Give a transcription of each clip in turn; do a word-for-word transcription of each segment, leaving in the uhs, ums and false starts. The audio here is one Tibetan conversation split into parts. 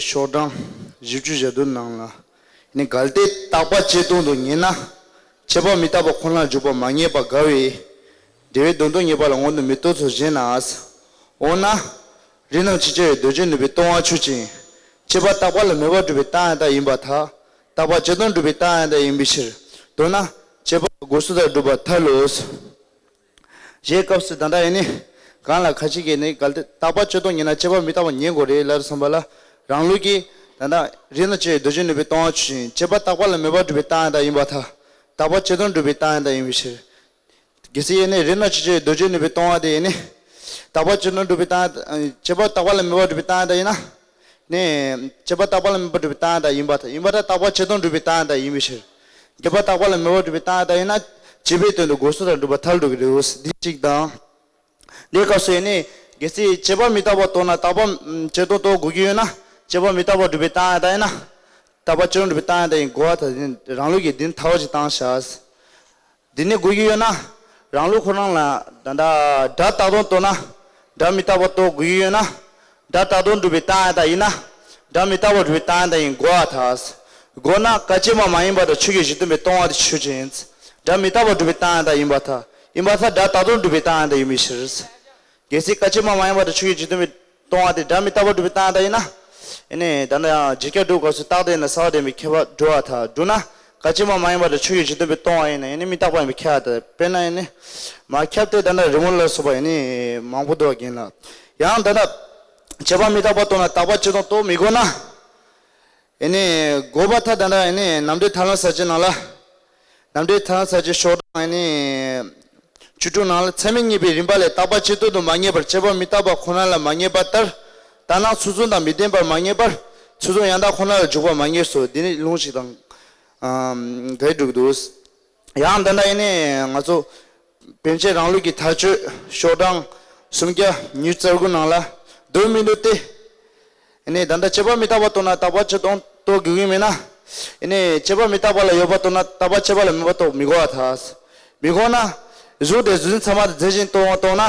ཤོག་གྲངས་བཞི་བཅུ་ཞེ་བདུན་ནང་ལ། ནི་གལ་ཏེ་རྟག་པ་ཆད་སྟོང་དུ་ངེས་ན། དཔྱད་པ་མི་རྟག་པ་ཁོ་ནར་འཇུག་པ་མ་ངེས་པར་འགལ་བས། འབྲེལ་བའི་དོན་སྟོང་ངེས་པ་ལ་སྔོན་དུ་མི་ལྟོས་སོ་ཞེ་ན། འོ་ན། རིགས་རྣམས་ཇི་ལྟར་ཡོད་དེ་ཆོས་ཉིད་ནུབ་པའི་སྟོང་པ་ཆོས་ཅན། དཔྱད་པ་རྟག་པ་ལ་མོས་པ་སྒྲུབ་པའི་རྟགས་ཡང་དག་ཡིན་པར་ཐལ། རྟག་པ་ཆད་སྟོང་སྒྲུབ་པའི་རྟགས་ཡང་དག་ཡིན་པའི་ཕྱིར། མདོར་ན། དཔྱད་པ་སྒོ་གསུམ་དང་སྒྲུབ་པར་ཐལ་ལོ། ཞེས་སྐབས་སུ་ད་ལྟ་ཡིན་ནི། གང་ལ་ཁ་ཅིག་གིས་ནི་གལ་ཏེ་རྟག་པ་ཆད་སྟོང་ངེས་ན་དཔྱད་པ་མི་རྟག་པ་ངེས་དགོས་རེད་ལབ་བསམ་པ་ལ། རང་ལུགས་ཀྱིས་ད་ལྟ་རིགས་རྣམས་ཇི་ལྟར་ཡོད་དེ་ཆོས་ཉིད་ནུབ་པའི་སྟོང་པ་ཆོས་ཅན། དཔྱད་པ་རྟག་པ་ལ་མོས་པ་སྒྲུབ་པའི་རྟགས་ཡང་དག་ཡིན་པར་ཐལ། རྟག་པ་ཆད་སྟོང་སྒྲུབ་པའི་རྟགས་ཡང་དག་ཡིན་པའི་ཕྱིར། གལ་སྲིད་ཡིན་ནི་རིགས་རྣམས་ཇི་ལྟར་ཡོད་དེ་ཆོས་ཉིད་ནུབ་པའི་སྟོང་པ་དེ་ཡིན་ནི། རྟག་པ་ཆད་སྟོང་སྒྲུབ་པའི་རྟགས། དཔྱད་པ་རྟག་པ་ལ་མོས་པ་སྒྲུབ་པའི་རྟགས་ཡང་དག་ཡིན་ན། ནས། དཔྱད་པ་རྟག་པ་ལ་མོས་པ་སྒྲུབ་པའི་རྟགས་ཡང་དག་ཡིན་པར་ཐལ། ཡིན་པར་ཐལ། རྟག་པ་ཆད་སྟོང་སྒྲུབ་པའི་རྟགས་ཡང་དག་ཡིན་པའི་ཕྱིར། དཔྱད་པ་རྟག་པ་ལ་མོས་པ་སྒྲུབ་པའི་རྟགས་ཡང་དག་ཡིན་ན། དཔྱད་པའི་དོན་དུ་སྒོ་གསུམ་དང་སྒྲུབ་པར་ཐལ་འགྲོ་གི་རེད། འདི་གཅིག་དང་། འདིའི་སྐབས་སུ་ཡིན་ནི། གལ་སྲིད་དཔྱད་པ་མི་རྟག་པ་རྟོགས་ན་རྟག་པ་ཆད་སྟོང་རྟོགས་དགོས་ཀྱི་ཡོད་ན། དཔྱད་པ་མི་རྟག་པ་སྒྲུབ་པའི་རྟགས་ཡང་དག་ཡིན་ན། རྟག་པ་ཆད་སྟོང་སྒྲུབ་པའི་རྟགས་ཡང་དག་ཡིན་དགོས་པར་ཐལ། རང་ལུགས་ཀྱིས་འདི་ནི་ཐལ་བ་ཞིག་བཏང་བཞག་འདི་ནི་དགོས་ཀྱི་ཡོད་ན། རང་ལུགས་ཁོ་རང་ལ་ད་ལྟ་སྒྲ་རྟག་སྟོང་རྟོགས་ན། སྒྲ་མི་རྟག་པ་རྟོགས་དགོས་ཀྱི་ཡོད་ན། སྒྲ་རྟག་སྟོང་སྒྲུབ་པའི་རྟགས་ཡང་དག་ཡིན་ན། སྒྲ་མི་རྟག་པ་སྒྲུབ་པའི་རྟགས་ཡང་དག་ཡིན་དགོས་པར་ཐལ། དགོས་ན་སྐར་ཆད་མ་མ་ཡིན་པ་དང་ཆོས་ཀྱི་གཞི་སྟོན་པའི་སྟོང་པ་དེ་ཆོས་ཅན། སྒྲ་མི་རྟག་པ་སྒྲུབ་པའི་རྟགས་ཡང་དག་ཡིན་པར་ཐལ། ཡིན་པར་ཐལ། སྒྲ་རྟག་སྟོང་སྒྲུབ་པའི་རྟགས་ཡང་དག་ཡིན་པའི་ཕྱིར། གལ་སྲིད་སྐར་ཆད་མ་མ་ཡིན་པ་དང་ཆོས་ཀྱི་གཞི་སྟོན་པའི་སྟོང་པ་དེ་སྒྲ་མི་རྟག་པ་སྒྲུབ་པའི་རྟགས་ཡང་དག་ཡིན་ན། ཨེ་ནས་ད་ནི་ཡང་རྗེས་ཁྱབ་སྒྲུབ་སྐབས་སུ་རྟག་དེ་ན་རྩ་བ་འདྲེན་པའི་ཁྱད་པར་འགྲོ་བར་ཐལ། འགྲོ་ན་སྐར་ཆད་མ་མ་ཡིན་པ་དང་ཆོས་ཀྱི་གཞི་སྟོན་པའི་སྟོང་པ་ཡིན་ན་ཡང་ནི་མི་རྟག་པ་ཡིན་པའི་ཁྱད་པར་ཐལ། དཔེར་ན་ཡང་ནི། མ་ཁྱབ་སྟེ་ད་ནི་རི་མོ་ལ་སོགས་པ་ཡང་ནི་མང་པོ་འདུག་པ་རྒན་ལགས། ཡང་ད་ལྟ། དཔྱད་པ་མི་རྟག་པ་རྟོགས་ན་རྟག་པ་ཆད་སྟོང་རྟོགས་མི་དགོས་ན། ཨེ་ནས་དགོས་པར་ཐལ། ད་ལྟ་ཨེ་ནས་རྣམ་འགྲེལ་ཐར་ལམ་གསལ་བྱེད་ནང་ལ། རྣམ་འགྲེལ་ཐར་ལམ་གསལ་བྱེད་ཤོག་གྲངས་ཨེ་ནས་བཅུ་དྲུག་ནང་ལ། ཚད་མས་ངེས་པའི་རིམ་པ་ལས་རྟག་པ་ཆད་སྟོང་དུ་མ་ངེས་པར་དཔྱད་པ་མི་རྟག་པ་ཁོ་ན་ལ་མ་ངེས་པ་ལྟར། ལྟར་སྣང་ཚུལ་མཚོན་དང་མི་ལྡན་པར་མ་ངེས་པར་ཚུལ་མཚོན་ཡང་དག་ཁོ་ན་ལ་འཇུག་པ་མ་ངེས་སོ། འདི་ནི་ལུང་ཞིག་དང་། ཨམ། འགལ་འགྲོ་གི་འདུག་ཡང་ད་ལྟ་ཡིན་ནས་ང་ཚོ་པཎ་ཆེན་རང་ལུགས་ཀྱི་མཐའ་དཔྱོད་ཤོག་གྲངས་སུམ་བརྒྱ་ཉེར་དགུ་ནང་ལ། མདོར་མི་ནུས་ཏེ། ཡིན་ནས་ད་ལྟ་དཔྱད་པ་མི་རྟག་པ་རྟོགས་ན་རྟག་པ་ཆད་སྟོང་རྟོགས་དགོས་ཀྱི་མེད་ན། ཡིན་ནས་དཔྱད་པ་མི་རྟག་པ་ལ་ཡོད་པ་རྟོགས་ན་རྟག་པ་ཆད་པ་ལ་མོས་པ་རྟོགས་མི་དགོས་པར་ཐལ། མི་དགོས་ན། གཟུགས་དེ་གཟུགས་འཛིན་ཚད་མ་དང་རྫས་གཞན་སྟོང་པ་རྟོགས་ན།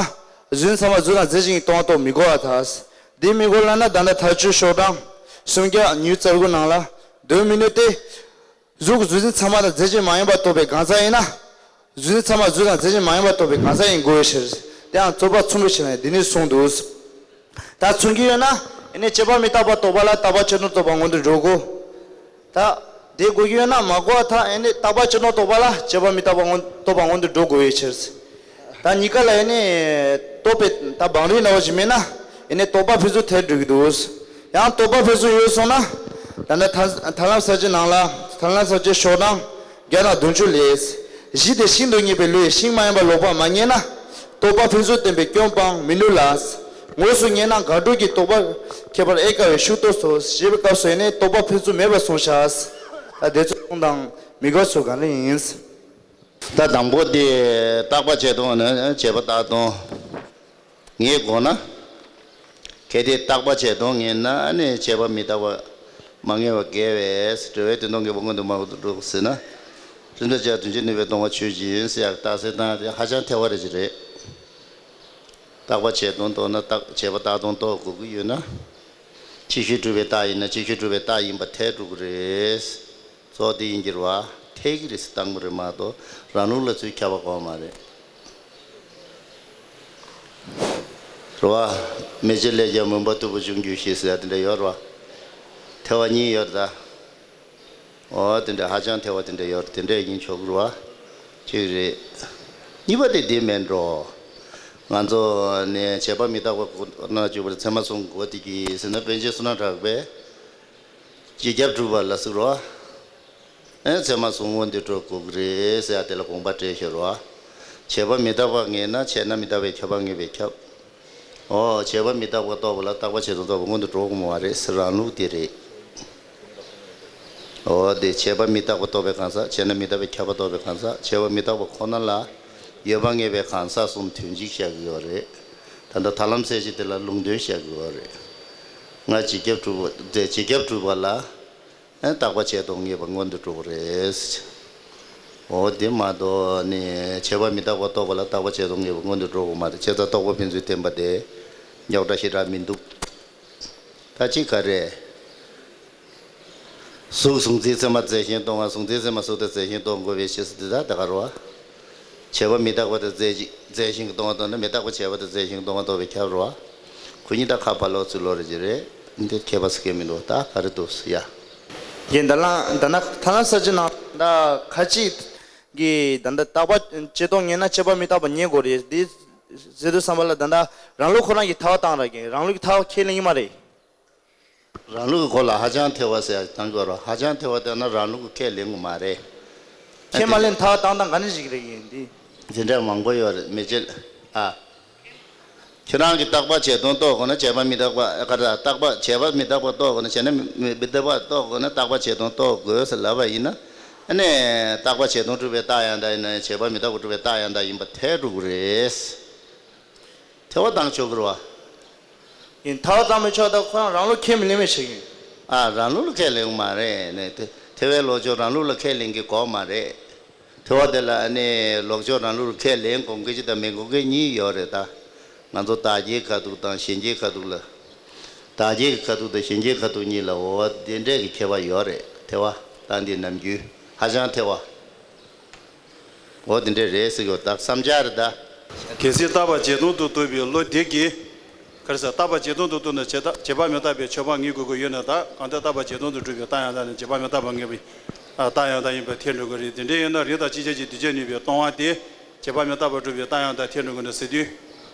གཟུགས་འཛིན་ཚད་མ་གཟུགས་དང་རྫས་གཞན་སྟོང་པ་རྟོགས་མི་དགོས་པར་ཐལ། འདི་མི་དགོས་ལབ་ན་ད་ལྟ་མཐའ་དཔྱོད་ཤོག་གྲངས་སུམ་བརྒྱ་ཉེར་དགུ་ནང་ལ། མདོར་མི་ནུས་ཏེ། གཟུགས་གཟུགས་འཛིན་ཚད་མ་དང་རྫས་གཞན་མ་ཡིན་པར་རྟོགས་པའི་གང་ཟག་ཡིན་ན། གཟུགས་འཛིན་ཚད་མ་གཟུགས་དང་རྫས་གཞན་མ་ཡིན་པར་རྟོགས་པའི་གང་ཟག་ཡིན་དགོས་པའི་ཕྱིར། དེའང་རྩོད་པ་མཚུངས་པའི་ཕྱིར་ན་འདི་ནི་གསུངས་འདུག་ད་མཚུངས་ཀྱི་ཡོད་ན། ཨེ་ནས་དཔྱད་པ་མི་རྟག་པ་རྟོགས་པ་ལ་རྟག་པ་ཆད་སྟོང་རྟོགས་པ་སྔོན་དུ་འགྲོ་དགོས། ད། དེ་དགོས་ཀྱི་ཡོད་ན་མ་དགོས་པར་ཐལ། ཨེ་ནས་རྟག་པ་ཆད་སྟོང་རྟོགས་པ་ལ་དཔྱད་པ་མི་རྟག་པ་སྔོན་རྟོགས་པ་སྔོན་དུ་འགྲོ་དགོས་པའི་ཕྱིར། ད་གཉིས་ཀ་ལ་ཨེ་ནས་རྟོགས་པའི་ད་བང་རིམ་འདྲ་བ་ཞིག་མེད་ན། ཨེ་ནས་རྟོག་པ་འཕེན་ཚུལ་ཐལ་འགྲོ་གི་འདུག་ཡང་རྟོག་པ་འཕེན་ཚུལ་ཡོད་སོང་ན། ད་ནི་ཐར་ཐར་ལམ་གསལ་བྱེད་ནང་ལ། ཐར་ལམ་གསལ་བྱེད་ཤོག་གྲངས་བརྒྱ་དང་བདུན་ཅུ་ལས། གཞི་དེ་ཤིང་དུ་ངེས་པའི་བློས་ཤིང་མ་ཡིན་པ་ལོག་པར་མ་ངེས་ན། རྟོག་པ་འཕེན་ཚུལ་བསྟན་པའི་སྐྱོན་སྤང་མི་ནུས་ལ། དངོས་སུ་ངེས་ན་དགག་སྒྲུབ་ཀྱི་རྟོག་པ་ཁྱད་པར་ཨེ་དཀའ་བས་ཤུགས་རྟོགས་སོ་ཞེས་པའི་སྐབས་སུ་ཡིན་ནས་རྟོག་པ་འཕེན་ཚུལ་མེད་པར་གསུངས་བཞག་ད་དེ་ཚོ་གསུང་དང་མི་དགོས་སོ་གང་ལ་ཡིན། ད་དང་པོ་དེ་རྟག་པ་ཆད་སྟོང་ནི་དཔྱད་པ་རྟག་སྟོང་ངེས་དགོས་ན། གལ་ཏེ་རྟག་པ་ཆད་སྟོང་ངེས་ན་ནི་དཔྱད་པ་མི་རྟག་པ་མ་ངེས་པ་འགལ་བས་འབྲེལ་བའི་དོན་སྟོང་ངེས་པ་སྔོན་དུ་མ་འགྲོ་ཟེར་ན། རིགས་རྣམས་ཇི་ལྟར་ཡོད་དེ་ཆོས་ཉིད་ནུབ་པའི་སྟོང་པ་ཆོས་ཅན་ཟེར་ཡག་རྟགས་གསལ་བཏང་དེ་ཧ་ཅང་ཐལ་བ་རེ་ཅིག་རེད། རྟག་པ་ཆད་སྟོང་རྟོགས་ན་རྟག་དཔྱད་པ་རྟག་སྟོང་རྟོགས་དགོས་ཀྱི་ཡོད་ན། ཅིག་ཤོས་གྲུབ་པའི་རྟགས་ཡིན་ན་ཅིག་ཤོས་གྲུབ་པའི་རྟགས་ཡིན་པ་ཐལ་འགྲོ་གི་རེད། གཙོ་བོ་དེ་ཡིན་གྱི་རེད་བ། ཐལ་གྱི་རེད་ཟེར་བཏང་གི་རེད་མ་གཏོགས་རང་ལུགས་ལ་ཚུར་ཁྱབ་པ་གོ་བ་མ་རེད། རེད་བ། མེ་ལྕེ་ལས་ཀྱང་མུན་པ་རྟུལ་པོ་འབྱུང་འགྱུར་ཞེས་ཟེར་ཡ་དེ་འདྲ་ཡོད་རེད་བ། ཐལ་བ་གཉིས་ཡོད་རེད་ད། འོ་དེ་འདྲ་ཧ་ཅང་ཐལ་བ་དེ་འདྲ་ཡོད་རེད། དེ་འདྲ་ཡིན་ཆོག་གི་རེད་བ། གཅིག་རེད། གཉིས་པ་དེ་འདི་མིན་འགྲོ། ང་ཚོ་ནས་དཔྱད་པ་མི་རྟག་པ་ཁོ་ན་གཅིག་པར་ཚད་མ་གསུམ་དགོས་དེ་གི་ཟེར་ན་པཎ་ཆེན་བསོད་ནམས་གྲགས་པས། རྗེས་ཁྱབ་གྲུབ་པ་ལ་ཟེར་རོ། ཨེ་ཚད་མ་གསུམ་སྔོན་དུ་འགྲོ་དགོས་ཀྱི་རེད་ཟེར་ཡ་དེ་ལ་དགོངས་པ་བྲལ་ཤོར་རོ། དཔྱད་པ་མི་རྟག་པ་ངེས་ན་དཔྱད་ན་མི་རྟག་པའི་ཁྱབ་པ་ངེས་པས་ཁྱབ། ཨོ་དཔྱད་པ་མི་རྟག་པ་རྟོགས་པ་ལ་རྟག་པ་ཆད་སྟོང་རྟོགས་པ་སྔོན་དུ་འགྲོ་དགོས་མ་རེད་ཟེར་རང་ལུགས་དེ་རེད། ཨོ་དེ་དཔྱད་པ་མི་རྟག་པ་རྟོགས་པའི་གང་ཟག་དཔྱད་ན་མི་རྟག་པའི་ཁྱབ་པ་རྟོགས་པའི་གང་ཟག་དཔྱད་པ་མི་རྟག་པ་ཁོ་ན་ལ་ཡོད་པ་ངེས་པའི་གང་ཟག་གསུམ་དོན་གཅིག་བཤད་ཀྱི་ཡོད་རེད། ད་ལྟ་ཐར་ལམ་གསལ་བྱེད་དེ་ལ་ལུང་དོན་བཤད་ཀྱི་ཡོད་རེད། ང་རྗེས་ཁྱབ་གྲུབ་པ་དེ་རྗེས་ཁྱབ་གྲུབ་པ་ལ། ཨེ་རྟག་པ་ཆད་སྟོང་ངེས་པ་སྔོན་དུ་འགྲོ་གི་རེད། འོ་དེ་མ་གཏོགས་ནི་དཔྱད་པ་མི་རྟག་པ་རྟོགས་པ་ལ་རྟག་པ་ཆད་སྟོང་ངེས་པ་སྔོན་དུ་འགྲོ་དགོས་མ་རེད། བྱས་ཙང་རྟོག་པ་ཕན་ཚུན་བསྟན་པ་དེ་རྙོག་དྲ་ཞེ་དྲག་མི་འདུག་ད་གཅིག་ག་རེ། གཟུགས་གཟུང་འཛིན་ཚད་མ་རྫས་གཞན་སྟོང་བ། གཟུང་འཛིན་ཚད་མ་གཟུགས་དང་རྫས་གཞན་སྟོང་དགོས་པའི་ཕྱིར་ཟེར་དེ་དག་དེ་ག་རེད་བ། བྱས་པ་མི་རྟག་པ་དང་རྫས་གཞན་གྱིས་སྟོང་བ་སྟོང་ན་མི་རྟག་པ་བྱས་པ་དང་རྫས་གཞན་གྱིས་སྟོང་བ་རྟོགས་པའི་ཁྱབ་རེད་བ། ཁོ་གཉིས་ད་ཁ་ཕར་ལོག་ཚུར་ལོག་རེད་ཅེས་རེད། འདི་ཁྱད་པར་ཟེར་མཁན་མི་འདུག་ད་ག་རེ་འདུག་ཟེར་ཡ། ཡིན་ད་ལ་ད་ན་ཐ་ན་ས་ཅི་ནང་ད་ཁ་ཅིག་གི་ད་ད་རྟག་པ་བྱས་སྟོང་ངེས་ན་བྱས་པ་མི་རྟག་པ་ངེས་དགོས་རེད། འདི་ཟེར་དུས་ཙམ་པ་ལ་ད་ད་རང་ལུགས་ཁོ་རང་གི་ཐར་པ་བཏང་ར་གི་རང་ལུགས་ཀྱི་ཐར་པ་ཁས་ལེན་གྱི་མ་རེད། རང་ལུགས་ཀྱི་སྐོར་ལ་ཧ་ཅང་ཐལ་བ་ཟེར་ཡ་བཏང་དགོས་རོགས། ཧ་ཅང་ཐལ་བ་བཏང་ན་རང་ལུགས་ཀྱི་ཁས་ལེན་དགོས་མ་རེད། ཁས་མ་ལེན་ཐར་བཏང་སྟངས་ག་འདྲ་ཞིག་རེད་ཡིན་འདི། དེ་འདྲ་མང་པོ་ཡོད་རེད་མི་བྱེད། ཨ། ཁྱེད་རང་གིས་རྟག་པ་བྱས་སྟོང་རྟོགས་དགོས་ན་བྱས་པ་མི་རྟག་པ་ཨ་ག་རེ་རྟག་པ་བྱས་པ་མི་རྟག་པ་རྟོགས་དགོས་ན་བྱས་ན་མི་མི་རྟག་པ་རྟོགས་དགོས་ན་རྟག་པ་བྱས་སྟོང་རྟོགས་དགོས་ཟེར་ལབ་པ་ཡིན་ན། ཨ་ནི། རྟག་པ་བྱས་སྟོང་སྒྲུབ་པའི་རྟགས་ཡང་དག་ཡིན་ན་ཡང་བྱས་པ་མི་རྟག་པ་སྒྲུབ་པའི་རྟགས་ཡང་དག་ཡིན་པ་ཐལ་འགྲོ་གི་རེད། ཐལ་བ་བཏང་ཆོག་གི་རེད་བ། ཡིན་ཐལ་བ་བཏང་མི་ཆོག་ད་ཁོ་རང་རང་ལུགས་ཁས་མི་ལེན་མི་བྱེད་ཀྱི་ཡོད། ཨ་རང་ལུགས་ལ་ཁས་ལེན་མ་རེད་ནས་དེ་ཐལ་བའི་ལོག་ཕྱོགས་རང་ལུགས་ལ་ཁས་ལེན་གྱི་དགོས་མ་རེད། ཐལ་བ་དེ་ལ་ཨ་ནི་ལོག་ཕྱོགས་རང་ལུགས་ལ་ཁས་ལེན་དགོས་མཁན་གཅིག་དང་མི་དགོས་མཁན་གཉིས་ཡོད་རེད་ད། ང་ཚོ་བདག་རྐྱེན་ཁ་ཐུག་དང་གཞན་རྐྱེན་ཁ་ཐུག་ལ། བདག་རྐྱེན་ཁ་ཐུག་དང་གཞན་རྐྱེན་ཁ་ཐུག་གཉིས་ལ་འོ་དེ་འདྲས་ཀྱི་ཁྱད་པར་ཡོད་རེད་ཐལ་བ། ད་འདི་ནམ་རྒྱུན་ཧ་ཅང་ཐལ་བ། འོ་དེ་འདྲས་རེད་ཟེར་གྱི་ཡོད་ད་བསམ་འཆར་རེད་ད། གལ་སྲིད་རྟག་པ་བྱས་སྟོང་དུ་རྟོགས་པའི་བློ་དེ་གིས། ག་རེ་ཟེར་རྟག་པ་བྱས་སྟོང་དུ་རྟོགས་ན་བྱས་རྟག་བྱས་པ་མི་རྟག་པའི་ཆོས་པ་ངེས་དགོས་ཀྱི་ཡོད་ན་ད་གང་ལྟར་རྟག་པ་བྱས་སྟོང་དུ་གྲུབ་པའི་རྟགས་ཡང་དག་ནི་བྱས་པ་མི་རྟག་པ་ངེས་པའི་རྟགས་ཡང་དག་ཡིན་པ་ཐལ་འགྲོ་གི་རེད། དེ་འདྲ་ཡིན་ན་རིགས་དང་ཅིག་ཅར་གྱི་དུས་ཅན་ནུས་པའི་སྟོང་པ་དེ་བྱས་པ་མི་རྟག་པ་གྲུབ་པའི་རྟགས་ཡང་དག་ཐལ་འགྲོ་གི་ན་ཟེར་དུས།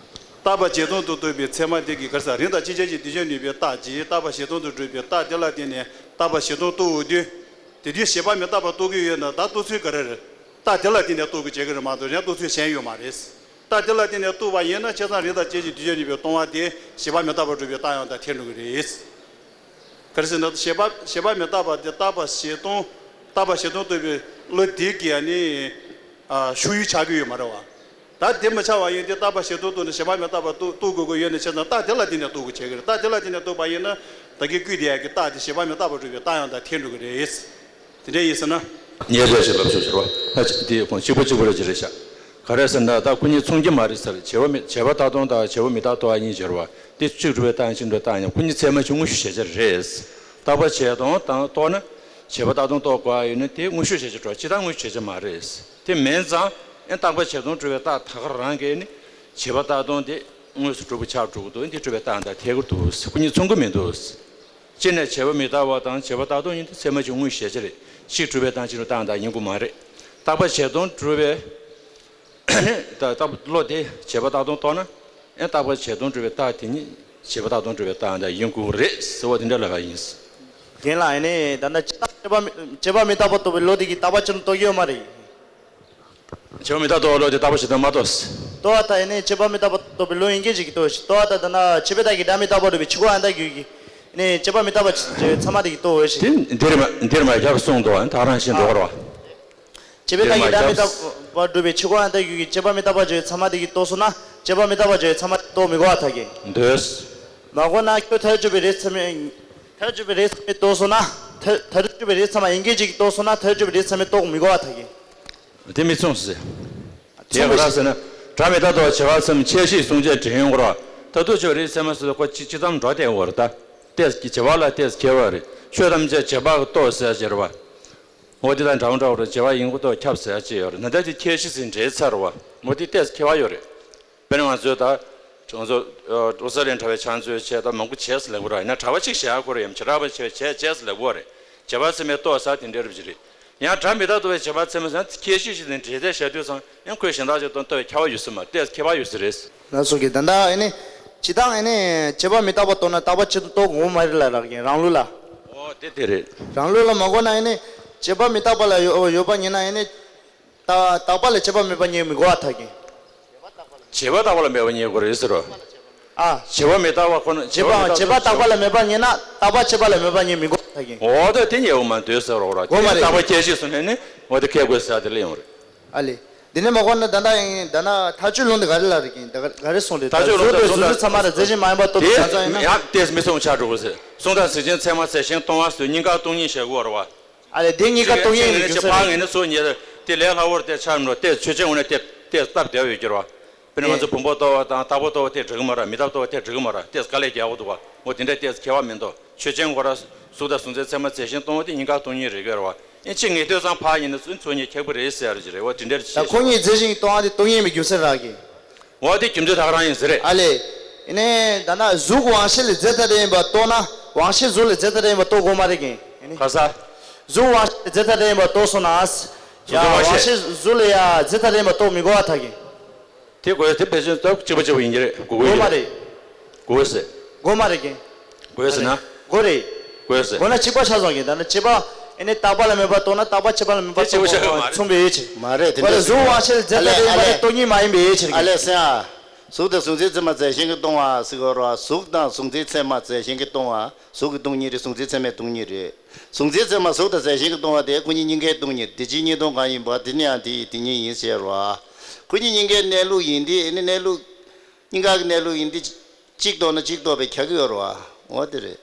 རྟག་པ་བྱས་སྟོང་དུ་རྟོགས་པའི་ཚད་མ་དེ་གིས་ག་རེ་ཟེར་རིགས་དང་ཅིག་ཅར་གྱི་དུས་ཅན་ནུས་པའི་རྟགས་ཀྱིས་རྟག་པ་བྱས་སྟོང་དུ་གྲུབ་པའི་རྟགས་དེ་ལ་བརྟེན་ནས་རྟག་པ་བྱས་སྟོང་རྟོགས་འོས་དུས། དེ་དུས་བྱས་པ་མི་རྟག་པ་རྟོགས་ཀྱི་ཡོད་ན་ད་རྟོགས་ཚུལ་ག་རེ་རེད། རྟགས་དེ་ལ་བརྟེན་ནས་རྟོགས་དགོས་བྱེད་ཀྱི་རེད་མ་གཏོགས་གཞན་རྟོགས་ཚུལ་གཞན་ཡོད་མ་རེད། རྟགས་དེ་ལ་བརྟེན་ནས་རྟོགས་པ་ཡིན་ན་བྱས་ཙང་རིགས་དང་ཅིག་ཅར་གྱི་དུས་ཅན་ནུས་པའི་སྟོང་པ་དེ་བྱས་པ་མི་རྟག་པ་གྲུབ་པའི་རྟགས་ཡང་དག་ཐལ་འགྲོ་གི་རེད། ག་རེ་ཟེར་ན་བྱས་པ་བྱས་པ་མི་རྟག་པ་དེ་རྟག་པ་བྱས་སྟོང་། རྟག་པ་བྱས་སྟོང་རྟོགས་པའི་བློ་དེ་གིས་ཨ་ནི། ཨ་ཤུགས་ཡུལ་ཆགས་ཀྱི་ཡོད་མ་རེད་བ། ད་དེ་མི་ཆགས་པ་ཡིན་དུས་རྟག་པ་བྱས་སྟོང་རྟོགས་ན་བྱས་པ་མི་རྟག་པ་རྟོགས་རྟོགས་དགོས་ཀྱི་ཡོད་ན་བྱས་ཙང་རྟགས་དེ་ལ་བརྟེན་ནས་རྟོགས་དགོས་བྱེད་ཀྱི་རེད། རྟགས་དེ་ལ་བརྟེན་ནས་རྟོགས་པ་ཡིན་ན་ད་གིན་བསྐུལ་བསྡད་ཡག་གི་རྟགས་དེ་བྱས་པ་མི་རྟག་པ་གྲུབ་པའི་རྟགས་ཡང་དག་ཐལ་འགྲོ་གི་རེད། དེ་འདྲ་ཡིན་ཟེར་ན། ཉེ་རེ་ཞིག་ལབ་ཆོག་ཟེར་བ། ད་ཅི་དེ་ཁོང་གཅིག་པ་གཅིག་པ་རེ་ཅི་རེད་ཤག་ག་རེ་ཟེར་ན་ད་ཁོ་གཉིས་མཚུངས་ཀྱི་མ་རེད་ཟེར། བྱས་པ་མི་བྱས་པ་རྟག་སྟོང་དང་བྱས་པ་མི་རྟག་རྟོགས་པ་གཉིས་སྦྱར་བ། དེ་གཅིག་གྲུབ་པའི་རྟགས་ཡིན་གཅིག་འགྲོ་རྟགས་ཡིན་ཁོ་གཉིས་ཚད་མ་གཅིག་དངོས་ཤུགས་གཞལ་བྱ་རེད། རྟག་པ་བྱས་སྟོང་དང་རྟོགས་ན། བྱས་པ་རྟག་སྟོང་རྟོགས་དགོས་ཡོད་ན་དེ་དངོས་ཤུགས་གཞལ་བྱ་འགྲོ་སྤྱིར་བཏང་དངོས་ཤུགས་གཞལ་བྱ་མ་རེད། དེ་མིན་ཙང་ཨེ་རྟག་པ་བྱས་སྟོང་གྲུབ་པའི་རྟགས་ད་ག་རང་གིས་ནི། བྱས་པ་རྟག་སྟོང་དེ་དངོས་སུ་གྲུབ་པ་ཆགས་འགྲོ་གི་འདུག་འདི་གྲུབ་པའི་རྟགས་དང་ཐལ་གྱི་འདུག་ཁོ་གཉིས་མཚུངས་ཀྱི་མི་འདུག་སྤྱིར་ན་བྱས་པ་མི་རྟག་པ་དང་བྱས་པ་རྟག་སྟོང་ཡིན་དུས་ཚད་མ་གཅིག་དངོས་གཞལ་བྱ་རེད། གཅིག་གྲུབ་པའི་རྟགས་གཅིག་ཏུ་རྟགས་དང་ཡིན་དགོས་མ་རེད། རྟག་པ་བྱས་སྟོང་གྲུབ་པའི། ད་རྟག་བློ་དེ་བྱས་པ་རྟག་སྟོང་རྟོགས་ན། ཨེ་རྟག་པ་བྱས་སྟོང་གྲུབ་པའི་རྟགས་དེ་ཉིད་བྱས་པ་རྟག་སྟོང་གྲུབ་པའི་རྟགས་དང་ཡིན་དགོས་རེད་ཟེར་བ་དེ་འདྲ་ལབ་པ་ཡིན། རྒན་ལགས་ཨེ་ནས་ད་ལྟ་སྤྱིར་བཏང་བྱས་པ་མི་བྱས་པ་མི་རྟག་པ་རྟོགས་པའི་བློ་དེ་གིས་རྟག་པ་ཅིག་རྟོགས་ཀྱི་ཡོད་མ་རེད། བྱས་པ་མི་རྟག་རྟོགས་པའི་བློ་དེ་རྟག་པ་ཞིག་ཏུ་མ་རྟོགས། རྟོགས་པ་དང་ཡིན་ནའི་བྱས་པ་མི་རྟག་པ་རྟོགས་པའི་བློ་ཡིན་མཁན་ཅིག་གིས་རྟོགས་ཤིང་རྟོགས་པ་དང་ད་ན་བྱས་པའི་རྟགས་ཀྱིས་སྒྲ་མི་རྟག་པ་སྒྲུབ་པའི་ཕྱི་རྒོལ་ཨ་མཐའ་རྒྱུད་ཀྱི་ནས་བྱས་པ་མི་རྟག་པ་ཚད་མ་དེ་གིས་རྟོགས་འོས་ཤིང་། དེ་འདིར་མ་འདིར་མ་ཁྱབ་གསུངས་འདུག་ད་རང་བཞིན་འགྲོ་བར་བ། བྱས་པའི་རྟགས་ཀྱིས་སྒྲ་མི་རྟག་པ་སྒྲུབ་པའི་ཕྱི་རྒོལ་ཨ་མཐའ་རྒྱུད་ཀྱི་བྱས་པ་མི་རྟག་པ་ཚད་མ་དེ་གིས་རྟོགས་སོང་ན་བྱས་པ་མི་རྟག་པ་ཚད་མ་དེ་རྟོགས་མི་དགོས་པར་ཐལ་གྱི། འདོད། མ་དགོས་ན་ཁྱོད་མཐར་གྱུར་པའི་རིགས་ཚད་མས་མཐར་གྱུར་པའི་རིགས་ཚད་མས་རྟོགས་སོང་ན་མཐར་མཐར་གྱུར་པའི་རིགས་ཚད་མ་ཡིན་མཁན་ཅིག་གིས་རྟོགས་སོང་ན་མཐར་གྱུར་པའི་རིགས་ཚད་མས་རྟོགས་མི་དགོས་པར་ཐལ་གྱི། དེ་མི་མཚུངས་སྲིད། དེ་མཚུངས་ག་རེ་ཟེར་ན། སྒྲ་མི་རྟག་རྟོགས་བྱས་པ་ཚད་མ་ཁྱད་གཞི་གསུང་བྱེད་དྲན་ཡོང་གི་རེད་བ། མཐར་ཐུག་ཆོས་རིག་ཚད་མ་ཟེར་ཁོ་གཅིག་གཅིག་ཙམ་འགྲོ་བསྡད་ཡོད་རེད་ད། ལྟས་ཀྱི་བྱས་པ་ལ་ལྟས་ཁྱད་པར་རེད། ཆོས་ཐམས་ཅད་བྱས་པ་གིས་རྟོགས་ཟེར་བྱས་རེད་བ། འོ་དེ་དང་འདྲ་བོ་འདྲ་བོ་རེད། བྱས་པ་ཡིན་གྱི་རྟོགས་ཁྱབ་ཟེར་བྱས་ཡོད་རེད། ད་ལྟ་དེ་ཁྱད་གཞི་ཟིན་འདྲེས་ཚར་བ། འོ་དེ་ལྟས་ཁྱད་པར་ཡོད་རེད། དཔེར་ན་ང་ཚོས་ད། ང་ཚོ། ཨ་ཨོ་སི་ཊྲེ་ལི་ཡ་འདྲ་བའི་ཕྱག་མཛོད་བྱས་ད་མང་པོ་བྱས་ཟེར་ལབ་གི་རེད་བ། ཡིན་ན་གྲྭ་པ་གཅིག་བྱས་ཡག་ཁོ་རེ་ཡིན་བྱས་གྲྭ་པ་བྱས་བྱས་བྱས་ཟེར་ལབ་གི་རེད། བྱས་པ་ཚད་མས་རྟོགས་ཟེར་དེ་འདྲ་རེད་བྱས་རེད། ཡང་སྒྲ་མི་རྟག་རྟོགས་པའི་བྱས་པ་ཚད་མ་ཟེར་ན་ཁྱད་གཞི་ཞིག་ནས་འདྲེས་ཏེ་བཞག་དུས་ཙང་ཡང་ཁོས་གཞན་དག་ཅིག་དང་རྟོགས་པའི་ཁྱད་པར་ཡོད་ས་མ་རེད། ཁྱད་པར་ཡོད་ས་རེད། ལགས་སོ་གི་ད་ལྟ་ཨེ་ནི། སྤྱིར་བཏང་ཨེ་ནི་བྱས་པ་མི་རྟག་པ་རྟོགས་ན་རྟག་པ་ཅིག་ཏུ་རྟོགས་དགོས་མ་རེད་ལ་རག་གིན་རང་ལུགས་ལ། ཨོ་དེ་དེ་རེད། རང་ལུགས་ལ་མ་གོ་ན་ཨེ་ནི། བྱས་པ་མི་རྟག་པ་ལ་ཡོད་ཡོད་པ་ཉིད་ན་ཨེ་ནི། རྟག་རྟག་པ་ལ་བྱས་པ་མེད་པ་ཉིད་མི་གོ་བ་ཐག་གིན། བྱས་པ་རྟག་པ་ལ་མེད་པ་ཉིད་གོ་རེད་ཟེར་རོ། ཨ། བྱས་པ་མི་རྟག་པ་ཁོ་ན་བྱས་པ་བྱས་པ་རྟག་པ་ལ་མེད་པ་ཉིད་ན་རྟག་པ་བྱས་པ་ལ་མེད་པ་ཉིད་མི་གོ་བ་ཐག་གིན། འོ་ད་དེ་ཉེ་བོ་མ་འདོད་ཟེར་རོ་ར། གོ་མ་རེད། རྟག་པ་ཁྱད་གཞི་སོང་ནས་ནི་འོ་དེ་ཁས་གོ་ཟེར་དེ་ལ་ཡོང་རེད། ཨ་ལེ། འདི་ནས་མ་གོ་ན་ད་ལྟ་ཡིན་ད་ན་མཐའ་དཔྱོད་ལུང་དེ་ག་རེ་ལ་རེད་གིན་ད་ག་རེ་གསུངས་རེད། མཐའ་དཔྱོད་ལུང་དེ་གཟུགས་དང་གཟུགས་རིས་ཚད་མ་ར་རྫས་གཞན་མ་ཡིན་པ་རྟོགས་པའི་ཡང་ཡང་ལྟས་མི་སོང་ཆགས་འགྲོ་གི་ཟེར། གཟུགས་དང་གཟུགས་ཅན་ཚད་མ་རྫས་གཞན་སྟོང་པ་ཟེར་གཉིས་ཀ་སྟོང་ཉིད་བཞག་གོ་ར་བ། ཨ་ལས་དེ་གཉིས་ཀ་སྟོང་ཉིད་ནི་རྒྱུ་མཚན་རེད། ཕར་ངེས་ནས་སོ་ཉེ་དེ་ལས་སླ་བོར་དེ་ཆགས་མི་འགྲོ། དེ་ཆོས་ཅན་འོ་ན་དེ་དེ་སྟབས་བདེ་བ་ཡོད་ཀྱི་རེད་བ། དཔེར་ན་ང་ཚོ་བུམ་པ་རྟོགས་པ་དང་རྟག་པ་རྟོགས་པ་དེ་འགྲིག་གི་མ་རེད། མི་རྟག་རྟོགས་པ་དེ་འགྲིག་གི་མ་རེད། དེ་དཀའ་ལས་རྒྱག་གི་འདུག་བ། འོ་དེ་འདྲ་དེ་ཁྱད་པར་མི་འདུག་ཆོས་ཅན་ཁོ་ར་ གཟུགས་དང་གཟུགས་མཚན་ཚད་མ་རྫས་གཞན་སྟོང་པ་དེ་གཉིས་ཀ་སྟོང་ཉིད་རེད་ཀྱི་རེད་བ། ཨེ་ཅི་ངེས་དོན་ཙམ་ཕར་ཡིན་ན་ཚུར་ཚོ་གཉིས་ཁེགས་པ་རེད་ཟེར་ཡ་རེད་ཀྱི་རེད་བ། དེ་འདྲར་ད་བཤད་ཁོ་ཤོག་གཉིས་རྫས་གཞན་གྱིས་སྟོང་པ་དེ་སྟོང་ཉིད་མི་རྒྱུ་མཚན་རག་གི། འོ་དེ་རྒྱུ་མཚན་ད་ག་རང་ཡིན་ཟེར་རེད། ཨ་ལས། ཨེ་ནས་ད་ན་གཟུགས་དབང་ཤེས་ལས་རྫས་ཐ་དད་ཡིན་པ་རྟོགས་ན་དབང་ཤེས་གཟུགས་ལས་རྫས་ཐ་དད་ཡིན་པ་རྟོགས་དགོས་མ་རེད་ཀྱི། ཨེ་ནས་ག་ས། གཟུགས་དབང་ཤེས་ལས་རྫས་ཐ་དད་ཡིན་པ་རྟོགས་སོང་ན། ཡ་གཟུགས་དབང་དབང་ཤེས་ཤེས་གཟུགས་ལས་ཡ་རྫས་ཐ་དད་ཡིན་པ་རྟོགས་མི་དགོས་པ་ཐག་གི། དེ་དགོས་དེ་ཕལ་ཆེར་སྟབས་གཅིག་པ་གཅིག་པ་ཡིན་གྱི་རེད། དགོས་དགོས་ཀྱི་མ་རེད། རེད། དགོས་ཟེར། དགོས་མ་རེད་ཀྱི། དགོས་ཟེར་ན། དགོས་རེད། དགོས་ཟེར། དགོས་ན་གཅིག་པ་ཆགས་སོང་གི། ད་ནི་གཅིག་པ་ཨེ་ནི་རྟག་པ་ལ་དམིགས་པ་རྟོགས་ན་རྟག་པ་ཁྱད་པར་ལ་དམིགས་པ་དེ་གཅིག་པ་ཆགས་ཡོད་མ་རེད། མཚུངས་པའི་ཡུལ་ཕྱིར། མ་རེད། དེ་འདྲ་དགོས་རེད། ཟེར་གཟུགས་དབང་ཤེས་ལས་རྫས་ཐ་དད་ཡིན་པ་དེ་སྟོང་ཉིད་མ་ཡིན་པའི་ཡུལ་ཕྱིར་ཨ་ལས་ཟེར་ཨ། གཟུགས་དང་གཟུགས་མཚན་ཚད་མ་རྫས་གཞན་གྱིས་སྟོང་བ་ཟེར་གོ་ར། གཟུགས་དང་གཟུགས་མཚན་ཚད་མ་རྫས་གཞན་གྱིས་སྟོང་བ། གཟུགས་ཀྱི་སྟོང་ཉིད་རེད། གཟུགས་མཚན་ཚད་མའི་སྟོང་ཉིད་རེད། གཟུགས་མཚན་ཚད་མ་གཟུགས་དང་རྫས་གཞན་གྱིས་སྟོང་བ་དེ་ཁོ་གཉིས་གཉིས་ཀའི་སྟོང་ཉིད། དེ་གཅིག་གཉིས་སྟོང་གང་ཡིན་པ་དེ་ནི་ཡང་དེ་ཡི་དེ་ཉིད་ཡིན་ཟེར་རོ། ཁོ་གཉིས་གཉིས་ཀའི་གནས་ལུགས་ཡིན་དེ་ཨེ་ནི་གནས་ལུགས། གཉིས་ཀ་གི་གནས་ལུགས་ཡིན་དེ། གཅིག་རྟོགས་ན་གཅིག་རྟོགས་པའི་ཁྱབ་ཀྱི་ཡོད་རེད་བ། འོ་དེ་རེད།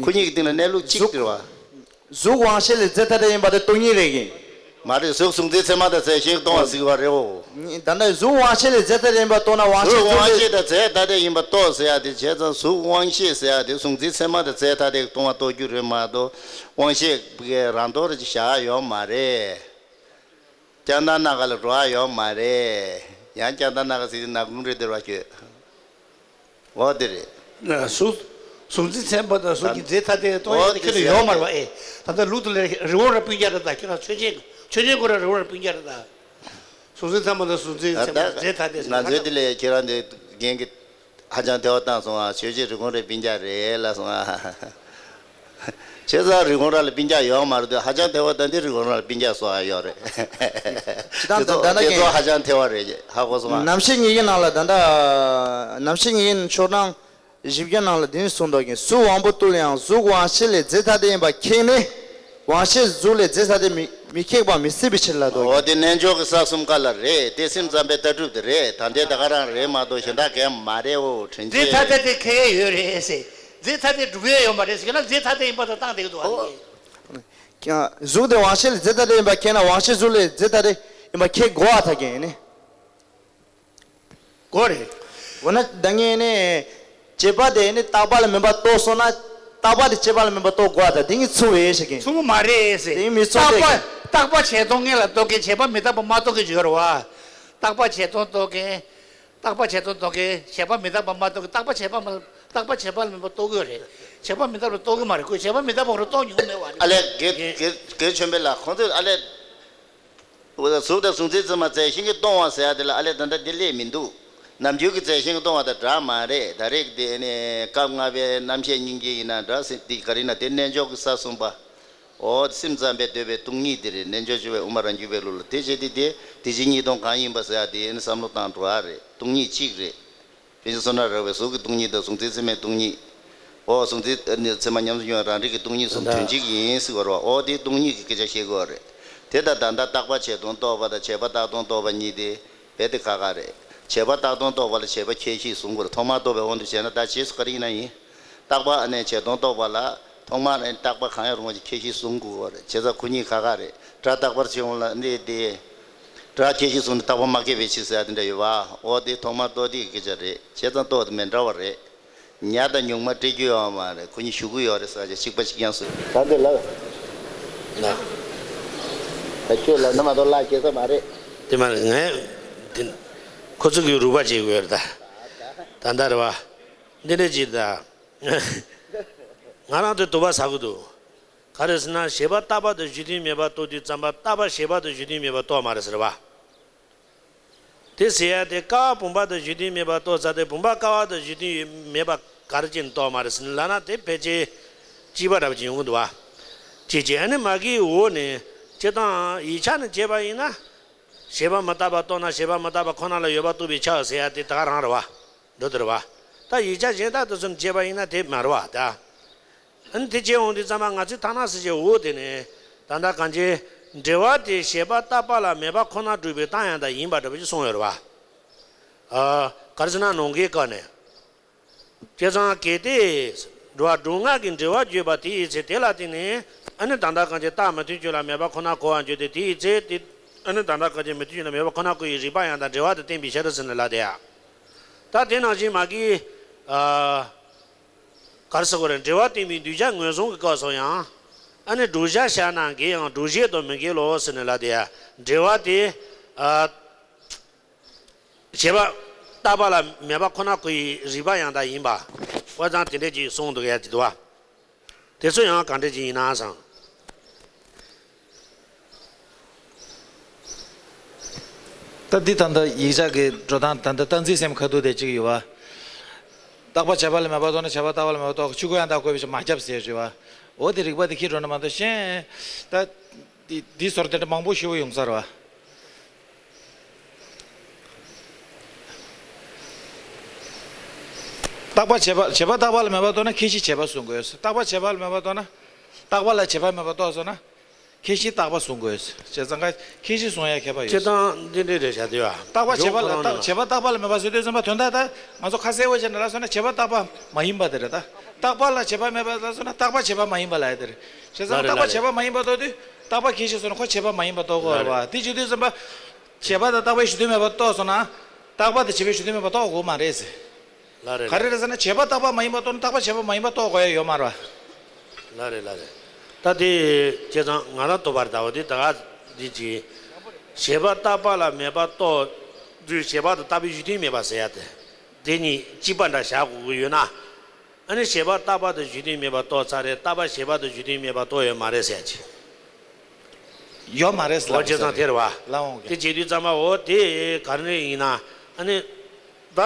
ཁོ་གཉིས་ཀྱི་སྟེང་ལ་གནས་ལུགས་གཅིག་གཟུགས་རེད་བ། གཟུགས་དབང་ཤེས་ལས་རྫས་ཐ་དད་ཡིན་པ་དེ་སྟོང་ཉིད་རེད་ཀྱི། མ་རེད། གཟུགས་གཟུགས་མཚན་ཚད་མ་དང་རྫས་གཞན་སྟོང་བ་ཟེར་བ་རེད་འོ། ད་ལྟ་གཟུགས་དབང་ཤེས་ལས་རྫས་ཐ་དད་ཡིན་པ་རྟོགས་ན་དབང་ཤེས་གཟུགས་དབང་ཤེས་དང་རྫས་ཐ་དད་ཡིན་པ་རྟོགས་ཟེར་ཡ་དེ་བྱས་ཙང་གཟུགས་དབང་ཤེས་ཟེར་ཡ་དེ་གཟུགས་མཚན་ཚད་མ་དང་རྫས་ཐ་དད་ཀྱིས་སྟོང་བ་རྟོགས་རྒྱུ་རེད་མ་གཏོགས་དབང་ཤེས་ཀྱི་རང་ལྡོག་རེ་ཅིག་བཞག་ཡོད་མ་རེད། ལྕགས་ཐང་སྣ་ཁ་ལ་འགྲོ་ཡ་ཡོད་མ་རེད། ཡང་ལྕགས་ཐང་སྣ་ཁ་ཟེར་དུས་ནག་ཁུང་རེད་འདིར་བ་ཁྱོད། འོ་དེ་རེད། གཟུགས། གཟུགས་མཚན་ཚད་མ་དང་གཟུགས་ཀྱི་རྫས་ཐ་དད་སྟོང་ཡོད་དེ་ཁྱོད་ལ་ཡོད་མ་རེད་བ་ཨེ། ད་ལྟ་ལུགས་དེ་ལས་རི་བོང་ར་སྤུན་ཀྱག་རེད་ད། ཁྱོད་རང་ཆོས་ཅན། ཆོས་ཅན་ཁོ་རང་རི་བོང་ར་སྤུན་ཀྱག་རེད་ད། གཟུགས་མཚན་ཚད་མ་དང་གཟུགས་མཚན་ཚད་མ་རྫས་ཐ་དད་ཟེར་ང་ཚོའི་དེ་ལས་ཁྱེད་རང་དེ་རྒན་གྱི། ཧ་ཅང་ཐལ་བ་བཏང་སོང་ཨ། ཆོས་ཅན་རི་བོང་རའི་སྤུན་ཀྱག་རེད་ལབ་སོང་ཨ། བྱས་ཙང་རི་བོང་ར་ལ་སྤུན་ཀྱག་ཡོད་མ་རེད་དུས་ཧ་ཅང་ཐལ་བ་བཏང་དུས་རི་བོང་ར་ལ་སྤུན་ཀྱག་སོགས་ཨ་ཡོད་རེད། ཇི་ལྟར་དེ་ཚོ་ད་ལྟ་དེ་ཚོ་གན་ཧ་ཅང་ཐལ་བ་རེད་ཧ་གོ་སོང་ཨ། རྣམ་བཤད་ཉིད་ཀྱི་ནང་ལ་ད་ལྟ་རྣམ་བཤད་ཉིད་ཀྱི་ཕྱོགས་གྲངས་བཞི་བརྒྱ་ནང་ལ་འདི་ནི་གསུངས་འདུག་གན། གཟུགས་དབང་པོ་རྟོགས་ལ་ཡང་གཟུགས་དབང་ཤེས་ལས་རྫས་ཐ་དད་ཡིན་པ་ཁེགས་ནས། དབང་ཤེས་གཟུགས་ལས་རྫས་ཐ་དད་མི་མི་ཁེགས་པ་མི་སྲིད་པའི་ཕྱིར་ལ་འདོད། འོ་དེ་རྣལ་འབྱོར་གྱི་ས་གསུམ་ཀ་ལ་རེད། དེ་སེམས་ཙམ་པའི་ལྟ་གྲུབ་དེ་རེད། ད་ལྟའི་ད་ག་རང་རེད་མ་གཏོགས་གཞན་དག་གས་མ་རེད་འོ། དྲིན་རྫས་ཆེ། ཐ་དད་དེ་ཁེགས་ཡས་ཡོད་རེད་ཟེར། རྫས་ཐ་དད་སྒྲུབ་ཡས་ཡོད་མ་རེད་ཟེར་ན་རྫས་ཐ་དད་ཡིན་པ་དང་བཏང་བསྡད་ཀྱི་འདུག་ཨ། ཀྱང་གཟུགས་དེ་དབང་ཤེས་ལས་རྫས་ཐ་དད་ཡིན་པ་ཁེགས་ན་དབང་ཤེས་གཟུགས་ལས་རྫས་ཐ་དད་ཡིན་པ་ཁེགས་དགོས་པ་ཐག་གི་ཡིན་ནི། གོ་རེད། འོ་ན་ད་ངས་ནི། བྱས་པ་དེ་ནི་རྟག་པ་ལ་དམིགས་པ་རྟོགས་སོང་ན། རྟག་པ་དེ་བྱས་པ་ལ་དམིགས་པ་རྟོགས་དགོས་པ་དང་དེ་གཉིས་མཚུངས་པ་ཡིན་ཞེས་ཀྱི། མཚུངས་པ་མ་རེད་ཟེར། དེ་གཉིས་མི་མཚུངས་རྟག་པ་ཏེ། རྟག་པ་བྱས་སྟོང་ངེས་ལ་རྟོགས་མཁན་བྱས་པ་མི་རྟག་པ་མ་རྟོགས་མཁན་ཅིག་ཡོད་རེད་བ། རྟག་པ་བྱས་སྟོང་རྟོགས་མཁན། རྟག་པ་བྱས་སྟོང་རྟོགས་མཁན་བྱས་པ་མི་རྟག་པ་མ་རྟོགས་མཁན་རྟག་པ་བྱས་པ་མ། རྟག་པ་བྱས་པ་ལ་དམིགས་པ་རྟོགས་ཀྱི་ཡོད་རེད། བྱས་པ་མི་རྟག་པ་རྟོགས་ཀྱི་མ་རེད། ཁོས་བྱས་པ་མི་རྟག་པ་ཁོ་རང་རྟོགས་མྱོང་མེད་བ། ཨ་ལས་དགེ་དགེ་དགེ་ཆོས་འཕེལ་ལགས་ཁོང་ཚོས་ཨ་ལས། འོ་ད་གཟུགས་དང་གཟུགས་མཚན་ཚད་མ་རྫས་གཞན་གྱིས་སྟོང་བ་ཟེར་ཡ་དེ་ལ་ཨ་ལས་ད་ལྟ་འདི་སླེབས་མི་འདུག་ནམ་རྒྱུན་གྱི་རྫས་གཞན་གྱིས་སྟོང་བ་དང་འདྲ་མ་རེད། ད་རེས་དེ་ནི་སྐབས་ལྔ་པའི་རྣམ་བཤད་སྙིང་རྗེ་ཡིན་ན་འདྲ་ཟེར་དེ་ག་རེ་ན་དེ་རྣལ་འབྱོར་གྱི་ས་གསུམ་པ། འོ་སེམས་ཙམ་པས་འདོད་པའི་སྟོང་ཉིད་དེ་རེད། རྣལ་འབྱོར་སྤྱོད་པའི་དབུ་མ་རང་རྒྱུད་པའི་ལུགས་ལ་དེ་བྱས་ཏེ་དེ་དེ་གཅིག་གཉིས་སྟོང་གང་ཡིན་པ་ཟེར་ཡ་དེ་ནི་བསམ་བློ་བཏང་འགྲོ་ཡ་རེད། སྟོང་ཉིད་གཅིག་རེད། དཔེ་ཆ་བསམ་ན་རགས་པའི་གཟུགས་ཀྱི་སྟོང་ཉིད་དང་གཟུགས་མཚན་ཚད་མའི་སྟོང་ཉིད། འོ་གཟུགས་མཚན་ཚད་མ་ཉམས་སུ་མྱོང་བའི་རང་རིག་གི་སྟོང་ཉིད་གསུམ་དོན་གཅིག་ཡིན་ཟེར་བ་རེད་བ། འོ་དེའི་སྟོང་ཉིད་ཀྱི་སྐད་ཆ་བཤད་དགོས་རེད། དེ་ལྟར་ད་ལྟ་རྟག་པ་བྱས་སྟོང་རྟོགས་པ་དང་བྱས་པ་རྟག་སྟོང་རྟོགས་པ་གཉིས་དེ་རྦད་དེ་ཁག་ཁག་རེད། བྱས་པ་རྟག་སྟོང་རྟོགས་པ་ལ་བྱས་པ་ཁྱད་གཞི་བཟུང་དགོས་རེད། ཐོག་མར་རྟོགས་པའི་དབང་དུ་བྱས་ན་ད་རྗེས་སུ་ག་རེ་ཡིན་ན་ཡིན། རྟག་པ་ཨ་ནེ་བྱས་སྟོང་རྟོགས་པ་ལ་ཐོག་མར་ཨ་ནེ་རྟག་པ་གང་ཡང་རུང་བ་ཞིག་ཁྱད་གཞི་བཟུང་དགོས་པ་རེད། བྱས་ཙང་ཁོ་གཉིས་ཁག་ཁག་རེད། སྒྲ་རྟག་པར་བྱེད་འོང་ལ་ཨ་ནེ་དེ། སྒྲ་ཁྱད་གཞི་བཟུང་ནས་རྟག་པ་མ་སྐྱེས་པའི་ཕྱིར་ཟེར་ཡ་དེ་འདྲ་ཡོད་པ། འོ་དེ་ཐོག་མར་རྟོགས་དེ་གི་སྐད་ཆ་རེད། བྱས་ཙང་རྟོགས་དེ་མི་འདྲ་བ་རེད། ཉ་དང་ཉུང་མ་སྤྲད་རྒྱུ་ཡོད་མ་རེད། ཁོ་གཉིས་ཞུ་གི་ཡོད་རེད་ཟེར་ཡ་གཅིག་པ་གཅིག་རྐྱང་བཟོས། ད་འདི་ལ། ན། ད་ཁྱོད་ལ་ན་མ་གཏོགས་ལ་སྐྱེ་ས་མ་རེད། དེ་མ་རེད་ངས། དེ། ཁོ་ཚོ་གི་རུས་པ་བྱེད་དགོས་རེད་ད། ད་ད་རེད་བ། འདི་འདྲ་ཅིག་ད། ང་རང་དེ་དུ་བ་ཟ་གི་འདུག་ག་རེ་ཟེར་ན་བྱས་པ་རྟག་པ་དང་གཞི་མཐུན་མེད་པ་རྟོགས་དུས་ཙམ་པ་རྟག་པ་བྱས་པ་དང་གཞི་མཐུན་མེད་པ་རྟོགས་མ་རེད་ཟེར་བ། དེ་ཟེར་ཡ་དེ་ཀ་བ་བུམ་པ་དང་གཞི་མཐུན་མེད་པ་རྟོགས་ཚར་ཏེ་བུམ་པ་ཀ་བ་དང་གཞི་མཐུན་མེད་པ་ག་རེ་བྱས་ནས་རྟོགས་མ་རེད་ཟེར་ན་ལབ་ན་དེ་ཕལ་ཆེར་སྐྱིད་པ་འདྲ་བ་ཅིག་ཡོང་གི་འདུག་བ། ཅེས་བྱས་ཨ་ནི་མ་གིའི་འོག་ནས་སྤྱིར་བཏང་ཡིག་ཆ་ནས་བྱས་པ་ཡིན་ན། བྱས་པ་མི་རྟག་པ་རྟོགས་ན་བྱས་པ་མི་རྟག་པ་ཁོ་ན་ལ་ཡོད་པ་རྟོགས་པའི་ཆ་ཟེར་ཡ་དེ་ད་ག་རང་རེད་བ། འགྲོ་དེ་རེད་བ། ད་ཡིག་ཆ་གཞན་དག་དེ་ཚོ་ནས་བྱས་པ་ཡིན་ན་དེ་མ་རེད་བ་ད། ཨ་ནི་དེ་བྱས་འོང་དུས་ཙམ་པ་ང་ཚོས་ཐ་ན་ཟེར་བྱས་འོ་དེ་ནས་ད་ལྟ་གང་ཅི། འབྲེལ་བ་དེ་བྱས་པ་རྟག་པ་ལ་མེད་པ་ཁོ་ན་སྒྲུབ་པའི་རྟགས་ཡང་དག་ཡིན་པ་འདྲ་པོ་ཅིག་གསུངས་ཡོད་རེད་བ། ཨ། ག་རེ་ཟེར་ན་ནང་གི་སྐབས་ནས། བྱས་ཙང་གལ་ཏེ། འགྲོ་བ་སྒྲུབ་ངག་གི་འབྲེལ་བ་བརྗོད་པ་དེ་ཡི་ཚེ་དེ་ལ་བརྟེན་ནས་ཨ་ནི་ད་ལྟ་གང་ཅི་རྟགས་མི་མཐུན་ཕྱོགས་ལ་མེད་པ་ཁོ་ན་གོ་བར་འགྱུར་ཏེ་དེ་ཡི་ཚེ་དེ། ཨ་ནི་ད་ལྟ་གང་ཅི་མི་མཐུན་ཕྱོགས་ལ་མེད་པ་ཁོ་ན་གོ་བའི་རིགས་པ་ཡང་དག་འབྲེལ་བ་དང་བརྟེན་པའི་ཕྱིར་ཟེར་ནས་ལབ་དེ་ཡ། ད་དེ་ནང་བཞིན་མ་གིའི། ཨ། ག་རེ་ཟེར་དགོས་རེད། འབྲེལ་བ་བསྟན་པའི་གདུལ་བྱ་ངོས་བཟུང་གི་སྐབས་སུ་ཡང་། ཨ་ནི་བསྒྲུབ་བྱ་བཞག་ན་འགལ་ཡང་སྒྲུབ་བྱེད་དུ་མི་འགལ་ལོ་ཟེར་ནས་ལབ་དེ་ཡ། འབྲེལ་བ་དེ། ཨ། བྱས་པ་རྟག་པ་ལ་མེད་པ་ཁོ་ན་ཁོ་ཡི་རིགས་པ་ཡང་དག་ཡིན་པ། ཨོ་ཙང་དེ་འདྲས་ཅིག་གསུངས་འདུག་ཡ་ཅིག་འདུག་བ། དེ་ཚོ་ཡང་གང་འདྲས་ཅིག་ཡིན་ན་བསམ། ད་འདི་ད་ལྟ་ཡིག་ཆ་གི་འགྲོ་སྟངས་ད་ལྟ་སྟངས་འཛིན་སེམས་ཁ་ཐུག་དེ་གཅིག་ཡོད་བ། རྟག་པ་བྱས་པ་ལ་མེད་པ་རྟོགས་ན་བྱས་པ་རྟག་པ་ལ་མེད་པ་རྟོགས། ཆོས་སྐུ་ཡང་དག་བཀོད་པའི་ཕྱིར་མ་ཁྱབ་ཟེར་ཞུ་བ། འོ་དེ་རིགས་པ་དེ་ཁྱེར་འགྲོ་ན་མ་གཏོགས་གཞན། ད་འདི་འདི་ཟུར་དེ་འདྲ་མང་པོ་ཞེ་པོ་ཡོང་ས་རེད་བ། རྟག་པ་བྱས་པ་བྱས་པ་རྟག་པ་ལ་མེད་པ་རྟོགས་ན་ཁྱད་གཞི་བྱས་པ་གསུང་དགོས། རྟག་པ་བྱས་པ་ལ་མེད་པ་རྟོགས་ན། རྟག་པ་ལ་བྱས་པ་མེད་པ་རྟོགས་སོང་ན། ཁྱད་གཞི་རྟག་པ་གསུང་དགོས། བྱས་ཙང་ཁ་ཁྱད་གཞི་གསུང་ཡ་ཁྱད་པར་ཡོད། སྤྱིར་བཏང་འདི་འདྲའི་རེད་བྱ་དེ་བ། རྟག་པ་བྱས་པ་ལ་རྟག་བྱས་པ་རྟག་པ་ལ་མེད་པ་ཟེར་དུས་ཙམ་པ་དོན་དག་ད་ང་ཚོ་ཁ་གསལ་བོ་བྱས་ནས་ལབ་སོང་ན་བྱས་པ་རྟག་པ་མ་ཡིན་པ་དེ་རེད་ད། རྟག་པ་ལ་བྱས་པ་མེད་པ་ལབ་སོང་ན་རྟག་པ་བྱས་པ་མ་ཡིན་པ་ལབ་ཡ་དེ་རེད། བྱས་ཙང་ལ་རེད་རྟག་པ་ལ་རེད། བྱས་པ་མ་ཡིན་པ་རྟོགས་དུས་རྟག་པ་ཁྱད་གཞི་སོང་ན་ཁོ་བྱས་པ་མ་ཡིན་པ་རྟོགས་དགོས་རེད་བ། དེ་བྱེད་དུས་ཙམ་པ། བྱས་པ་དང་རྟག་པའི་གཞི་མཐུན་མེད་པ་རྟོགས་སོང་ན། རྟག་པ་དང་བྱས་པའི་གཞི་མཐུན་མེད་པ་རྟོགས་དགོས་མ་རེད་ཟེར། ལ་རེད། ག་རེ་རེད་ཟེར་ན་བྱས་པ་རྟག་པ་མ་ཡིན་པ་རྟོགས་ན་རྟག་པ་བྱས་པ་མ་ཡིན་པ་རྟོགས་དགོས་ཡ་ཡོད་མ་རེད་བ། ལ་རེད་ལ་རེད། ད་དེ་བྱས་ཙང་ང་རང་དོགས་པ་རེད་ད། འོ་དེ་ད་ག་འདི་ཅི། བྱས་པ་རྟག་པ་ལ་མེད་པ་རྟོགས་དུས་བྱས་པ་དང་རྟག་པའི་གཞི་མཐུན་མེད་པ་ཟེར་ཡ་དེ། དེ་གཉིས་གཅིག་པ་འདྲ་བཞག་དགོས་ཀྱི་ཡོད་ན། ཨ་ནི་བྱས་པ་རྟག་པ་དང་གཞི་མཐུན་མེད་པ་རྟོགས་ཚར་རེད། རྟག་པ་བྱས་པ་དང་གཞི་མཐུན་མེད་པ་རྟོགས་ཡོད་མ་རེད་ཟེར་ཡ་ཅི། ཡོད་མ་རེད་ཟེར་ལབ་ཡོད་ས་རེད། ལ་འོང་གི། དེ་བྱེད་དུས་ཙམ་པ་འོ་དེ་ག་རེ་ཡིན་ན། ཨ་ནི། ད།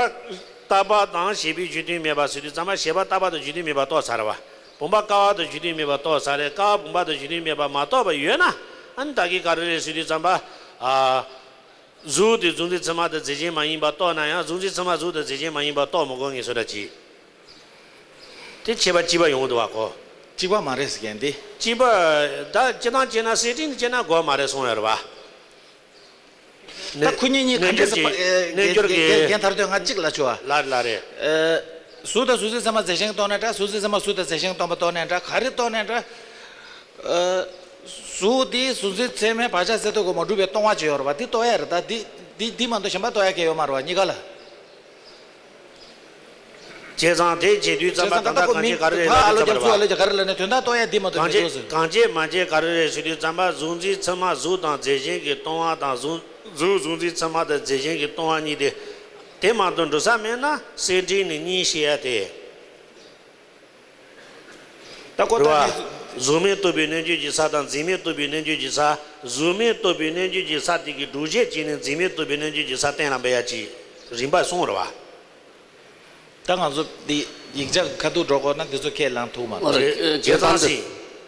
རྟག་པ་དང་བྱས་པའི་གཞི་མཐུན་མེད་པ་ཟེར་དུས་ཙམ་པ་བྱས་པ་རྟག་པ་དང་གཞི་མཐུན་མེད་པ་རྟོགས་ཚར་བ། བུམ་པ་ཀ་བ་དང་གཞི་མཐུན་མེད་པ་རྟོགས་ཚར་རེད། ཀ་བ་བུམ་པ་དང་གཞི་མཐུན་མེད་པ་མ་རྟོགས་པ་ཡོད་ན། ཨ་ནི་ད་གིན་ག་རེ་རེད་ཟེར་དུས་ཙམ་པ། ཨ། གཟུགས་དེ་གཟུགས་འཛིན་ཚད་མ་དང་རྫས་གཞན་མ་ཡིན་པ་རྟོགས་ན་ཡང་གཟུགས་འཛིན་ཚད་མ་གཟུགས་དང་རྫས་གཞན་མ་ཡིན་པ་རྟོགས་མི་དགོས་ངེས་སོ་འདྲ་ཅིག་དེ་ཁྱད་པར་གཅིག་པ་ཡོང་འདུག་བ་གོ། གཅིག་པ་མ་རེད་ཟེར་མཁན་དེ། གཅིག་པ། ད་སྤྱིར་བཏང་བྱས་ན་གསེར་ཕྲེང་དུ་བྱས་ན་དགོས་མ་རེད་གསུངས་ཡོད་རེད་བ། ད་ཁོ་གཉིས་གཉིས་ག་འདྲས་སེ་རྣལ་འབྱོར་གྱི། རྒན་ཐར་འདོད་ང་གཅིག་ལ་ཆུ་བ། ལ་རེད་ལ་རེད། གཟུགས་དང་གཟུགས་འཛིན་ཚད་མ་རྫས་གཞན་གྱིས་སྟོང་ན་འདྲ། གཟུགས་འཛིན་ཚད་མ་གཟུགས་དང་རྫས་གཞན་གྱིས་སྟོང་པ་རྟོགས་ན་འདྲ། ག་རེ་རྟོགས་ན་འདྲ། གཟུགས་འདི་གཟུགས་འཛིན་ཚད་མའི་བག་ཆགས་ཚད་ལྡོག་གིས་མ་གྲུབ་པའི་སྟོང་བ་ཅིག་ཡོད་རེད་བ། འདི་རྟོགས་ཡ་རེད་ད། འདི་འདི་འདི་མ་གཏོགས་གཞན་པ་རྟོགས་ཡ་གང་ཡོད་མ་རེད་བ་གཉིས་ཀ་ལ། བྱས་ཙང་དེ་བྱེད་དུས་ཙམ་པ་བྱས་ཙང་ད་ལྟ་ཁོ་མི་གང་བྱེད་ག་རེ་རེད་ཕ་ཨ་ལོ་རྒྱབ་ཚུགས་ཨ་ལོ་རྒྱབ་ག་རེ་ལབ་ནས་དོན་དག་རྟོགས་ཡ་འདི་མ་གཏོགས་གང་མི་འདུག་བྱེད་ཟེར། གང་བྱེད་མ་བྱེད་ག་རེ་རེད་ཟེར་དུས་ཙམ་པ་གཟུགས་འཛིན་ཚད་མ་གཟུགས་དང་རྫས་གཞན་གྱིས་སྟོང་བ་དང་གཟུགས་གཟུགས་གཟུགས་འཛིན་ཚད་མ་དང་རྫས་གཞན་གྱིས་སྟོང་བ་གཉིས་དེ། དེ་མ་གཏོགས་འགྲོ་ས་མེད་ན་གསེར་ཕྲེང་ནི་གཉིས་བཤད་ཡ་དེ། ད་ཁོ་རེད་ད་བ། གཟུགས་མེད་རྟོགས་པའི་རྣལ་འབྱོར་གྱི་ས་དང་འཛིན་མེད་རྟོགས་པའི་རྣལ་འབྱོར་གྱི་ས། གཟུགས་མེད་རྟོགས་པའི་རྣལ་འབྱོར་གྱི་ས་དེ་གི་སྒྲུབ་བྱེད་བྱས་ནས་འཛིན་མེད་རྟོགས་པའི་རྣལ་འབྱོར་གྱི་ས་གཏན་ལ་འབེབས་ཡ་ཅིག་རིམ་པ་གསུངས་རེད་བ། ད་ང་ཚོ་འདི་ཡིག་ཆ་ཁ་ཐུག་འགྲོ་དགོས་ན་འདི་ཚོ་ཁས་བླངས་ཐུབ་མ་རེད། རེད། བྱས་ཙང་སྲིད།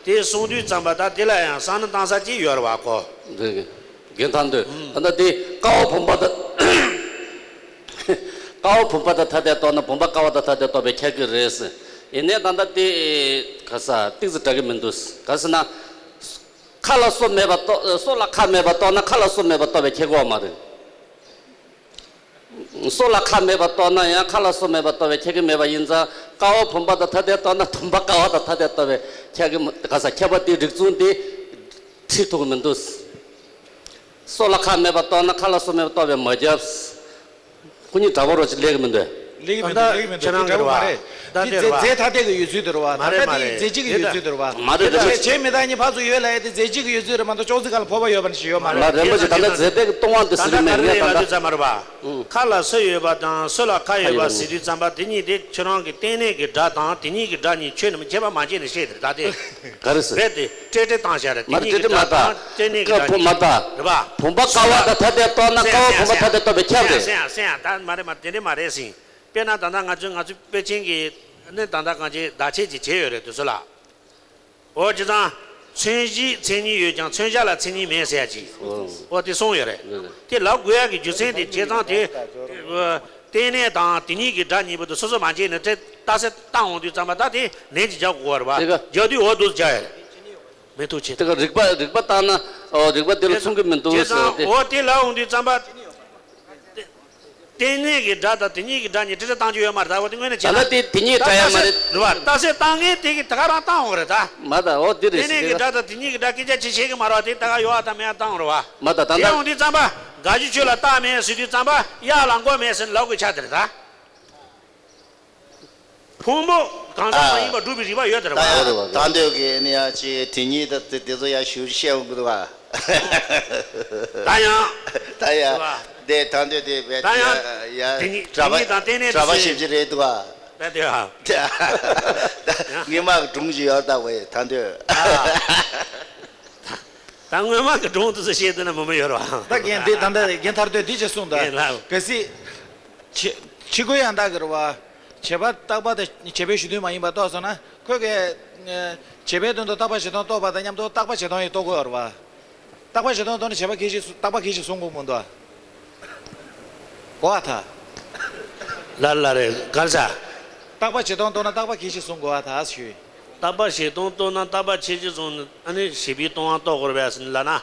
དེ་གསུངས་དུས་ཙམ་པ་ད་དེ་ལ་ཡང་བསམ་བློ་བཏང་ས་ཅིག་ཡོད་རེད་བ་ཁོ། རེད། རྒན་ཐར་འདོད། ད་ལྟ་དེ་ཀ་བ་བུམ་པ་དང་། ཀ་བ་བུམ་པ་དང་ཐ་དད་རྟོགས་ན་བུམ་པ་ཀ་བ་དང་ཐ་དད་རྟོགས་པས་ཁྱབ་ཀྱི་རེད། ཡིན་ནའི་ད་ལྟ་དེ་ག་ས་ཏིག་ཙི་འདྲ་གི་མི་འདུག་ག་ཟེར་ན། མཁའ་ལ་སོ་མེད་པ་རྟོགས། སོ་ལ་ཁ་མེད་པ་རྟོགས་ན་མཁའ་ལ་སོ་མེད་པ་རྟོགས་པས་ཁྱབ་ཀྱི་ཡོད་མ་རེད། སོ་ལ་ཁ་མེད་པ་རྟོགས་ན་ཡང་མཁའ་ལ་སོ་མེད་པ་རྟོགས་པས་ཁྱབ་ཀྱི་མེད་པ་ཡིན་ཙང་ཀ་བ་བུམ་པ་དང་ཐ་དད་རྟོགས་ན་བུམ་པ་ཀ་བ་དང་ཐ་དད་རྟོགས་པས་ཁྱབ་ཀྱི་མ། ག་ས་ཁྱབ་པ་དེ་རིགས་མཚུངས་དེ་ཁྲིད་ཐུབ་ཀྱི་མི་འདུག་སོ་ལ་ཁ་མེད་པ་རྟོགས་ན་མཁའ་ལ་སོ་མེད་པ་རྟོགས་པས་མ་ཁྱབ། ཁོ་གཉིས་འདྲ་པོ་རོ་ཅིག་ལེགས་མི་འདུག་ལེགས་མི་འདུག་ལེགས་མི་འདུག་ཁྱེད་རང་འདྲ་པོ་མ་རེད། ད་དེ་རེད་བ། རྫས་ཐ་དད་ཀྱི་ཡོད་ཚུལ་དེ་རེད་བ། མ་རེད་མ་རེད། རྫས་གཅིག་གི་ཡོད་ཚུལ་དེ་རེད་བ། མ་རེད་རེད། རྫས་མེད་ད་གཉིས་ཕར་ཚུར་ཡོད་ལ་ཡ་དེ་རྫས་གཅིག་གི་ཡོད་ཚུལ་རེད་མ་གཏོགས་ཅོག་ཙེ་སྒང་ལ་ཕོར་པ་ཡོད་པ་ནི་ཞིག་ཡོད་མ་རེད། མ་རེད་པ་ཅིག་ད་ལྟ་རྫས་པའི་གི་སྟོང་བ་འདི་ཟེར་གི་མེད་ངས་ད་ལྟ། མཁའ་ལ་སོ་ཡོད་པ་དང་སོ་ལ་ཁ་ཡོད་པ་ཟེར་དུས་ཙམ་པ་དེ་གཉིས་དེ་ཁྱོད་རང་གི་རྟེན་གནས་ཀྱི་སྒྲ་དང་དེ་གཉིས་ཀྱི་སྒྲ་གཉིས་ཆོས་རྣམས་ཁྱད་པར་མ་བྱས་ནས་བཤད་དེ་ད་དེ། ག་རེ་ཟེར། རྦད་དེ་ཀྲེ་ཀྲེ་བཏང་བཞག་རེད། དེ་མ་རེད། གཉིས་ཀྱི་ཀྲེ་ཀྲེ་མ་སྒྲ་དང་རྟེན་གནས་ཀྱི་སྒྲ་གཉིས་རེད་བ། བུམ་པ་ཀ་བ་དང་ཐ་དད་རྟོགས་ན་ཀ་བ་བུམ་པ་ཐ་དད་རྟོགས་པས་ཁྱབ་རེད། སེམས་ཡ་སེམས་ཡ་ད་མ་རེད་མ་རེད། དེ་འདྲས་མ་རེད་ཟིན། དཔེར་ན་ད་ལྟ་ང་ཚོས་ང་ཚོའི་དཔེ་ཅན་གྱི་ནི་ད་ལྟ་གང་ཅི་བརྡ་ཆད་ཅིག་བྱས་ཡོད་རེད་དུས་ཚོད་ལ། འོ་བྱས་ཙང་། མཚོན་བྱའི་མཚན་ཉིད་ཡོད་ཀྱང་མཚོན་བྱ་ལ་མཚན་ཉིད་མེད་ཟེར་ཡ་ཅིག་འོ་དེ་གསུངས་ཡོད་རེད། དེ་ལབ་དགོས་ཡ་གི་རྒྱུ་མཚན་དེ་བྱས་ཙང་དེ། རྟེན་གནས་དང་དེ་གཉིས་ཀྱི་སྒྲ་གཉིས་པོ་དེ་སོ་སོ་མ་བྱས་ནས་དེ་རྟགས་གསལ་བཏང་འོང་དུས་ཙམ་པ་ད་དེ་ལན་ཅིག་རྒྱག་དགོས་པ་རེད་པ། དེ་ག་རྒྱག་དུས་འོ་འདུག་རྒྱག་ཡ་རེད། མི་ཐུག་ཆེ། དེ་ག་རིགས་པ་རིགས་པ་བཏང་ན་འོ་རིགས་པ་དེ་ལ་མཚུངས་ཀྱི་མི་འདུག་བྱས་ཟེར་ཙང་དེ། འོ་དེ་ལབ་འོང་དུས་ཙམ་པ། རྟེན་གནས་ཀྱི་སྒྲ་དང་དེ་གཉིས་ཀྱི་སྒྲ་གཉིས་ཀྲི་ཀྲི་བཏང་རྒྱུ་ཡོད་མ་རེད་ད། འོ་དེ་དངོས་གནས་བྱས་ན། ད་ལྟ་དེ་དེ་གཉིས་འདྲ་ཡ་མ་རེད། རེད་བ། རྟགས་གསལ་བཏང་མཁན་དེ་གིས་ད་ག་རང་བཏང་འོང་རེད་ད། མ་ད་འོ་དེ་རེད་རྟེན་གནས་ཀྱི་ཟེར་སྒྲ་དང་དེ་གཉིས་ཀྱི་སྒྲ་སྐད་ཆ་བྱེད་ཤེས་ཀྱི་མ་རེད་བ། དེ་ད་ག་ཡོད་ཨ་ད་མེད་ཨ་བཏང་འོང་རེད་བ། མ་ད་ད་དེ་ད་འོང་དུས་ཙམ་པ་དགག་རྒྱུ་ཆོས་ལ་རྟགས་མེད་ཟེར་དུས་ཙམ་པ་གཡག་ལ་མགོ་མེད་ཟེར་ནས་ལབ་དགོས་ཆགས་དེ་རེད་ད། ཕུང་པོ་གང་ཟག་མ་ཡིན་པ་སྒྲུབ་པའི་རིགས་པ་ཡོད་དེ་རེད་བ། ད་ཡང་ད་འདོད་ཀྱི་ནི་ཡང་ཅི་དེ་ཉིད་དེ་དེ་ཚོ་ཡང་ཞུ་བཤད་འོང་གི་འདུག་ག་ད་ཡང་། ད་ཡང་། དེ་ད་འདོད་དེ་བས་ད་ཡང་ཡ་དེ་ཉིད་གྲྭ་པ་དེ་ཉིད་དང་བརྟེན་ནས་གྲྭ་པ་ཞིབ་ཅི་རེད་འདུག་ག་ད་དེ་ཡང་། ངེད་མ་གྲུང་ཅི་ཡོད་ད་བས་ད་འདོད། ད་སྔོན་མ་གི་སྒྲུང་དེ་ཚོ་བཤད་དུས་ན་མི་མི་ཡོད་རེད་བ། ད་རྒན་དེ་ད་ལྟ་རྒན་ཐར་འདོད་འདི་ཅི་གསུངས་ད། རྒན་ལགས། གལ་སྲིད། ཆི་ཆི་གོ་ཡང་དག་གི་རེད་བ། བྱེད་པ་རྟག་པ་དང་བྱེད་པའི་གཞི་མཐུན་མ་ཡིན་པ་རྟོགས་སོང་ན་ཁོས་ཀྱི། བྱེད་པའི་དོན་དུ་རྟག་པ་གཞན་སྟོང་རྟོགས་པ་དང་མཉམ་དུ་རྟག་པ་གཞན་སྟོང་ཡང་རྟོགས་དགོས་རེད་བ། རྟག་པ་གཞན་སྟོང་རྟོགས་ན་བྱེད་པ་ཁྱད་གཞི་རྟག་པ་ཁྱད་གཞི་བཟུང་དགོས་མི་འདུག་གོ་བ་ད། ལ་ལ་རེད་གར་ས། རྟག་པ་གཞན་སྟོང་རྟོགས་ན་རྟག་པ་ཁྱད་གཞི་བཟུང་དགོས་བ་ད་ཞུས། རྟག་པ་གཞན་སྟོང་རྟོགས་ན་རྟག་པ་ཁྱད་གཞི་བཟུང་ནས་ཨ་ནི་བྱེད་པའི་སྟོང་པ་རྟོགས་དགོས་རེད་པས་ཟེར་ལབ་ན།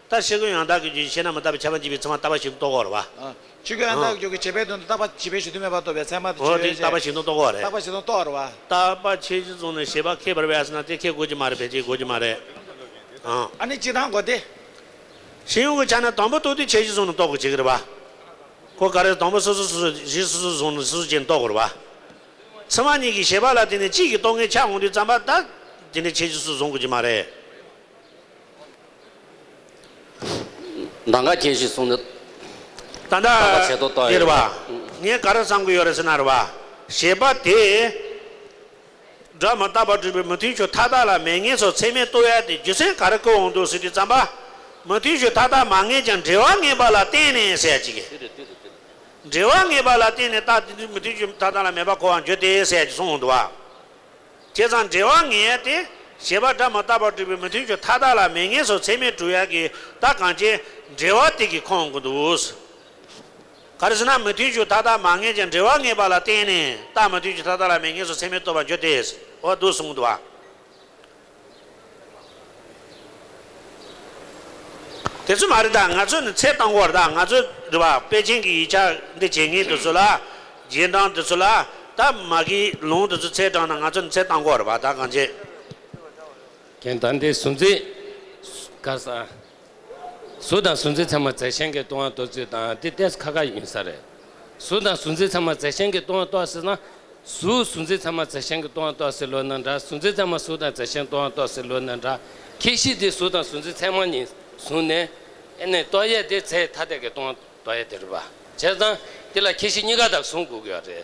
ད་ཤེས་ཀུན་ཡང་དག་གི་རྒྱུད་ཤེས་ན་མི་རྟག་པའི་ཁྱབ་པ་འཇིག་པའི་ཚད་མ་རྟག་པ་ཞིག་རྟོགས་དགོས་རེད་བ། ཨ། ཆོས་ཀུན་ཡང་དག་གི་རྒྱུད་ཀྱི་བྱེད་པའི་དོན་དུ་རྟག་པ་བྱེད་པའི་གཞི་མཐུན་མེད་པར་རྟོགས་པའི་ཚད་མ་དེ་འོ་དེ་ཆོས་རྟག་པ་ཞིག་རྟོགས་དགོས་རེད། རྟག་པ་ཞིག་རྟོགས་རྟོགས་རེད་བ། རྟག་པ་ཁྱད་གཞི་བཟུང་ནས་བྱེད་པ་ཁེགས་པར་བས་ཟེར་ན་དེ་ཁེགས་དགོས་ཀྱི་མ་རེད། ཕལ་ཆེར་དགོས་ཀྱི་མ་རེད། ཨང་། ཨ་ནི་སྤྱིར་བཏང་གོ་དེ། ཤེས་ཡོན་གྱི་ཆ་ནས་དང་པོ་རྟོགས་དུས་ཁྱད་གཞི་བཟུང་ནས་རྟོགས་དགོས་བྱེད་ཀྱི་རེད་བ། ཁོ་ག་རེ་དང་པོ་སོ་སོ་སོ་སོ་གཞི་སོ་སོ་བཟུང་ནས་སོ་སོ་བྱས་ནས་རྟོགས་དགོས་རེད་བ། ཚད་མ་གཉིས་ཀྱི་བྱེད་པ་ལ་བརྟེན་ནས་གཅིག་གི་རྟོགས་ངེས་ཆགས་འོང་དུས་ཙམ་པ་ད་དེ་ནས་ཁྱད་གཞི་སོ་སོ་བཟུང་དགོས་ཀྱི་མ་རེད། ད་ག་ཁྱད་གཞི་བཟུང་ནས། ད་ལྟ་རྟག་པ་བྱེད་སྟོང་རྟོགས་ཡ་དེ་རེད་བ། ངས་ག་རེ་བསམ་གྱི་ཡོད་རེད་ཟེར་ན་རེད་བ། བྱེད་པ་དེ། སྒྲ་མི་རྟག་པར་སྒྲུབ་པའི་མི་མཐུན་ཕྱོགས་མཐའ་དག་ལ་མེད་ངེས་སོགས་ཚད་མས་རྟོགས་ཡ་དེ་རྒྱུ་མཚན་ག་རེ་བཀོད་འོང་འདུག་ཟེར་དུས་ཙམ་པ། མི་མཐུན་ཕྱོགས་མཐའ་དག་མ་ངེས་ཀྱང་འབྲེལ་བ་ངེས་པ་ལ་བརྟེན་ནས་ཟེར་ཡ་གཅིག་གི། འབྲེལ་བ་ངེས་པ་ལ་བརྟེན་ནས་རྟགས་དེ་མི་མཐུན་ཕྱོགས་མཐའ་དག་ལ་མེད་པ་གོ་བར་འགྱུར་ཏེ་ཟེར་ཡ་གཅིག་གསུངས་འོང་འདུག་བ། བྱས་ཙང་འབྲེལ་བ་ངེས་ཏེ། བྱེད་པ་སྒྲ་མི་རྟག་པར་སྒྲུབ་པའི་མི་མཐུན་ཕྱོགས་མཐའ་དག་ལ་མེད་ངེས་སོགས་ཚད་མས་སྒྲུབ་ཡག་གི་རྟགས་གང་ཅི་འབྲེལ་བ་དེ་གིས་ཁོང་དགོས་འདུག་ག་རེ་ཟེར་ན་མི་མཐུན་ཕྱོགས་མཐའ་དག་མ་ངེས་ཀྱང་འབྲེལ་བ་ངེས་པ་ལ་བརྟེན་ནས་རྟགས་མི་མཐུན་ཕྱོགས་མཐའ་དག་ལ་མེད་ངེས་སོགས་ཚད་མས་རྟོགས་པར་འགྱུར་ཏེ། འོ་འདུག་གསུངས་འདུག་བ། དེ་ཚོ་མ་རེད་ད། ང་ཚོ་ནི་ཚད་བཏང་དགོས་རེད་ད། ང་ཚོ་རེད་བ། དཔེ་ཅན་གྱི་ཡིག་ཆ་འདི་བྱེད་མཁན་དེ་ཚོ་ལ། རྗེས་འབྲང་དེ་ཚོ་ལ། ད་མ་གི་ལུང་དེ་ཚོ་ཚད་དྲངས་ན་ང་ཚོ་ནི་ཚད་བཏང་དགོས་རེད་བ། ད་གང་བྱེད། རྒན་ད་འདི་གཟུགས་འཛིན། ག་ས། གཟུགས་དང་གཟུགས་འཛིན་ཚད་མ་རྫས་གཞན་གྱིས་སྟོང་པ་རྟོགས་ཚུལ་དང་འདི་ཏོག་ཙམ་ཁག་ཁག་ཡིན་ས་རེད། གཟུགས་དང་གཟུགས་འཛིན་ཚད་མ་རྫས་གཞན་གྱིས་སྟོང་པ་རྟོགས་ཟེར་ན། གཟུགས་གཟུགས་འཛིན་ཚད་མ་རྫས་གཞན་གྱིས་སྟོང་པ་རྟོགས་ཟེར་ལབ་ན་འདྲ། གཟུགས་འཛིན་ཚད་མ་གཟུགས་དང་རྫས་གཞན་སྟོང་པ་རྟོགས་ཟེར་ལབ་ན་འདྲ། ཁྱད་གཞི་དེ་གཟུགས་དང་གཟུགས་འཛིན་ཚད་མ་གཉིས་བཟུང་ནས། ཨེ་ནས་རྟོགས་ཡས་དེ་རྫས་ཐ་དད་ཀྱིས་སྟོང་པ་རྟོགས་ཡས་དེ་རེད་པ། བྱས་ཙང་། དེ་ལ་ཁྱད་གཞི་གཉིས་ཀ་དག་བཟུང་དགོས་ཀྱི་ཡོད་རེད།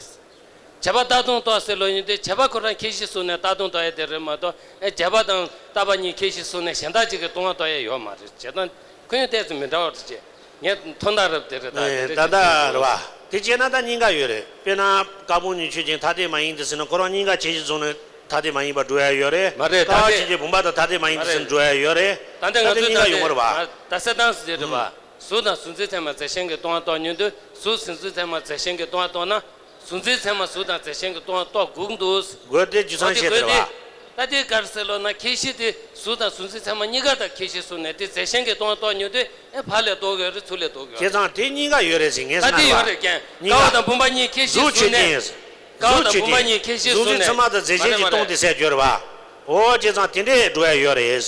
བྱས་པ་རྟག་སྟོང་རྟོགས་ཟེར་ལབ་ཡོང་དུས་བྱས་པ་ཁོ་རང་ཁྱད་གཞི་བཟུང་ནས་རྟག་སྟོང་རྟོགས་ཡས་དེ་རེད་མ་གཏོགས། ཨེ་བྱས་པ་དང་རྟག་པ་གཉིས་ཁྱད་གཞི་བཟུང་ནས་གཞན་དག་ཅིག་གིས་སྟོང་པ་རྟོགས་ཡས་ཡོད་མ་རེད། བྱས་ཙང་། ཁོ་ཡང་ཏོག་ཙམ་མི་འདྲ་བ་རེད་ཅེས། ངས་མཐོང་སྟངས་རབ་དེ་རེད་ད། ཨེ། དེ་ད་ལྟ་རེད་བ། དེ་བྱས་ན་ད་གཉིས་ཀ་ཡོད་རེད། དཔེར་ན་དཀར་པོ་ཉིད་ཆོས་ཅན་ཐ་དད་མ་ཡིན་ཏེ་ཟེར་ན་ཁོ་རང་གཉིས་ཀ་ཁྱད་གཞི་བཟུང་ནས་ཐ་དད་མ་ཡིན་པར་འགྲོ་ཡ་ཡོད་རེད། མ་རེད། ཀ་བ་ད་དེ་ཆོས་ཅན་བུམ་པ་དང་ཐ་དད་མ་ཡིན་ཏེ་ཟེར་ན་འགྲོ་ཡ་ཡོད་རེད། ད་ལྟ་ང་ད་ལྟ་ཚོའི་གཉིས་ད་ཀ་ལྟ་ཡོང་གི་རེད་བ། ད་གསལ་སྟངས་ཟེར་རེད་བ། གཟུགས་དང་གཟུགས་འཛིན་ཚད་མ་རྫས་གཞན་གྱིས་སྟོང་པ་རྟོགས་ཡོང་དུས་གཟུགས་གཟུགས་འཛིན་ཚད་མ་རྫས་གཞན་གྱིས་སྟོང་པ་རྟོགས་ན། གཟུགས་འཛིན་ཚད་མ་གཟུགས་དང་རྫས་གཞན་གྱིས་སྟོང་པ་རྟོགས་དགོས་འདུག་དགོས་དེ་རྒྱུ་མཚན་བཤད་དེ་རེད་བ། ད་དེ་ག་རེ་ཟེར་ལབ་ན་ཁྱད་གཞི་དེ་གཟུགས་དང་གཟུགས་འཛིན་ཚད་མ་གཉིས་ཀ་དག་ཁྱད་གཞི་བཟུང་ནས་དེ་རྫས་གཞན་གྱིས་སྟོང་པ་རྟོགས་ཡོང་དུས། ཨེ་ཕར་ལ་རྟོགས་ཡོད་རེད། ཚུར་ལ་རྟོགས་ཡོད་རེད། བྱས་ཙང་དེ་གཉིས་ཀ་ཡོད་རེད་ཟེར། ངས་ད་ཟེར་དེ་ན་ཡོད་རེད་ཀྱང་། གཉིས་ཀ། ཀ་བ་དང་བུམ་པ་གཉིས་ཁྱད་གཞི་བཟུང་ནས། ཀ་བ་དང་བུམ་པ་གཉིས་ཁྱད་གཞི་བཟུང་ནས། གཟུགས་འཛིན་ཚད་མ་དང་རྫས་གཞན་གྱིས་སྟོང་སྟེ་ཟེར་ཡོད་རེད་བ། འོ་བྱས་ཙང་དེ་འདྲས་འགྲོ་ཡ་ཡོད་རེད།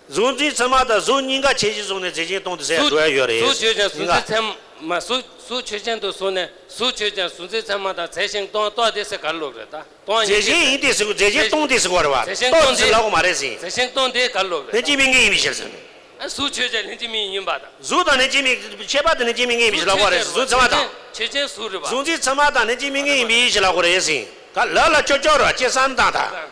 གཟུགས་འཛིན་ཚད་མ་དང་གཟུགས་གཉིས་ཀ་ཁྱད་གཞི་བཟུང་ནས་རྫས་གཞན་སྟོང་སྟེ་ཟེར་འགྲོ་ཡ་ཡོད་རེད། གཟུགས་ཆོས་ཅན། གཟུགས་གཉིས་ཀ། འཛིན་ཚད་མ་གཟུགས་གཟུགས་ཆོས་ཅན་དུ་བཟུང་ནས་གཟུགས་ཆོས་ཅན་གཟུགས་འཛིན་ཚད་མ་དང་རྫས་གཞན་སྟོང་པ་རྟོགས་ཏེ་ཟེར་ག་རེ་ལབ་རེད་ད། སྟོང་པ་ཉིད་རྫས་གཞན་ཡིན་ཏེ་ཟེར་གོ། རྫས་གཞན་སྟོང་སྟེ་ཟེར་གོ་རེད་བ། རྫས་གཞན་སྟོང་སྟེ་ལབ་གོ་མ་རེད་ཟེར། རྫས་གཞན་སྟོང་སྟེ་ག་རེ་ལབ་རེད། ལྷན་ཅིག་དམིགས་ངེས་ཡིན་པའི་ཕྱིར་ཟེར། ཨ་གཟུགས་ཆོས་ཅན་ལྷན་ཅིག་དམིགས་ཡིན་པ་དང་། གཟུགས་དང་ལྷན་ཅིག་དམིགས། ཁྱད་པར་དུ་ལྷན་ཅིག་དམིགས་ངེས་ཡིན་པའི་ཕྱིར་ལབ་གོ་རེད་ཟེར། གཟུགས་ཚད་མ་དང་། ཆོས་ཅན་གཟུགས་རེད་བ། གཟུགས་འཛིན་ཚད་མ་དང་ལྷན་ཅིག་དམིགས་ངེས་ཡིན་པའི་ཕྱིར་ལབ་གོ་རེད་ཟེར། ག་ལ་ལ་ཅོ་ཅོ་ར་ཅེ་བསམ་བཏང་དང་།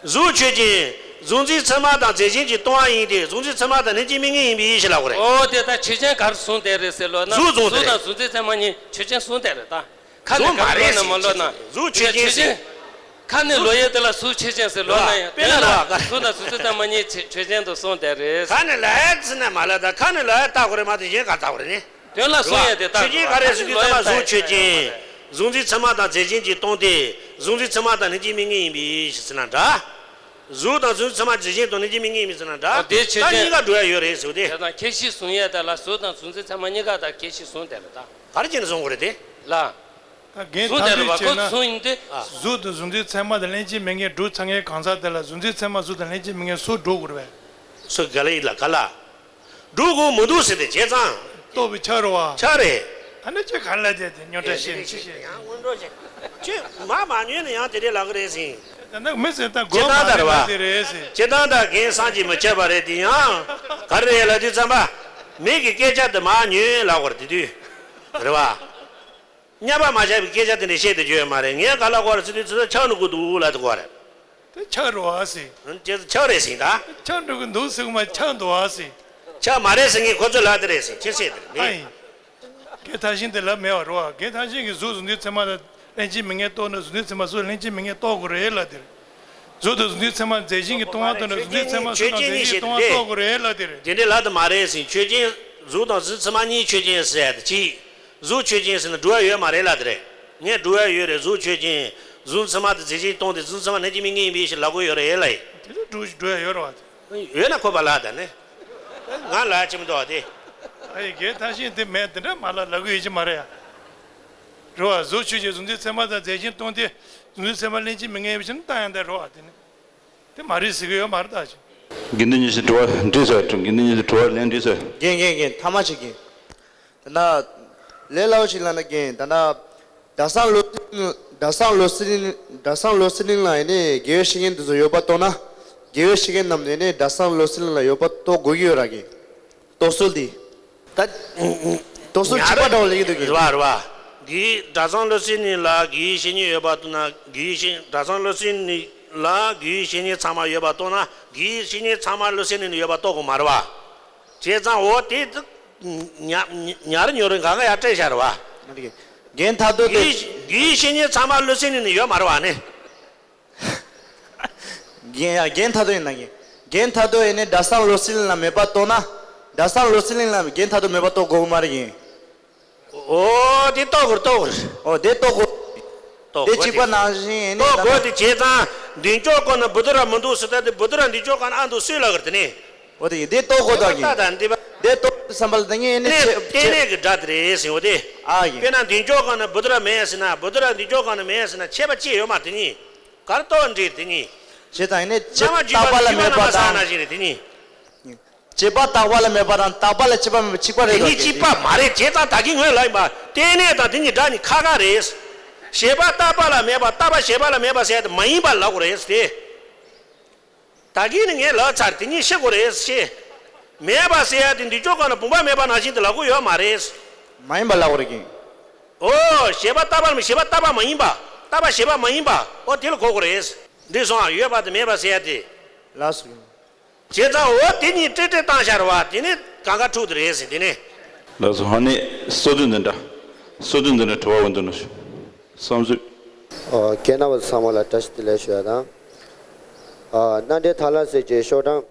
གཟུགས་ཆོས་ཅན། གཟུགས་འཛིན་ཚད་མ་དང་རྫས་གཞན་གྱིས་སྟོང་པ་ཡིན་ཏེ། གཟུགས་འཛིན་ཚད་མ་དང་ལྷན་ཅིག་དམིགས་ངེས་ཡིན་པའི་ཕྱིར་ལབ་གོ་རེད། ཨོ་དེ་ད་ཆོས་ཅན་ག་རེ་གསུངས་བསྡད་རེད་ཟེར་ལབ་ན། གཟུགས་གཟུགས་དང་གཟུགས་འཛིན་ཚད་མ་གཉིས་ཆོས་ཅན་གསུངས་བསྡད་རེད་ད། ཁ་ནས་གཟུགས་མ་རེད་ལབ་ན་མ་ལབ་ན། གཟུགས་ཆོས་ཅན་ཟེར། ཁ་ནས་ལབ་ཡས་དེ་ལ་གཟུགས་ཆོས་ཅན་ཟེར་ལབ་ན་ཡང་། དཔེར་ན་དེ་ལ་རེད་བ། གཟུགས་དང་གཟུགས་འཛིན་ཚད་མ་གཉིས་ཆོས་ཆོས་ཅན་དུ་གསུངས་བསྡད་རེད། ཁ་ནས་ལབ་ཡས་ཟེར་ན་མ་ལབ་ད། ཁ་ནས་ལབ་ཡས་ལྟ་དགོས་རེད་མ་གཏོགས་གཞན་ག་ལྟ་དགོས་རེད་ནི། དོན་ལ་གསུང་ཡས་དེ་ལྟ་དགོས། ཆོས་ཅན་ག་རེ་ཟེར་དུས་ཚང་མ་གཟུགས་ཆོས་ཅན། གཟུགས་འཛིན་ཚད་མ་དང་རྫས་གཞན་གྱིས་སྟོང་སྟེ། གཟུགས་འཛིན་ཚད་མ་དང་ལྷན་ཅིག་དམིགས་ངེས་ཡིན་པའི་ཕྱིར་ཟེར་ན་འདྲ། གཟུགས་དང་གཟུགས་འཛིན་ཚད་མ་རྫས་གཞན་དང་ལྷན་ཅིག་དམིགས་ངེས་ཡིན་པའི་ཕྱིར་ཟེར་ན་འདྲ། ཨོ་དེ་ཆོས་ཅན། ད་གཉིས་ཀ་འགྲོ་ཡ་ཡོད་རེད་ཟེར་བ་དེ། བྱས་ཙང་ཁྱད་གཞི་བཟུང་ཡས་དེ་ལ་གཟུགས་དང་གཟུགས་འཛིན་ཚད་མ་གཉིས་ཀ་དག་ཁྱད་གཞི་བཟུང་བསྡད་རེད་ད། ག་རེ་བྱས་ནས་བཟུང་དགོས་རེད་དེ། ལ། ད་རྒན་གསུང་དེ་རེད་བ། ཁོ་གསུང་ཡིན་ཏེ། གཟུགས་དང་གཟུགས་འཛིན་ཚད་མ་དང་ལྷན་ཅིག་དམིགས་ངེས་སྒྲུབ་ཚར་མཁན་གང་ཟག་དེ་ལ་གཟུགས་འཛིན་ཚད་མ་གཟུགས་དང་ལྷན་ཅིག་དམིགས་ངེས་སུ་སྒྲུབ་དགོས་རེད་པས། སུ་ག་ལ་ཡིན་ལ་ག་ལ། སྒྲུབ་དགོས་མི་འདུག་ཟེར་ཏེ་བྱས་ཙང་། རྟོགས་པའི་ཆ་རེད་བ། ཆ་རེད། ཨ་ནི་ཅི་ག་ལ་དེ་དེ་ཉོན་སྒྲ་ཤེས་ནས་ཅི་ཤེས། ཡང་སྔོན་འགྲོ་ཞིག་ཁྱེད་མ་མ་ཉོས་ན་ཡང་དེ་རེད་ལབ་གི་རེད་ཟིན། ད་ནི་མི་ཟེར་ད་སྤྱིར་དགོས་བཏང་མ་ད་རེད་རེད་བ། དེ་རེད་ཟེར། སྤྱིར་བཏང་ད་རྒན་སངས་རྒྱས་མི་ཁྱབ་པ་རེད་དེ་ཡང་། ག་རེ་རེད་ལབ་དུས་ཙམ་པ། མི་གི་སྐད་ཆ་དེ་མ་ཉོས་ལབ་དགོས་རེད་དེ་དུས། རེད་བ། གཉའ་པ་མ་བཞག་པའི་སྐད་ཆ་དེ་འདྲ་བཤད་དེ་བརྗོད་ཡོད་མ་རེད། ངས་ག་ལབ་དགོས་རེད་ཟེར་དུས་ཚོད་ཆག་འགྲོ་གི་འདུག་ལབ་དགོས་རེད། དེ་ཆག་རེད་བ་ཟེར། ཆག་རེད་ཟིན་ད། ཆག་འགྲོ་གི་འདུག་ཟེར་གི་མ་ཆག་འདུག་བ་ཟེར། ཆག་མ་རེད་ཟེར་ངས་ཁོ་ཚོ་ལབ་དེ་རེད་ཟིན་ཁྱེད་བཤད་དེ་རེད་མི། རྒན་ཐང་ཤིང་དེ་ལབ་མེད་པ་རེད་བ། རྒན་ཐང་ཤིང་གིས་གཟུགས་བཟུང་དུས་ཚད་མ་དང་ལྷན་ཅིག་མི་དམིགས་རྟོགས་ན་གཟུགས་འདུས་ཚད་མ་གཟུགས་ལྷན་ཅིག་མི་དམིགས་རྟོགས་དགོས་རེད་ལབ་དེ་རེད། གཟུགས་དང་གཟུགས་འདུས་ཚད་མ་རྫས་གཞན་གྱིས་སྟོང་པ་ལྟར་ན་གཟུགས་འདུས་ཚད་མ་གཟུགས་དང་རྫས་གཞན་གྱིས་སྟོང་པ་རྟོགས་དགོས་རེད་ལབ་དེ་རེད། དེ་འདྲའི་ལབ་དེ་མ་རེད་ཟིན་ཆོས་ཅན། གཟུགས་དང་གཟུགས་ཚད་མ་གཉིས་ཆོས་ཅན་ཟེར་ཡ་དེ་གཅིག་གཟུགས་ཆོས་ཅན་ཟེར་ན་སྒྲུབ་ཡ་ཡོད་མ་རེད་ལབ་དེ་རེད། ངས་སྒྲུབ་ཡ་ཡོད་རེད་གཟུགས་ཆོས་ཅན། གཟུགས་ཚད་མ་དང་རྫས་གཞན་སྟོང་སྟེ་གཟུགས་ཚད་མ་ལྷན་ཅིག་དམིགས་ངེས་ཡིན་པའི་ཕྱིར་ལབ་དགོས་ཡོད་རེད་ལབ་ཡིན། དེ་ལ་སྒྲུབ་སྒྲུབ་ཡ་ཡོད་རེད་བ། ཡོད་ན་ཁོ་པ་ལ་ད་ནི། ང་ལ་ཅི་མི་འདུག་བ་དེ། ཨ་ཡི་རྒན་ཐང་ཤིང་དེ་མེད་དེ་འདྲ་མ་ལ་ལབ་གི་ཡོད་ཀྱི་མ་རེད་ཡ། རེད་བ། གཟུགས་ཆོས་ཅན་གཟུགས་འདུས་ཚད་མ་དང་རྫས་གཞན་སྟོང་སྟེ་གཟུགས་འདུས་ཚད་མ་ལྷན་ཅིག་དམིགས་ངེས་ཡིན་པའི་ཕྱིར་ན་རྟགས་ཡང་དག་རེད་བ་དེ་ནི། དེ་མ་རེད་ཟེར་གི་ཡོད་མ་རེད་ད་ཅི། དགེ་འདུན་གཉིས་ཀྱི་དྲི་བ་འདྲི་ཟེར། དགེ་འདུན་གཉིས་ཀྱི་དྲི་བ་ལན་འདྲི་ཟེར། རྒན་རྒན་རྒན་ཐ་མ་ཅིག་གིས། ད་ལྟ། ལས་སླ་བོ་ཞིག་ལབ་ན་རྒན་ད་ལྟ། གྲྭ་ཚང་བློ་གྲྭ་ཚང་བློ་གྲྭ་ཚང་བློ་གླིང་ལ་ཡིན་ནི་དགེ་བའི་བཤེས་གཉེན་དེ་ཚོ་ཡོད་པ་རྟོགས་ན། དགེ་བའི་བཤེས་གཉེན་རྣམས་ནི་ནི་གྲྭ་ཚང་བློ་གླིང་ལ་ཡོད་པ་རྟོགས་དགོས་ཀྱི་ཡོད་ར་རྒན། རྟོགས་སྲོལ་འདི། ད། རྟོགས་སྲོལ་གཅིག་པ་འདྲ་བོ་ལེགས་འདུག་གི། རེད་བ་རེད་བ། དགེ་གྲྭ་ཚང་བློ་གླིང་ལ་དགེ་བའི་བཤེས་གཉེན་ཡོད་པ་རྟོགས་ན་དགེ་བའི་བཤེས་གྲྭ་ཚང་བློ་གླིང་ལ་དགེ་བའི་བཤེས་གཉེན་ཚང་མ་ཡོད་པ་རྟོགས་ན་དགེ་བའི་བཤེས་གཉེན་ཚང་མ་བློ་གླིང་ནས་ཡོད་པ་རྟོགས་དགོས་མ་རེད་བ། བྱས་ཙང་འོ་དེ་དུ། ཉ་ཉ་ཉར་ཉོ་རིན་གང་ག་ཡར་སྤྲད་བཞག་རེད་བ། རྒན་ཐ་དོ་དེ། དགེ་བའི་བཤེས་གཉེན་ཚང་མ་བློ་གླིང་ནས་ཡོད་མ་རེད་བ་ནི། རྒན་ཡ་རྒན་ཐ་དོ་ཡིན་ན་རྒན། རྒན་ཐ་དོ་ཡིན་ནི་གྲྭ་ཚང་བློ་གླིང་ལ་མེད་པ་རྟོགས་ན། གྲྭ་ཚང་བློ་གླིང་ལ་རྒན་ཐ་དོ་མེད་པ་རྟོགས་དགོས་མ་རེད་རྒན། ཨོ་དེ་རྟོགས་དགོས་རེད་རྟོགས་དགོས་རེད། ཨོ་དེ་རྟོགས་དགོས། རྟོགས་དེ་དགོས་གཅིག་པ་དེ། ནང་བཞིན་ཡིན་ནི་རྟོགས་ད་དགོས་དེ་བྱས་ཙང་མདུན་ཅོག་ཀུན་ན་བུ་ཏུ་ར་མི་འདུག་ཟེར་ད་དེ་བུ་ཏུ་ར་མདུན་ཅོག་ཀུན་ན་ཨ་འདུག་སུས་ལབ་གི་རེད་དེ་ནི། ཨོ་དེ་ཡིན་དེ་རྟོགས་དགོས་ད་ད་ཡིན། ད་ད་འདི་པ། དེ་རྟོགས་བསམ་པ་ལ་ད་ངས་ནི་ནི་ཆེ་ལྟེ་ཆེ་གནས་ཀྱི་སྒྲ་དེ་རེད་ཟེར་འོ་དེ། ཨ་ཡིན། དཔེར་ན་མདུན་ཅོག་ཀུན་ན་བུ་ཏུ་ར་མེད་ཟེར་ན་བུ་ཏུ་ར་མདུན་ཅོག་ཀུན་ན་མེད་ཟེར་ན་ཁྱད་པར་ཅི་ཡོད་མ་དེ་གཉིས། གར་རྟོགས་འདྲིར་དེ་གཉིས། བྱས་ཙང་ཡིན་ནི་ཆེ་རྣམ་པར་བརྗོད་པ་ལ་མེད་པ་དང་། ན་ཞིག་རེད་དེ་གཉིས། བྱས་པ་རྟག་པ་ལ་མེད་པ་དང་རྟག་པ་ལ་བྱས་པ་མེད་པ་གཅིག་པ་རེད་དེ་གཉིས་གཅིག་པ་མ་རེད་བྱས་ཙང་ད་གིན་ངོས་ལ་ཡིན་པ་ལྟེ་གནས་དང་དེ་གཉིས་སྒྲ་གཉིས་ཁ་ཁ་རེད། བྱས་པ་རྟག་པ་ལ་མེད་པ་རྟག་པ་བྱས་པ་ལ་མེད་པ་ཟེར་ཡ་དེ་མ་ཡིན་པ་ལབ་དགོས་རེད་དེ། ད་གིན་ནི་ངས་ལབ་ཚར་དེ་གཉིས་ཤེས་དགོས་རེད་ཤེས། མེད་པ་ཟེར་ཡ་དེ་མདུན་ཅོག་ཀུན་ན་བུམ་པ་མེད་པ་ནང་བཞིན་དེ་ལབ་དགོས་ཡོད་མ་རེད། མ་ཡིན་པ་ལབ་དགོས་རེད་ཀྱི། ཨོ། བྱས་པ་རྟག་པ་ལ་མེད་བྱས་པ་རྟག་པ་མ་ཡིན་པ། རྟག་པ་བྱས་པ་མ་ཡིན་པ། ཨོ་དེ་ལ་གོ་དགོས་རེད། འགྲིག་སོང་ཨ། ཡོད་པ་དང་མེད་པ་ཟེར་ཡ་དེ། ལགས་སོ། བྱས་ཙང་འོ་དེ་གཉིས་ཀྲེ་ཀྲེ་བཏང་བཞག་རེད་བ། དེ་ནི་གང་ག་འཁྲུག་དེ་རེད་ཟེར་དེ་ནི། ལགས་སོ། ཧ་ནི་སོ་བདུན་འཛིན་གྲྭ། སོ་བདུན་འཛིན་གྲྭ་དྲི་བ་འོ་འདི་ནོ་ཞུ། བསམ་ཚུལ། ཨོ། རྒན་རྣམ་པ་ཚང་མ་ལ་བཀྲ་ཤིས་བདེ་ལེགས་ཞུ་ཡ་དང་། ཨ། རྣམ་འགྲེལ་ཐར་ལམ་གསལ་བྱེད་ཤོག་གྲངས་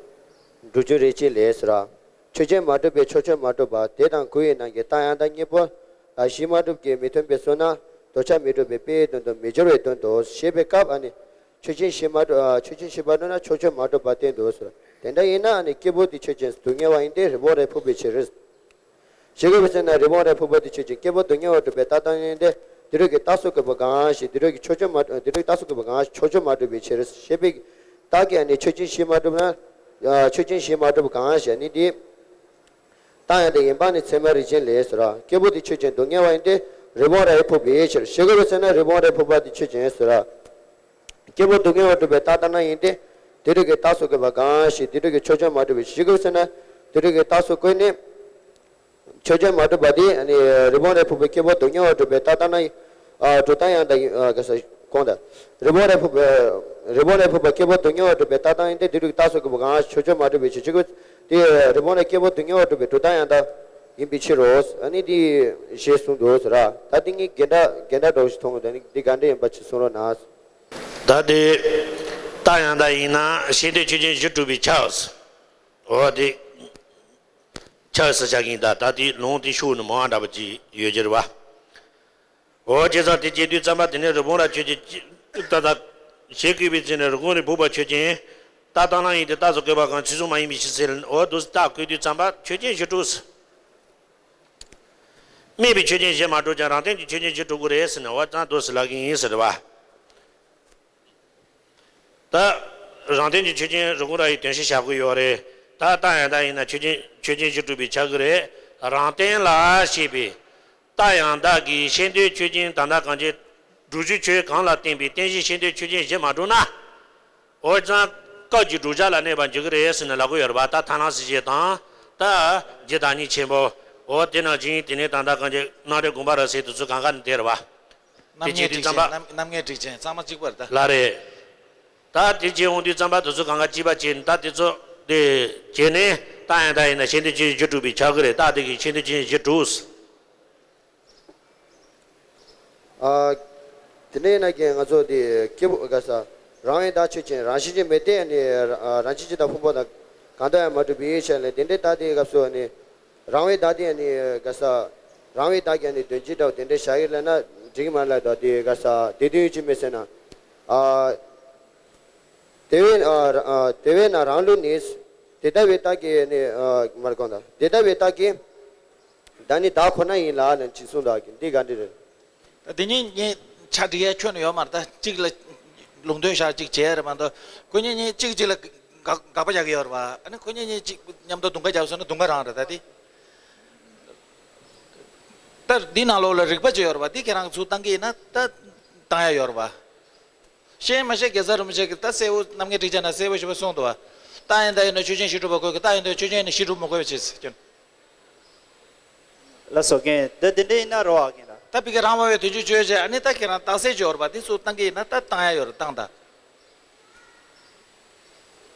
དྲུག་ཅུ་རེ་གཅིག་ལས་ཟེར་བ། ཆོས་ཅན་མ་གྲུབ་པའི་ཕྱོགས་ཆོས་མ་གྲུབ་པ་དེ་དང་དགུ་ཡི་ནང་གི་རྟགས་ཡང་དག་གཉིས་པོ་ལ་གཞི་མ་གྲུབ་ཀྱི་མི་མཐུན་པའི་ཚུལ་ན་དོར་བྱ་མི་འགྲུབ་པའི་དཔེའི་དོན་དུ་མི་སྦྱོར་བའི་དོན་དུ་ཞེས་པའི་སྐབས་ཨ་ནི། ཆོས་ཅན་གཞི་མ་གྲུབ། ཨ། ཆོས་ཅན་གཞི་མ་གྲུབ་ན་ཕྱོགས་ཆོས་མ་གྲུབ་པ་བསྟན་འདུག་ཟེར། དེ་འདྲ་ཡིན་ན་ཨ་ནི་སྐྱེས་བུ་དེ་ཆོས་ཅན་སྡུག་བསྔལ་བ་ཡིན་ཏེ་རི་བོང་རྭས་ཕུག་པའི་ཕྱིར། ཞེས་དགོས་པའི་ཚེ་ན་རི་བོང་རྭས་ཕུག་པ་དེ་ཆོས་ཅན། སྐྱེས་བུ་སྡུག་བསྔལ་བ་གྲུབ་པའི་རྟགས་དང་ཡིན་ཏེ། དེ་རིགས་ཀྱི་རྟགས་སུ་བཀོད་པ་གང་ཞིག་དེ་རིགས་ཀྱི་ཕྱོགས་ཆོས་མ་དེ་རིགས་རྟགས་སུ་བཀོད་པ་གང་ཞིག་ཕྱོགས་ཆོས་མ་གྲུབ་པའི་ཕྱིར། ཞེས་པའི་རྟགས་ཀྱིས་ཨ་ནི་ཆོས་ཅན་གཞི་མ་གྲུབ་ན། ཨ། ཆོས་ཅན་གཞི་མ་གྲུབ་གང་ཞེས་ནི་འདི། རྟགས་ཡང་དག་ཡིན་པ་ནི་ཚད་མ་རིགས་ཅན་ལས་ཟེར་བ། སྐྱེས་བུ་དེ་ཆོས་ཅན་སྡུག་བསྔལ་བ་ཡིན་ཏེ་རི་བོང་རྭས་ཕུག་པའི་ཕྱིར། ཞེས་དགོས་པའི་ཚེ་ན་རི་བོང་རྭས་ཕུག་པ་དེ་ཆོས་ཅན་ཟེར་བ། སྐྱེས་བུ་སྡུག་བསྔལ་བ་གྲུབ་པའི་རྟགས་ལྟར་ན་ཡིན་ཏེ། དེ་རིགས་ཀྱི་རྟགས་སུ་བཀོད་པ་གང་ཞིག་དེ་རིགས་ཀྱི་ཕྱོགས་ཆོས་མ་གྲུབ་པའི་ཕྱིར། ཞེས་དགོས་པའི་ཚེ་ན་དེ་རིགས་ཀྱི་རྟགས་སུ་བཀོད་ནས། ཕྱོགས་ཆོས་མ་གྲུབ་པ་དེ་ནི་རི་བོང་རྭས་ཕུག་པའི་སྐྱེས་བུ་སྡུག་བསྔལ་བ་གྲུབ་པའི་རྟགས་ལྟར་ན་ཡིན། ཨ། གྲུབ་རྟགས་ཡང་དག་ཡིན། ཨ། ག་ས་གོང་དུ། རི་བོང་རྭས་ཕུག་པའི། རི་བོང་རྭས་ཕུག་པ་སྐྱེས་བུ་སྡུག་བསྔལ་བ་གྲུབ་པའི་རྟགས་ལྟར་ཡིན་ཏེ་དེ་རིགས་རྟགས་སུ་བཀོད་པ་གང་ཞིག་ཕྱོགས་ཆོས་མ་གྲུབ་པའི་ཕྱིར། ཞེས་དགོས་པའི་ཚེ་ན་རི་བོང་རྭས་སྐྱེས་བུ་སྡུག་བསྔལ་བ་གྲུབ་པའི་གྲུབ་རྟགས་ཡང་དག་ཡིན་པའི་ཕྱིར་རོ། ཨ་ནི་འདི་ཞེས་གསུངས་འདུག་ཟེར། ད་འདི་ངས་འགལ་ཟླ་འགལ་ཟླ་འདྲ་བོ་ཞིག་མཐོང་གི་འདུག་ཨ་ནི་འདི་ག་འདྲ་ཡིན་པ་ཅིག་གསུང་རོགས་གནང་། ད་དེ་རྟགས་ཡང་དག་ཡིན་ན་ཤེས་འདོད་ཆོས་ཅན་གཞི་གྲུབ་པས་ཁྱབ། འོ་དེ་ཁྱབ་ཟེར་བྱ་གིན་ད་ད་དེ་ལུང་དེ་ཤུགས་ནི་མང་བ་འདྲ་པོ་ཅིག་ཡོད་ཀྱི་རེད་བ། འོ་བྱས་ཙང་དེ་བྱེད་དུས་ཙམ་པ་དེ་ནས་རི་བོང་རྭ་ཆོས་ཅན། ད་ལྟ་ཞེས་བཀོད་པའི་ཚེ་ན་རི་བོང་རྭས་ཕུག་པ་ཆོས་ཅན། རྟགས་ལྟར་ན་ཡིན་ཏེ་རྟགས་སུ་བཀོད་པ་གང་ཚུལ་གསུམ་མ་ཡིན་པའི་ཕྱིར་ཟེར། འོ་འདུག་སེ་རྟགས་བཀོད་དུས་ཙམ་པ་ཆོས་ཅན་གཞི་གྲུབ་ཟེར། དམིགས་པའི་ཆོས་ཅན་གཞི་མ་གྲུབ་ཀྱང་རང་སྟེང་གི་ཆོས་ཅན་གཞི་གྲུབ་དགོས་རེད་ཟེར་ནས་འོ་ཙང་འདུག་སེ་ལབ་གི་ཡིན་ཟེར་བ། ད་རང་སྟེང་གི་ཆོས་ཅན་རི་བོང་རྭ་ཡི་དོན་བཤད་བྱ་དགོས་ཡོད་རེད། ད་རྟགས་ཡང་དག་ཡིན་ན་ཆོས་ཅན་ཆོས་ཅན་གཞི་གྲུབ་པས་ཁྱབ་ཀྱི་རེད། རང་སྟེང་ལ་ཞེས་པའི་རྟགས་ཡང་དག་གིས་ཤེས་འདོད་ཆོས་ཅན་དོན་དམ་གང་ཅི། བསྒྲུབ་བྱའི་ཆོས་གང་ལ་བརྟེན་པའི་རྟེན་གཞི་ཤེས་འདོད་ཆོས་ཅན་བཞི་མ་གྲུབ་ན། འོ་ཙང་སྐབས་ཀྱི་བསྒྲུབ་བྱ་ལ་གནས་པར་འགྱུར་གྱི་རེད་ཟེར་ནས་ལབ་ཀྱི་ཡོད་རེད་པ། ད་ཐ་ན་སྲིད་ཞེས་དང་། ད་རྒྱུ་དང་གཉིས་ཆེན་པོ། འོ་དེ་ནང་བཞིན་དེ་ནས་ད་ལྟ་གང་ཅི་རྣམ་འགྲེལ་དགོངས་པ་རབ་གསལ་དེ་ཚོ་གང་ག་ནས་དེ་རེད་པ། དེ་རྣམ་བྱེད་ངེས་དུས་གྲུབ་ཙམ་ཅན་པ། རྣམ་རྣམ་ངེས་གྲུབ་ཅན་ཚང་མ་གཅིག་པ་རེད་ད། ལགས་རེད། ད་དེ་བྱས་འོང་དུས་ཙམ་པ་དེ་ཚོ་གང་ག་གཅིག་པ་བྱས་ནས་ད་དེ་ཚོ་དེ་བྱས་ནས་རྟགས་ཡང་དག་ཡིན་ན་ཤེས་འདོད་ཆོས་ཅན་བཞི་གྲུབ་པས་ཁྱབ་ཀྱི་རེད། རྟགས་དེ་གིས་ཤེས་འདོད་ཆོས་ཅན་བཞི་གྲུབ། ཨ། དེ་འདྲ་ཡིན་ན་ཀྱང་ང་ཚོ་དེ་སྐྱེས་བུ་ག་ས་རང་བའི་བདག་ཆོས་ཅན། རང་བཞིན་གྱིས་མི་རྟག་ནི་རང་བཞིན་གྱིས་དང་ཕུང་པོ་དང་གང་དག་ཡང་མ་གྲུབ་པའི་ཕྱིར་ལས། དེ་འདྲའི་རྟགས་དེའི་སྐབས་སུ་ནི་རང་བའི་བདག་དེ་ནི་ག་ས་རང་བའི་བདག་ཀྱང་ནི་དོན་སྤྱི་འདྲ་བོ་དེ་འདྲའི་བཞག་ཡོད་ལབ་ན་འགྲིག་གི་མ་རེད་ལབ་དང་། དེ་ག་ས་དེ་དོན་ཡོད་ཀྱི་མེད་ཟེར་ན། ཨ། དེ་བས་ཨ་དེ་བས་ན་རང་ལུགས་ནི། དེ་ལྟ་བུའི་རྟགས་ཀྱིས་ནི་ཨ་མར་གོང་དང་དེ་ལྟ་བུའི་རྟགས་ཀྱིས། བདག་ནི་བདག་ཁོ་ན་ཡིན་ལ་ནི་ཅིག་གསུངས་འདུག་འདི་ག་འདྲ་རེད། ད་དེ་གཉིས་གཉིས་ཆ་འགྲིག་ཡ་ཁྱོན་ནས་ཡོད་མ་རེད། ད་གཅིག་ལ་ལུང་འདྲེན་བཞག་གཅིག་བྱས་རེད་མ་གཏོགས་ཁོ་གཉིས་གཉིས་གཅིག་གཅིག་ལ་དགག་དགག་པ་རྒྱག་གི་ཡོད་རེད་པ། ཨ་ནི་ཁོ་གཉིས་གཉིས་གཅིག་མཉམ་དུ་དུང་དཀར་རྒྱབ་སོང་ན་དུང་དཀར་རང་རེད། ད་དེ་ད་འདི་ནང་ལོགས་ལ་རིགས་པ་ཅིག་ཡོད་རེད་པ། འདི་ཁྱེད་རང་ཚུར་བཏང་གི་ཡིན་ན་ད་བཏང་ཡ་ཡོད་རེད་པ། ཤེས་མ་ཤེས་རྒྱལ་ཚབ་རིན་པོ་ཆེ་གིས་ད་གསལ་བོ་རྣམ་ངེས་གྲུབ་ཆ་ན་གསལ་བོ་ཞེ་པོ་གསུངས་འདུག་བ། རྟགས་ཡང་དག་ཡིན་ན་ཆོས་ཅན་བཞི་གྲུབ་པ་དགོས་ཀྱི། རྟགས་ཡང་དག་ཆོས་ཅན་ཡིན་ན་བཞི་གྲུབ་མི་དགོས་པའི་ཕྱིར་ཟེར་གྱི། ལགས་སོ་རྒན། ད་དེ་འདྲ་ཡིན་ན་རོ་ཨ་རྒན་ལགས། ད་ཕ་གི་རང་དབང་བའི་དོན་སྤྱི་ཆོས་ཅན། ཨ་ནི་ད་ཁྱེད་རང་རྟགས་གསལ་ཅིག་ཡོད་རེད་པ། དེ་ཚུར་བཏང་གི་ཡིན་ན་ད་བཏང་ཡ་ཡོད་རེད། བཏང་ད།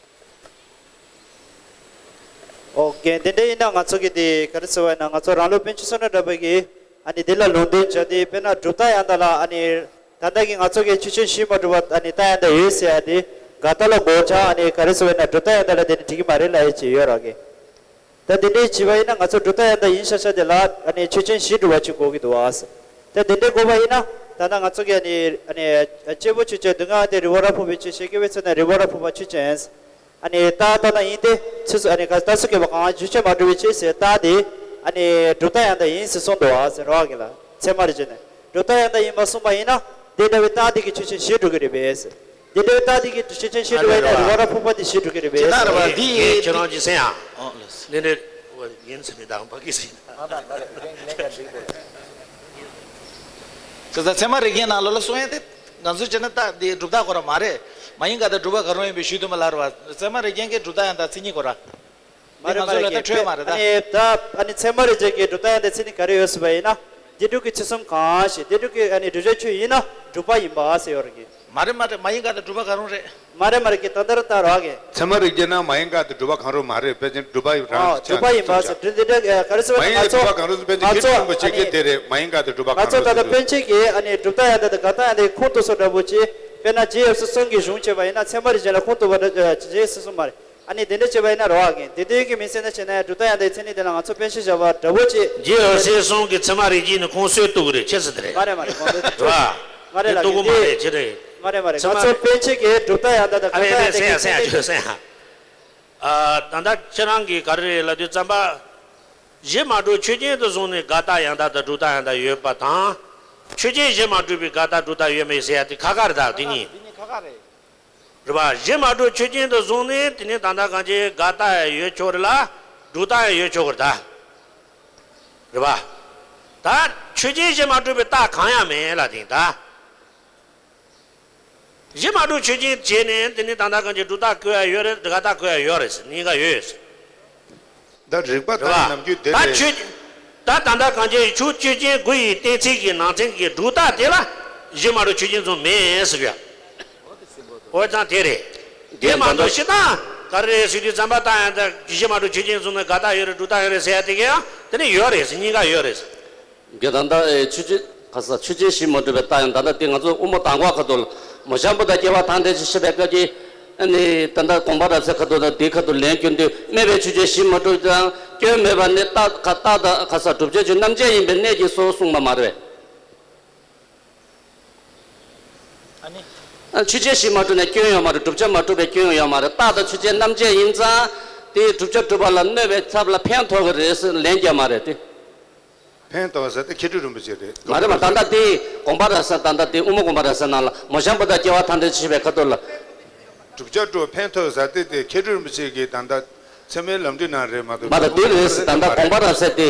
ཨོ་རྒན། དེ་འདྲ་ཡིན་ན་ང་ཚོ་གི་དེ་ག་རེ་ཟེར་བ་ཡིན་ན་ང་ཚོ་རང་ལུགས་པཎ་ཆེན་བསོད་ནམས་གྲགས་པ་གིས་ཨ་ནི་དེ་ལ་ལུང་འདྲེན་བྱས་ཏེ། དཔེར་ན་གྲུབ་རྟགས་ཡང་དག་ལ་ཨ་ནི་ད་ལྟ་གི་ང་ཚོ་གི་ཆོས་ཅན་བཞི་མ་གྲུབ་པ་ཨ་ནི་རྟགས་ཡང་དག་ཡོད་ཟེར་ཡ་དེ་དགག་རྟགས་ལ་དགོངས་འཆར་ཨ་ནི་ག་རེ་ཟེར་བ་ཡིན་ན་གྲུབ་རྟགས་ཡང་དག་ལ་དེ་ནི་འགྲིག་གི་མ་རེད་ལབ་ཡ་ཅིག་ཡོད་ར་གི། ད་དེ་འདྲའི་བྱས་པ་ཡིན་ན་ང་ཚོ་གྲུབ་རྟགས་ཡང་དག་ཡིན་ཤག་ཤག་དེ་ལ་ཨ་ནི་ཆོས་ཅན་བཞི་གྲུབ་པ་ཅིག་དགོས་ཀྱི་འདུག་ཨ། ད་དེ་འདྲའི་དགོས་པ་ཡིན་ན་ད་ལྟ་ང་ཚོ་གི་ཨ་ནི་ཨ་ནི་གཅེར་བུ་ཆོས་ཅན། སྡུག་བསྔལ་དེ་རི་བོ་ར་ཕུང་བའི་ཕྱིར་ཞེས། སྐྱེ་བོའི་ཚེ་ན་རི་བོ་ར་ཕུང་པ་ཆོས་ཅན། ཨ་ནི་རྟགས་ལྟར་ན་ཡིན་ཏེ། ཚུལ་སོགས་ཨ་ནི་ག་རྟགས་སུ་བཀོད་པ་གང་ཞིག་ཆོས་ཅན་མ་གྲུབ་པའི་ཕྱིར་ཟེར་རྟགས་དེ་ཨ་ནི་གྲུབ་རྟགས་ཡང་དག་ཡིན་ཟེར་གསུངས་འདུག་ཨ་ཟེར་རོ་ཨ་གི་ལ། ཚད་མ་རིགས་ཅན་ནས་གྲུབ་རྟགས་ཡང་དག་ཡིན་པར་གསུངས་པ་ཡིན་ན་དེ་འདྲ་བའི་རྟགས་དེ་གིས་ཆོས་ཅན་བཞི་གྲུབ་ཀྱི་རེད་པས་ཟེར། དེ་འདྲའི་རྟགས་དེ་གིས་ཆོས་ཅན་བཞི་གྲུབ་པ་ཡིན་ན་རི་བོ་ར་ཕུང་པ་དེ་བཞི་གྲུབ་ཀྱི་རེད་པས་ཟེར། ཁྱེད་རང་གིས་གསན་ཡ། ཨོ་ལགས་སོ། འདི་འདྲའི་ཡིན་ཟེར་མི་དང་ཕ་གིས་ཟེར། ད་ཚད་མ་རིགས་ཅན་ནང་ལོགས་ལ་གསུང་ཡ་དེ་ང་ཚོས་བྱས་ན་རྟགས་འདི་གྲུབ་རྟགས་ཁོ་རང་མ་རེད། མ་ཡིན་དགག་དང་གྲུབ་པ་གང་རུང་ཡིན་པའི་ཞུས་དུས་མ་ལབ་རེད་པ། ཚད་མ་རིགས་ཅན་གྱི་གྲུབ་རྟགས་ཡང་དག་མཚན་ཉིད་ཁོ་རང་། མ་རེད་མ་རེད། འདི་ང་ཚོ་ལ་ད་འཕྲོད་མ་རེད་ད། ཨ་ནི་ད་ཨ་ནི་ཚད་མ་རིགས་ཅན་གྱི་གྲུབ་རྟགས་ཡང་དག་མཚན་ཉིད་ག་རེ་ཡོད་ཟེར་བ་ཡིན་ན། རྒྱས་འབྲིང་གི་ཚུལ་གསུམ་གང་ཞིག་རྒྱས་འབྲིང་གི་ཨ་ནི་བསྒྲུབ་བྱའི་ཆོས་ཡིན་ན་གྲུབ་པ་ཡིན་པ་ཟེར་ཡོད་རེད་གི། མ་རེད་མ་རེད། མ་ཡིན་དགག་དང་གྲུབ་པ་གང་རུང་རེད། མ་རེད་མ་རེད་གི། ད་ལྟར་ལྟ་རོགས་གི། ཚད་མ་རིགས་ཅན་ན་མ་ཡིན་དགག་དང་གྲུབ་པ་གང་རུང་མ་རེད། དཔེ་ཅན་གྲུབ་པ་རང་ཨ་གྲུབ་པ་ཡིན་པ་ཟེར་འདི་འདྲ་ག་རེ་ཟེར་བ་མ་ཡིན་ང་ཚོ་གྲུབ་པ་གང་རུང་ཟེར། དཔེ་ཅན་ང་ཚོ་ཁྱེད་ཚོ་རིན་པོ་ཆེ་གིས་དེ་རེད། མ་ཡིན་དགག་དང་གྲུབ་པ་ང་གང་ཚོ་རུང་ད་ལྟ་ཟེར་པཎ་ཆེན་གྱིས་ཨ་ནི་གྲུབ་རྟགས་ཡང་དག་དང་དགག་རྟགས་ཡང་དག་ཁུངས་གཏུགས་སོ་འདྲ་པོ་ཅིག་དཔེར་ན་རྗེ་ཡབ་སྲས་གསུམ་གྱིས་གཞུང་བྱས་པ་ཡིན་ན་ཚད་མ་རིགས་ཅན་ལ་ཁུངས་གཏུགས་པ་འདྲ་རྗེ་ཡབ་སྲས་གསུམ་མ་རེད། ཨ་ནི་དེ་འདྲ་བྱས་པ་ཡིན་ན་རོ་ཨ་གི་དེ་དོན་གྱི་མིང་ཚད་ན་བྱས་ན་ཡང་གྲུབ་རྟགས་ཡང་དག་མཚན་ཉིད་དེ་ལ་ང་ཚོ་པཎ་ཆེན་བཞག་པ་འདྲ་པོ་ཅིག་རྗེ་ཡབ་སྲས་གསུམ་གྱིས་ཚད་མ་རིགས་ཅན་ནི་ཁུངས་སུ་གཏུགས་ཀྱི་རེད། ཁྱེད་ཚོ་དེ་རེད། མ་རེད་མ་རེད། ཁོང་ཚོ་རེད་བ། མ་རེད་ལ་གཏུགས་ཀྱི་མ་རེད་ཅི་རེད། མ་རེད་མ་རེད། ཚད་མ་ང་ཚོ་རིགས་པཎ་ཆེན་གྱིས་གྲུབ་རྟགས་ཡང་དག་དང་ཨ་གང་རེད་ལྟར་ཡང་དག་སེང་ཡ་སེང་ཡ་ཁྱོད་སེང་ཡ། ཨ་ད་ལྟ་ཁྱེད་རང་གིས་ག་རེ་རེད་ལབ་དུས་ཙམ་པ། གཞི་མ་གྲུབ་ཆོས་ཅན་དུ་བཟུང་ནས་དགག་རྟགས་ཡང་དག་དང་སྒྲུབ་རྟགས་ཡང་དག་ཡོད་པ་དང་། ཆོས་ཅན་གཞི་མ་གྲུབ་པའི་དགག་རྟགས་སྒྲུབ་རྟགས་ཡོད་མེད་ཟེར་ཡ་དེ་ཁ་ཁ་རེད་ད། དེ་གཉིས། འདི་གཉིས་ཁ་ཁ་རེད། རེད་པ། གཞི་མ་གྲུབ་ཆོས་ཅན་དུ་བཟུང་ནས་དེ་ནས་ད་ལྟ་གང་ཅི་དགག་རྟགས་ཡང་ཡོད་ཆོག་རེད་ལ། སྒྲུབ་རྟགས་ཡང་ཡོད་ཆོག་གི་རེད་ད། རེད་པ། ད་ཆོས་ཅན་གཞི་མ་གྲུབ་པའི་རྟགས་གང་ཡང་མེད་ལ་དེ་ད། གཞི་མ་གྲུབ་ཆོས་ཅན་བྱས་ནས་དེ་ནས་ད་ལྟ་གང་ཅི་སྒྲུབ་རྟགས་བཀོད་ཡ་ཡོད་རེད། དགག་རྟགས་བཀོད་ཡ་ཡོད་རེད། གཉིས་ཀ་ཡོད་ཡོད། ད་རིགས་པ་ལྟར་རེད་པ། ནམ་རྒྱུན་དེ་ད་རེད། ཆོས། ད་ད་ལྟ་གང་ཅི་ཆོས་ཆོས་ཅན་དགུ་ཡི་གཏན་ཚིགས་ཀྱི་ནང་ཚན་གྱི་སྒྲུབ་རྟགས་དེ་ལ་གཞི་མ་གྲུབ་ཆོས་ཅན་བཟུང་མེད་ཟེར་ཡ། འོ་ཙང་དེ་རེད། དེ་མ་གཏོགས་སྤྱིར་བཏང་ག་རེ་རེད་ཟེར་དུས་ཙམ་པ་ད་ཡང་ད་གཞི་མ་གྲུབ་ཆོས་ཅན་བཟུང་ནས་དགག་རྟགས་ཡོད་རེད། སྒྲུབ་རྟགས་ཡོད་རེད་ཟེར་ཡ་དེ་ག་ཡང་དེ་ནི་ཡོད་རེད་ཟེར། གཉིས་ཀ་ཡོད་རེད་ཟེར། དགེ་ད་ལྟ་ཨེ་ཆོས་ཅན་ག་ས་ཆོས་ཅན་གཞི་མ་གྲུབ་པའི་རྟགས་ཡང་ད་ལྟ་དེ་ང་ཚོ་དབུ་མ་དང་པོ་ཁ་ཐུག་ལ་མོ་གཤམ་བུ་དང་སྐྱེ་བ་དང་འབྲེལ་ཅིང་ཤེས་པའི་སྐབས་ཀྱི་ཨ་ནི་ད་ལྟ་དགོངས་པ་རབ་གསལ་ཁ་ཐུག་དང་དེའི་ཁ་ཐུག་ལན་སྐྱོན་དུས་སྨྲས་པའི་ཆོས་ཅན་གཞི་མ་གྲུབ་དང་སྐྱོན་མེད་པ་ནི་རྟགས་ཁ་རྟགས་དང་ག་ས་བསྒྲུབ་བྱའི་ཆོས་རྣམ་བཅད་ཡིན་པའི་གནད་ཀྱིས་སོ་གསུངས་པ་མ་རེད། ཨ་ནི། ཆོས་ཅན་གཞི་མ་གྲུབ་ནས་སྐྱོན་ཡོད་མ་རེད། བསྒྲུབ་བྱ་མ་གྲུབ་པའི་སྐྱོན་ཡོད་མ་རེད། རྟགས་དང་ཆོས་ཅན་རྣམ་བཅད་ཡིན་ཙང་དེའི་བསྒྲུབ་བྱ་གྲུབ་པ་ལ་གནོད་པའི་ཚབ་ལ་ཕན་ཐོགས་ཀྱི་རེད་ཟེར་ལན་རྒྱག་མ་རེད་དེ། ཕན་ཐོགས་ཟེར་དེ་མཁས་གྲུབ་རིན་པོ་ཆེ་རེད། མ་རེད་མ། ད་ལྟ་དེ་དགོངས་པ་རབ་གསལ། ད་ལྟ་དེ་དབུ་མ་དགོངས་པ་རབ་གསལ་ནང་ལ་མོ་གཤམ་བུ་དང་སྐྱེ་བ་དང་འབྲེལ་ཅིང་ཤེས་པའི་ཁ་ཐུག་ལ། བསྒྲུབ་བྱ་གྲུབ་ཕན་ཐོགས་ཟེར་དེ་དེ་མཁས་གྲུབ་རིན་པོ་ཆེ་གིས་ད་ལྟ་ཚད་མའི་ལམ་འབྲས་ནང་རེད་མ་གཏོགས། མ་ད་དེ་རེད་ཟེར། ད་ལྟ་དགོངས་པ་རབ་གསལ་དེ།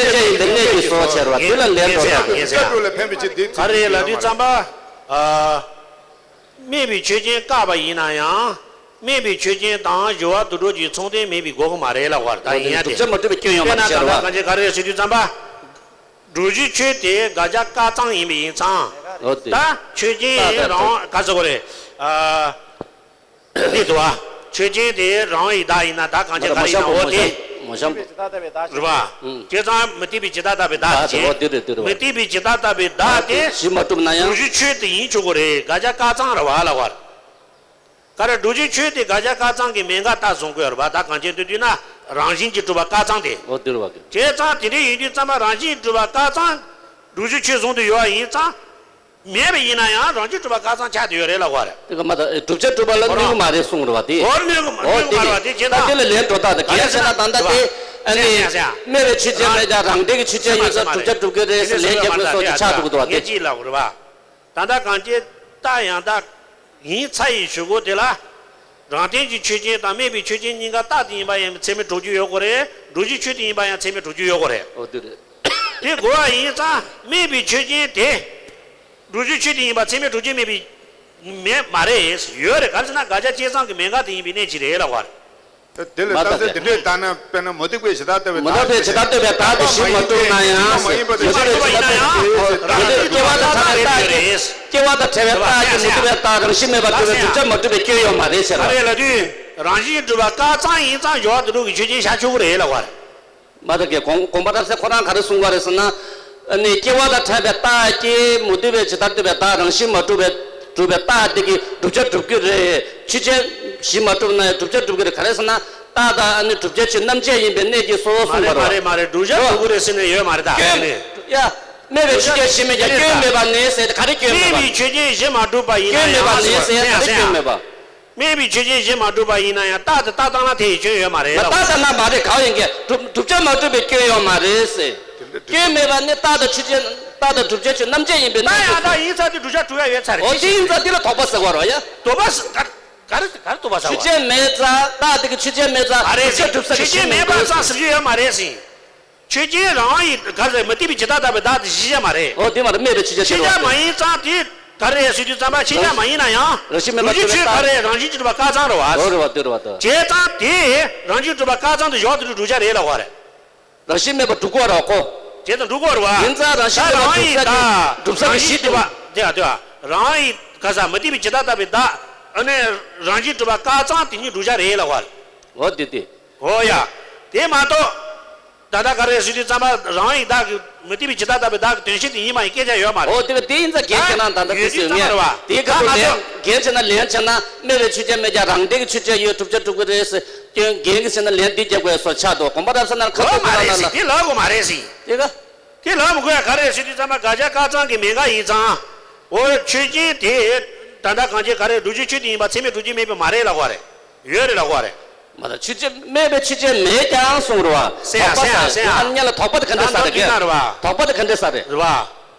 མཚན་ཅན་ཡིན་པའི་གནད་ཀྱིས་སོ་ཆེར་བ་དེ་ལ་ལན་འགྲོ་ཐུབ་ཀྱི། སྐྱབས་འགྲོ་ལ་ཕན་པའི་ཕྱིར་དེ་ག་རེ་ལབ་དུས་ཙམ་པ། ཨ། སྨྲས་པའི་ཆོས་ཅན་བཀག་པ་ཡིན་ན་ཡང་། སྨྲས་པའི་ཆོས་ཅན་དང་སྦྱོར་བ་དུད་འགྲོ་གྱི་མཚུངས་ལྡན་མེད་པའི་གོ་གི་མ་རེད་ལབ་པ་རེད། ད་ཡིན་ཡ་དེ། བསྒྲུབ་བྱ་མ་གྲུབ་པའི་སྐྱོན་ཡོད་མ་དཔེར་ན་གང་ལྟར་གང་ཅི་ག་རེ་ཟེར་དུས་ཙམ་པ། སྒྲུབ་བྱའི་ཆོས་དེ་དགག་བྱ་བཀག་ཙམ་ཡིན་པ་ཡིན་ཙང་། འོ་དེ། ད་ཆོས་ཅན་རང་ག་ཟེར་དགོས་རེད། ཨ། འདི་འདུག་བ། ཆོས་ཅན་དེ་རང་ཡི་བདག་ཡིན་ན་ད་གང་ཅི་ག་ཡིན་ན་འོ་དེ། མོ་གཤམ་པོ། རེད་བ། ཨུམ། བྱས་ཙང་མུ་སྟེགས་པའི་ཇི་ལྟར་ལྟ་བུའི་བདག་དེ་བྱས། འོ་དེ་རེད་དེ་རེད་བ། མུ་སྟེགས་པའི་ཇི་ལྟར་ལྟ་བུའི་བདག་དེ། གཞི་མ་གྲུབ་ན་ཡང་། སྒྲུབ་བྱའི་ཆོས་དེ་ཡིན་ཆོག་གི་རེད། དགག་བྱ་བཀག་ཙམ་རེད་བ་ལབ་པ་རེད། ག་རེ་སྒྲུབ་བྱའི་ཆོས་དེ་དགག་བྱ་བཀག་ཙམ་གྱི་མེད་དགག་ལྟ་བཟུང་དགོས་རེད་བ། ད་གང་ཅི་འདོད་དུས་ན་རང་བཞིན་གྱིས་གྲུབ་པ་བཀག་ཙམ་དེ། འོ་དེ་རེད་བ། བྱས་ཙང་དེ་འདྲ་ཡིན་དུས་ཙམ་པ་རང་བཞིན་གྱིས་གྲུབ་པ་བཀག་ཙམ་སྒྲུབ་བྱའི་ཆོས་བཟུང་དུ་ཡོད་པ་ཡིན་ཙང་། མེད་པ་ཡིན་ན་ཡང་རང་བཞིན་གྲུབ་པ་བཀག་ཙམ་ཆགས་བསྡད་ཡོད་རེད་ལབ་པ་རེད། དེ་ག་མ་ད་སྒྲུབ་བྱ་གྲུབ་པ་ལ་གནོད་ཀྱི་མ་རེད་གསུངས་རེད་བ་དེ། འོ་གནོད་ཀྱི་མ་གནོད་ཀྱི་མ་རེད་བ་དེ་བྱས་ད་ཙང་། དེ་ལ་ལན་འགྲོ་སྟངས་དེ་གལ་ཆེ་ན་ད་ལྟ་དེ་ཨ་ནི་སྨྲས་པའི་ཆོས་ཅན་མེད་ཀྱང་རང་འབྲས་ཀྱི་ཆོས་ཅན་ཡོད་ཙང་སྒྲུབ་བྱ་གྲུབ་ཀྱི་རེད་ཟེར་ལན་རྒྱག་དགོས་སོགས་ཀྱི་ཆགས་འདུག་གི་འདུག་བ་དེ། ངས་ཅིག་ལབ་དགོས་རེད་བ། ད་ལྟ་གང་ཅི་རྟགས་ཡང་དག་ཡིན་ཚར་ཡི་ཞུ་སྒོ་དེ་ལ། རང་སྟེང་གི་ཆོས་ཅན་དང་སྨྲས་པའི་ཆོས་ཅན་གཉིས་ཀ་རྟགས་དེ་ཡིན་པ་ཡང་ཚད་མས་གྲུབ་རྒྱུ་ཡོད་དགོས་རེད། སྒྲུབ་བྱའི་ཆོས་དེ་ཡིན་པ་ཡང་ཚད་མས་གྲུབ་རྒྱུ་ཡོད་དགོས་རེད། འོ་དེ་རེད། དེ་དགོས་པ་ཡིན་ཙང་སྨྲས་པའི་ཆོས་ཅན་དེ། སྒྲུབ་བྱའི་ཆོས་དེ་ཡིན་པ་ཚད་མས་གྲུབ་རྒྱུ་མེད་པའི། མེད་མ་རེད། ཡོད་རེད། ག་རེ་ཟེར་ན་དགག་བྱ་བྱས་ཙང་གི་མེད་དགག་དེ་ཡིན་པའི་གནད་ཅིག་རེད་ལབ་པ་རེད། དེ་ལ་མ་རྟགས་གཏན་འཛིན་དེ་འདྲས་བཏང་ན་དཔེར་ན་མུ་སྟེགས་པའི་ཇི་ལྟར་ལྟ་བུའི་བདག་དེ་མུ་སྟེགས་པའི་ཇི་ལྟར་ལྟ་བུའི་བདག་དེ་གཞི་མ་གྲུབ་ན་ཡང་། མུ་སྟེགས་པའི་ཇི་ལྟར་ལྟ་བུའི་བདག་དེ་སྐྱེ་བ་དང་བྲལ་བའི་བདག་གི་སྐྱེ་བ་དང་བྲལ་བའི་བདག་རང་བཞིན་མེད་པར་གྲུབ་པའི་བསྒྲུབ་བྱ་མ་གྲུབ་པའི་སྐྱོན་ཡོད་མ་རེད་ཟེར་བ། ག་རེ་ལབ་དུས་རང་བཞིན་གྲུབ་པ་བཀག་ཙམ་ཡིན་ཙང་སྦྱོར་བ་དུད་འགྲོ་གི་ཆོས་ཅན་ཤར་ཆོག་གི་རེད་ལབ་པ་རེད། མ་གཏོགས་ཀྱི་དགོངས་དགོངས་པ་རབ་གསལ་ཁོ་རང་ག་རེ་གསུངས་པ་རེད་ཟེར་ན། ཨ་ནི་སྐྱེ་བ་དང་བྲལ་བའི་རྟགས་ཀྱིས་མུ་སྟེགས་པའི་ཇི་ལྟར་ལྟ་བུའི་བདག་རང་བཞིན་མ་གྲུབ་པའི་གྲུབ་པའི་རྟགས་དེ་གིས་བསྒྲུབ་བྱ་སྒྲུབ་ཀྱི་རེད། ཆོས་ཅན་གཞི་མ་གྲུབ་ན་ཡང་བསྒྲུབ་བྱ་སྒྲུབ་ཀྱི་རེད། ག་རེ་ཟེར་ན་རྟགས་དང་ཨ་ནི་བསྒྲུབ་བྱའི་ཆོས་རྣམ་བཅད་ཡིན་པའི་གནད་ཀྱིས་སོ་སོ་གསུངས་པ་རེད། མ་རེད་མ་རེད། བསྒྲུབ་བྱ་སྒྲུབ་ཀྱི་རེད་ཟེར་ནས་ཡོད་མ་རེད་ད། སྐྱོན་ཡ། སྨྲས་པའི་ཆོས་ཅན་གཞི་མེད་ཀྱང་སྐྱོན་མེད་པ་ནི་ཟེར་ཏེ་ག་རེ་སྐྱོན་མེད་པ། སྨྲས་པའི་ཆོས་ཅན་གཞི་མ་གྲུབ་པ་ཡིན་ན་ཡང་། སྐྱོན་མེད་པ་ནི་ཟེར་ག་རེ་སྐྱོན་མེད་པ། སྨྲས་པའི་ཆོས་ཅན་གཞི་མ་གྲུབ་པ་ཡིན་ན་ཡང་རྟགས་དེ་རྟགས་བཏང་ན་དེ་ཡི་སྐྱོན་ཡོད་མ་རེད་ལབ། རྟགས་བཏང་ན་མ་རེད། གང་ཡིན་གྱི་བསྒྲུབ་བསྒྲུབ་བྱ་མ་གྲུབ་པའི་སྐྱོན་ཡོད་མ་རེད་ཟེར། སྐྱོན་མེད་པ་ནི་རྟགས་དང་ཆོས་ཅན་རྟགས་དང་བསྒྲུབ་བྱའི་ཆོས་རྣམ་བཅད་ཡིན་པའི་གནད་ཀྱིས། ད་ཡང་ད་ཡིན་ཚར་དུས་བསྒྲུབ་བྱ་གྲུབ་ཡ་ཡོད་ཚར་རེད། འོ་དེ་ཡིན་ཙང་དེ་ལ་དོགས་པ་ཟེར་བ་རེད་ཡ། དོགས་པ་ཟེར་ག་ག་རེ་ག་རེ་དོགས་པ་ཟེར་བ། ཆོས་ཅན་མེད་ཙང་རྟགས་དེ་གི་ཆོས་ཅན་མེད་ཙང་མ་རེད་བསྒྲུབ་བྱ་གྲུབ་ས་གི་ཆོས་ཅན་མེད་པ་ཙང་ཟེར་རྒྱུ་ཡོད་མ་རེད་ཟེར། ཆོས་ཅན་རང་ཡི་ག་རེ་མུ་སྟེགས་པའི་ཇི་ལྟར་ལྟ་བུའི་བདག་དེ་གཞི་བྱ་མ་རེད། འོ་དེ་མ་རེད། སྨྲས་པའི་ཆོས་ཅན་ཆོས་ཅན་མ་ཡིན་ཙང་དེ་ག་རེ་ཟེར་དུས་ཙམ་པ་ཆོས་ཅན་མ་ཡིན་ན་ཡང་རང་བཞིན་མེད་པར་གྲུབ་པའི་རྟགས། རང་བཞིན་མེད་པར་གྲུབ་པའི་རྟགས་ཀྱིས་བསྒྲུབ་བྱ་མ་གྲུབ་པའི་སྐྱོན་ཡོད་མ་རེད་ལབ་པ་རེད། འོ་རེད་བ། དེ་རེད་བ། དེ་བྱས་ཙང་དེ་རང་བཞིན་གྲུབ་པ་བཀག་ཙམ་དུ་སྦྱོར་དུ་བསྒྲུབ་བྱ་རེད་ལབ་པ་རེད། རང་བཞིན་མེད་པར་གྲུབ་ཀྱི་ཡོད་རེད་བ་ཁོ། བྱས་ཙང་གྲུབ་ཀྱི་ཡོད་རེད་བ། ཡིན་ཙང་རང་བཞིན་མེད་པར་གྲུབ་བྱ་གི་གྲུབ་བྱ་གི་གཞི་དེ་བ། དེ་ཡ་དེ་བ། རང་ཡི་ག་ས་མུ་སྟེགས་པའི་ཇི་ལྟར་ལྟ་བུའི་བདག་ཨ་ནི་རང་བཞིན་གྲུབ་པ་བཀག་ཙམ་དེ་ཉིད་བསྒྲུབ་བྱ་རེད་ལབ་པ་རེད། འོ་དེ་དེ། འོ་ཡ། དེ་མ་གཏོགས། ད་ལྟ་ག་རེ་ཟེར་དུས་ཙམ་པ་རང་ཡི་བདག་གི་མུ་སྟེགས་པའི་ཇི་ལྟར་ལྟ་བུའི་བདག་གི་དོན་བཞིན་དེ་ཡིན་མ་ཡིན་སྐད་ཆ་ཡོད་མ་རེད། འོ་དེ་ག་དེ་ཡིན་ཙང་འགལ་ཁྱེད་རང་ད་ལྟ་དེ་ཟེར་ངས་དེའི་ཁ་ཐུག་ལན་འགལ་བྱས་ན་ལན་བྱས་ན་སྨྲས་པའི་ཆོས་ཅན་མེད་ཀྱང་རང་འབྲས་ཀྱི་ཆོས་ཅན་ཡོད་བསྒྲུབ་བྱ་སྒྲུབ་ཀྱི་རེད་ཟེར་སྐྱོན་འགལ་གྱི་ཟེར་ན་ལན་འདི་རྒྱབ་དགོས་སོགས་ཆགས་འདུག་དགོངས་པ་རབ་གསལ་ནང་ཁ་ཐུག་ལབ་མ་རེད་ཟེར། དེ་ལབ་དགོས་མ་རེད་ཟེར། དེ་ག་དེ་ལབ་མི་དགོས་ཡ། ག་རེ་ཟེར་དུས་ཙམ་པ་དགག་བྱ་བཀག་ཙམ་གྱི་མེད་དགག་ཡིན་ཙང་། འོ་ཆོས་ཅན་དེ་ད་ལྟ་གང་ཅི་ག་རེ་བསྒྲུབ་བྱའི་ཆོས་དེ་ཡིན་པ་ཚད་མས་གྲུབ་ཀྱི་མེད་པ་མ་རེད་ལབ་དགོས་རེད། ཡོད་རེད་ལབ་དགོས་རེད། མ་གཏོགས་ཆོས་ཅན་སྨྲས་པའི་ཆོས་ཅན་མེད་ཀྱང་གསུངས་རེད་བ། ཟེར་ཡ་དོགས་པ་ཟེར་ཡ་ཟེར་ཡ། ཨ་ནི་ལ་དོགས་པ་དེ་ག་འདྲ་ས་རེད། དོགས་པ་དེ་ག་འདྲ་ས་རེད། རེད་བ།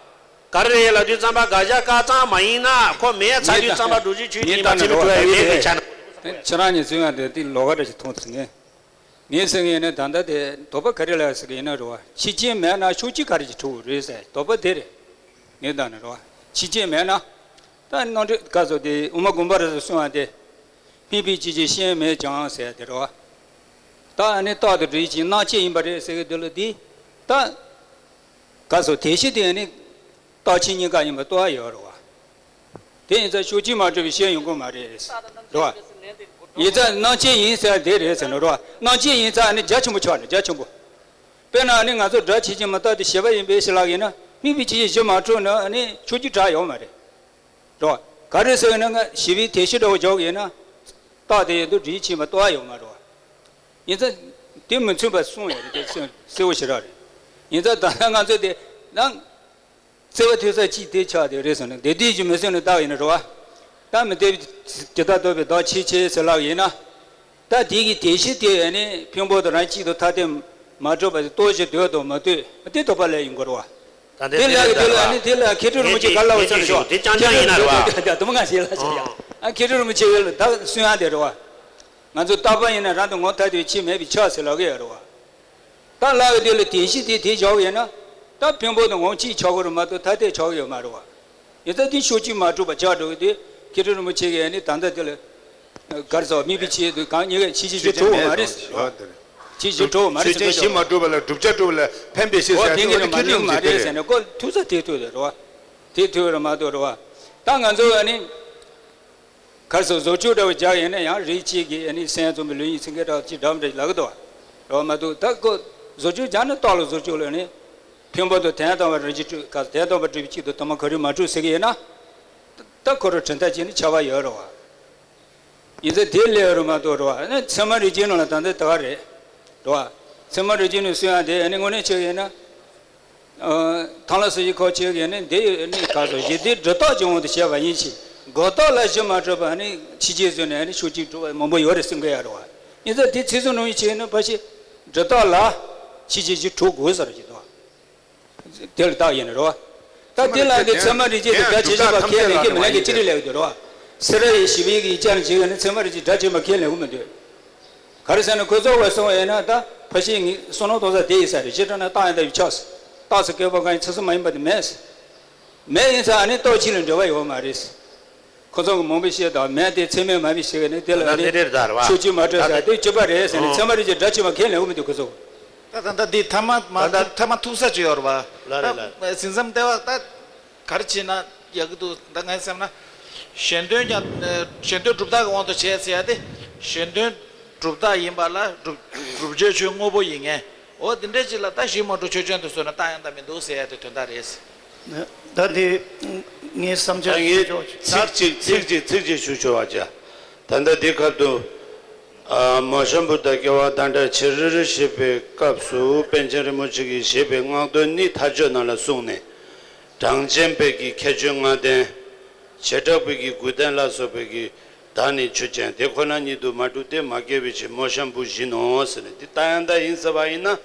ག་རེ་རེད་ལབ་དུས་ཙམ་པ་དགག་བྱ་བཀག་ཙམ་མ་ཡིན་ན་ཁོ་མེད་ཚར་དུས་ཙམ་པ་བསྒྲུབ་བྱའི་ཆོས་ཅན་ཡིན་པ་ཚད་མས་གྲུབ་ཡ་མེད་པའི་ཆ་ནས། ཁྱེད་རང་གཉིས་ཚུལ་ཡང་དེ་དེ་ལོགས་ཀ་འདྲ་ཞིག་མཐོང་ཚུལ་ངས། ངས་ཟེར་གི་ཡིན་ན་ད་ལྟ་དེ་དོགས་པ་ག་རེ་ལ་ཟེར་གི་ཡིན་ན་རེད་བ། ཆོས་ཅན་མེད་ན་ཕྱོགས་གཅིག་ག་རེ་ཞིག་གྲུབ་རེད་ཟེར་དོགས་པ་དེ་རེད། ངས་བལྟས་ན་རེད་བ། ཆོས་ཅན་མེད་ན། ད་རྣམ་འགྲེལ་སྐབས་སུ་དེ་དབུ་མ་དགོངས་པ་རབ་གསལ་གསུངས་པ་དེ། སྨྲས་པའི་ཆོས་ཅན་གཞན་མེད་ཀྱང་ཟེར་དེ་རེད་བ། ད་ཨ་ནི་རྟགས་དང་འབྲེལ་ཅིང་རྣམ་བཅད་ཡིན་པ་རེད་ཟེར་གི་དེ་ལ་དེ། ད། སྐབས་སུ་དེ་བཞིན་དེ་ནི་རྟགས་ཆོས་གཉིས་ཀ་ཡིན་པ་རྟོགས་ཡ་ཡོད་རེད་བ། དེ་ཡིན་ཙང་ཕྱོགས་གཅིག་མ་གྲུབ་པའི་ཕྱིར་ཡོང་གི་མ་རེད། རེད་བ། ཡིན་ཙང་རྣམ་བཅད་ཡིན་ཟེར་དེ་རེད་ཟེར་ན་རེད་བ། རྣམ་བཅད་ཡིན་ཙང་ནི་རྒྱ་ཆེན་པོ་ཆགས་ནས་རྒྱ་ཆེན་པོ། དཔེར་ན་ནི་ང་ཚོ་སྒྲ་ཆོས་ཅན་མ་རྟག་སྟེ་བྱས་པ་ཡིན་པའི་ཕྱིར་ལབ་ཡིན་ན་སྨྲས་པའི་ཆོས་ཅན་གཞི་མ་གྲུབ་ན་ནི་ཕྱོགས་གཅིག་གྲུབ་ཡོད་མ་རེད། རེད་བ། ག་རེ་ཟེར་ན་ང་བྱས་པའི་དེ་བཞིན་འདྲ་བོ་འཇོག་ཡིན་ན། རྟགས་དེ་ཡོད་དུས་འབྲེལ་ཆེན་པ་རྟོགས་ཡ་ཡོད་མ་རེད་བ། ཡིན་ཙང་། དེ་མི་མཚུངས་པ་གསུངས་ཡོད་རེད་དེ་གསལ་པོ་ཞེ་དྲག་རེད། ཡིན་ཙང་ད་ལྟ་ང་ཚོ་དེ་ནང་། བརྩེ་བ་ཐོས་ས་གཅིག་དེ་ཆགས་དེ་རེད་ཟེར་ན་དེ་དུས་ཀྱི་མི་སེམས་ནི་བཏགས་ཡིན་ན་རེད་བ། ད་མི་དེ་ཇི་ལྟར་རྟོགས་པའི་བདག་ཆོས་ཅན་ཟེར་ལབ་ཡིན་ན། ད་དེ་གི་དེ་བཞིན་དེ་ཡོད་ནི་ཕུང་པོ་དང་རང་གཅིག་ཏུ་ཐ་དད་མ་གྲུབ་པ་དེ་རྟོགས་ཀྱི་འདོད་དང་མ་འདོད་དེ་དོགས་པ་ལས་ཡིན་དགོས་རེད་བ། ད་དེ་ལྟར་གྱི་དེ་ལ་ནི་དེ་ལ་མཁས་གྲུབ་རིན་པོ་ཆེ་ག་ལ་བ་ཚར་ཤོག་དེ་རྐྱང་རྐྱང་ཡིན་ན་རེད་བ། དུ་མ་ང་ཞེས་ལ་ཞེས་ཡ། ཨ་མཁས་གྲུབ་རིན་པོ་ཆེ་ཡོད་ལ་ད་གསུང་ཡ་དེ་རེད་བ། ང་ཚོ་རྟག་པར་ཡིན་ན་རང་དུ་ངོ་ཐག་དེ་ཕྱིར་མེད་པའི་ཆགས་ཟེར་ལབ་གི་ཡོད་རེད་བ། ད་ལབ་ཡོད་དེ་ལ་དེ་བཞི་དེ་དེ་བཞག་ཡོད་ན། ད་ཕན་པོ་དང་ངོ་གཅིག་ཆགས་གི་རེད་མ་གཏོགས་ཐ་དད་ཆགས་གི་ཡོད་མ་རེད་བ། ཡིན་ཙང་དེ་ཕྱོགས་གཅིག་མ་གྲུབ་པ་ཆགས་འགྲོ་གི་དེ་མཁས་གྲུབ་རིན་པོ་ཆེ་གིས་ནི་ད་ལྟ་དེ་ལ་གར་སོགས་དམིགས་པའི་ཆེད་དུ་གང་ཉིད་ཀྱི་ཕྱི་ཕྱི་ཕྱི་གྲུབ་པ་མ་རེད་ཟེར་བ། ཕྱི་ཕྱི་གྲུབ་པ་མ་རེད་ཟེར་ཆོས་ཅན་བཞི་མ་གྲུབ་པ་ལ་བསྒྲུབ་བྱ་གྲུབ་པ་ལ་ཕན་པའི་ཕྱིར་ཟེར་དེ་ནི་མ་རེད་མ་རེད་ཟེར་ནས་ཀོ་ཐུག་ས་དེ་ཐུག་རེད་བ། དེ་ཐུག་རེད་མ་གཏོགས་རེད་བ། ད་ང་ཚོ་ཨ་ནི། གར་སོགས་བཟོ་བཅོས་འདྲ་བོ་རྒྱག་ཡིན་ན་ཡང་རིགས་གཅིག་གིས་ཨ་ནི་སེམས་རྩོམ་པའི་ལུས་ཡིན་ཚིག་འགལ་འདྲ་བོ་ཅིག་འདྲ་མི་འདྲ་ཅིག་ལབ་གི་འདུག་བ། རེད་བ་མ་གཏོགས་ད་ཁོ་བཟོ་བཅོས་རྒྱག་ན་རྟགས་ལ་བཟོ་བཅོས་ལ་ནི་ཕན་པོ་དང་དོན་དམ་པར་རིན་ཆེན་སྤྲུལ་ག་དོན་དམ་པར་སྤྲུལ་པའི་གཅིག་ཏུ་དུ་མ་ག་རེ་མ་གྲུབ་ཟེར་གི་ཡིན་ན། ད་ཁོ་རང་གྲུབ་མཐའ་གཅིག་ནི་ཁྱབ་པ་ཡོད་རེད་བ། ཡིན་ཙང་དེ་ལས་རུ་མ་གཏོགས་རེད་བ། ཨ་ནི་ཚད་མ་རིགས་ཅན་ནང་ལ་ད་ལྟ་ད་ག་རེད། རེད་བ། ཚད་མ་རིགས་ཅན་ནི་གསུང་ཡ་དེ་ཨ་ནི་དངོས་གནས་ཆགས་ཡིན་ན། ཐང་ལ་སོ་ཡི་ཁོ་ཆེ་གེ་ནི་འདི་ནི་ག་སོ་ཞེ་དེ་སྒྲུབ་རྟགས་ཀྱི་དབང་དུ་བྱས་པ་ཡིན་ཞིང་། འགོག་རྟགས་ལ་གཞི་མ་གྲུབ་པ་ནི་ཕྱི་རྒྱལ་བཟོས་ནས་ནི་ཕྱོགས་གཅིག་གྲུབ་པ་མང་པོ་ཡོད་རེད་གསུང་གི་ཡ་རེད་བ། ཡིན་ཙང་དེ་ཚིག་གསུམ་ནང་བཞིན་བྱས་ན་ཕ་ཤི་སྒྲུབ་རྟགས་ལ་ཕྱི་རྒྱལ་གྱི་གྲུབ་དགོས་ཟེར་གྱི་འདུག་བ། དེ་ལ་རྟགས་ཡིན་ནི་རེད་བ། ད་དེ་ལ་འདི་ཚད་མ་རིགས་ཅན་དེ་སྒྲ་ཇི་བཞིན་པ་ཁས་ལེན་གྱི་མི་ལེན་གྱི་ཅི་རིགས་ལེགས་འདུག་རེད་བ། སེ་ར་ཡི་ཞི་བའི་གི་ཅར་འཇིག་ནི་ཚད་མ་རིགས་ཅན་སྒྲ་ཇི་བཞིན་པ་ཁས་ལེན་གི་མི་འདུག་ག་རེ་ཟེར་ན་ཁོ་ཚོ་བས་སོང་བས་ན་ད་ཕ་ཤི་ངས་བསོད་ནམས་གཏོང་ས་དེ་ཡིན་ས་རེད། ཅི་ལྟར་ན་རྟགས་ཡང་དག་པའི་ཆགས་སོ། རྟགས་སུ་བཀོད་པ་གང་ཡིན་ཚུལ་གསུམ་མ་ཡིན་པ་དེ་མེད། མེད་ཡིན་ས་ཨ་ནི་རྟོག་གཅིག་ལ་འབྲེལ་བ་ཡོད་མ་རེད། ཁོ་ཚོ་གི་མང་པོའི་བཤད་དང་མེད་དེ་ཚད་མས་མ་བི་ཞིག་གི་ནི་དེ་ལ་ད་ནི་དེ་རེད་ད་རེད་བ། ཆོས་ཅིག་མ་གྲོལ་ད་ས་དེ་སྤྱོད་པ་རེད་ཟེར་ནས་ཚད་མ་རིགས་ཅན་སྒྲ་ཇི་བཞིན་པ་ཁས་ལེན་གི་མི་འདུག་ཁོ་ཚོ། ད་ད་ད་འདི་ཐ་མ་མ་ད་ད་ཐ་མ་ཐུག་ས་ཅིག་ཡོད་རེད་བ། ལ་རེད་ལ། ད་ཟིན་མཚམས་ལྟེ་བ་ད། ག་རེ་བྱས་ན་ཡག་གི་འདུག་ད་ངས་བསམ་ན། གཞན་དོན་ཀྱང་གཞན་དོན་གྲུབ་རྟགས་ཀྱི་དབང་དུ་བྱས་ཟེར་ཡ་དེ། གཞན་དོན་གྲུབ་རྟགས་ཡིན་པ་ལ་གྲུབ་གྲུབ་བྱའི་ཆོས་དངོས་པོ་ཡིན་ངེས། འོ་དེ་འདྲ་ཅིག་ལ་ད་གཞི་མ་གྲུབ་ཆོས་ཅན་དུ་བཟོས་ན་རྟགས་ཡང་དག་མི་འདུག་ཟེར་ཡ་དེ་དོན་དག་རེད། ད་དེ་ངའི་བསམ་འཆར་ངས་ཞུ་ཆོག་ཚིག་གཅིག་ཚིག་གཅིག་ཚིག་གཅིག་ཞུ་ཆོག་པ་བྱ། ད་ལྟ་འདི་ཁ་ཐུག་ཨ་མོ་གཤམ་བུ་དང་སྐྱེ་བ་དང་འདྲ་བྱེད་རེ་རེ་ཞེས་པའི་སྐབས་སུ་པཎ་ཆེན་རིན་པོ་ཆེ་གིས་ཞེས་པའི་སྔགས་དོན་ནི་མཐའ་དཔྱོད་ནང་ལ་གསུངས་ནས། གྲངས་ཅན་པའི་གི་ཁྱད་ཆོས་ལྔ་ལྡན། བྱེ་བྲག་པའི་གི་དགུ་ལྡན་ལ་སོགས་པའི་གི་བདག་ནི་ཆོས་ཅན། དེ་ཁོ་ན་ཉིད་དུ་མ་གྲུབ་སྟེ་མ་སྐྱེས་པའི་ཕྱིར་མོ་གཤམ་བུ་བཞིན་ནོ་ཟེར་ནས་འདི་རྟགས་ཡང་དག་ཡིན་ཟེར་བ་ཡིན་ན།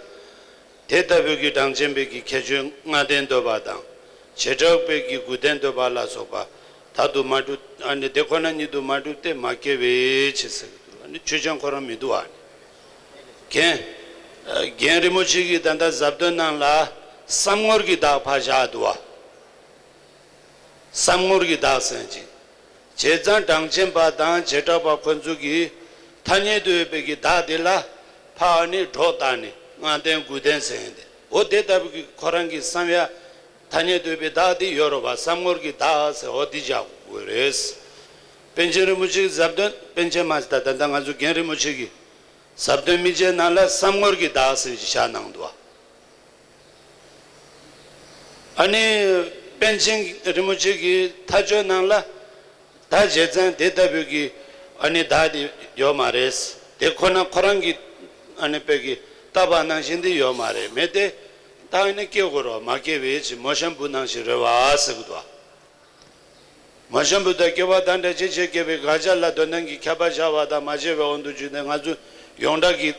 དེ་ལྟ་བུའི་གི་གྲངས་ཅན་པའི་གི་ཁྱད་ཆོས་ལྔ་ལྡན་འདོད་པ་དང་། བྱེ་བྲག་པའི་གི་དགུ་ལྡན་འདོད་པ་ལ་སོགས་པ། བདག་ཏུ་མ་གྲུབ་ཨ་ནི་དེ་ཁོ་ན་ཉིད་དུ་མ་གྲུབ་སྟེ་མ་སྐྱེས་པའི་ཕྱིར་ཟེར་གི་འདུག་ཨ་ནི་ཆོས་ཅན་ཁོ་རང་མི་འདུག་ཨ་ནི། རྒན། རྒན་རིན་པོ་ཆེ་གིས་ད་ལྟ་ཟབ་དོན་ནང་ལ་བསམ་ངོར་གྱི་བདག་ཕར་བཞག་འདུག་བ། བསམ་ངོར་གྱི་བདག་ཟེར་ཅིང་། བྱས་ཙང་གྲངས་ཅན་པ་དང་བྱེ་བྲག་པ་ཁོ་ཚོ་གིས་ཐ་སྙད་དུ་ཡོད་པའི་གི་བདག་དེ་ལ་ཕར་ནི་སྒྲོ་བཏགས་ནས་ལྔ་ལྡན་དགུ་ལྡན་ཟེར་ཡིན་ཏེ། འོ་དེ་ལྟ་བུ་གི་ཁོ་རང་གི་བསམ་ཡ་ཐ་སྙད་དུ་ཡོད་པའི་བདག་དེ་ཡོད་རེད་བ། བསམ་ངོར་གྱི་བདག་ཟེར་འོ་དེ་བཞག་དགོས་རེད། པཎ་ཆེན་རིན་པོ་ཆེའི་ཟབ་དོན་པཎ་ཆེན་མ་ཟེར་ད་ད་ལྟ་ང་ཚོ་རྒན་རིན་པོ་ཆེ་གི་ཟབ་དོན་དམིགས་བྱའི་ནང་ལ་བསམ་ངོར་གྱི་བདག་ཟེར་ཞིག་བཞག་གནང་འདུག་བ། ཨ་ནི། པཎ་ཆེན་རིན་པོ་ཆེ་གི་མཐའ་དཔྱོད་ནང་ལ། ད་བྱས་ཙང་དེ་ལྟ་བུའི་གི། ཨ་ནི་བདག་དེ་ཡོད་མ་རེད། དེ་ཁོ་ན་ཁོ་རང་གི། ཨ་ནི་དཔེ་གི་བཏགས་པ་ནང་བཞིན་དེ་ཡོད་མ་རེད་མེད་དེ། བདག་ནི་སྐྱེ་དགོས་རོ་མ་སྐྱེ་བའི་ཕྱིར་མོ་གཤམ་བུ་ནང་བཞིན་རེད་བ་ཟེར་གི་འདུག་བ། མོ་གཤམ་བུ་དང་སྐྱེ་བ་དང་འདྲ་ཅིག་བྱས་སྐྱེ་བའི་དགག་བྱ་ལ་དོན་དམ་གྱི་ཁྱབ་པ་བཞག་པ་དང་མ་བྱས་པའི་དབང་དུ་བྱས་ནས་ང་ཚོས་ཡོངས་གྲགས་ཀྱི་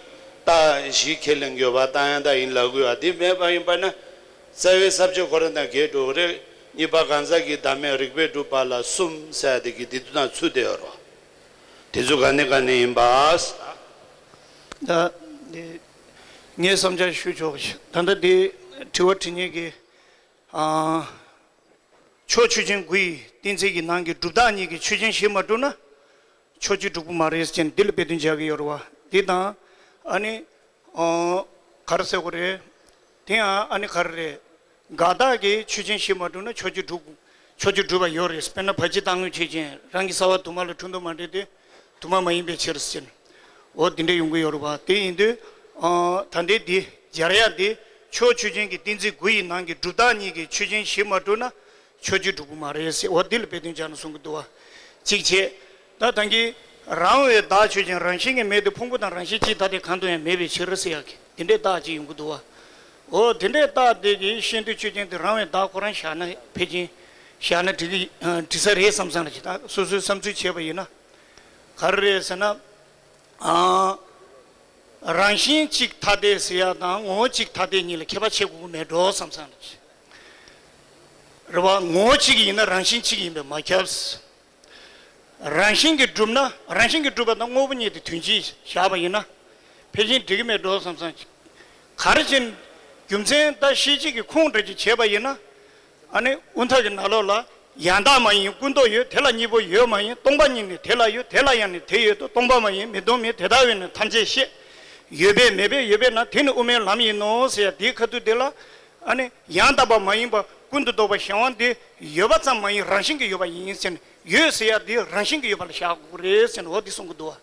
རྟགས་བཞི་ཁས་ལེན་དགོས་པ་རྟགས་ཡང་དག་ཡིན་ལབ་དགོས་པ་འདི་མེད་པ་ཡིན་པ་ན། རྩ་བའི་ས་བཅད་ཁོ་རང་དང་འགལ་འགྲོ་གི་རེད། གཉིས་པ་གང་ཟག་གི་བདག་མེད་རིགས་པས་སྒྲུབ་པ་ལ་གསུམ་ཟེར་ཡ་དེ་གི་འདི་དུ་དང་ཚུལ་དེ་ཡོད་རོ། དེ་ཚོ་ག་ནས་ག་ནས་ཡིན་པ། ད་འདི་ངའི་བསམ་འཆར་ཞུ་ཆོག་གི། ད་ལྟ་འདི་དྲི་བ་དྲི་མཁན་གྱི་ཨ། ཕྱོགས་ཆོས་ཅན་དགུ་ཡི་གཏན་ཚིགས་ཀྱི་ནང་གི་སྒྲུབ་རྟགས་གཉིས་ཀྱི་ཆོས་ཅན་བཞི་མ་གྲུབ་ན། ཕྱོགས་གཅིག་གྲུབ་ཀྱི་མ་རེད་ཟེར་ནས་འདི་ལ་དཔེ་དོན་སྦྱར་གྱི་ཡོད་རེད་བ། འདི་དང་། ཨ་ནི། ཨོ། ག་རེ་ཟེར་དགོས་རེད། དེ་ཡང་ཨ་ནི་ག་རེ་རེད། དགག་རྟགས་ཀྱི་ཆོས་ཅན་བཞི་མ་གྲུབ་ན་ཕྱོགས་གཅིག་གྲུབ། ཕྱོགས་གཅིག་གྲུབ་པ་ཡོད་རེད། དཔེར་ན་བར་ཆད་རྟག་དངོས་ཆོས་ཅན། རང་གི་ས་བ་དུ་མ་ལ་འཁྲུལ་འདུ་མ་འདྲེས་ཏེ། དུ་མ་མ་ཡིན་པའི་ཕྱིར་ཟེར། འོ་དེ་འདྲ་ཡོང་གི་ཡོད་རེད་བ། དེ་ཡིན་དུས། ཨ། ད་ལྟའི་འདི་སྦྱར་ཡ་འདི་ཕྱོགས་ཆོས་ཅན་གྱི་གཏན་ཚིགས་དགུ་ཡི་ནང་གི་སྒྲུབ་རྟགས་གཉིས་ཀྱི་ཆོས་ཅན་བཞི་མ་གྲུབ་ན་ཕྱོགས་གཅིག་གྲུབ་ཀྱི་མ་རེད་ཟེར། འོ་འདི་ལ་དཔེ་དོན་སྦྱར་ནས་གསུང་གི་འདུག་བ། གཅིག་བྱས། ད་ད་གིན་རང་བའི་བདག་ཆོས་ཅན་རང་བཞིན་གྱིས་མེད་དེ་ཕུང་པོ་དང་རང་བཞིན་གཅིག་ཐ་དད་གང་དུ་ཡང་མེད་པའི་ཕྱིར་ཟེར་ཡ་གི་འདི་འདྲའི་རྟགས་ཅིག་ཡོང་གི་འདུག་བ། འོ་དེ་འདྲའི་རྟགས་དེ་གིས་ཤེས་འདོད་ཆོས་ཅན་དེ་རང་བའི་བདག་ཁོ་རང་བཞག་ན་ཕལ་ཆེར་བཞག་ན་འགྲིག་གི་འགྲིག་ས་རེད་བསམ་བསམ་ལ་ཅིག་ད་སོ་སོའི་བསམ་ཚུལ་བྱས་པ་ཡིན་ན། ག་རེ་རེད་ཟེར་ན། ཨ། རང་བཞིན་གཅིག་ཐ་དད་ཟེར་ཡ་དང་ངོ་བོ་གཅིག་ཐ་དད་གཉིས་ལ་ཁྱད་པར་ཕྱེ་དགོས་ཀྱི་མེད་འགྲོ་བསམ་བསམ་ལ་ཅིག་རེད་བ། ངོ་བོ་གཅིག་ཡིན་ན་རང་བཞིན་གཅིག་ཡིན་པས་མ་ཁྱབ། རང་བཞིན་གྱིས་གྲུབ་ན། རང་བཞིན་གྱིས་གྲུབ་པ་དང་དངོས་པོ་གཉིས་དེ་དོན་སྤྱི་བཞག་པ་ཡིན་ན། ཕལ་ཆེར་འགྲིག་གི་མེད་འགྲོ་བསམ་བསམ་ཅིག་ག་རེ་བྱས་ནས་རྒྱུ་མཚན་ད་ཤེས་བྱེད་ཀྱི་ཁུངས་འདྲ་ཅིག་བྱས་པ་ཡིན་ན། ཨ་ནི་དབུ་མཐའ་གི་ནང་ལོགས་ལ་ཡང་དག་མ་ཡིན་ཀུན་རྟོག་ཡོད། དེ་ལ་གཉིས་པོ་ཡོད་མ་ཡིན་སྟོང་པ་ཉིད་ནི་དེ་ལ་ཡོད། དེ་ལ་ཡང་ནི་དེ་ཡོད་དོ། སྟོང་པ་མ་ཡིན་མི་སྟོང་མེད། དེ་ལྟ་བས་ནི་ཐམས་ཅད་ཤེས། ཡོད་པས་མེད་པས་ཡོད་པས་ན་དེ་ནི་དབུ་མའི་ལམ་ཡིན་ནོ་ཟེར་ཡ་དེའི་ཁ་ཐུག་དེ་ལ། ཨ་ནི་ཡང་དག་པ་མ་ཡིན་པ་ཀུན་ཏུ་རྟོག་པ་གཞན་དབང་དེ་ཡོད་པ་ཙམ་མ་ཡིན་རང་བཞིན་གྱིས་ཡོད་པ་ཡིན་ཟེར་ནས། ཡོད་ཟེར་ཡ་དེ་རང་བཞིན་གྱིས་ཡོད་པ་ལ་བཞག་དགོས་རེད་ཟེར་ནས་འོ་འདི་གསུང་གི་འདུག་བ།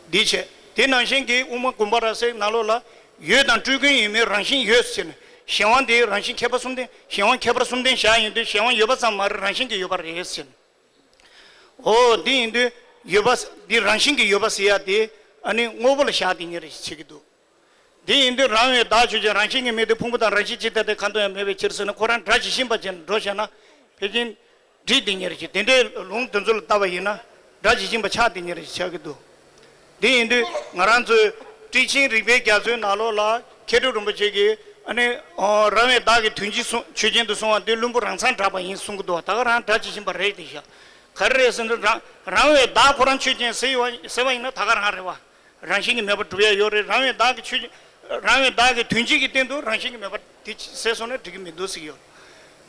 འདི་བྱས། དེ་ནང་བཞིན་གྱི་དབུ་མ་དགོངས་པ་རབ་གསལ་ནང་ལོགས་ལ། ཡོད་དང་སྤྲོས་ཀུན་ཡོད་མེད་རང་བཞིན་ཡོད་ཟེར་ནས། གཞན་དབང་དེ་རང་བཞིན་ཁྱད་པར་གསུམ་ལྡན། གཞན་དབང་ཁྱད་པར་གསུམ་ལྡན་བཞག་ཡིན་དུས་གཞན་དབང་ཡོད་པ་ཙམ་མ་རེད། རང་བཞིན་གྱིས་ཡོད་པ་རེད་ཟེར་ནས། འོ་འདི་ཡིན་དུས་ཡོད་པ་འདི་རང་བཞིན་གྱིས་ཡོད་པ་ཟེར་ཡ་དེ་ཨ་ནི་དངོས་པོ་ལ་བཞག་དེ་ཉིད་རེད་བྱེད་ཀྱི་འདུག་དེ་ཡིན་དུས་རང་བའི་བདག་ཆོས་ཅན། རང་བཞིན་གྱིས་མེད་དེ་ཕུང་པོ་དང་རང་བཞིན་ཇི་ལྟ་སྟེ་ཁ་འདོན་ཡང་མེད་པའི་ཕྱིར་ཟེར་ན། ཁོ་རང་སྒྲ་ཇི་བཞིན་པ་ཅན་འགྲོ་བྱས་ན་ཕལ་ཆེར་འགྲིག་དེ་ཉིད་རེད་བྱེད། དེ་འདྲའི་ལུང་དེ་ཚོ་ལ་བལྟ་བ་ཡིན་ན་སྒྲ་ཇི་བཞིན་པ་ཆགས་དེ་ཉིད་རེད་བྱེད་ཆགས་ཀྱི་འདུག་དེ་ཡིན་དུས་ང་རང་ཚོའི་ཊཱིཀ་ཆེན་རིགས་པའི་རྒྱ་མཚོའི་ནང་ལོགས་ལ་མཁས་གྲུབ་རིན་པོ་ཆེ་གིས་ཨ་ནི་རང་བའི་བདག་གི་དོན་སྤྱི་གསུང་ཆོས་ཅན་དུ་གསུང་བ་འདི་བླུན་པོ་རང་མཚང་བསྒྲགས་པ་ཡིན་གསུང་གི་འདུག་ད་ག་རང་སྒྲ་ཇི་བཞིན་པ་རེད་དེ་བཞག་ག་རེ་རེད་ཟེར་ན་རང་རང་བའི་བདག་ཁོ་རང་ཆོས་ཅན་ཟེར་བ་ཟེར་བ་ཡིན་ན་ད་ག་རང་རེད་བ། རང་བཞིན་གྱིས་མེད་པར་གྲུབ་ཡ་ཡོད་རེད། རང་བའི་བདག་གི་ཆོས་རང་བའི་བདག་གི་དོན་སྤྱི་གི་སྟེང་དུ་རང་བཞིན་གྱིས་མེད་པར་དེ་ཟེར་སོང་ན་འགྲིག་གི་མི་འདུག་ཟེར་གྱི་ཡོད།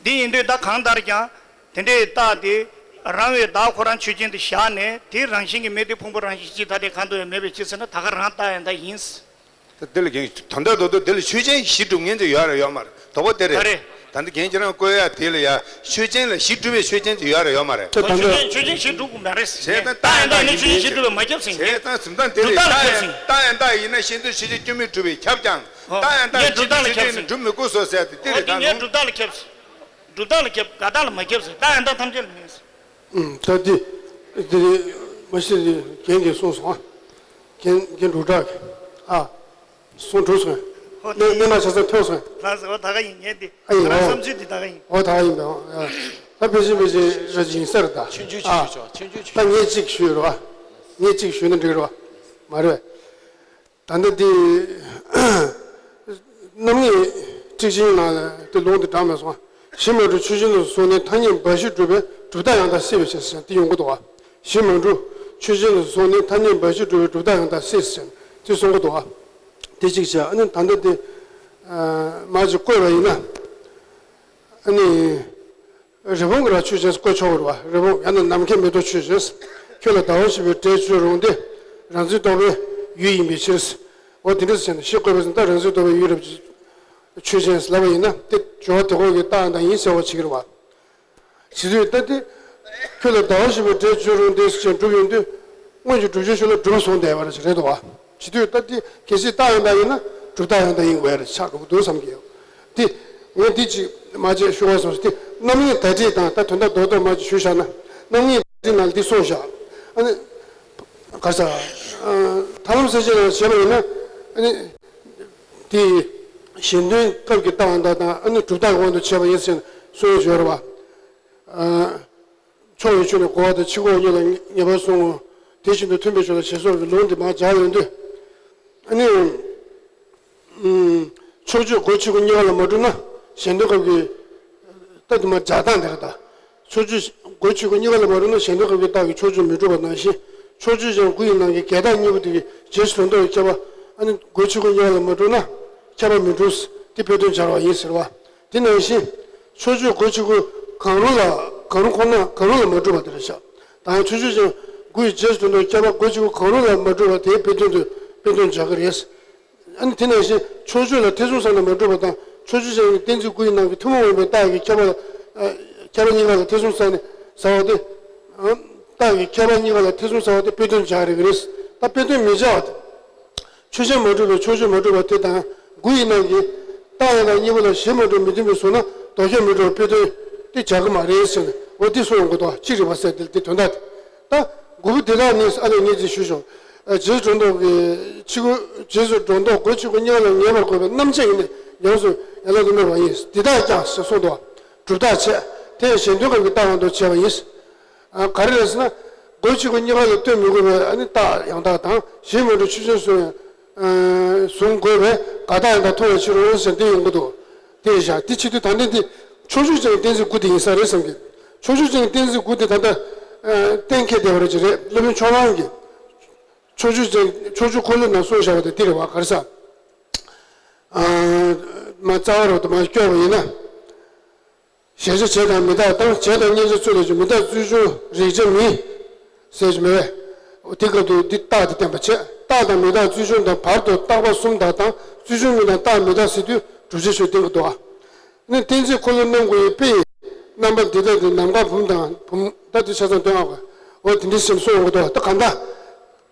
འདི་ཡིན་དུས་ད་གང་ལྟར་ཀྱང་དེ་འདྲའི་རྟགས་དེ་རང་བའི་བདག་ཁོ་རང་ཆོས་ཅན་དུ་བཞག་ནས་དེ་རང་བཞིན་གྱིས་མེད་དེ་ཕུང་པོ་རང་བཞིན་ཇི་ལྟ་སྟེ་ཁ་འདོན་ཡང་མེད་པའི་ཕྱིར་ཟེར་ན་ད་ག་རང་རྟགས་ཡང་དག་ཡིན། ད་འདི་ལ་རྒན་དོན་དག་རྡོག་རྡོག་འདི་ལ་ཆོས་ཅན་གཞི་གྲུབ་མཁན་ཅིག་ཡོད་རེད་ཡོད་མ་རེད། དོགས་པ་དེ་རེད། ག་རེ། ད་འདི་རྒན་ཁྱེད་རང་བཀོད་ཡ་དེ་ལ་ཡ་ཆོས་ཅན་ལ་གཞི་གྲུབ་པའི་ཆོས་ཅན་ཅིག་ཡོད་རེད་ཡོད་མ་རེད། ད་ད་ཆོས་ཅན་ཆོས་ཅན་གཞི་གྲུབ་དགོས་མ་རེད། བྱས་ཙང་རྟགས་ཡང་དག་ཡིན་ནི་ཆོས་ཅན་གཞི་གྲུབ་པའི་མ་ཁྱབ་ཟིན། བྱས་ཙང་གཟིམ་ཐང་དེ་ལ་གྲུབ་རྟགས་ལ་ཁྱབ་ཟིན། རྟགས་ཡང་དག་ཡིན་ན་ཤེས་འདོད་ཆོས་ཅན་སྐྱོན་མེད་གྲུབ་པས་ཁྱབ་ཀྱང་རྟགས་ཡང་དག་ངས་གྲུབ་རྟགས་ལ་ཁྱབ་ཟིན། གྲུབ་མི་དགོས་སོ་ཟེར་ཏེ་དེ་རེད། ད་ངས་གྲུབ་རྟགས་ལ་ཁྱབ་ཟིན། གྲུབ་རྟགས་ལ་ཁྱབ། དགག་རྟགས་ལ་མ་ཁྱབ་ཟིན། རྟགས་ཡང་དག་ཐམས་ཅད་ལ་མེད་ཟིན། ད་འདི་འདི་མ་གཞི་རྒན་གྱིས་གསུངས་སོང་། རྒན་རྒན་འབྲུག་གྲགས་ཀྱིས་ཨ། གསུང་གྲུབ་སོང་། ཨོ་ནས་ནས་མ་ཆ་ཚང་ཐོས་སོང་། ལགས་སོ། ཨོ་ད་ག་ཡིན། ངས་འདི་ཨ་ཡིན། ང་རང་ཨོ་བསམ་ཚུལ་འདི་ད་ག་ཡིན། ཨོ་ད་ག་ཡིན་པས། ཨོ་ད་ཕལ་ཆེར་ཕལ་ཆེར་ར་ཅིག་ཡིན་ས་རེད་ད། ཆུང་ཆུང་ཨ། ཆུང་ཆུང་ཆུང་ཆུང་། ད་ངས་གཅིག་ཞུས་རེད་བ། ངས་གཅིག་ཞུས་ན་འགྲིག་རེད་བ། མ་རེད། ད་ལྟ་འདི་རྣམ་ངེས་ཊཱིཀ་ཆེན་ནང་ལ་དེ་ལུང་དེ་དྲངས་མེད་སོང་། གཞི་མ་གྲུབ་ཆོས་ཅན་དུ་སོང་ནས་ཐ་སྙད་འབའ་ཞིག་གྲུབ་པའི་གྲུབ་རྟགས་ཡང་དག་སྲིད་པའི་ཕྱིར་ཟེར་དེ་ཡོང་གི་འདུག་བ། གཞི་མ་གྲུབ་ཆོས་ཅན་དུ་སོང་ནས་ཐ་སྙད་འབའ་ཞིག་གྲུབ་པའི་གྲུབ་རྟགས་ཡང་དག་སྲིད་ཟེར་དེ་གསུང་གི་འདུག་བ། དེ་གཅིག་བྱས། ཨ་ནི་ད་ལྟ་དེ་མར་ཅིག་བཀོད་པ་ཡིན་ན། ཨ་ནི། རི་བོང་གི་ར་ཆོས་ཅན་བཀོད་ཆོག་གི་རེད་བ། རི་བོང་ཡང་ན་ནམ་མཁའི་མེ་ཏོག་ཆོས་ཅན། ཁྱོད་ལ་ཟླ་བ་བཞིན་པའི་འབྲས་བརྗོད་རུང་སྟེ། རང་འཛིན་རྟོག་པའི་ཡུལ་ཡིན་པའི་ཕྱིར། འོ་དེ་འདྲ་ཟེར་ནས་ཞེས་བཀོད་པའི་ཚེ་ད་རང་འཛིན་རྟོག་པའི་ཡུལ་རབ་ཆོས་ཅན་ལབ་པ་ཡིན་ན་དེ་སྦྱོར་བ་དེ་གོ་གི་རྟགས་ཡང་དག་ཡིན་ཟེར་བ་བྱེད་ཀྱི་རེད་བ། བྱེད་དུས་ད་དེ། ཁྱོད་ལ་ཟླ་བ་བཞིན་པའི་འབྲས་བརྗོད་རུང་སྟེ་ཟེར་ཅན་གྲུབ་ཡོང་དུས། སྔོན་གྱི་བསྒྲུབ་བྱའི་ཆོས་ལ་གྲུབ་པ་སོང་བསྡད་པ་རེད་བ། བྱེད་དུས་ད་དེ་གལ་སྲིད་རྟགས་ཡང་དག་ཡིན་ན་གྲུབ་རྟགས་ཡང་དག་ཡིན་དགོས་རེད་ཆགས་འགྲོ་གི་འདུག་བསམ་གྱི་ཡོད། དེ། ངས་འདི་ཅིག་མ་བྱས་ཞུ་བ་སོང་ཟེར་དེ་རྣམ་ངེས་བརྡ་སྤྲོད་དང་ད་དོན་དག་རྡོག་རྡོག་མ་ཅིག་ཞུས་བཞག་ན། རྣམ་ངེས་བརྡ་སྤྲོད་ནང་འདི་གསུངས་བཞག་ཨ་ནི། ག་ས། ཐར་ལམ་གསལ་བྱེད་ནང་བྱས་པ་ཡིན་ན། ཨ་ནི། དེ། གཞན་དོན་སྐབས་ཀྱི་རྟགས་ཡང་དག་དང་ཨ་ནི་གྲུབ་རྟགས་ཀྱི་དབང་དུ་བྱས་པ་ཡིན་ཟེར་གསུངས་ཡོད་ཅོག་རེད་བ། ཕྱོགས་ཡོད་ཆོས་ནི་གོ་བ་དང་ཕྱི་ཁོག་གཉིས་ལ་ངེས་པར་བཟུང་ངོ་། དེ་བཞིན་དུ་མཐུན་པའི་ཕྱོགས་ལ་ཞེས་སོགས་ཀྱི་ལུང་འདི་མར་སྦྱར་ཡོང་དུས། ཨ་ནི། ཕྱོགས་ཆོས་སྒོ་ཕྱི་སྒོ་གཉིས་ཀ་ལ་མ་གྲུབ་ན་གཞན་དོན་སྐབས་ཀྱི་རྟགས་དེ་མར་སྦྱར་སྟངས་དེ་རེད་ད། ཕྱོགས་ཆོས་སྒོ་ཕྱི་སྒོ་གཉིས་ཀ་ལ་མ་གྲུབ་ན་གཞན་དོན་སྐབས་ཀྱི་རྟགས་ཀྱི་ཕྱོགས་ཆོས་མི་འགྲུབ་པ་ནང་བཞིན། ཕྱོགས་ཆོས་ཀྱང་དགུ་ཡི་ནང་གི་འགལ་རྟགས་གཉིས་པོ་དེ་གི་རྗེས་སུ་འགྲོ་ལྡོག་གི་ཁྱད་པར། ཨ་ནི་སྒོ་ཕྱི་སྒོ་གཉིས་ཀ་ལ་མ་གྲུབ་ན་ཁྱད་པར་མི་འགྲུབ། དེ་དཔེ་དོན་སྦྱར་བ་ཡིན་ཟེར་བ། དེ་ནང་བཞིན། ཕྱོགས་ཆོས་སྒོ་ཕྱི་སྒོ་གང་རུང་ལ་གང་རུང་ཁོ་ན་གང་རུང་ལ་མ་གྲུབ་པ་དེ་རེད་ཤག་ད་ཡང་ཕྱོགས་ཆོས་ཀྱང་དགུ་ཡི་རྗེས་སུ་འགྲོ་ལྡོག་ཁྱད་པར་སྒོ་ཕྱི་སྒོ་གང་རུང་ལ་མ་གྲུབ་པ་དེའི་དཔེ་དོན་དུ་དཔེ་དོན་སྦྱར་གི་རེད། ཨ་ནི་དེ་ནང་བཞིན་ཕྱོགས་ཆོས་ལ་ཐེ་ཚོམ་ཟ་ན་མ་གྲུབ་པ་དང་ཕྱོགས་ཆོས་ཀྱང་གཏན་ཚིགས་དགུ་ཡི་ནང་གི་ཐུན་མོང་མ་ཡིན་པའི་རྟགས་ཀྱི་ཁྱད་པར། ཨ། ཁྱད་པར་གཉིས་ཀ་ལ་ཐེ་ཚོམ་ཟ་ནས་ཟ་བ་སྟེ། ཨ། རྟགས་ཀྱི་ཁྱད་པར་གཉིས་ཀ་ལ་ཐེ་ཚོམ་ཟ་བ་སྟེ་དཔེ་དོན་སྦྱར་རེད་གི་རེད། ད་དཔེ་དོན་མི་སྦྱར་བ་དེ། ཆོས་ཅན་མ་གྲུབ་པའི་ཕྱོགས་ཆོས་མ་གྲུབ་པ་དེ་དང་དགུ་ཡི་ནང་གི་རྟགས་ཡང་དག་གཉིས་པོ་ལ་གཞི་མ་གྲུབ་མི་མཐུན་པའི་བཟུང་ན་ལྡོག་ཁྱབ་མི་འགྲོ་བའི་དཔེ་དོན་དེ་སྦྱར་གི་མ་རེད་ཟེར་ནས་འོ་དེ་གསུངས་ཡོང་གི་འདུག་གཅིག་རེད་པ་ཟེར་དེ་དེ་དོན་དག་དེ། ད་དགུ་པོ་དེ་དག་ནི་ཨ་ལས་ངེས་ཅིག་ཞུ་ཞོག་རྗེས་སུ་འགྲོ་ལྡོག་གི་ཕྱི་སྒོ་རྗེས་སུ་འགྲོ་ལྡོག་སྒོ་ཕྱི་སྒོ་གཉིས་ཀ་ལ་ངེས་པར་དགོས་པའི་རྣམ་བཅད་ཡིན་ནས་ཉམས་སུ་ཡན་ལག་ཏུ་སྨོས་པ་ཡིན། འདི་དག་ཀྱང་ཞེས་གསུངས་འདུག་གྲུབ་རྟགས་བྱས། དེ་ཡང་གཞན་དོན་སྐབས་ཀྱི་རྟགས་ཡང་དུ་བྱས་པ་ཡིན། ཨ། ག་རེ་རེད་ཟེར་ན། སྒོ་ཕྱི་སྒོ་གཉིས་ཀ་ལ་ལྟོས་མི་དགོས་པའི་ཨ་ནི་རྟགས་ཡང་དག་དང་གཞན་མ་གྲུབ་ཆོས་ཅན་སུ་ཡང་། ཨ། གཟུང་དགོས་པའི་དགག་རྟགས་ཡང་དག་མཐོང་བའི་ཕྱིར་རོ་ཟེར་འདི་ཡོང་གི་འདུག་དེ་བཞག་དེ་བྱེད་དུས་ད་ལྟ་འདི། ཕྱོགས་ཆོས་ཅན་གྱི་གཏན་ཚིགས་དགུ་དེ་ཡིན་ས་རེད་བསམ་གི། ཕྱོགས་ཆོས་ཅན་གྱི་གཏན་ཚིགས་དགུ་དེ་ད་ལྟ་ཨ་གཏན་འཁེལ་བསྡད་པ་རེད་ཅེས་རེད། སློབ་དཔོན་ཕྱོགས་གླང་གིས་ཕྱོགས་ཆོས་ཅན་ཕྱོགས་ཆོས་འཁོར་ལོའི་ནང་གསུངས་བཞག་པ་དེ་འདི་རེད་བ། ག་རེ་ཟེར། ཨ་མ་རྩ་བ་རུ་དུ་མ་སྐྱོར་བ་ཡིན་ན། གཞལ་བྱ་བྱས་དང་མི་རྟག་དང་། བྱས་དང་མཉམ་གཞག་ཚུལ་ལ་བྱེད། མི་རྟག་རྩོལ་བྱུང་རེག་བྱ་མིན། ཟེར་གྱི་མེད་པས། དེ་སྐབས་སུ་འདི་རྟགས་དེ་བསྟན་པ་བྱས། རྟགས་དང་མི་རྟག་རྩོལ་བྱུང་དང་བར་དུ་རྟག་པ་གསུམ་དག་དང་། རྩོལ་བྱུང་མིན་དང་རྟགས་མི་རྟག་ཟེར་དུས་བསྒྲུབ་བྱའི་ཆོས་བསྟན་གྱི་འདུག་ཨ། ནི་གཏན་ཚིགས་འཁོར་ལོ་རྣམ་དགུ་ཡི་དཔེ་ཡི་རྣམ་པ་འདི་དག་དེ་ནམ་མཁའ་བུམ་དང་བུམ་ད་དེ་ཆ་ཚང་སྟོན་ཨ་གོ། འོ་དེ་འདྲའི་སེམས་གསོ་འོང་གི་འདུག་ཨ། ད་གང་ལྟར་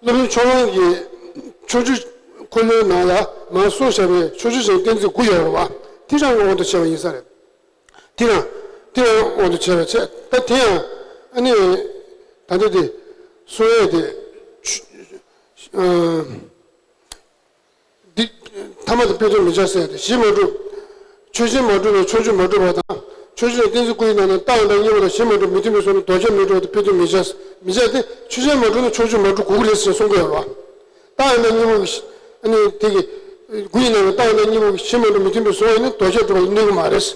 སློབ་དཔོན་ཕྱོགས་གླང་གིས་ཕྱོགས་ཆོས་འཁོར་ལོའི་ནང་ལ་མར་གསུངས་བཞག་པའི་ཕྱོགས་ཆོས་ཅན་གཏན་ཚིགས་དགུ་ཡོད་རེད་བ། དེ་རང་གི་དབང་དུ་བྱས་པ་ཡིན་ས་རེད། དེ་རང་དེ་རང་དབང་དུ་བྱས་པ་བྱས། ད་དེ་ཡང་ཨ་ནི་ད་ལྟ་དེ་གསུང་ཡས་དེ་ཆུ་ཨ་འདི་ཐ་མ་དེ་དཔེ་དོན་མི་འཆར་ཟེར་ཏེ། གཞི་མ་གྲུབ། ཆོས་ཅན་མ་གྲུབ་པས་ཕྱོགས་ཆོས་མ་གྲུབ་པ་དང་། ཕྱོགས་ཆོས་ཅན་གཏན་ཚིགས་དགུ་ཡི་ནང་ན་རྟགས་ཡང་དག་གཉིས་པོ་དང་གཞི་མ་གྲུབ་མི་མཐུན་པའི་སོགས་ནི་ལྡོག་ཆ་མི་འགྲོ་བ་དེ་དཔེ་དོན་མི་འཆར། མི་འཆར་ཏེ། ཆོས་ཅན་མ་གྲུབ་ན་ཕྱོགས་ཆོས་མ་གྲུབ་དགོས་ཀྱི་རེད་ཟེར་གསུང་གི་ཡོད་རེད་བ། རྟགས་ཡང་དག་གཉིས་པོ་གི་ཨ་ནི་དེ་གི་དགུ་ཡི་ནང་ན་རྟགས་ཡང་དག་གཉིས་པོ་གི་གཞི་མ་གྲུབ་མི་མཐུན་པའི་སོགས་ཡིན་ན་ལྡོག་ཆ་གྲུབ་པ་ལ་གནོད་ཀྱི་མ་རེད།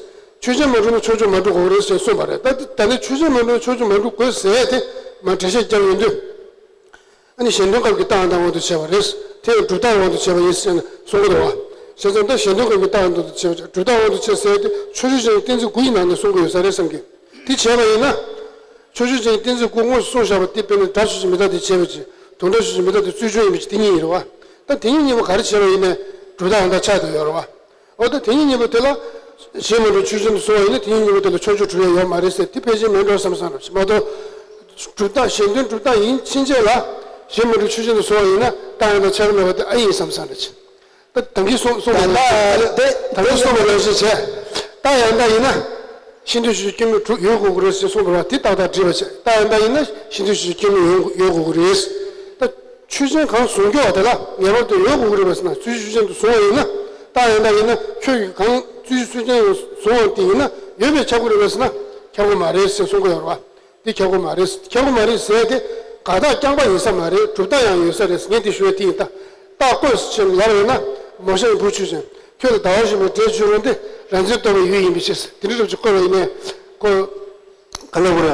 ཆོས་ཅན་མ་གྲུབ་ན་ཕྱོགས་ཆོས་མ་གྲུབ་དགོས་ཀྱི་རེད་ཟེར་གསུངས་པ་རེད། ད་དེ་ད་ནི་ཆོས་ཅན་མ་གྲུབ་ན་ཕྱོགས་ཆོས་མ་གྲུབ་དགོས་ཟེར་ཏེ་མར་འགྲེལ་བཤད་རྒྱབ་ཡོང་དུས། ཨ་ནི་གཞན་དོན་སྐབས་ཀྱི་རྟགས་ཡང་དག་དབང་དུ་བྱས་པ་རེད། དེ་ཡང་སྒྲུབ་རྟགས་དབང་དུ་བྱས་པ་ཡིན་ཟེར་ནས་གསུང་གི་འདུག་བ། བྱས་ཙང་ད་གཞན་དོན་སྐབས་ཀྱི་རྟགས་ཡང་དག་ཏུ་བྱས་པ་སྒྲུབ་རྟགས་དབང་དུ་བྱས་ཟེར་ཏེ། ཕྱོགས་ཆོས་ཅན་གཏན་ཚིགས་དགུ་ཡི་ནང་ནས་གསུང་གི་ཡོད་ས་རེད་བསམ་གི། དེ་བྱས་པ་ཡིན་ན། ཕྱོགས་ཆོས་ཅན་གཏན་ཚིགས་དགུ་དངོས་སུ་གསུངས་བཞག་པ་དེ་དཔེར་ན་སྒྲ་ཆོས་ཅན་མི་རྟག་སྟེ་བྱས་པ་ཅིག་དོན་སྒྲ་ཆོས་ཅན་མི་རྟག་སྟེ་རྩོལ་བྱུང་ཡིན་པ་ཅིག་དེ་གཉིས་ཡིན་རེད་བ། ད་དེ་གཉིས་གཉིས་པོ་ག་རེ་བྱས་པ་ཡིན་ནའི་སྒྲུབ་རྟགས་ཡང་དག་ཆགས་བསྡད་ཡོད་རེད་བ། འོ་ད་དེ་གཉིས་གཉིས་པོ་དེ་ལ་གཞན་མ་གྲུབ་ཆོས་ཅན་དུ་སོང་བ་ཡིན་ན་དེ་གཉིས་གཉིས་པོ་དེ་ལ་ཕྱོགས་ཆོས་གྲུབ་ཡ་ཡོད་མ་རེད་ཟེར་དེ་ཕལ་ཆེར་མེད་འགྲོ་བསམ་བསམ་རེད་མ་གཏོགས། སྒྲུབ་རྟགས་གཞན་དོན་སྒྲུབ་རྟགས་ཡིན་ཕྱིན་ཆད་ལ་གཞན་མ་གྲུབ་ཆོས་ཅན་དུ་སོང་བ་ཡིན་ན་རྟགས་ཡང་དག་ཆགས་ཀྱི་མེད་པ་དེ་ཨེ་ཡིན་བསམ་བསམ་རེད། ད་ད་གིན་གསུངས་གསུངས་པ་ནང་བཞིན་བྱས། ད་གིན་གསུངས་པ་ནང་བཞིན་བྱས། རྟགས་ཡང་དག་ཡིན་ན་ཤེས་འདོད་ཆོས་ཅན་སྐྱེ་མེད་གྲུབ་ཡོད་དགོས་ཀྱི་རེད་ཟེར་གསུངས་པ་རེད་བ། དེ་ཏག་ཏག་འགྲིག་པ་བྱས། རྟགས་ཡང་དག་ཡིན་ན་ཤེས་འདོད་ཆོས་ཅན་སྐྱེ་མེད་ཡོད་ཡོད་དགོས་ཀྱི་རེད། ད་ཆོས་ཅན་གང་གཟུང་གི་བ་དེ་ལ་ངེས་པར་དུ་ཡོད་དགོས་ཀྱི་རེད་པས་ན། རྩོལ་བྱེད་ཆོས་ཅན་དུ་བཟུང་བ་ཡིན་ན། རྟགས་ཡང་དག་ཡིན་ན་ཁྱོད་ཀྱིས་གང་རྩོལ་བྱེད་ཆོས་ཅན་བཟུང་བ་དེ་ཡིན་ན་ཡོད་པས་ཁྱབ་ཀྱི་རེད་པས་ན། ཁྱབ་ཀྱི་མ་རེད་ཟེར་གསུང་གི་ཡོད་རེད་བ། དེ་ཁྱབ་ཀྱི་མ་རེད། ཁྱབ་ཀྱི་མ་རེད་ཟེར་དེ་དགག་རྟགས་རྐྱང་པ་ཡིན་ས་མ་རེད། སྒྲུབ་རྟགས་ཡང་ཡོད་ས་རེད། ངས་དེ་ཞུ་ཡ་དེ་ཡིན། ད་རྟགས་བཀོད་ཟེར་ལབ་ཡོད་ན། མོ་ཤ་ཡི་བུ་ཆོས་ཅན། ཁྱོད་ལ་ཟླ་བ་གཞོན་པའི་འབྲས་བྱུང་རུང་སྟེ། རང་མཚན་རྟོག་པའི་ཡུལ་ཡིན་པའི་ཕྱིར། དེ་འདྲ་རབ་ཅིག་བཀོད་པ་ཡིན་ནའི། ཁོ་ག་ལ་བོར།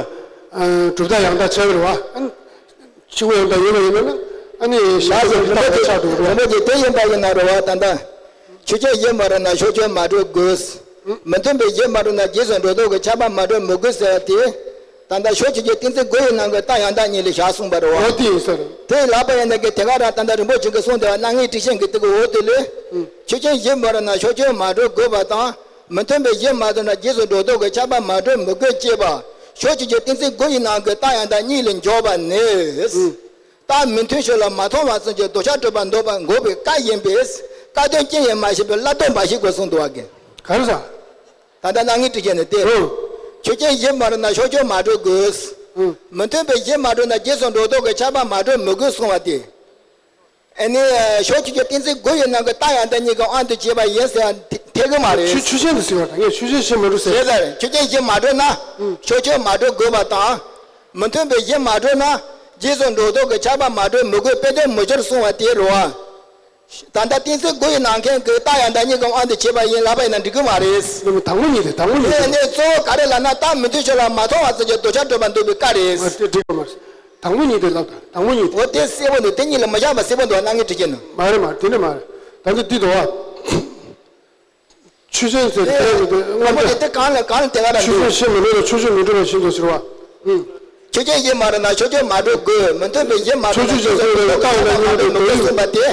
སྒྲུབ་རྟགས་ཡང་དག་ཆགས་ཀྱི་རེད་བ། ཨ་ནི་ཕྱི་དངོས་ཡང་དག་ཡིན་པ་ཡིན་ན་ནི། ཨ་ནི་ཞེ་ལགས་སོ། རིན་པོ་ཆེ་ཆགས་འགྲོ་གི་རེད་བ། རིན་པོ་ཆེ་དེ་ཡིན་པ་ཡིན་ན་རེད་བ། ད་ལྟ་ཆོས་ཅན་གཞི་མ་གྲུབ་ན་ཕྱོགས་ཆོས་མ་གྲུབ་དགོས། མི་མཐུན་པའི་གཞི་མ་གྲུབ་ན་རྗེས་སུ་འགྲོ་ལྡོག་གི་ཁྱབ་པ་མ་གྲུབ་མི་དགོས་ཟེར་བ་དེ། ད་ལྟ་ཕྱོགས་ཆོས་ཀྱི་གཏན་ཚིགས་དགུ་ཡི་ནང་གི་རྟགས་ཡང་དག་གཉིས་ལ་བཞག་གསུངས་པ་རེད་བ། འོ་དེ་ཡིན་ས་རེད། དེ་ལབ་པ་ཡིན་ན་གི་དེ་ག་རང་ད་ལྟ་རིན་པོ་ཆེ་གིས་གསུངས་བསྡད་པ་རྣམ་ངེས་ཊཱིཀ་ཆེན་གྱི་དེ་གི་འོག་དེ་ལས། ཆོས་ཅན་གཞི་མ་གྲུབ་ན་ཕྱོགས་ཆོས་མ་གྲུབ་དགོས་པ་དང་། མི་མཐུན་པའི་གཞི་མ་གྲུབ་ན་རྗེས་སུ་འགྲོ་ལྡོག་གི་ཁྱབ་པ་མ་གྲུབ་མི་དགོས་ཅེས་པ། ཕྱོགས་ཆོས་ཀྱི་གཏན་ཚིགས་དགུ་ཡི་ནང་གི་རྟགས་ཡང་དག་གཉིས་ལ་འཇོག་པ་ནི། རྟགས་མི་མཐུན་ཕྱོགས་ལ་མ་མཐོང་བ་ཙམ་གྱིས་ལྡོག་ཆ་གྲུབ་པར་འདོད་པ་འགོག་པའི་སྐབས་ཡིན་པས། སྐབས་དོན་ཅི་ཡིན་མ་ཤེས་པས་སླར་ལྡོག་འབའ་ཞིག་དགོས་གསུངས་འདུག་བ་གི། ག་རེ་ཟ། ད་ལྟ་རྣམ་ངེས་ཊཱིཀ་ཆེན་ནི་སྟེ། ཨང་། ཆོས་ཅན་གཞི་མ་གྲུབ་ན་ཕྱོགས་ཆོས་མ་གྲུབ་དགོས། ཨང་། མི་མཐུན་པའི་གཞི་མ་གྲུབ་ན་རྗེས་སུ་འགྲོ་ལྡོག་གི་ཁྱབ་པ་མ་གྲུབ་མི་དགོས་གསུངས་པ་སྟེ། ཨ་ནི་ཕྱོགས་ཆོས་ཀྱི་གཏན་ཚིགས་དགུ་ཡི་ནང་གི་རྟགས་ཡང་དག་གཉིས་ཀྱི་དབང་དུ་བྱས་པ་ཡིན་ཟེར་ཡང་འཐད་གི་མ་རེད། ཆོས་ཆོས་ཅན་དུ་ཟེར་བ་དང་ངས་ཆོས་ཅན་གཞི་མ་གྲུབ་ཟེར། ཟེར་ལ་ཆོས་ཅན་གཞི་མ་གྲུབ་ན་ཕྱོགས་ཆོས་མ་གྲུབ་དགོས་པ་དང་། མི་མཐུན་པའི་གཞི་མ་གྲུབ་ན་རྗེས་སུ་འགྲོ་ལྡོག་གི་ཁྱབ་པ་མ་གྲུབ་མི་དགོས་དཔེ་དོན་མི་འཆར་གསུངས་པ་དེ་རེད་བ། ད་ལྟ་གཏན་ཚིགས་དགུ་ཡི་ནང་མཁན་གྱི་རྟགས་ཡང་དག་གཉིས་ཀྱི་དབང་དུ་བྱས་པ་ཡིན་ལབ་པ་ཡིན་ན་འགྲིག་གི་མ་རེད། དེ་ནི་དང་པོ་ཉིད་དེ་དང་པོ་ཉིད་དེ། དེ་ནི་གཙོ་བོ་ག་རེ་ལབ་ན་རྟགས་མི་མཐུན་ཕྱོགས་ལ་མ་མཐོང་བ་ཙམ་གྱིས་ལྡོག་ཆ་གྲུབ་པར་འདོད་པའི་སྐབས་རེད། ཨ་དེ་འགྲིག་གི་མ་རེད། དང་པོ་ཉིད་དེ་ལབ་དང་དང་པོ་ཉིད་དེ། འོ་དེ་གསལ་པོ་འདུག་དེ་གཉིས་ལ་མི་བཞག་པ་གསལ་པོ་འདུག་རྣམ་ངེས་ཊཱིཀ་ཆེན་ནི། མ་རེད་མ་རེད། དེ་འདྲ་མ་རེད། ད་ལྟ་འདི་འདུག་བ། ཆོས་ཅན་ཟེར་དེ་དེ་དེ་དངོས་དངོས་པོ་དེ་དེ་གང་ལ་གང་ལ་དེ་ག་རང་ཆོས་ཅན་འདུག་གཞི་མ་གྲུབ་ན་ཕྱོགས་ཆོས་མི་གྲུབ་པ་བཞིན་དུ་ཟེར་བ། ཨུ། ཆོས་ཅན་གཞི་མ་གྲུབ་ན་ཕྱོགས་ཆོས་མ་གྲུབ་དགོས། མི་མཐུན་པའི་གཞི་མ་གྲུབ་ན་ཕྱོགས་ཆོས་ཅན་ཟེར་དེ་རྟགས་ཡང་དག་གཉིས་ལ་འགྲོ་དགོས་གསུངས་པ་དེ།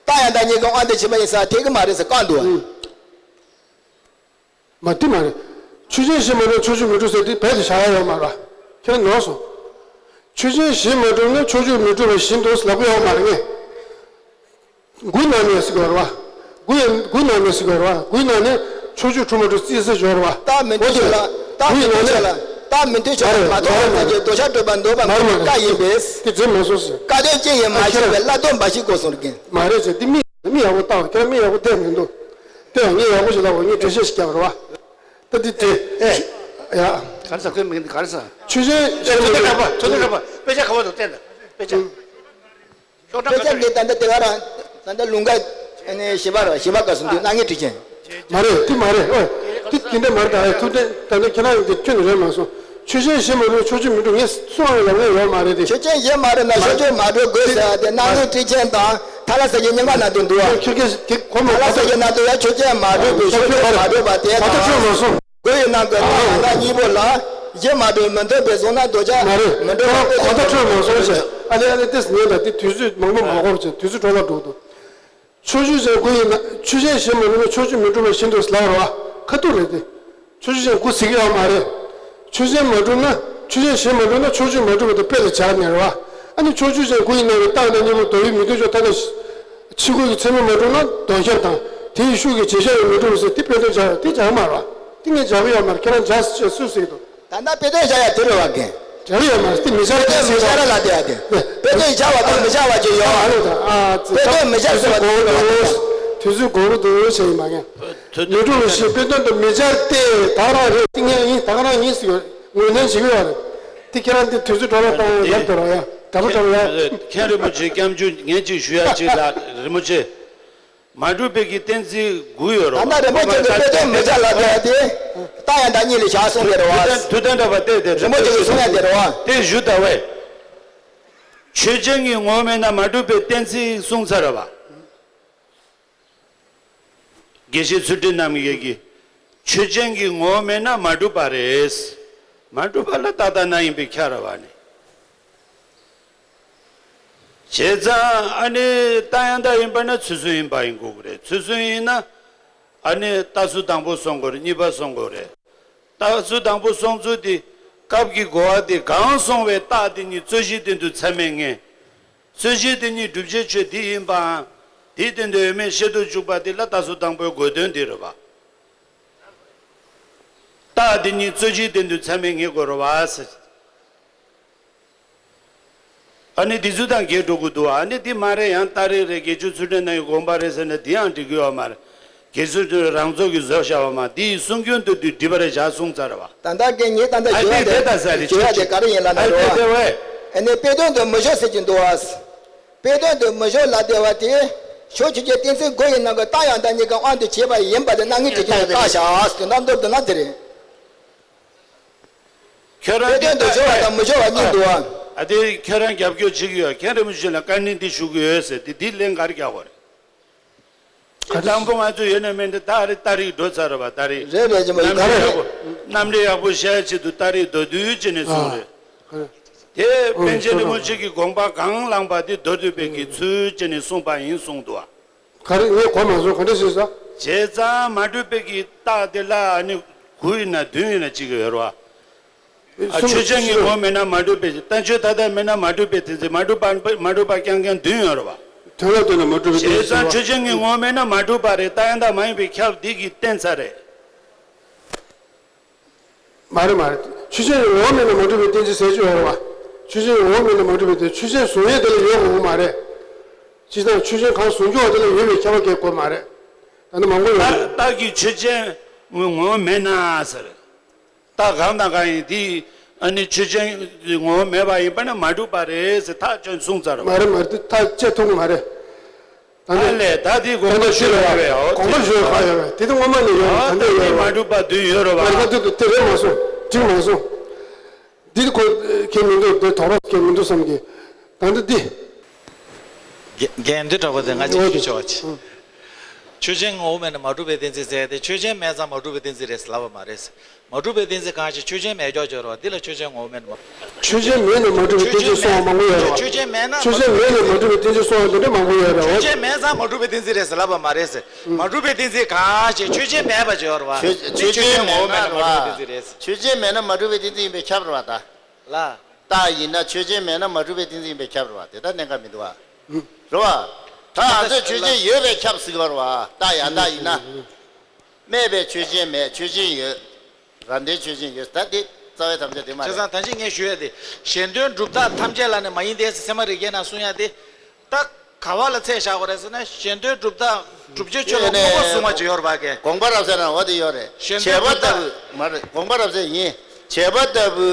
རྟགས་ཡང་དག་གཉིས་ཀྱི་དབང་དུ་བྱས་པ་ཡིན་ས་འཐད་གི་མ་རེད་ཟེར་བཀག་འདུག་ཨུ། མ་དེ་མ་རེད། ཆོས་ཅན་གཞི་མ་གྲུབ་ན་ཕྱོགས་ཆོས་མི་གྲུབ་ཟེར་དེ་རྦད་དེ་བཞག་ཡ་ཡོད་མ་རེད། ཁྱེད་རང་ནོར་སོང་། ཆོས་ཅན་གཞི་མ་གྲུབ་ན་ཕྱོགས་ཆོས་མི་གྲུབ་པ་བཞིན་དུ་ལབ་གི་ཡོད་མ་རེད་ངས། དགུའི་ནང་ནས་ཟེར་གི་ཡོད་རེད་བ། དགུ་ཡང་དགུའི་ནང་ནས་ཟེར་གི་ཡོད་རེད་བ། དགུའི་ནང་ནས་ཕྱོགས་ཆོས་གྲུབ་མ་གྲུབ་རྩིས་ཟེར་ཡོད་རེད་བ། རྟགས་མི་མཐུན་ཕྱོགས་ལ། རྟགས་མི་མཐུན་ཕྱོགས་ལ། རྟགས་མི་མཐུན་ཕྱོགས་ལ་མ་མཐོང་བ་ཙམ་གྱིས་ལྡོག་ཆ་གྲུབ་པར་འདོད་པ་མ་རེད་མ་རེད། སྐབས་ཡིན་པས། དེ་འགྲིག་མ་སོང་ཟེར། སྐབས་དོན་ཅི་ཡིན་མ་ཤེས་པས་སླར་ལྡོག་འབའ་ཞིག་དགོས་གསུངས་རེད། མ་རེད་ཟེར། དེ་མི་མི་ཡག་པོ་བལྟ་བ་ཁྱེད་རང་མི་ཡག་པོ་བལྟས་མི་འདུག་དེ་ཡང་ངས་ཡག་པོ་ཞིག་ལབ་པ་ངས་འགྲེལ་བཤད་ཞིག་རྒྱག་རེད་བ། ད་འདི་དེ། ཨེ། ཡ། ག་རེ་ཟ་ཁོའི་མིང་འདི་ག་རེ་ཟ། ཆོས་ཅན། ཨེ་ཚོད་ལྟ་རག་པ་ཚོད་ལྟ་རག་པ་དཔེ་ཆ་ག་བ་དང་བསྟན་དང་དཔེ་ཆ། ཤོག་དཔེ་ཆ་གྲངས་འདི་ད་ལྟ་དེ་ག་རང་ད་ལྟ་ལུང་ག་ཨ་ནི་བཞི་པ་ར་བཞི་པ་ག་སུ་འདི་རྣམ་ངེས་ཊཱིཀ་ཆེན། མ་རེད་དེ་མ་རེད་ཨོ། དེ་དེ་འདྲ་མ་རེད། ད་ཐུབ་བསྟན་ད་ནི་ཁྱེད་རང་ཡིན་དེ་ཁྱོད་ནི་རེད་མ་སོང་། ཆོས་ཅན་ཞེས་མ་གྲུབ་ན་ཕྱོགས་ཆོས་མི་འགྲུབ་ངས་གསུང་བ་ལ་ངས་ཡོད་མ་རེད་དེ། ཆོས་ཅན་ཞེས་མ་གྲུབ་ན་ཕྱོགས་ཆོས་མ་གྲུབ་དགོས་ཟེར་བ་དེ་སྣང་ངེ་ཊཱིཀ་ཆེན་དང་ཐ་ལ་ས་ཀྱི་སྙིང་ག་ནང་དུ་འདུག་བ། ཁྱོད་ཀྱིས་དེ་གོ་མ་ཐ་ལ་ས་ཀྱི་ནང་དུ་ཡང་ཆོས་ཅན་མ་གྲུབ་པའི་ཕྱོགས་ཆོས་མ་གྲུབ་པ་དེ་དང་། གོ་ཡི་ནང་གི་རྟགས་ཡང་དག་གཉིས་པོ་ལ་ཞེས་མ་གྲུབ་མི་འདོད་པའི་གཟུང་ན་འདོད་ཆགས་མ་རེད། མི་འདོད་པ་གོ་ཐག་ཆོད་མ་སོང་ཞེས། ཨ་ལེ་ཨ་ལེ་ཏེས་ཉན་ད་དེ་དུས་ཚོད་མང་པོ་མ་འགོར་བྱས་དུས་ཚོད་འཕྲོ་བརླག་འགྲོ་གི་འདུག་ཕྱོགས་ཆོས་ཅན་དགུ་ཡིན་ན་ཆོས་ཅན་ཞེས་མ་གྲུབ་ན་ཕྱོགས་ཆོས་མི་འགྲུབ་པ་བཞིན་དུ་ལབ་རོ། ཁ་ཐུག་རེད་དེ། ཕྱོགས་ཆོས་ཅན་དགུ་ཟེར་གྱི་ཡོད་མ་རེད། ཆོས་ཅན་མ་གྲུབ་ན་ཆོས་ཅན་ཞེས་མ་གྲུབ་ན་ཕྱོགས་ཆོས་མ་གྲུབ་པ་དེ་དཔེ་ལ་སྦྱར་ནས་རོ། ཨ་ནི་ཕྱོགས་ཆོས་ཅན་དགུ་ཡི་ནང་གི་རྟགས་དང་གཉིས་པོ་མདོ་ཡུལ་མི་མཐུན་ཕྱོགས་ཐ་ན་ཕྱི་རྒོལ་གྱི་ཚད་མས་མ་གྲུབ་ན་ལྡོག་ཁྱབ་དང་དེའི་ཤུགས་ཀྱིས་བྱེད་བྱ་ཡང་མི་འགྲུབ་ཟེར་དེ་དཔེ་དོན་སྦྱར་བ་དེ་སྦྱར་མ་རོ། དེ་ངས་སྦྱར་གྱི་ཡོད་མ་རེད། ཁྱེད་རང་སྦྱར་ཟེར་སུས་ཟེར་གྱི་འདུག་ད་ལྟ་དཔེ་དོན་བཞག་ཡ་དེ་རེད་བ་རྒན། དེ་རེད་ཡ་མ་རེད། དེ་མི་བཞག་དེ་མི་བཞག་ར་ལ་དེ་ཡ་དེ། དཔེ་དོན་བཞག་པ་དང་མི་བཞག་པ་ཅིག་ཡོད་བ། ཨ་ལོ་ད་ཨ་ཙི། དཔེ་དོན་མི་བཞག་ཟེར་བ་དེ་རེད་བ། དུས་ཚོད་འགོར་གི་འདུག་བྱས་ཡིན་མ་རྒན། མི་འགྲོ་བའི་ཕྱིར་དཔེ་དོན་དུ་མི་སྦྱར་ཏེ་ད་ག་རང་རེད། དེ་ངས་ཡིན་ད་ག་རང་ཡིན་ཟེར་ཡོད་ངོས་ལེན་བྱེད་ཀྱི་ཡོད་རེད། དེ་ཁྱེད་རང་དེ་དུས་ཚོད་འགྲོ་ལ་བཏང་ཡ་ལབ་དེ་རོགས་ཡ་དྲ་པོ་དྲ་པོ་ཡ། མཁན་རིན་པོ་ཆེ་སྐྱབས་འཇུག་ངས་ཅིག་ཞུ་ཡ་ཅིག་ལ་རིན་པོ་ཆེ། མ་གྲུབ་པའི་གི་གཏན་ཚིགས་དགུ་ཡོད་རེད་བ། ད་ལྟ་རིན་པོ་ཆེ་གི་དཔེ་དོན་མི་བྱ་ལབ་ཡ་དེ། རྟགས་ཡང་དག་གཉིས་ལ་བཞག་གསུངས་པའི་རེད་བ། དུས་གཏན་དུས་གཏན་འདྲ་བ་སྟེ་དེ་རིན་པོ་ཆེ་གི་གསུང་ཡ་དེ་རེད་བ། དེ་ཞུ་ད་བས། ཆོས་ཅན་གྱི་ངོ་བོ་མེད་ན་མ་གྲུབ་པའི་གཏན་ཚིགས་གསུངས་ཚར་རེད་བ། དགེ་བཤེས་ཚུལ་ཁྲིམས་རྣམ་རྒྱལ་གྱིས། ཆོས་ཅན་གྱི་ངོ་བོ་མེད་ན་མ་གྲུབ་པ་རེད། མ་གྲུབ་པ་ལ་རྟག་མཐའ་ན་ཡིན་པས་ཁྱབ་རེད་བ་ནི། བྱས་ཙང་ཨ་ནི་རྟགས་ཡང་དག་ཡིན་པ་ན་ཚུལ་གསུམ་ཡིན་པ་ཡིན་དགོས་ཀྱི་རེད། ཚུལ་གསུམ་ཡིན་ན་ཨ་ནི་རྟགས་ཚུལ་དང་པོ་སོང་དགོས་རེད། གཉིས་པ་སོང་དགོས་རེད། རྟགས་ཚུལ་དང་པོ་སོང་ཚུལ་དེ་སྐབས་ཀྱི་གོ་བ་དེ་གང་སོང་བའི་རྟགས་དེ་ཉིད་རྩོད་གཞི་སྟེང་དུ་ཚད་མས་ངེས། རྩོད་གཞི་དེ་ཉིད་བསྒྲུབ་བྱའི་ཆོས་དེ་ཡིན་པའམ། དེའི་སྟེང་དུ་ཡོད་མེད་བཤད་དུ་བཅུག་པ་དེ་ལ་རྟགས་ཚུལ་དང་པོའི་དགོས་དོན་དེ་རེད་བ། རྟགས་དེ་ཉིད་རྩོད་གཞིའི་སྟེང་དུ་ཚད་མས་ངེས་དགོས་རེད་བ་ཟེར། ཨ་ནི་འདི་ཚོ་དང་འགལ་འགྲོ་གི་འདུག་ཨ་ནི་འདི་མ་རེད། ཡང་རྟགས་རིགས་རེད། དགེ་ཆོས་ཚུལ་ཁྲིམས་རྣམ་རྒྱལ་དགོངས་པ་རེད་ཟེར་ན་འདི་ཡང་འགྲིག་གི་ཡོད་མ་རེད། དགེ་ཆོས་ཚུལ་ཁྲིམས་རང་ཚུགས་ཀྱིས་བཟོས་བཞག་པ་མ་འདི་ཡི་གསུང་རྒྱུན་དུ་འདི་འགྲིག་པ་རེད་བཞག་གསུངས་ཚར་བ། ད་ལྟ་གི་ངས་ད་ལྟ་ཨ་ཞུ་ཡ་དེ་དེ་ད་ས་རེད། ཞུ་ཡ་དེ་ག་རེ་ཡིན་ལབ་ན་ཨ་རེད་བ། དེ་བས། ཨ་ནི་དཔེ་དོན་དུ་མི་སྦྱོར་ཟེར་གྱི་འདུག་བ། དཔེ་དོན་དུ་མི་སྦྱོར་ལབ་བསྡད་པ་དེ། ཕྱོགས་ཆོས་ཅན་གཏན་ཚིགས་དགུ་ཡི་ནང་གི་རྟགས་ཡང་དག་གཉིས་ཀ་དབང་དུ་བྱས་པ་ཡིན་པ་དེ་རྣམ་ངེས་དྲི་ཆུང་ནས་བཀག་བཞག་ཟེར་དོན་དག་མདོར་བསྡུ་ན་དེ་རེད། ཁྱོད་རང་དཔེ་དོན་དུ་སྦྱོར་བ་དང་མི་སྦྱོར་བ་གཉིས་འདུག་བ། ཨ་དེ་ཁྱོད་རང་རྒྱབ་སྐྱོར་བྱེད་ཀྱི་ཡོད། མཁན་རིན་པོ་ཆེ་ལ་བཀའ་འདྲི་འདི་ཞུ་གི་ཡོད་ཟེར་དེ་འདི་ལན་ག་རེ་རྒྱག་དགོས་རེད། དང་པོ་ང་ཚོ་ཡོད་ན་མེད་ན་ད་རེ་རྟགས་རིགས་འགྲོ་ཚར་བ་ད་རེད། རེད་རེད་ཅེ་མ་ཡིན་ག་རེ། རྣམ་འགྲེལ་ཡག་པོ་བཤད་ཆེད་དུ་རྟགས་རིགས་མདོར་བསྡུས་བྱས་ནས་གསུངས་རེད། དེ་པཎ་ཆེན་རིན་པོ་ཆེ་གི་དགོངས་པ་གང་བླངས་པ་དེ་མདོར་བསྡུས་པའི་གི་ཚུལ་བྱས་ནས་གསུངས་པ་ཡིན་གསུངས་འདུག་བ། ག་རེ་ངས་གོ་མ་སོང་། ག་འདྲ་ཞིག་ཟ། བྱས་ཙང་མ་གྲུབ་པའི་གི་རྟགས་དེ་ལ་ཨ་ནི་དགུ་ཡིན་ན་བདུན་ཡིན་ན་གཅིག་ཡོད་རེད་བ། ཨ་གསུམ་ཆོས་ཅན་གྱི་གསུམ་ངོ་བོ་མེད་ན་མ་གྲུབ་པའི་ཕྱིར། རྟགས་ཆོས་མཐའ་དག་མེད་ན་མ་གྲུབ་པའི་གཏན་ཚིགས། མ་གྲུབ་པ་མ་གྲུབ་པ་རྐྱང་རྐྱང་བདུན་ཡོད་རེད་བ། དོན་ལ་ལྟོས་ན་མ་གྲུབ་པའི་གཏན་ཚིགས་བྱས་ཙང་ཟེར་བ། ཆོས་ཅན་གྱི་ངོ་བོ་མེད་ན་མ་གྲུབ་པ་རེད། རྟགས་ཡང་དག་མ་ཡིན་པའི་ཁྱབ་འདི་གིས་བསྟན་ཚར་རེད། མ་རེད་མ་རེད། ཆོས་ཅན་གྱི་ངོ་བོ་མེད་ན་མ་གྲུབ་པའི་གཏན་ཚིགས་ཟེར་གྱི་ཡོད་རེད་བ། ཆོས་ཅན་གྱི་ངོ་བོ་མེད་ན་མ་གྲུབ་པའི་གཏན་ཆོས་ཅན་བཟུང་ཡས་དེ་ལ་ཡོད་དགོས་མ་རེད། སྤྱིར་བཏང་ཆོས་ཅན་གང་བཟུང་རྒྱུ་བ་དེ་ལ་ཡོད་པའི་ཁྱབ་པ་གས་དགོས་མ་རེད། ད་ནི་མང་པོ་ཡོད་རེད། རྟགས་ཀྱི་ཆོས་ཅན་ངོ་བོ་མེད་ན་ཟེར། རྟགས་གང་དང་གང་ཡིན་དེ་ཨ་ནི་ཆོས་ཅན་ངོ་བོ་མེད་པ་ཡིན་པ་ན་མ་གྲུབ་པ་རེད་ཟེར་ཐག་ཆོད་གསུངས་ཚར་བ། མ་རེད་མ་རེད། དེ་ཐག་བཅད་ཐུབ་ཀྱི་མ་རེད། ད་ནི་ཨ་ལས་ད་དེ་དགོངས་པ་ཞུ་རེ་བ་ཡོད་པས། ཨོ་དགོངས་པ་ཞུ་རེ་བ་ཡོད་པས། དེ་དེ་སྔོན་མ་ནས་ཡོད་རེད། ད་ལྟ་ཡོད་རེད། མ་གྲུབ་པ་བདུན་ཡོད་རེད་བ། མ་རེད། ད་དེ་དེ་རེད་མ་སོང་། འགྲིག་མ་སོང་། འདི་ཁོ་ཁྱེད་མི་འདུག་དེ་དོགས་པ་ཁྱེད་མི་འདུག་བསམ་གི། ད་འདི་འདི། རྒན་འདི་འདྲ་པོ་དེ་ང་ཅིག་ཞུ་ཆོག་ཅི། ཆོས་ཅན་ངོ་བོ་མེད་ན་མ་གྲུབ་པའི་གཏན་ཚིགས་ཟེར་ཏེ་ཆོས་ཅན་མེད་ཙང་མ་གྲུབ་པའི་གཏན་ཚིགས་རེད་ལབ་པ་མ་རེད། མ་གྲུབ་པའི་གཏན་ཚིགས་གང་ཞིག་ཆོས་ཅན་མེད་ཀྱང་སྦྱོར་བ་འདི་ལ་ཆོས་ཅན་ངོ་བོ་མེད་ན་མ། ཆོས་ཅན་མེད་ན་མ་གྲུབ་པའི་གཏན་ཚིགས་གསུང་བ་མང་པོ་ཡོད་རེད་བ། ཆོས་ཅན་མེད་ན་མ་གྲུབ་པའི་གཏན་ཚིགས་གསུང་བ་འདི་འདྲ་མང་པོ་ཡོད་རེད་བ། ཆོས་ཅན་མེད་ཙང་མ་གྲུབ་པའི་གཏན་ཚིགས་རེད་ཟེར་ལབ་པ་མ་རེད་ཟེར། མ་གྲུབ་པའི་གཏན་ཚིགས་གང་ཞིག་ཆོས་ཅན་མེད་པ་སྦྱོར་བ། ཆོས་ཆོས་ཅན་ངོ་བོ་མེད་ན་མ་གྲུབ་པའི་གཏན་ཚིགས་རེད་ཟེར། ཆོས་ཅན་མེད་ན་མ་གྲུབ་པའི་གཏན་ཚིགས་ཡིན་པས་ཁྱབ་རེད་བ་ད། ལ། རྟགས་ཡིན་ན་ཆོས་ཅན་མེད་ན་མ་གྲུབ་པའི་གཏན་ཚིགས་ཡིན་པས་ཁྱབ་རེད་བ། དེ་ལྟར་གནད་འགག་མི་འདུག་བ། རེད་བ། ད་ང་ཚོས་ཆོས་ཅན་ཡོད་པས་ཁྱབ་ཟེར་གྱི་ཡོད་རེད་བ། རྟགས་ཡང་དག་ཡིན་ན། མེད་པའི་ཆོས་ཅན་མེད། ཆོས་ཅན་ཡོད། རང་དོན་ཆོས་ཅན་ཡོད། ད་འདི་རྩ་བའི་དམ་བཅའ་དེ་མ་རེད། བྱས་ཙང་ད་ཅི་ངས་ཞུ་ཡ་དེ། གཞན་དོན་སྒྲུབ་རྟགས་ཐམས་ཅད་ལ་ནི་མ་ཡིན་ཏེ་ཟེར་ཚད་མ་རིགས་བརྒྱད་ནང་གསུང་ཡ་དེ། ད་ག་བ་ལ་ཚད་བཞག་དགོས་རེད་ཟེར་ན་གཞན་དོན་སྒྲུབ་རྟགས་སྒྲུབ་བྱེད་ཆོས་ལ་དངོས་པོ་གསུངས་པ་ཅིག་ཡོད་རེད་པ་ཀྱེ། དགོངས་པ་རབ་གསལ་ནང་འོ་དེ་ཡོད་རེད། གཞན་དོན་བྱས་པ་ལྟ་བུ་མ་རེད། དགོངས་པ་རབ་གསལ་ཡིན། བྱས་པ་ལྟ་བུ།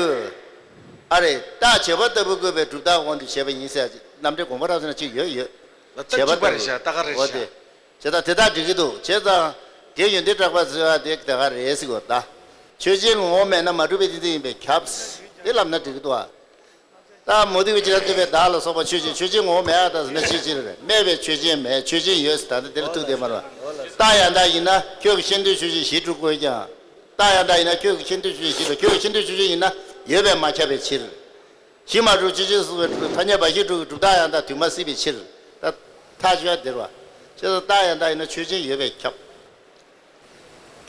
ཨ་རེད། རྟགས་བྱས་པ་ལྟ་བུ་བཀོད་པའི་སྒྲུབ་རྟགས་དབང་དུ་བྱས་པ་ཡིན་ཟེར་རྣམ་འགྲེལ་དགོངས་པ་རབ་གསལ་ན་གཅིག་ཡོད་ཡོད། ད་བྱས་པ་གཅིག་པ་ལྟ་རེད་བུ། ཤག་ད་ག་རེད་འོ་ཤག་དེ། བྱས་ཙང་དེ་དག་འགྲིག་གི་འདུག་བྱས་ཙང་། དེ་ཡོན་ཏན་གྲགས་པ་ཟེར་བ་དེ་དེ་ག་རེད་ཟེར་གོ་ད། ཆོས་ཅན་ངོ་བོ་མེད་ན་མ་གྲུབ་པའི་གཏན་ཚིགས་ཡིན་པས་ཁྱབ། དེ་ལབ་ན་འགྲིག་གི་འདུག་ཨ། ད་མུ་སྟེགས་པའི་ཇི་ལྟར་སྟོན་པའི་བདག་ལ་སོགས་པ་ཆོས་ཅན། ཆོས་ཅན་ངོ་བོ་མེད་ཨ་ད་ཟེར་ན་ཅི་ཅི་རེད། མེད་པའི་ཆོས་ཅན་མེད། ཆོས་ཅན་ཡོད་ཟེར་ད་ནི་དེ་ལ་ཐུག་བསྡད་མ་རེད་བ། རྟགས་ཡང་དག་ཡིན་ན་ཁྱོད་ཀྱི་ཤེས་འདོད་ཆོས་ཅན་གཞི་གྲུབ་དགོས་ཀྱང་། རྟགས་ཡང་དག་ཡིན་ན་ཁྱོད་ཀྱི་ཤེས་འདོད་ཆོས་ཅན་གཞི་གྲུབ། ཁྱོད་ཀྱི་ཤེས་འདོད་ཆོས་ཅན་ཡིན་ན་ཡོད་པས་མ་ཁྱབ་པའི་ཕྱིར། གཞི་མ་གྲུབ་ཆོས་ཅན་གསུངས་པའི་ཐ་སྙད་འབའ་ཞིག་གྲུབ་ཀྱི་གྲུབ་རྟགས་ཡང་དག་དུས་མ་སྲིད་པའི་ཕྱིར། ད་ཐག་ཆོད་དེ་རེད་བ། ཅེས་སོགས་རྟགས་ཡང་དག་ཡིན་ན་ཆོས་ཅན་ཡོད་པས་ཁྱབ།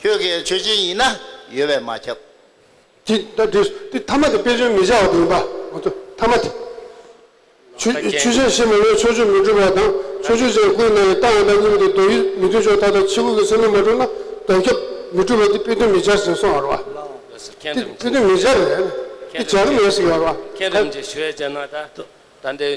ཁྱོད་ཀྱི་ཆོས་ཅན་ཡིན་ན་ཡོད་པས་མ་ཁྱབ། དེ་ད་དེ་དེ་ཐ་མ་དེ་དཔེ་མཚོན་མི་བྱ་བ་དེ་ཡིན་པ་ང་ཚོ་ཐ་མ་དེ། ཆོས་ཆོས་ཅན་གཞི་མ་གྲུབ་ན་ཕྱོགས་ཆོས་མི་གྲུབ་པ་དང་ཕྱོགས་ཆོས་ཅན་སྐུའི་སྣང་བའི་རྟགས་ཡང་དག་གཉིས་པོ་དེ་མདོ་ཡུལ་མི་མཐུན་ཕྱོགས་མཐའ་དག་ཕྱི་རྒོལ་གྱི་ཚད་མས་མ་གྲུབ་ན་ལྡོག་ཁྱབ་མི་འགྲུབ་པ་དེ་དཔེ་མཚོན་མི་བྱ་ཞེས་གསུངས་པ་རེད་བ། དེ་དཔེ་མཚོན་མི་བྱ་རེད། དེ་བྱ་གི་མེད་ཟེར་བ་རེད་བ། མཁན་རིན་པོ་ཆེ་ཞུ་ཡ་བྱས་ན་ད་ད་འདི།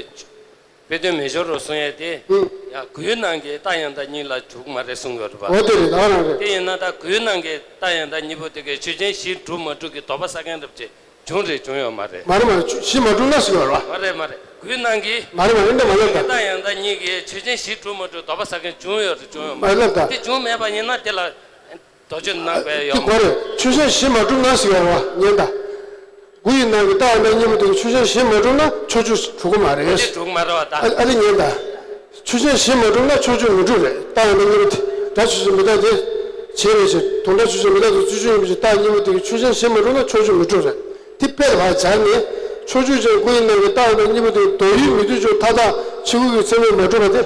དཔེ་དོན་མི་སྦྱོར་རོ་གསུང་ཡས་དེ། ཨུ། ཡ་སྐུའི་སྣང་གི་རྟགས་ཡང་དག་གཉིས་ལ་འཇུག་མ་རེད་གསུང་ཡོད་རེད་པ། འོ་དེ་རེད་ད་ག་རང་རེད། དེ་ཡིན་ན་ད་སྐུའི་སྣང་གི་རྟགས་ཡང་དག་གཉིས་པོ་དེ་གའི་ཆོས་ཅན་གཞི་གྲུབ་མ་གྲུབ་ཀྱི་དོགས་པ་ཟ་མཁན་རབས་ཅིག་བྱུང་རེད་བྱུང་ཡོད་མ་རེད། མ་རེད་མ་རེད་གཞི་མ་གྲུབ་ན་ཟེར་ཡོད་རེད་པ། མ་རེད་མ་རེད་སྐུའི་སྣང་གི། མ་རེད་མ་རེད་འདི་མ་ལབ་ད། རྟགས་ཡང་དག་གཉིས་ཀྱི་ཆོས་ཅན་གཞི་གྲུབ་མ་གྲུབ་དོགས་པ་ཟ་མཁན་བྱུང་ཡོད་རེད་བྱུང་ཡོད་མ་མ་རེད། ལབ་ད། དེ་བྱུང་མེད་པ་ཡིན་ན་དེ་ལ། དོགས་གཅོད་གནང་དགོས་ཡོད། དེ་གོ་རེད། ཆོས་ཅན་གཞི་མ་གྲུབ་ན་ཟེར་བ་ཉན་ད། སྐུ་ཡི་ནང་གི་རྟགས་ཡང་དག་གཉིས་པོ་དེ་ཆོས་ཅན་གཞི་མ་གྲུབ་ན་ཕྱོགས་ཆོས་གྲུབ་ཀྱི་མ་རེད། ཕྱོགས་ཆོས་གྲུབ་མ་རེད་བ་ད། ཨ་ཨ་ནི་ཉན་ད། ཆོས་ཅན་གཞི་མ་གྲུབ་ན་ཕྱོགས་ཆོས་མི་གྲུབ་རེད། རྟགས་ཡང་དག་གཉིས་པོ་དེ་སྒྲ་ཆོས་ཅན་མི་རྟག་དེ་བྱས་རེད་ཅེས་དོན་སྒྲ་ཆོས་ཅན་མི་རྟག་དེ་ཚུལ་ཆོས་ཡིན་པ་ཞིག་རྟགས་གཉིས་པོ་དེ་གི་ཆོས་ཅན་གཞི་མ་གྲུབ་ན་ཕྱོགས་ཆོས་མི་གྲུབ་རེད། དེ་དཔེ་ལ་བར་སྦྱར་ནས་ཕྱོགས་ཆོས་ཅན་སྐུ་ཡི་ནང་གི་རྟགས་ཡང་དག་གཉིས་པོ་དེ་མདོ་ཡུལ་མི་མཐུན་ཕྱོགས་མཐའ་དག་ཕྱི་རྒོལ་གྱི་ཚད་མས་མ་གྲུབ་པ་དེ།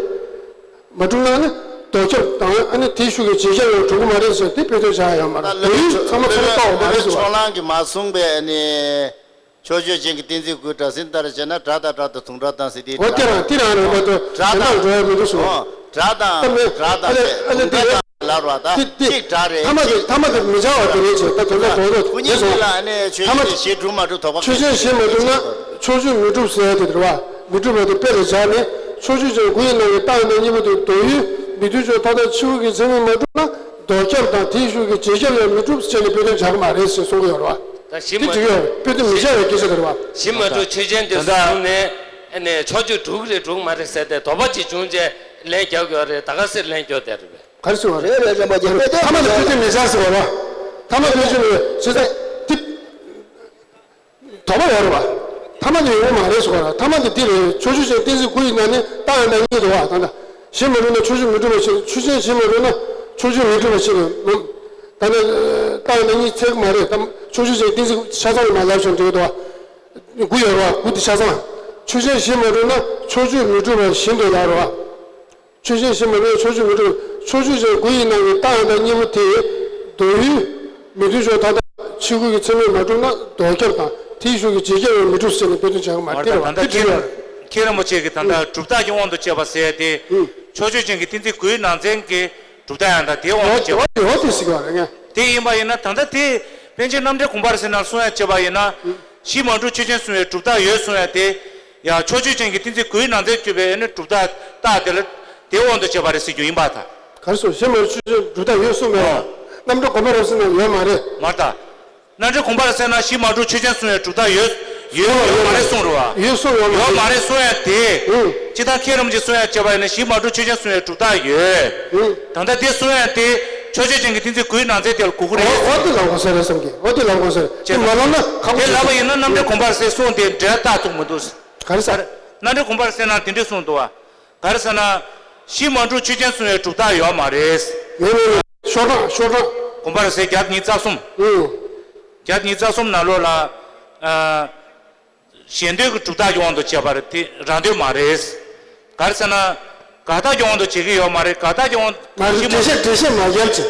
མ་གྲུབ་ན་ནི་ལྡོག་ཁྱབ་དང་ཨ་ནི་དེའི་ཤུགས་ཀྱིས་རྗེས་ཁྱབ་ཡང་གྲུབ་ཀྱི་མ་རེད་ཟེར་དེ་དཔེ་དོན་བྱ་ཡ་ཡོད་མ་རེད། ད་ལ་དེ་ཡིས་ཚང་མ་ཚང་མ་བཏགས་པ་མ་རེད་ཟེར་བ། ཕྱོགས་གླང་གིས་མ་གསུངས་པའི་ཨ་ནི་ཕྱོགས་ཆོས་ཅན་གྱི་གཏན་ཚིགས་དགུའི་སྒྲ་ཟིན་ལྟར་བྱས་ན་སྒྲ་དང་སྒྲ་དང་དུང་སྒྲ་དང་ཟེར་དེའི་འོ་དེ་རང་དེ་རང་རེད་མ་གཏོགས་སྒྲ་དང་འགྲོ་ཡ་མི་འདུག་ཟེར་བ། སྒྲ་དང་སྒྲ་དང་ཨ་ནི་ཨ་ནི་དེ་ལ་ལབ་ར་ད་དེ་དེ་གཅིག་སྒྲ་རེད། ཐ་མ་དེ་ཐ་མ་དེ་མི་བྱ་བ་དེ་རེད་ཅེས་ད་དོན་དག་རྡོག་རྡོག་སྐུ་ཉིད་གཉིས་ལ་ཨ་ནི་ཆོས་ཅན་གཞི་གྲུབ་མ་གྲུབ་དོགས་པ་ཆོས་ཅན་གཞི་མ་གྲུབ་ན་ཕྱོགས་ཆོས་མི་གྲུབ་ཟེར་ཡ་དེ་རེད་བ། མི་གྲུབ་པ་དེ་དཔེ་ལ་བཞག་ནས་ཕྱོགས་ཆོས་ཅན་སྐུ་ཡི་ནང་གི་རྟགས་ཡང་དག་གཉིས་པོ་དེ་མདོ་ཡུལ་མི་མཐུན་ཕྱོགས་མཐའ་དག་ཕྱི་རྒོལ་གྱི་ཚད་མས་མ་གྲུབ་ན་ལྡོག་ཁྱབ་དང་དེའི་ཤུགས་ཀྱིས་རྗེས་ཁྱབ་ཡང་མི་གྲུབ་ཟེར་ནས་དཔེ་དོན་བྱ་གི་མ་རེད་ཟེར་གསུང་གི་ཡོད་རེད་བ། ད་གཞི་དེ་མ་འགྲིག་ཡོད་རེད། དཔེ་དོན་མི་བྱ་བའི་སྐད་ཆ་དེ་རེད་བ། གཞི་མ་གྲུབ་ཆོས་ཅན་དེ་ད་ལྟ་བཟུང་ནས་ཨ་ནི་ཕྱོགས་ཆོས་གྲུབ་ཀྱི་རེད་གྲུབ་མ་རེད་ཟེར་ཏེ་དོགས་པ་ཅིག་བྱུང་རྗེས་ལན་རྒྱག་གི་ཡོད་རེད། ད་ག་ཟེར་ལན་རྒྱག་བསྡད་རེད་པས། ག་རེ་ཟེར་བ་རེད། རེད་རེད་རེད་མ་རྒྱག་དཔེ་དེ་ཐ་མ་དེ་དཔེ་དོན་མི་བྱ་ཟེར་བ་རེད། ཐ་མ་དཔེ་དོན་མི་བྱ་ཟེར་ཏེ། དོགས་པ་ཡོད་རེད་བ། ཐ་མ་དེ་ཡོང་གི་མ་རེད་ཟེར་བ་རེད། ཐ་མ་དེ་འདི་རེད། ཕྱོགས་ཆོས་ཅན་གཏན་ཚིགས་དགུ་ཡི་ནང་ནས་རྟགས་ཡང་དག་གཉིས་འདུག་བ། ད་ལྟ་གཞི་མ་གྲུབ་ན་ཕྱོགས་ཆོས་མི་གྲུབ་པ་ཕྱིར། ཆོས་ཅན་གཞི་མ་གྲུབ་ན་ཕྱོགས་ཆོས་མི་གྲུབ་པ་ཕྱིར། ད་ནི་རྟགས་ཡང་དག་གཉིས་ཚད་ཀྱི་མ་རེད་དམ། ཕྱོགས་ཆོས་ཅན་གཏན་ཚིགས་ཆ་ཚང་རེད་མ་ལབ་ཤོག་འགྲིག་གི་འདུག་བ། དགུ་ཡོད་རེད་བ། དགུ་དེ་ཆ་ཚང་། ཆོས་ཅན་གཞི་མ་གྲུབ་ན་ཕྱོགས་ཆོས་མི་གྲུབ་པ་བཞིན་དུ་ལབ་རེད་བ། ཆོས་ཅན་གཞི་མ་གྲུབ་ན་ཕྱོགས་ཆོས་མི་གྲུབ། ཕྱོགས་ཆོས་ཅན་དགུ་ཡི་ནང་གི་རྟགས་ཡང་དག་གཉིས་པོ་དེ་མདོ་ཡུལ་མི་མཐུན་ཕྱོགས་མཐའ་དག་ཕྱི་རྒོལ་གྱི་ཚད་མས་མ་གྲུབ་ན་ལྡོག་ཁྱབ་དང་དེའི་ཤུགས་ཀྱིས་རྗེས་ཁྱབ་ཡང་མི་གྲུབ་ཟེར་ནས་དཔེ་དོན་བྱ་གི་མ་རེད། མ་རེད་ད། ད་ལྟ་དེ་ཁྱེད་འགྲིག་ཡོད་རེད། ཁྱེད་རིན་པོ་ཆེ་གིས་ད་ལྟ་གྲུབ་རྟགས་ཀྱི་དབང་དུ་བྱས་པ་ཟེར་ཏེ། ཕྱོགས་ཆོས་ཅན་གྱི་གཏན་ཚིགས་དགུའི་ནང་ཚན་གྱི་གྲུབ་རྟགས་ཡང་དག་དེའི་དབང་དུ་བྱས་པ། འོ་དེ་ཟེར་གི་རེད་ངས། དེ་ཡིན་པ་ཡིན་ན་ད་ལྟ་དེ་པཎ་ཆེན་རྣམ་འགྲེལ་དགོངས་པ་རབ་གསལ་ནང་གསུང་ཡ་བྱས་པ་ཡིན་ན། གཞི་མ་གྲུབ་ཆོས་ཅན་གསུང་བའི་གྲུབ་རྟགས་ཡོད་གསུང་ཡ་དེ། ཡང་ཕྱོགས་ཆོས་ཅན་གྱི་གཏན་ཚིགས་དགུའི་ནང་ཚན་གྱུར་པའི་ཨ་ནི་གྲུབ་རྟགས་རྟགས་དེ་ལ་དེའི་དབང་དུ་བྱས་པ་རེད་ཟེར་རྒྱུ་ཡིན་པ་དང་། ག་རེ་ཟེར། གཞི་མ་གྲུབ་ཆོས་ཅན་གྲུབ་རྟགས་ཡོད་གསུངས་མེད་པ། རྣམ་འགྲེལ་དགོངས་པ་རབ་གསལ་ནང་ཡོད་མ་རེད། མ་རེད་ད། རྣམ་འགྲེལ་དགོངས་པ་རབ་གསལ་ནང་གཞི་མ་གྲུབ་ཆོས་ཅན་གསུང་བའི་གྲུབ་རྟགས་ཡོད་ཡོད་ཡོད་མ་རེད་གསུངས་རེད་བ། ཡོད་གསུངས་ཡོད་མ་ཡོད་མ་རེད་གསུང་ཡ་དེ། ཨུ། སྤྱིར་བཏང་མཁན་རིན་པོ་ཆེས་གསུང་ཡ་བྱས་པ་ཡིན་ན་གཞི་མ་གྲུབ་ཆོས་ཅན་གསུང་བའི་གྲུབ་རྟགས་ཡོད། ཨུ། ད་ལྟ་དེ་གསུང་ཡ་དེ་ཕྱོགས་ཆོས་ཅན་གྱི་གཏན་ཚིགས་དགུའི་ནང་ཚན་དེ་ལ་གོ་གི་རེད། འོ་འོ་དེ་ལབ་དགོས་ས་རེད་བསམ་གི། འོ་དེ་ལབ་དགོས་ས་རེད། དེ་མ་ལབ་ན་ཁག་པོ་དེ་ཆགས། ལབ་པ་ཡིན་ན་རྣམ་འགྲེལ་དགོངས་པ་རབ་གསལ་གསུང་དེ་འབྲེལ་བ་རྟགས་ཐུག་མི་འདུག་ག་རེ་ཟེར། རྣམ་འགྲེལ་དགོངས་པ་རབ་གསལ་ནང་དེ་འདྲས་གསུངས་འདུག་བ། ག་རེ་ཟེར་ན། གཞི་མ་གྲུབ་ཆོས་ཅན་གསུང་བའི་གྲུབ་རྟགས་ཡོད་མ་རེད། མེད་མེད་མེད། ཤོག་གྲངས་ཤོག་གྲངས། དགོངས་པ་རབ་གསལ་བརྒྱ་དང་ཉི་ཤུ་རྩ་གསུམ། ཨུ། བརྒྱ་དང་ཉི་ཤུ་རྩ་གསུམ་ནང་ལོགས་ལ། ཨ། གཞན་དོན་གྱི་གྲུབ་རྟགས་ཀྱི་དབང་དུ་བྱས་པ་རེད་དེ་རང་དོན་མ་རེད། ག་རེ་ཟེར་ན། དགག་རྟགས་ཀྱི་དབང་དུ་བྱེད་ཀྱི་ཡོད་མ་རེད། དགག་རྟགས་ཀྱི་དབང་དུ་མ་རེད། གཞི་མ་འགྲེལ་བཤད་འགྲེལ་བཤད་མ་རྒྱབ་ཅིག་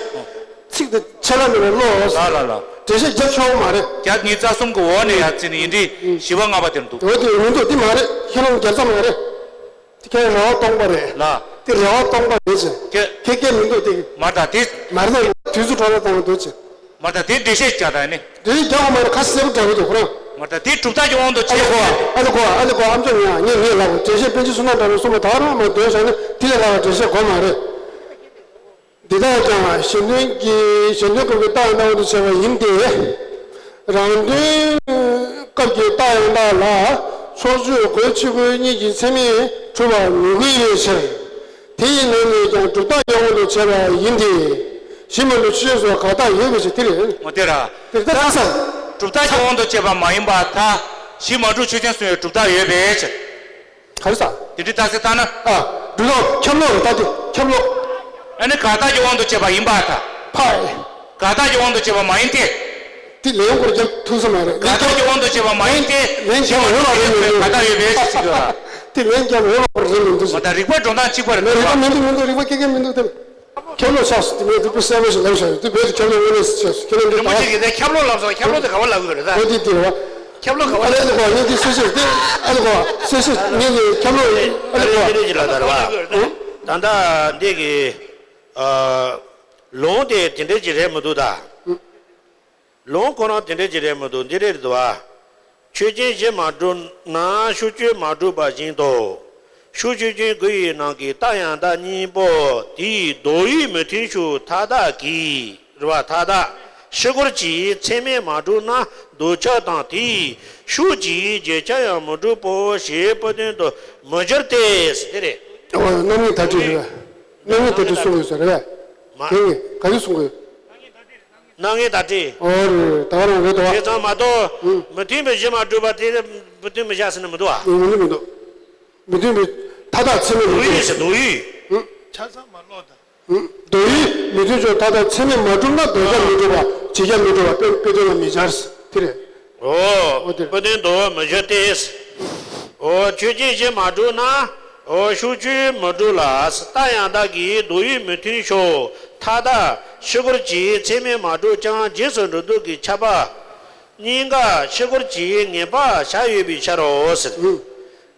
ཚིག་དེ་ཆད་ལ་མེད་པར་ཀློག་ལ་ལ་ལ། འགྲེལ་བཤད་རྒྱབ་ཆོག་མ་རེད། བརྒྱ་ཉི་ཤུ་རྩ་གསུམ་གྱི་འོག་ནས་ཡར་བརྩིས་ནས་ཡིན་གྲུབ་བཞི་པ་ལྔ་པ་དེར་འདུག་འོ་དེ་མི་འདུག་དེ་མ་རེད། ཁྱེད་རང་རྒྱབ་ས་མ་རེད། དེ་ཁྱེད་རང་རེ་བ་སྟོང་པ་རེད། ལ། དེ་རེ་བ་སྟོང་པ་རེད་ཅེ། ཁྱེད་ཁྱེད་སྐད་མི་འདུག་དེ། མ་རེད་ད་དེ། མ་རེད་ད་དུས་ཚོད་འཕྲོ་བརླག་བཏང་གི་འདུག་ཅེ། མ་རེད་ད་དེ་འགྲེལ་བཤད་རྒྱག་ད་ནི། འགྲེལ་བཤད་རྒྱག་དགོས་མ་རེད། ཁ་གསལ་པོ་རྒྱག་གི་འདུག་ཁོ་རང་། མ་རེད་ད་དེ་གྲུབ་རྟགས་ཀྱི་དབང་དུ་ཨ་ལེ་ཁོ་བ་ཨ་ལེ་ཁོ་བ་ཨ་ལེ་ཁོ་ཨམ་ཅོག་ཉན་ངས་ངས་ལབ་འགྲེལ་བཤད་པཎ་ཆེན་བསོད་ནམས་གྲགས་པས་གསུངས་པ་ད་རང་མ་འདོན་བཞག་ན་དེ་ལས་ལྷག་པ་འགྲེལ་བཤད་དགོས་མ་རེད། འདི་དག་ཀྱང་གཞན་དོན་གྱི་གཞན་དོན་གོ་བའི་རྟགས་སྣང་བ་དུ་བྱས་པ་ཡིན་ཏེ། རང་དོན་སྐབས་ཀྱི་རྟགས་ཡང་དག་ལ་ཕྱོགས་ཆོས་སྒོའི་ཕྱི་རྒོལ་གཉིས་ཀྱི་ཚད་མས་གྲུབ་པར་མི་འགལ་བའི་ཕྱིར། དེ་ཡི་ནང་ནས་ཀྱང་གྲུབ་རྟགས་ཀྱི་དབང་དུ་བྱས་པ་ཡིན་ཏེ། གཞི་མ་གྲུབ་ཆོས་ཅན་གསུང་བའི་གང་རྟགས་ཡོད་པའི་ཕྱིར་དེ་རེད། འོ་དེ་ར། དེ་ལྟ་ས། གྲུབ་མཐའ་གྱི་དབང་དུ་བྱས་པ་མ་ཡིན་པར་ཐལ། གཞི་མ་གྲུབ་ཆོས་ཅན་གསུང་བའི་གྲུབ་མཐའ་ཡོད་པའི་ཕྱིར། ག་རེ་ཟེར། དེ་འདྲའི་རྟགས་གསལ་བཏང་ན། ཨ། སྒྲུབ་ཐབས་ཁྱབ་ལོག་རེད་ད་དེ་ཁྱབ་ལོག་ཨ་ནི་གང་རྟགས་ཀྱི་དབང་དུ་བྱས་པ་ཡིན་པར་ཐལ། ཕ། གང་རྟགས་ཀྱི་དབང་དུ་བྱས་པ་མ་ཡིན་ཏེ། དེ་ལན་སྐོར་རྒྱབ་ཐུབ་ས་མ་རེད། གང་རྟགས་ཀྱི་དབང་དུ་བྱས་པ་མ་ཡིན་ཏེ། ལན་རྒྱབ་འོས་པ་རེད་མི་འདུག་གང་རྟགས་ཡོད་པའི་ཕྱིར་ཟེར་གྱི་ཡོད་ར། དེ་ལན་རྒྱབ་འོས་པ་རེད་མི་འདུག་མ་ད་རིགས་པ་སྒྲོ་བཏགས་གཅིག་པ་རེད་མི་རིགས་པ་མི་འདུག་མི་འདུག་རིགས་པ་སྐད་ཀྱི་མི་འདུག་དེ་ཁྱབ་ལོག་ཆགས་སོང་དེ་མི་འདུག་དཔེ་གསལ་པོ་ཞིག་ལབ་བཞག་དེ་བོད་དུ་ཁྱབ་ལོག་དངོས་གནས་སུ་ཆགས་སོང་ཁྱེད་རང་གིས་རིན་པོ་ཆེ་གིས་དེ་ཁྱབ་ལོག་ལབ་སོང་ཁྱབ་ལོག་དེ་ག་བ་ལབ་གི་རེད་ད། ཨོ་དེ་དེ་རེད་བ། ཁྱབ་ལོག་ག་བ་ཨ་ལས་ལབ་ཨ་ལས་ཀོ་ངས་འདི་སེ་སེ་དེ་ཨ་ལས་ཀོ་སེ་སེ་ངས་འདི་ཁྱབ་ལོག་ཨ་ལས་ཀོ་དེ་འདྲ་ཅིག་ལབ་ད་རེད་བ། ད་ལྟ་འདི་གི་ཨ་ལུང་དེ་དེ་འདྲ་ཅིག་རེད་མི་འདུག་ད། ལུང་ཁོ་རང་དེ་འདྲ་ཅིག་རེད་མི་འདུག་འདི་རེད་འདུག་བ། ཆོས་ཅན་གཞི་མ་གྲུབ་ན་ཤུགས་ཆོས་མ་གྲུབ་པ་བཞིན་དུ། ཤུགས་ཆོས་ཅན་དགུ་ཡི་ནང་གི་རྟགས་ཡང་དག་གཉིས་པོ་དེའི་མདོ་ཡུལ་མི་མཐུན་ཕྱོགས་མཐའ་དག་གིས་རེད་བ་མཐའ་དག་ཕྱི་སྐོར་གྱི་མཚན་མས་མ་གྲུབ་ན་ལྡོག་ཁྱབ་དང་དེའི་ཤུགས་ཀྱིས་བརྗོད་ཁྱབ་ཡང་མི་འགྲུབ་པོ་ཞེས་པོ་དོན་དུ་མི་འགྱུར་ཏེ། དེ་རེད། ཨོ་རྣམ་ངེས་དག་སྒྲིལ་རེད་བ། རྣམ་ངེས་དག་སྒྲིལ་གསུང་དགོས་ས་རེད་བ། མ། དེ་ངས་ག་རེ་གསུང་དགོས། རྣམ་ངེས་དག་སྒྲིལ། ཨོ་རེད་ད་ག་རང་རེད་དོ། དེ་ཙམ་མ་གཏོགས་ཨུ། མི་མཐུན་པའི་གཞི་མ་གྲུབ་པ་དེ་མི་མཐུན་མི་བཞག་ཟེར་ན་མི་འདུག་ཨ། མི་འདུག་མི་འདུག་མི་མཐུན་པའི་མཐའ་དག་ཚད་མས་མི་མཐུན་པ། མདོ་ཡུལ་ཟེར་མདོ་ཡུལ། ཨུ། ཆ་ཚང་མ་ལོག་ད། ཨུ། མདོ་ཡུལ་མི་མཐུན་ཕྱོགས་མཐའ་དག་ཚད་མས་མ་གྲུབ་ན་ལྡོག་ཁྱབ་མི་འགྲུབ་པ་བྱེད་ཁྱབ་མི་འགྲུབ་པ་དཔེ་དཔེ་དོན་ལ་མི་སྦྱར་དེ་རེད། ཨོ། ཨོ་དེ་རེད། དཔེ་དོན་དུ་མི་སྦྱར་ཏེ། ཨོ་ཆོས་ཅན་གཞི་མ་གྲུབ་ན། ཨོ་ཤུགས་ཆོས་མི་འགྲུབ་ལ། རྟགས་ཡང་དག་གི་མདོ་ཡུལ་མི་མཐུན་ཕྱོགས་མཐའ་དག་ཕྱི་སྐོར་གྱི་མཚན་མས་མ་གྲུབ་ཀྱང་རྗེས་སུ་འགྲོ་ལྡོག་གི་ཁྱབ་པ། གཉིས་ཀ་ཕྱི་སྐོར་གྱི་ངེས་པ་བཞག་ཡོད་པའི་ཕྱིར་རོ་ཟེར། ཨུ།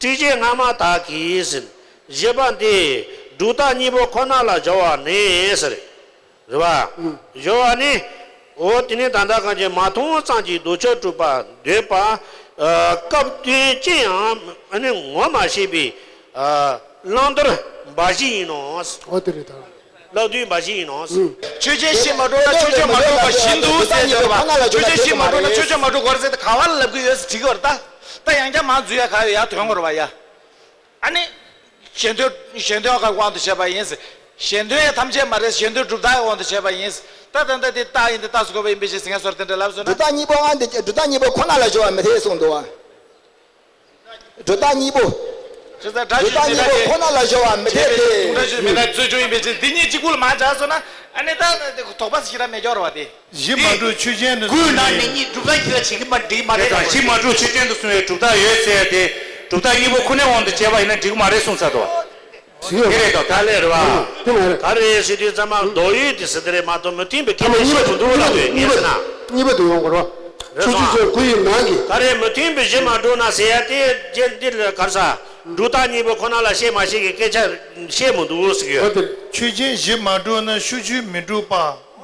ཊཱིཀ་ཆེན་སྔ་མ་དག་གིས་ཟེར། བཞི་པ་འདི་སྒྲུབ་རྟགས་གཉིས་པོ་ཁོ་ན་ལ་སྦྱོར་བ་ནི་ཟེར། རེད་བ། ཨུ། སྦྱོར་བ་ནི། འོ་དེ་ནི་ད་ལྟ་གང་ཅི་མ་མཐོང་ཙམ་གྱིས་ལྡོག་ཁྱབ་གྲུབ་པ་འདོད་པ། ཨ། སྐབས་དོན་ཅི་ཡང་ཨ་ནི་ངོ་མ་ཤེས་པའི་ཨ་བླང་དོར་འབའ་ཞིག་ཡིན་ནོ། འོ་དེ་རེད་ད། བླང་དོར་འབའ་ཞིག་ཡིན་ནོ། ཨུ། ཆོས་ཅན་གཞི་མ་གྲུབ་ན་ཆོས་ཅན་མ་གྲུབ་པ་བཞིན་དུ་ཟེར་བྱ་བ། ཆོས་ཅན་གཞི་མ་གྲུབ་ན་ཆོས་ཅན་མ་གྲུབ་དགོས་རེད་ཟེར་ཏེ་ག་བ་ལ་ལབ་གི་ཡོད་ཟེར་དྲི་གི་ཡོད་རེད་ད། ད་ཡང་བསྐྱར་མར་འཛུལ་ཡ་ག་ཡོད་ཡ་དོན་གོ་རེད་བ་ཡ། ཨ་ནི། གཞན་དོན་གཞན་དོན་གྱི་དབང་དུ་བྱས་པ་ཡིན། གཞན་དོན་ཡང་ཐམས་ཅད་མ་རེད། གཞན་དོན་གྲུབ་མཐའ་ཡི་དབང་དུ་བྱས་པ་ཡིན། ད་ད་ལྟ་དེ་རྟགས་ཡིན་ཏེ་རྟགས་སུ་བཀོད་པ་ཡིན་པའི་ཕྱིར་ཟེར་མཁན་སོར་དེ་འདྲ་ལབ་སོང་ན། གྲུབ་མཐའ་གཉིས་པོ་ཨ་འདི་གྲུབ་མཐའ་གཉིས་པོ་ཁོ་ན་ལ་སྦྱོར་བ་མི་འཐད་གསུངས་འདུག་བ། གྲུབ་མཐའ་གཉིས་པོ། གྲུབ་མཐའ་གྲུབ་མཐའ་གཉིས་པོ་ཁོ་ན་ལ་སྦྱོར་བ་མི་འཐད་དེ། གྲུབ་མཐའ་གཉིས་པོ་མི་འཐད་རྩོད་གཞི་ཡིན་པའི་ཕྱིར་འདི་གཉིས་གཅིག་པུ་ལ་མར་སྦྱར་སོང་ན་ཨ་ནི་ད་དོགས་པ་ཞིག་ར་མེད་སྐྱོ་ར་བ་དེ། གཞི་མ་གྲུབ་ཆོས་ཅན་དུ་དགུའི་ནང་ནས་གཉིས་གྲུབ་མཐའ་གཉིས་ལ་བྱེད་ཀྱི་མ་འགྲིག་མ་རེད་དང་། གཞི་མ་གྲུབ་ཆོས་ཅན་དུ་གསུངས་པའི་གྲུབ་མཐའ་ཡོད་ཟེར་ཏེ། གྲུབ་མཐའ་གཉིས་པོ་ཁོ་ནའི་དབང་དུ་བྱས་པ་ཡིན་ན་འགྲིག་གི་མ་རེད་གསུངས་ཚར་འདུག་དེ་རེད་དོ། ད་ལས་རེད་བ། དེ་མ་རེད། ག་རེ་ཟེར་དུས་ཙམ་པ་མདོ་ཡུལ་དེ་ཟེར་དེ་རེད་མ་གཏོགས་མི་མཐུན་པའི་ཁྱད་པར་ཤེས་མི་འདུག་ལབ་དུས་ངས་ཟེར་ན། གཉིས་པ་དུ་ཡོང་དགོས་རེད་བ། ཆོས་ཅན་གཞི་དགུ་ཡི་ནང་གི། ག་རེ་མི་མཐུན་པའི་གཞི་མ་གྲུབ་ན་ཟེར་ཡ་དེ་རྗེས་འདི་ལ་ག་རེ་ཟ། གྲུབ་མཐའ་གཉིས་པོ་ཁོ་ན་ལ་བཤད་མ་བཤད་ཀྱི་སྐད་ཆ་བཤད་མི་འདུག་ཟེར་གི་ཡོད། ཆོས་ཅན་གཞི་མ་གྲུབ་ན་ཤུགས་ཆོས་མི་འགྲུབ་པ།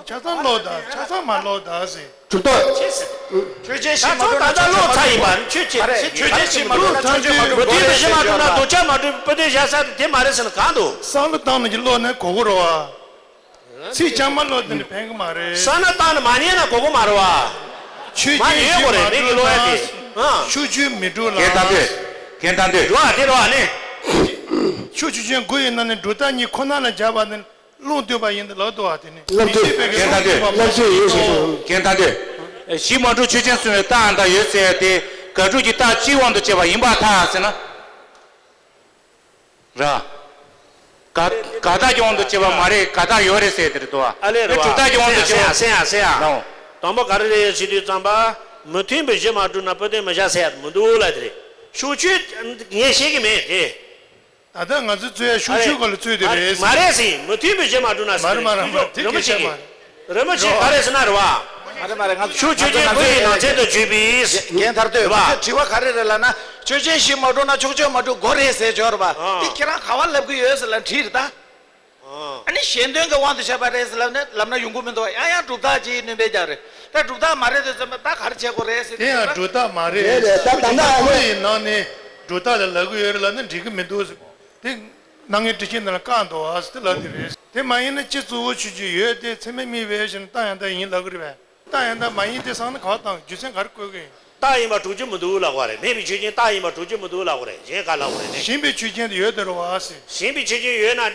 ཆ་ཚང་ལོག་ད་ཆ་ཚང་མ་ལོག་ད་ཟེར། གྲུབ་མཐའ། ཆོས་ཅན་གཞི་མ་གྲུབ་ན་ད་ལྟ་ལོག་ཚར་ཡིན་པ་ཆོས་ཅན། ཆོས་ཅན་གཞི་མ་གྲུབ་ན་ཆོས་ཅན་མ་གྲུབ་མི་མཐུན་པའི་གཞི་མ་གྲུབ་ན་ལྡོག་ཁྱབ་མ་གྲུབ་པའི་དཔེ་དོན་བཞག་ས་དེ་མ་རེད་ཟེར་ན་གང་འདུག་བསམ་བློ་བཏང་ནས་ཀྱི་བློ་ནས་གོ་གོ་རོ་བ། ཚིག་རྐྱང་མ་ལོག་དེ་ནི་ཕན་གི་མ་རེད། བསམ་བློ་བཏང་ནས་མ་ཉན་ན་གོ་གོ་མ་རེད་བ། ཆོས་ཅན་གཞི་མ་གྲུབ་ན་ཤུགས་ཆོས་མི་འགྲུབ་ལ། རྒན་དང་དོད། རྒན་དང་དོད། རེད་བ་དེ་རེད་བ་ནི། ཤུགས་ཆོས་ཅན་དགུ་ཡི་ནང་ནས་གྲུབ་མཐའ་གཉིས་ཁོ་ན་ལ་སྦྱར་བ་ནི། ལུང་སྟོན་པ་ཡིན་ཏེ་ལབ་འདུག་བ་དེ་ནི། ལབ་འདུག་རྒན་དང་དོད། ལབ་འདུག་ཡིན་ཞེས་ཞུ། རྒན་དང་དོད། གཞི་མ་གྲུབ་ཆོས་ཅན་གསུང་བའི་རྟགས་ཡང་དག་ཡོད་ཟེར་ཏེ། དགག་སྒྲུབ་ཀྱི་རྟགས་སྤྱིའི་དབང་དུ་བྱས་པ་ཡིན་པར་ཐལ་ཟེར་ན། ར། དགག་དགག་རྟགས་ཀྱི་དབང་དུ་བྱས་པ་མ་རེད། དགག་རྟགས་ཡོད་རེད་ཟེར་དེ་རེད་དོ། ཨ་ལས་རེད་བ། གྲུབ་མཐའ་ཀྱི་དབང་དུ་བྱས་པ། སེང་ཡ་སེང་ཡ་སེང་ཡ། དང་པོ་ག་རེ་རེད་ཟེར་དུས་ཙམ་པ། མི་མཐུན་པའི་གཞི་མ་གྲུབ་ན་དཔེ་དོན་མི་བཞག་ཟེར་ཡ་མི་འདུག་ལ་དེ་རེད། ཤུགས་ཆོས་ངས་བཤད་ཀྱི་མེད་དེ། ད་ལྟ་ང་ཚོས་རྩོད་ཡ་ཤུགས་ཆོས་སྐོར་ལ་རྩོད་དེ་རེད། མ་རེད་ཟིན། མི་མཐུན་པའི་གཞི་མ་གྲུབ་ན་ཟིན། མ་རེད་མ་རེད་མ་རེད། དེ་རིན་པོ་ཆེ་གིས། རིན་པོ་ཆེ་ག་རེ་ཟེར་ན་རེད་བ། མ་རེད་མ་རེད། ང་ཚོ་ཤུགས་ཆོས་ཅན་དགུ་ཡི་ནང་ཚན་དུ་བརྗོད་པའི། རྒན་མཐར་ཐུག་རེད་བ། དྲི་བ་ག་རེ་རེད་ལབ་ན། ཆོས་ཅན་གཞི་མ་གྲུབ་ན་ཕྱོགས་ཆོས་མ་གྲུབ་དགོས་རེད་ཟེར་ཆོག་རེད་བ། དེ་ཁྱེད་རང་ག་བ་ལབ་གི་ཡོད་ཟེར་ལབ་དྲིས་རེད་ད། ཨ་ནི་གཞན་དོན་གྱི་དབང་དུ་བྱས་པ་རེད་ཟེར་ལབ་ནས་ལབ་ན་ཡོང་གི་མི་འདུག་ཡང་ཡང་གྲུབ་རྟགས་ཀྱིས་སྣོན་པའི་རྒྱག་རེད། ད་གྲུབ་རྟགས་མ་རེད་དེ་ཚོ་ད་ག་རེ་བྱེད་དགོས་རེད་ཟེར་དེ་ཡང་གྲུབ་རྟགས་མ་རེད། རེད་རེད། ད་ད་ལྟ་ཨ་ནི་ནང་ནས་གྲུབ་རྟགས་ལ་ལབ་གི་ཡོད་རེད་ལབ་ན་འགྲིག་གི་མི་འདུག་ཟེར། དེ་སྣང་ངེ་འགྲེལ་ཆེན་ནང་ལ་བཀག་འདུག་ཨ་ཟེར་དེ་ལབ་དེ་རེད། དེ་མ་ཡིན་ན་སྤྱི་གཙོ་བོ་ཆོས་ཅན་ཡོད་དེ་ཚད་མས་དམིགས་པའི་ཕྱིར་ན་རྟགས་ཡང་དག་ཡིན་ལབ་གི་རེད་པས། རྟགས་ཡང་དག་མ་ཡིན་ཏེ་བསམ་ན་ག་བ་དང་རྒྱུ་མཚན་ག་རེ་བཀོད་གི་ཡིན། རྟགས་ཡིན་པ་གྲུབ་ཀྱི་མི་འདུག་ལབ་དགོས་རེད། མེད་པའི་ཆོས་ཅན་རྟགས་ཡིན་པ་གྲུབ་ཀྱི་མི་འདུག་ལབ་དགོས་རེད། གཞན་ག་ལབ་དགོས་རེད་ནི། ཞེན་པའི་ཆོས་ཅན་དུ་ཡོད་དེ་རེད་བ་ཟེར། ཞེན་པའི་ཆོས་ཅན་ཡོད་ན།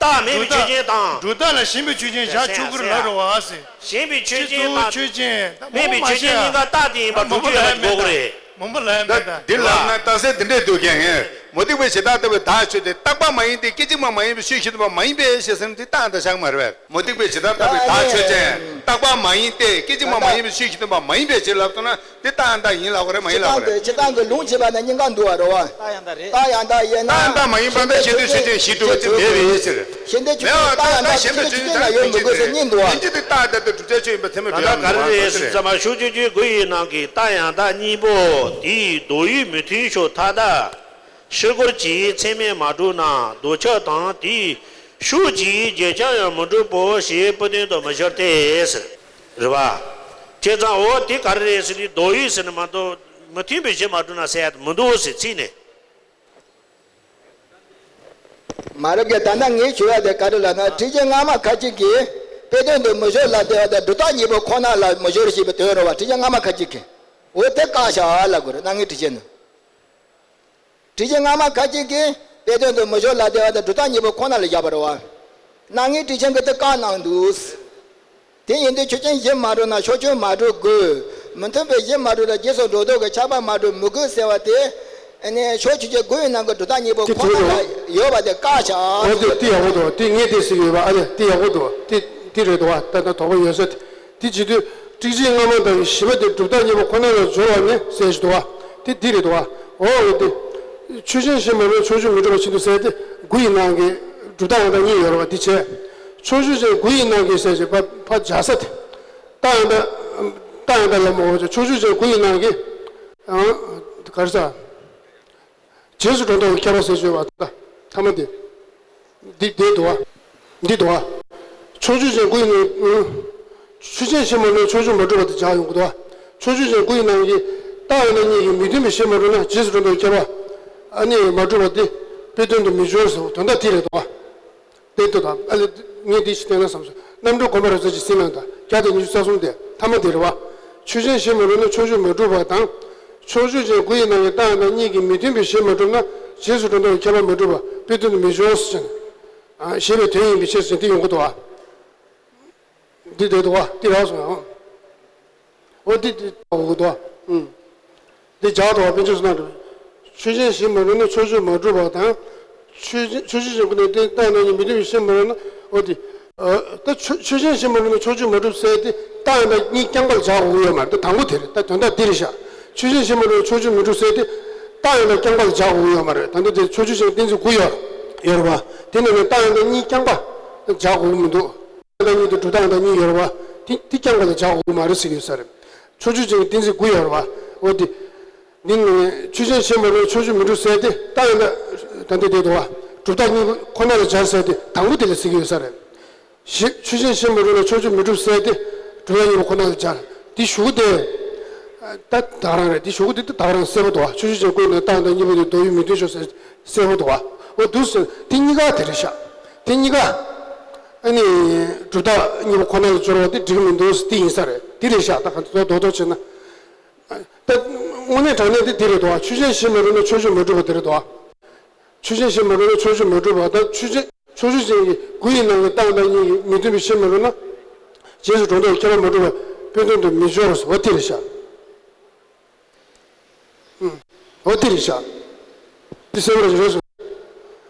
རྟགས་མེད་པའི་ཆོས་ཅན་དང་། སྒྲུབ་རྟགས་ལ་ཞེན་པའི་ཆོས་ཅན་བཞག་ཆོག་གི་རེད་ལབ་རེད་བ་ཟེར། ཞེན་པའི་ཆོས་ཅན་དང་། ཆོས་ཅན། མེད་པའི་ཆོས་ཅན་གཉིས་ཀ་རྟགས་དེ་ཡིན་པར་སྒྲུབ་ཆོས་ཡོད་པ་དགོས་ཀྱི་རེད། མང་པོ་ལབ་མེད་ད། འདི་ལབ་ན་རྟགས་གསལ་འདི་འདྲས་འདུག་ཀྱང་། མུ་སྟེགས་པས་ཇི་ལྟར་ལྟ་བུའི་བདག་ཆོས་ཅན། རྟག་པ་མ་ཡིན་ཏེ། སྐད་ཅིག་མ་མ་ཡིན་པའི་ཆོས་ཞིག་ཏུ་མ་ཡིན་པའི་ཞེས་ཟེར་ན་འདི་རྟགས་འདྲ་ཆགས་མ་རེད་པས། མུ་སྟེགས་པས་ཇི་ལྟར་ལྟ་བུའི་བདག་ཆོས་ཅན། རྟག་པ་མ་ཡིན་ཏེ། སྐད་ཅིག་མ་མ་ཡིན་པའི་ཆོས་ཞིག་ཏུ་མ་ཡིན་པའི་ཕྱིར་ལབ་སོང་ན། དེ་རྟགས་ཡང་དག་ཡིན་ལབ་དགོས་རེད་མ་ཡིན་ལབ་དགོས་རེད། སྤྱིར་བཏང་གི་ལུང་བྱས་པ་ན་གཉིས་ཀ་འདུག་བ་རེད་བ། རྟགས་ཡང་དག་རེད་ན། རྟགས་ཡང་དག་ཡིན་ན་ཞེན་པའི་ཆོས་ཅན་ཞེས་གྲུབ་པ་ཅིག་མེད་པའི་ཕྱིར། ཞེན་པའི་ཆོས་ཅན་རྟགས་ཡང་དག་ཞེན་པའི་ཆོས་ཅན་ཡང་ཡོད་མི་དགོས་ཟེར་གཉིས་འདུག་བ། ཡིན་གྱི་དེ་རྟགས་ཡང་དག་ཏུ་གྲུབ་ཆ་ཆོས་ཡིན་པ་ཚད་མས་གྲུབ་ཡང་མི་འདུག་བ། ག་རེ་རེད་ཟེར་ན་ཕྱོགས་ཆོས་ཅན་དགུ་ཡི་ནང་གི་རྟགས་ཡང་དག་གཉིས་པོ་དེའི་མདོ་ཡུལ་མི་མཐུན་ཕྱོགས་མཐའ་དག་ཕྱིར་འཁོར་གྱི་ཚད་མས་མ་གྲུབ་ན། ལྡོག་ཁྱབ་དང་དེའི་ཕྱོགས་ཀྱི་བརྗོད་བྱ་ཡང་མི་འགྲུབ་བོ་ཞེས་དཔེ་དོན་དུ་མི་སྦྱོར་ཏེ་ཟེར། རེད་བ། བྱས་ཙང་འོ་དེ་ག་རེ་རེད་ཟེར་ནས་མདོ་ཡུལ་ཟེར་ནས་མ་གཏོགས་མི་མཐུན་པའི་ཕྱིར་མ་གྲུབ་ན་ཟེར་ཡ་དེ་མི་འདུག་ཟེར་ཚིག་ནས། མ་རབས་ཀྱི་ད་ལྟ་ངས་ཞུ་ཡ་དེ་ག་རེ་ལབ་ན། ཁྲིད་ཆེན་སྔ་མ་ཁ་ཅིག་གིས་དཔེ་དོན་དུ་མི་སྦྱོར་ལབ་བསྡད་པ་དང་སྒྲུབ་རྟགས་གཉིས་པོ་ཁོ་ན་ལ་མི་སྦྱོར་ཞེས་པའི་དོན་རེད་བ། ཁྲིད་ཆེན་སྔ་མ་ཁ་ཅིག་གིས། འོ་དེ་བཀག་བཞག་ལབ་དགོས་རེད། རྟགས་ངེས་ཁྲིད་ཆེན་ནི། ཁྲིད་ཆེན་སྔ་མ་ཁ་ཅིག་གིས་དཔེ་དོན་དུ་མི་སྦྱོར་ལབ་བསྡད་པ་དང་སྒྲུབ་རྟགས་གཉིས་པོ་ཁོ་ན་ལ་བཞག་པ་རེད་བ། རྟགས་ངེས་ཁྲིད་ཆེན་གྱིས་དེ་བཀག་གནང་འདུག། དེ་ཡིན་དུས་ཆོས་ཅན་གཞི་མ་གྲུབ་ན་ཕྱོགས་ཆོས་མ་གྲུབ་དགོས། མི་མཐུན་པའི་གཞི་མ་གྲུབ་ན་རྗེས་སུ་འགྲོ་ལྡོག་གི་ཁྱབ་པ་མ་གྲུབ་མི་དགོས་ཟེར་བ་དེ། ཨ་ནི་ཕྱོགས་ཆོས་ཅན་དགུ་ཡི་ནང་གི་སྒྲུབ་རྟགས་གཉིས་པོ་དེ་ཁོ་ན་ལ་ཡོད་པ་དེ་བཀག་བཞག། འོ་དེ་དེ་ཡག་པོ་འདུག། དེ་ངས་དེ་ཟེར་གྱི་ཡོད་པ། ཨ་ནི་དེ་ཡག་པོ་འདུག། དེ་དེ་རེད་འདུག་བ། ད་ལྟ་དོགས་པ་ཡོད་ས་དེ། དེ་བྱེད་དུས་ཁྲིད་ཆེན་སྔ་མ་དང་བཞི་པ་དེ་སྒྲུབ་རྟགས་གཉིས་པོ་ཁོ་ན་ལ་སྦྱོར་བ་ནི་ཟེར་ཞིག་འདུག་བ། དེ་འདི་རེད་འདུག་བ། འོ་འོ་དེ། ཆོས་ཅན་གཞི་མ་གྲུབ་ན་ཕྱོགས་ཆོས་མི་འགྲུབ་པ་ཕྱིན་ཏོ་ཟེར་དེ་དགུ་ཡི་ནང་གི་སྒྲུབ་རྟགས་ཡང་དག་གཉིས་ཡོད་རེད་བ། དེ་བྱས། ཕྱོགས་ཆོས་ཅན་དགུ་ཡི་ནང་གི་ཟེར་ཞིག་ཕ་ཕ་སྦྱར་ས་དེ། རྟགས་ཡང་དག། རྟགས་ཡང་དག་ལ་མ་འོ་ཕྱོགས་ཆོས་ཅན་དགུ་ཡི་ནང་གི། ཨང་། ག་རེ་ཟ། རྗེས་སུ་འགྲོ་ལྡོག་གི་ཁྱད་པར་ཟེར་ཞུ་བ་ད་ཐ་མ་དེ། འདི་འདི་འདུག་བ། འདི་འདུག་བ། ཕྱོགས་ཆོས་ཅན་དགུ་ཡི་ནང་། ཨང་། ཆོས་ཅན་གཞི་མ་གྲུབ་ན་ཕྱོགས་ཆོས་མ་གྲུབ་པ་དེ་སྦྱར་ཡོང་གི་འདུག་བ། ཕྱོགས་ཆོས་ཅན་དགུ་ཡི་ནང་གི་རྟགས་ཡང་དག་གཉིས་ཀྱི་མི་མཐུན་པའི་གཞི་མ་གྲུབ་ན་རྗེས་སུ་འགྲོ་ལྡོག་ཁྱད་པར། ཨ་ནི་མ་གྲུབ་པ་དེ་དཔེ་དོན་དུ་མི་སྦྱོར་ཟེར་བ་དོན་དག་དེ་རེད་འདུག་བ། དེ་ལྟ་དང་ཨ་ལས། ངས་འདི་ཞིག་བསྟན་ན་བསམ་སོང་། རྣམ་གྲོལ་དགོངས་པ་རབ་གསལ་གྱི་ཟིན་ལ་དང་བརྒྱ་དང་ཉི་ཤུ་རྩ་གསུམ་དེ་ཐ་མ་དེ་རེད་བ། ཆོས་ཅན་གཞི་མ་གྲུབ་ན་ཕྱོགས་ཆོས་མ་གྲུབ་པ་དང་། ཕྱོགས་ཆོས་ཅན་དགུ་ཡི་ནང་གི་རྟགས་དང་གཉིས་ཀྱི་མི་མཐུན་པའི་གཞི་མ་གྲུབ་ན་རྗེས་སུ་འགྲོ་ལྡོག་གི་ཁྱད་པར་མ་གྲུབ་པ་དཔེ་དོན་དུ་མི་སྦྱོར་ཟེར་ནས། ཞེས་པའི་དོན་ཡིན་པའི་ཕྱིར་ཟེར་འདི་ཡོང་གི་འདུག་བ། འདི་བསྡད་འདུག་བ། འདི་རག་སོང་ཡང་། འོ་འདི་འདི་འོ་འདུག་བ། ཨུམ། འདི་སྦྱར་འདུག་བ། དཔེ་ཆ་སུ་ན་འགྲོ། ཆོས་ཅན་གཞི་མ་གྲུབ་ན་ཕྱོགས་ཆོས་མ་གྲུབ་པ་དང་། ཆོས་ཅན་ཆོས་ཅན་གཞི་ཀུན་ནས་དེ་རྟགས་རྣམ་གཉིས་མི་མཐུན་པའི་གཞི་མ་གྲུབ་ན་འོ་འདི། ཨ། ད་ཆོས་ཆོས་ཅན་གཞི་མ་གྲུབ་ན་ཕྱོགས་ཆོས་མ་གྲུབ་ཟེར་ཏེ་རྟགས་རྣམ་གཉིས་རྐྱང་པ་ལ་སྦྱར་དགོས་ཀྱི་ཡོད་མ་རེད། ད་དང་པོ་དེ་རེད། ད་དོན་དག་འདི་རེད་ཤག། ཆོས་ཅན་གཞི་མ་གྲུབ་ན་ཕྱོགས་ཆོས་མ་གྲུབ་ཟེར་ཏེ་རྟགས་རྣམ་རྐྱང་པ་ལ་སྦྱར་དགོས་ཀྱི་ཡོད་མ་རེད། ད་ལྟ་དེ་ཕྱོགས་ཆོས་ཅན་གཏན་ཚིགས་དགུ་ཡོད་ཡོད་རེད་བ། དེ་ནང་ནས་རྟགས་རྣམ་གཉིས་རྐྱང་པ་སྦྱར་དགོས་ཀྱི་མི་འདུག། རྟགས་རྣམ་གཉིས་དེ་སྒྲུབ་རྟགས་རྣམ་གཉིས་ཡོད་རེད་བ། དེ་དེ་རྐྱང་པ་ལ་སྦྱར་དགོས་ཀྱི་མ་རེད་ཟེར་གྱི་ཡོད་ས་རེད། ཕྱོགས་ཆོས་ཅན་གྱི་གཏན་ཚིགས་དགུ་ཡོད་རེད་བ། འོ་དེ། འདི་ནི་ཆོས་ཅན་གཞི་མ་གྲུབ་ན་ཕྱོགས་ཆོས་མི་འགྲུབ་ཟེར་ཏེ་རྟགས་ཡང་དག་ད་འདི་བསྡད་འདུག་བ། སྒྲུབ་རྟགས་གཉིས་པོ་ཁོ་ན་ལ་སྦྱར་ཟེར་ཏེ་དང་པོ་དེ་ལ་ཟེར་གྱི་ཡོད་ས་རེད། ཞེས་ཆོས་ཅན་གཞི་མ་གྲུབ་ན་ཕྱོགས་ཆོས་མི་འགྲུབ་ཟེར་ཏེ་སྒྲུབ་རྟགས་གཉིས་པོ་ཁོ་ན་ལ་སྦྱར། འདི་གཞུག་གུ་དེ། ད་ད་ག་རང་རེད། འདི་གཞུག་གུ་དེ་ད་ད་ག་རང་གསལ་པོ་འདུག་བ། ཆོས་ཅན་གཞི་ཀུན་ནས་རྟགས་དང་གཉིས་པོ་དེ་མདོ་ཡུལ་མི་མཐུན་ཕྱོགས་ཟེར་གསལ་པོ་འདུག་བ། འོ་འདུག་ཟེར་དེ་གཉིས་ཀ་དེ་རེད་ཤག། དེ་གཉིས་ཀ་ཨ་ནི། སྒྲུབ་རྟགས་གཉིས་པོ་ཁོ་ན་ལ་སྦྱོར་བ་དེ་འགྲིག་མི་འདུག་ཟེར་དེ་ཡིན་ས་རེད། དེ་རེད་ཤག། ད་ག་ཚོད་རྡོག་རྡོག་བྱས་ན། ད་དངོས་གནས་དྲང་གནས་དེ་དེ་རེད་དོ། ཆོས་ཅན་གཞི་མ་གྲུབ་ན་ཕྱོགས་ཆོས་མ་གྲུབ་པ་དེ་རེད་དོ། ཆོས་ཅན་གཞི་མ་གྲུབ་ན་ཕྱོགས་ཆོས་མ་གྲུབ་པ་དང་ཆོས་ཅན་ཕྱོགས་ཆོས་ཅན་གྱི་དགུ་ཡི་ནང་གི་རྟགས་དང་གཉིས་ཀྱི་མི་མཐུན་པའི་གཞི་མ་གྲུབ་ན། རྗེས་སུ་འགྲོ་ལྡོག་ཁྱད་པར་མ་གྲུབ་པ་དཔེ་དོན་དུ་མི་སྦྱོར་ཟེར་བ་དེ་རེད་ཤག། ཨུམ། འོ་དེ་རེད་ཤག། འདི་གསལ་པོ་རེད་སོང་།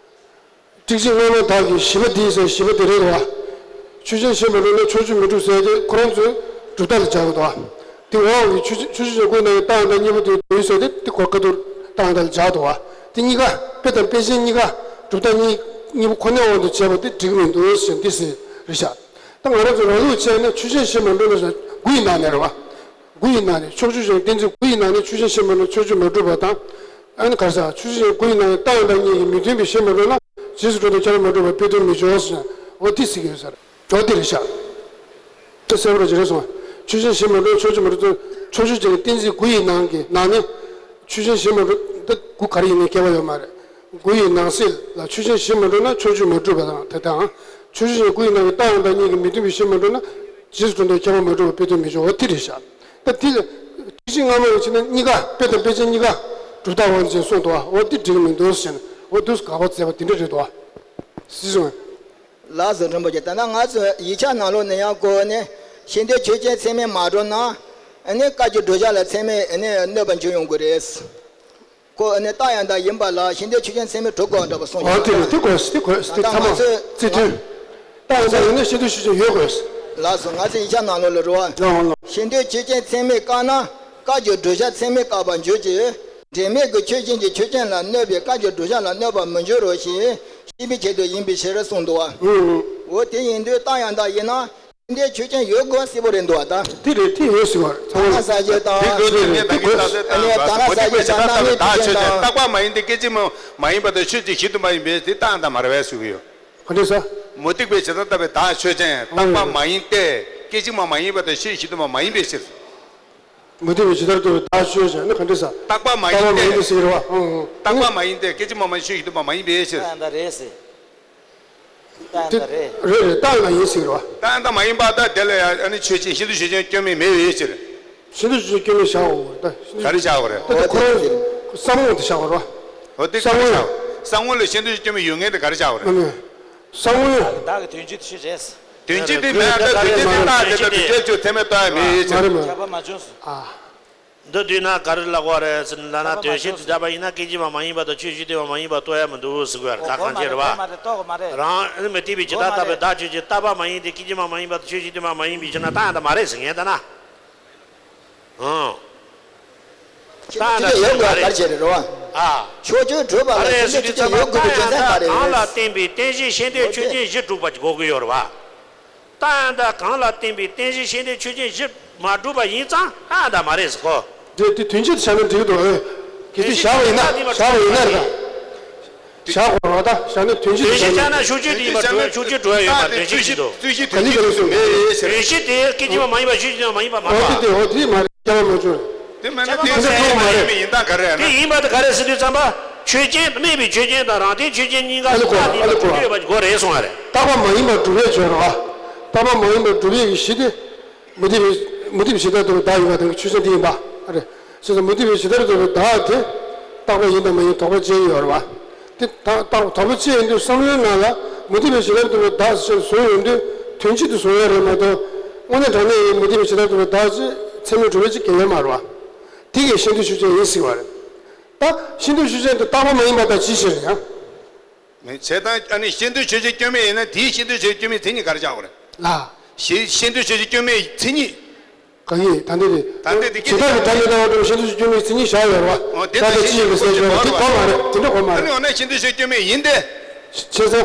ཁྲིད་ཆེན་སྔ་མ་དག་གི་བཞི་པ་འདི་ཟེར་བཞི་པ་དེ་རེད་བ། ཆོས་ཅན་གཞི་མ་གྲུབ་ན་ཕྱོགས་ཆོས་མི་འགྲུབ་ཟེར་ཏེ་ཁོ་རང་ཚོས་སྒྲུབ་རྟགས་ལ་སྦྱར་གི་འདུག་བ། དེ་འོག་གི་ཆོས་ཆོས་ཅན་ཀུན་ནས་རྟགས་དང་གཉིས་པོ་དེ་མདོ་ཡུལ་ཟེར་ཏེ་དེ་གོ་སྐབས་དུ་རྟགས་དང་སྦྱར་འདུག་བ། དེ་གཉིས་ཀ་དཔེ་དང་དཔེ་ཅན་གཉིས་ཀ་སྒྲུབ་རྟགས་གཉིས་གཉིས་པོ་ཁོ་ནའི་དབང་དུ་བྱས་པ་དེ་འགྲིག་མི་འདུག་ཟེར་འདི་ཟེར་རེད་ཤག། ད་ང་རང་ཚོ་རང་ལུགས་བྱས་ན་ཆོས་ཅན་གཞི་མ་གྲུབ་ན་ཟེར་དགུ་ཡི་ནང་ནས་རེད་བ། དགུ་ཡི་ནང་ནས་ཕྱོགས་ཆོས་ཅན་གཏན་ཚིགས་དགུ་ཡི་ནང་ནས་ཆོས་ཅན་གཞི་མ་གྲུབ་ན་ཕྱོགས་ཆོས་མ་གྲུབ་པ་དང་། ཨ་ནི་ག་རེ་ཟེར་ཆོས་ཅན་དགུ་ཡི་ནང་ནས་རྟགས་དང་གཉིས་ཀྱི་མི་མཐུན་པའི་གཞི་མ་གྲུབ་ན་རྗེས་སུ་འགྲོ་ལྡོག་ཁྱད་པར་མ་གྲུབ་པ་དཔེ་དོན་མི་འབྱུང་ཟེར་ན་འོ་དེ་ཟེར་གྱི་ཡོད་ས་རེད། འོ་དེ་རེད་ཤག། དེ་གསལ་པོ་རེད་ཅེས་རེད་སོང་བ། ཆོས་ཅན་གཞི་མ་གྲུབ་ན་ཕྱོགས་ཆོས་མ་གྲུབ་ཚུལ་ཕྱོགས་ཆོས་ཅན་གྱི་གཏན་ཚིགས་དགུ་ཡི་ནང་གི་ནང་ནས་ཆོས་ཅན་གཞི་མ་གྲུབ་ད་དགུ་ག་རེ་ཡིན་ནའི་ཁྱད་པར་ཡོད་མ་རེད། དགུ་ཡི་ནང་གསེས་ལ་ཆོས་ཅན་གཞི་མ་གྲུབ་ན་ཕྱོགས་ཆོས་མ་གྲུབ་པ་དང་དེ་དང་། ཆོས་ཅན་དགུ་ཡི་ནང་གི་རྟགས་དང་གཉིས་ཀྱི་མི་མཐུན་པའི་གཞི་མ་གྲུབ་ན་རྗེས་སུ་འགྲོ་ལྡོག་ཁྱད་པར་མ་གྲུབ་པ་དཔེ་དོན་མི་འབྱུང་བ་དེ་རེད་ཤག། ད་དེ་ལ་ཁྲིད་ཆེན་སྔ་མ་ཡི་ཕྱི་ན་གཉིས་ཀ་དཔེ་དང་དཔེ་ཅན་གཉིས་ཀ་སྒྲུབ་རྟགས་དབང་ཅན་གསུངས་འདུག་བ། འོ་དེ་འགྲིག་མི་འདུག་ཟེར་ན་འོ་དུས་དགག་པ་མཛད་པ་དེ་འདྲ་རེད་འདུག་བ། སྲིད་སོང་། ལགས་སོ། རིན་པོ་ཆེ། ད་ལྟ་ང་ཚོའི་ཡིག་ཆ་ནང་ལོགས་ནས་ཡང་ཁོ་ནི་ཤིང་རྟའི་ཆོས་ཅན་ཚད་མས་མ་གྲུབ་ན། ཨ་ནི་བཀའ་བརྒྱུད་བསྒྲུབ་བྱ་ལ་ཚད་མས་ཨ་ནི་གནོད་པ་འབྱུང་ཡོང་གི་རེད། ཁོ་ཨ་ནི་རྟགས་ཡང་དག་ཡིན་པ་ལ་ཤིང་རྟའི་ཆོས་ཅན་ཚད་མས་གྲུབ་དགོས་འདྲ་པོ་གསུངས་ཡོད་ཨ་དེ་རེད། དེ་དགོས་དེ་དགོས་དེ་ད་ལྟ་ཚང་ང་མ་ཚོས་རྩིས་མཐུན། རྟགས་ཡང་དག་ཡིན་ན་ཤིང་རྟའི་ཆོས་ཅན་ཡོད་དགོས། ལགས་སོ། ང་ཚོའི་ཡིག་ཆ་ནང་ལོགས་ལ་རེད་བ། ལགས་ལགས། ཤིང་རྟའི་ཆོས་ཅན་ཚད་མས་བཀག་ན་བཀའ་བརྒྱུད་བསྒྲུབ་བྱ་ཚད་མས་བཀག་པར་འགྱུར་གྱི། འབྲེལ་མེད་ཀྱི་ཆོས་ཅན་གྱི་ཆོས་ཅན་ལ་གནོད་པའི་བཀའ་བརྒྱུད་བསྒྲུབ་བྱ་ལ་གནོད་པར་མི་འགྱུར་རོ་ཞེས་ཤེས་པའི་ཆེད་དུ་ཡིན་པའི་ཕྱིར་གསུངས་འདུག་བ། ཨུ། འོ་དེ་ཡིན་དུས་རྟགས་ཡང་དག་ཡིན་ན་ཤིང་རྟའི་ཆོས་ཅན་ཡོད་དགོས་གསལ་པོ་རེད་འདུག་བ་ད། དེ་རེད་དེ་ཡོད་ཟེར་བ་རེད། ད་ལྟ་ས་སྐྱེས་དང་། དེ་དགོས་དོན་ངས་ད་གིན་རྟགས་གསལ་བཏང་ཨ་ནི་ད་ལྟ་ས་སྐྱེས་དང་རྣམ་སྨིན་དེ་བཞིན་དང་། བདག་ཆོས་ཅན། རྟག་པ་མ་ཡིན་ཏེ་སྐད་ཅིག་མ་མ་ཡིན་པ་དང་ཆོས་ཅན་གཞི་མཐུན་པ་ཡིན་པས་དེ་རྟགས་ཡང་དག་མ་རེད་པས་ཟེར་གྱི་ཡོད། ག་འདྲས་ཟེར། མུ་སྟེགས་པའི་ཇི་ལྟར་ལྟ་བའི་བདག་ཆོས་ཅན། རྟག་པ་མ་ཡིན་ཏེ། སྐད་ཅིག་མ་མ་ཡིན་པ་དང་ཆོས་གཞི་མཐུན་པ་མ་ཡིན་པའི་ཕྱིར། མུ་སྟེགས་པའི་ཇི་ལྟར་ལྟ་བའི་བདག་ཆོས་ཅན་ནི་ག་འདྲས་ཟེར། རྟག་པ་མ་ཡིན་ཏེ། རྟག་པ་མ་ཡིན་ཏེ་ཟེར་གྱི་རེད་བ། ཨང་ཨང་། རྟག་པ་མ་ཡིན་ཏེ། སྐད་ཅིག་མ་མ་ཡིན་ཆོས་གཞི་མཐུན་པ་མ་ཡིན་པའི་ཕྱིར། ད་ད་རེད་ཟེར། ད་ད་རེད། རེད་རེད། རྟགས་མ་ཡིན་ཟེར་གྱི་རེད་བ། རྟགས་ཡང་དག་མ་ཡིན་པ་ད་དེ་ལ་ཡང་ཨ་ནི་ཆོས་ཅན་ཤིན་ཏུ་ཆོས་ཅན་སྐྱོན་མེད་མེད་པའི་ཕྱིར། ཤིན་ཏུ་ཆོས་ཅན་སྐྱོན་མེད་བཞག་འོ་རེད་ད། ག་རེ་བཞག་འོ་རེད། ད་དེ་ཁོ་རང་བསམ་ངོ་དེ་བཞག་འོ་རེད་བ། འོ་དེ་ག་རེ་བཞག་འོ་རེད། བསམ་ངོ་ལ་ཤིན་ཏུ་ཆོས་སྐྱོན་མེད་ཡོད་ངེས་དེ་ག་རེ་བཞག་འོ་རེད། མ་ནི། བསམ་ངོ་ཡང་། བདག་གི་དོན་སྤྱི་དེ་ཆོས་ཅན། དོན་སྤྱི་དེ་མེད་ཨ་ད་དོན་སྤྱི་དེ་རྟགས་དེ་ལ་དོན་སྤྱི་ཆོས་ཚད་མས་རྟོགས་ཡ་མེད་ཡོད་ཅེས། མ་རེད་མ་རེད། ཁྱབ་པ་མ་བྱུང་། ཨ། འདི་བསྡུས་ན་ག་རེ་ལབ་དགོས་རེད་ཟེར་ན་ལབ་ན་དོན་སྤྱི་དེ་རྟག་པ་ཡིན་ན་སྐད་ཅིག་མ་མ་ཡིན་པ་དང་ཆོས་གཞི་མཐུན་པ་མ་ཡིན་པ་རྟོགས་ཡ་མི་འདུག་ཟེར་གྱི་ཡོད་རེད། ད་གང་ཅི་རེད་བ། རང་ཨ་ནི་མུ་སྟེགས་པའི་ཇི་ལྟར་ལྟ་བའི་བདག་ཆོས་ཅན་རྟག་པ་མ་ཡིན་ཏེ། སྐད་ཅིག་མ་མ་ཡིན་པ་དང་ཆོས་གཞི་མཐུན་པ་མ་ཡིན་པའི་ཕྱིར་ན་རྟགས་ཡང་དག་མ་རེད་ཟེར་ངས་ལྟ་ན། ཨང་། ད་ད་ཡོད་དགོས་ག་རེ་བྱས་རེད་རོ། ཨ། ཕྱོགས་ཆོས་གྲུབ་པ་ལ་ཤིན་ཏུ་ཆོས་ཅན་ཡོད་དགོས་པའི་རྒྱུ་མཚན་ག་རེ་རེད། གང་ལ་བརྟེན་པའི་རྟེན་གཞི་ཤིང་རྟའི་ཆོས་ཅན་བཞི་གྲུབ་པ་དགོས་ཀྱི་ཡོད་རེད་བ། རྟགས་ཡང་དག་གང་ལ་བརྟེན་པའི་རྟེན་གཞི་ཤིང་རྟའི་ཆོས་ཅན་བཞི་མ་གྲུབ་པ་ཡིན་ཙང་རྟགས་ཡང་དག་མ་རེད་ཟེར་གོ། དེ་དེ་དོན་སྤྱི་དེ་བཞག་ན་འགྲིག་གི་འདུག་ཨེ། གལ་ཏེ་བཞག་པ་ཡིན་ན་བཞག་པ་ཡིན་ན་རེད་ད། བཞག་དགོས་རེད་ད། བཞག་ནས་དོན་སྤྱི་དེ་བཞག་ན། དོན་སྤྱི་བཞག་ན་ཕྱོགས་ཆོས་དེ་ཡིན་པ་གྲུབ་ཡ། ཕྱོགས་ཆོས་གྲུབ་ཡ་ཡོད་མ་རེད། དོན་སྤྱི་དེ་འདུག་ག་ནི་ག་ནི་གསུངས་མེད་ཟེར། དོན་སྤྱི་དེ་སྐད་ཅིག་མ་མ་ཡིན་པ་ཕྱོགས་ཆོས་དེ་མ་ཡིན་པ་མ་རེད་པ། འོ་དེ་དེ་འོ་དེ་མ་རེད། སྐྱེ་བ་མ་བྱུང་། དེ་མིན་ན་དེ་ཡིན་པ་དེ་ག་རེ་ཟེར་ཡིན་ད་ག་རེ་ཡིན་ན། དེ་ཡིན་པ་དེ་ག་རེ་ཟེར་དུས་ཙམ་པ། ཆོས་ཅན་དམིགས་པའི་ཆོས་ཅན་དང་རང་རྟེན་ཆོས་ཅན་གཉིས་ཀ་ཨ་ལེ་གོ་རྟགས་ཨ་ལེ་གོ་དེ་ཡོད་པ་དགོས་རེད་གསུང་བ་རེད། རྟག་པ་མ་ཡིན་པ་སྒྲུབ་པའི་ཆོས་རེད་བ། རྟག་པ་མ་ཡིན་པ་སྒྲུབ་པའི་གཞི་དེ། མུ་སྟེགས་པའི་མུ་སྟེགས་པའི་ཇི་ལྟར་ལྟ་བའི་བདག་ཡིན་པ་དང་ཆོས་ཅན་དེ་ཡིན་པ་རེད། བྱས་ཙང་མུ་སྟེགས་པའི་ཇི་ལྟར་ལྟ་བའི་བདག་དེ། རྟག་པ་ཡིན་དང་མ་ཡིན་དོགས་པ་ཅི་ཡང་ཡོད་རེད་བ། དེ་དག་དག་དོགས་པ་ཅི་ཡིན་དུས་བསམ་བློའི་ནང་ལ་མུ་སྟེགས་པའི་ཇི་ལྟར་ལྟ་བའི་བདག་ཅེས་བཟུང་ཡོང་དུས་དོན་སྤྱི་དུ་བཟུང་ཡ་རེད་མ་གཏོགས། དངོས་གནས་དྲང་གནས་ཡིན་མུ་སྟེགས་པའི་ཇི་ལྟར་ལྟ་བའི་བདག་ཅེས་ཚད་མས་གྲུབ་པའི་ཅིག་གལ་ཡོད་མ་རེད་བ། དེ་གས་ཤིན་ཏུ་ཆོས་ཅན་ཡིན་ཟེར་བ་རེད། ད་ཤིན་ཏུ་ཆོས་ཅན་དེ་རྟག་པ་མ་ཡིན་པ་དང་ཅི་ཕྱིར་ཡང་། མེད་བྱས་ཙང་ཨ་ནི་ཤིན་ཏུ་ཆོས་ཅན་སྐྱོན་མེད་ཡིན་ན་དེའི་ཤིན་ཏུ་ཆོས་ཅན་སྐྱོན་མེད་མཚན་ཉིད་ག་རེ་ཆགས་དགོས་རེད། ལ། ཤི་ཤིན་ཏུ་ཆོས་ཅན་སྐྱོན་མེད་མཚན་ཉིད། གང་ཡིན་ད་ལྟ་དེ། ད་ལྟ་དེ་ཇི་ལྟར་གྱི་བདག་ཉིད་ལྟ་བ་སྒྲུབ་ཤིན་ཏུ་ཆོས་ཅན་སྐྱོན་མེད་མཚན་ཉིད་བཞག་ཡོད་རེད་བ། འོ་དེ་ད་ལྟ་ལྟ་ཅི་ཡིན་པའི་སེལ་ཆོས་དེ་གོ་མ་རེད། དེ་འདྲ་གོ་མ་ཨ་རེད། ནི་འོ་ན་ཤིན་ཏུ་ཆོས་སྐྱོན་མེད་ཡིན་ཏེ། བྱས་ཙང་།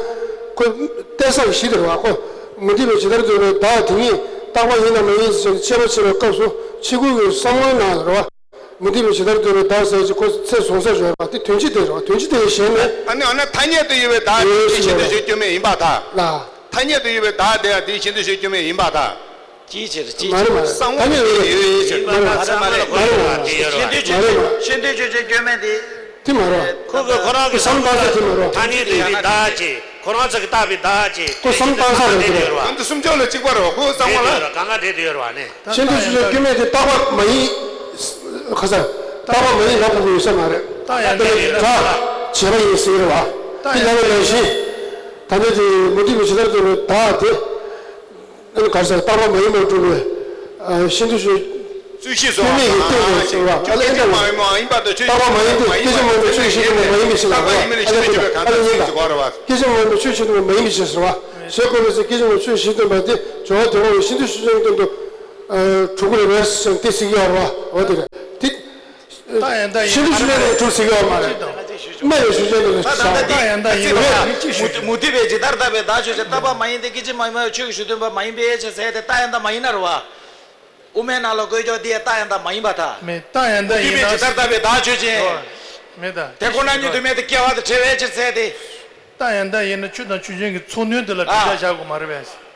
ཁོ། གཏད་ས་གི་གཞི་དེ་རེད་བ་ཁོ། མུ་སྟེགས་པའི་ཇི་ལྟར་ལྟ་བའི་བདག་དེ་ཉིད་རྟག་པ་ཡིན་དང་མ་ཡིན་ཞེས་དཔྱད་པ་བྱེད་པའི་སྐབས་སུ་ཕྱི་རྒོལ་གྱི་བསམ་བློའི་ནང་རེད་བ། མུ་སྟེགས་པའི་ཇི་ལྟར་ལྟ་བའི་བདག་ཟེར་གྱི་ཁོ་ཚེ་བཟུང་ས་ཡོད་རེད་བ་དེ་དོན་སྤྱི་དེ་རེད་བ་དོན་སྤྱི་དེ་ཡི་གཞན་ནི། ཨ་ནི་འོ་ན་ཐ་སྙད་དུ་ཡོད་པའི་བདག་དེ་ཡོད་ཤིན་ཏུ་ཆོས་སྐྱོན་མེད་ཡིན་པར་ཐལ། ལ། ཐ་སྙད་དུ་ཡོད་པའི་བདག་དེ་ཡང་དེའི་ཤིན་ཏུ་ཆོས་སྐྱོན་མེད་ཡིན་པར་ཐལ། ཅིའི་ཕྱིར་ཅིའི་མ་རེད་མ་རེད། ཕྱིར། ཐ་སྙད་དུ་ཡོད་པའི་ཕྱིར། མ་རེད་མ་རེད། མ་རེད་མ་རེད། ཤིན་ཏུ་ཆོས་ཤིན་ཏུ་ཆོས་སྐྱོན་མེད་དེ། དེ་མ་རེད། ཁོ་གི་ཁོ་རང་གི་བསམ་བློ་ཐ་སྙད་དུ་ཡོད་པའི་བདག་ཅེས་ཁོ་རང་ཚོ་གི་བཏགས་པའི་བདག་ཅེས་ཁོ་བསམ་བཏང་ས་རེད་འདུག་རེད་བ། ང་ཚོ་སུམ་ཅུ་ལ་གཅིག་པ་རེད་བ་ཁོ་བསམ་བློ་ལ། གང་ག་འདྲེས་དུ་ཡོད་རེད་བ་ནི། ཤིན་ཏུ་ཆོས་སྐྱོན་མེད་དེ་རྟག་པ་མ་ཡིན། ཁ་ས། རྟག་པ་མ་ཡིན་ལབ་དགོས་ཀྱི་ཡོད་ས་མ་རེད། རྟགས་ཡང་དག་ཡིན་ན་བྱས་པ་ཡིན་ཟེར་བ། དེ་ལ་ལ་ལ་བཞིན། ད་ནི་དེ་མུ་སྟེགས་པའི་ཇི་ལྟར་ལྟ་བའི་བདག་དེ། ཨ་ནི་ག་རེ་ཟེར་རྟག་པ་མ་ཡིན་པར་སྒྲུབ་པའི། ཤིན་ཏུ་ཆོས། རྩོད་གཞི་བཟོ་བ་དང་། ཤིན་ཏུ་མེད་ཀྱི་སྟེང་དུ་ཟེར་བ། ཨ་ལས་ཀྱང་མ་ཡིན་པ་དང་ཆོས་ཅན་མ་ཡིན་པ་སྐད་ཅིག་མ་ཡིན་པ་ཆོས་ཅན་མ་ཡིན་པའི་ཕྱིར་ལ། ཨ་ལས་ཀྱང་ཨ་ལས་ཡིན་པ། སྐད་ཅིག་མ་ཡིན་པ་ཆོས་ཅན་མ་ཡིན་པའི་ཕྱིར་ཟེར་བ། ཞེས་བཀོད་པའི་ཚེ་སྐད་ཅིག་མ་ཆོས་གཞི་མཐུན་པ་དེ་སྦྱོར་བ་དེ་འོ་བའི་ཤིན་ཏུ་ཆོས་ཅན་སྟེང་དུ། གྲུབ་ཀྱི་རེད་པས་དེ་ཟེར་གྱི་ཡོད་རེད་བ། འོ་དེ་རེད་དེ། ཤིན་ཏུ་ཆོས་ཅན་དེ་གྲུབ་ཟེར་གྱི་ཡོད་མ་རེད། སྨྲ་བའི་ཆོས་ཅན་དེ་ལ་ཆགས་པ། མུ་སྟེགས་པའི་ཇི་ལྟར་ལྟ་བའི་བདག་ཆོས་ཅན་རྟག་པ་མ་ཡིན་ཏེ་སྐད་ཅིག་མ་ཡིན་པ་ཆོས་ཀྱི་གཞི་མཐུན་པ་མ་ཡིན་པའི་ཕྱིར་ཟེར་ཏེ་རྟགས་ཡང་དག་མ་ཡིན་ན་རེད་བ། དབུ་མའི་ནང་ལ་བཀོད་ཀྱོག་འདི་ཡང་རྟགས་ཡང་དག་མ་ཡིན་པར་ཐལ། མེད་རྟགས་ཡང་དག་ཡིན་ན། མུ་སྟེགས་པའི་ཇི་ལྟར་ལྟ་བའི་བདག་ཆོས་ཅན། མེད་ད། དེ་ཁོ་ན་ཉིད་དུ་མེད་དེ་སྐྱེ་བ་དང་བྲལ་བའི་ཕྱིར་ཟེར་ཏེ། རྟགས་ཡང་དག་ཡིན་ན་ཆོས་དང་ཆོས་ཅན་གྱི་ཚོགས་དོན་དེ་ལ་ཨ། གྲུབ་ཆ་བཞག་དགོས་མ་རེད་པས།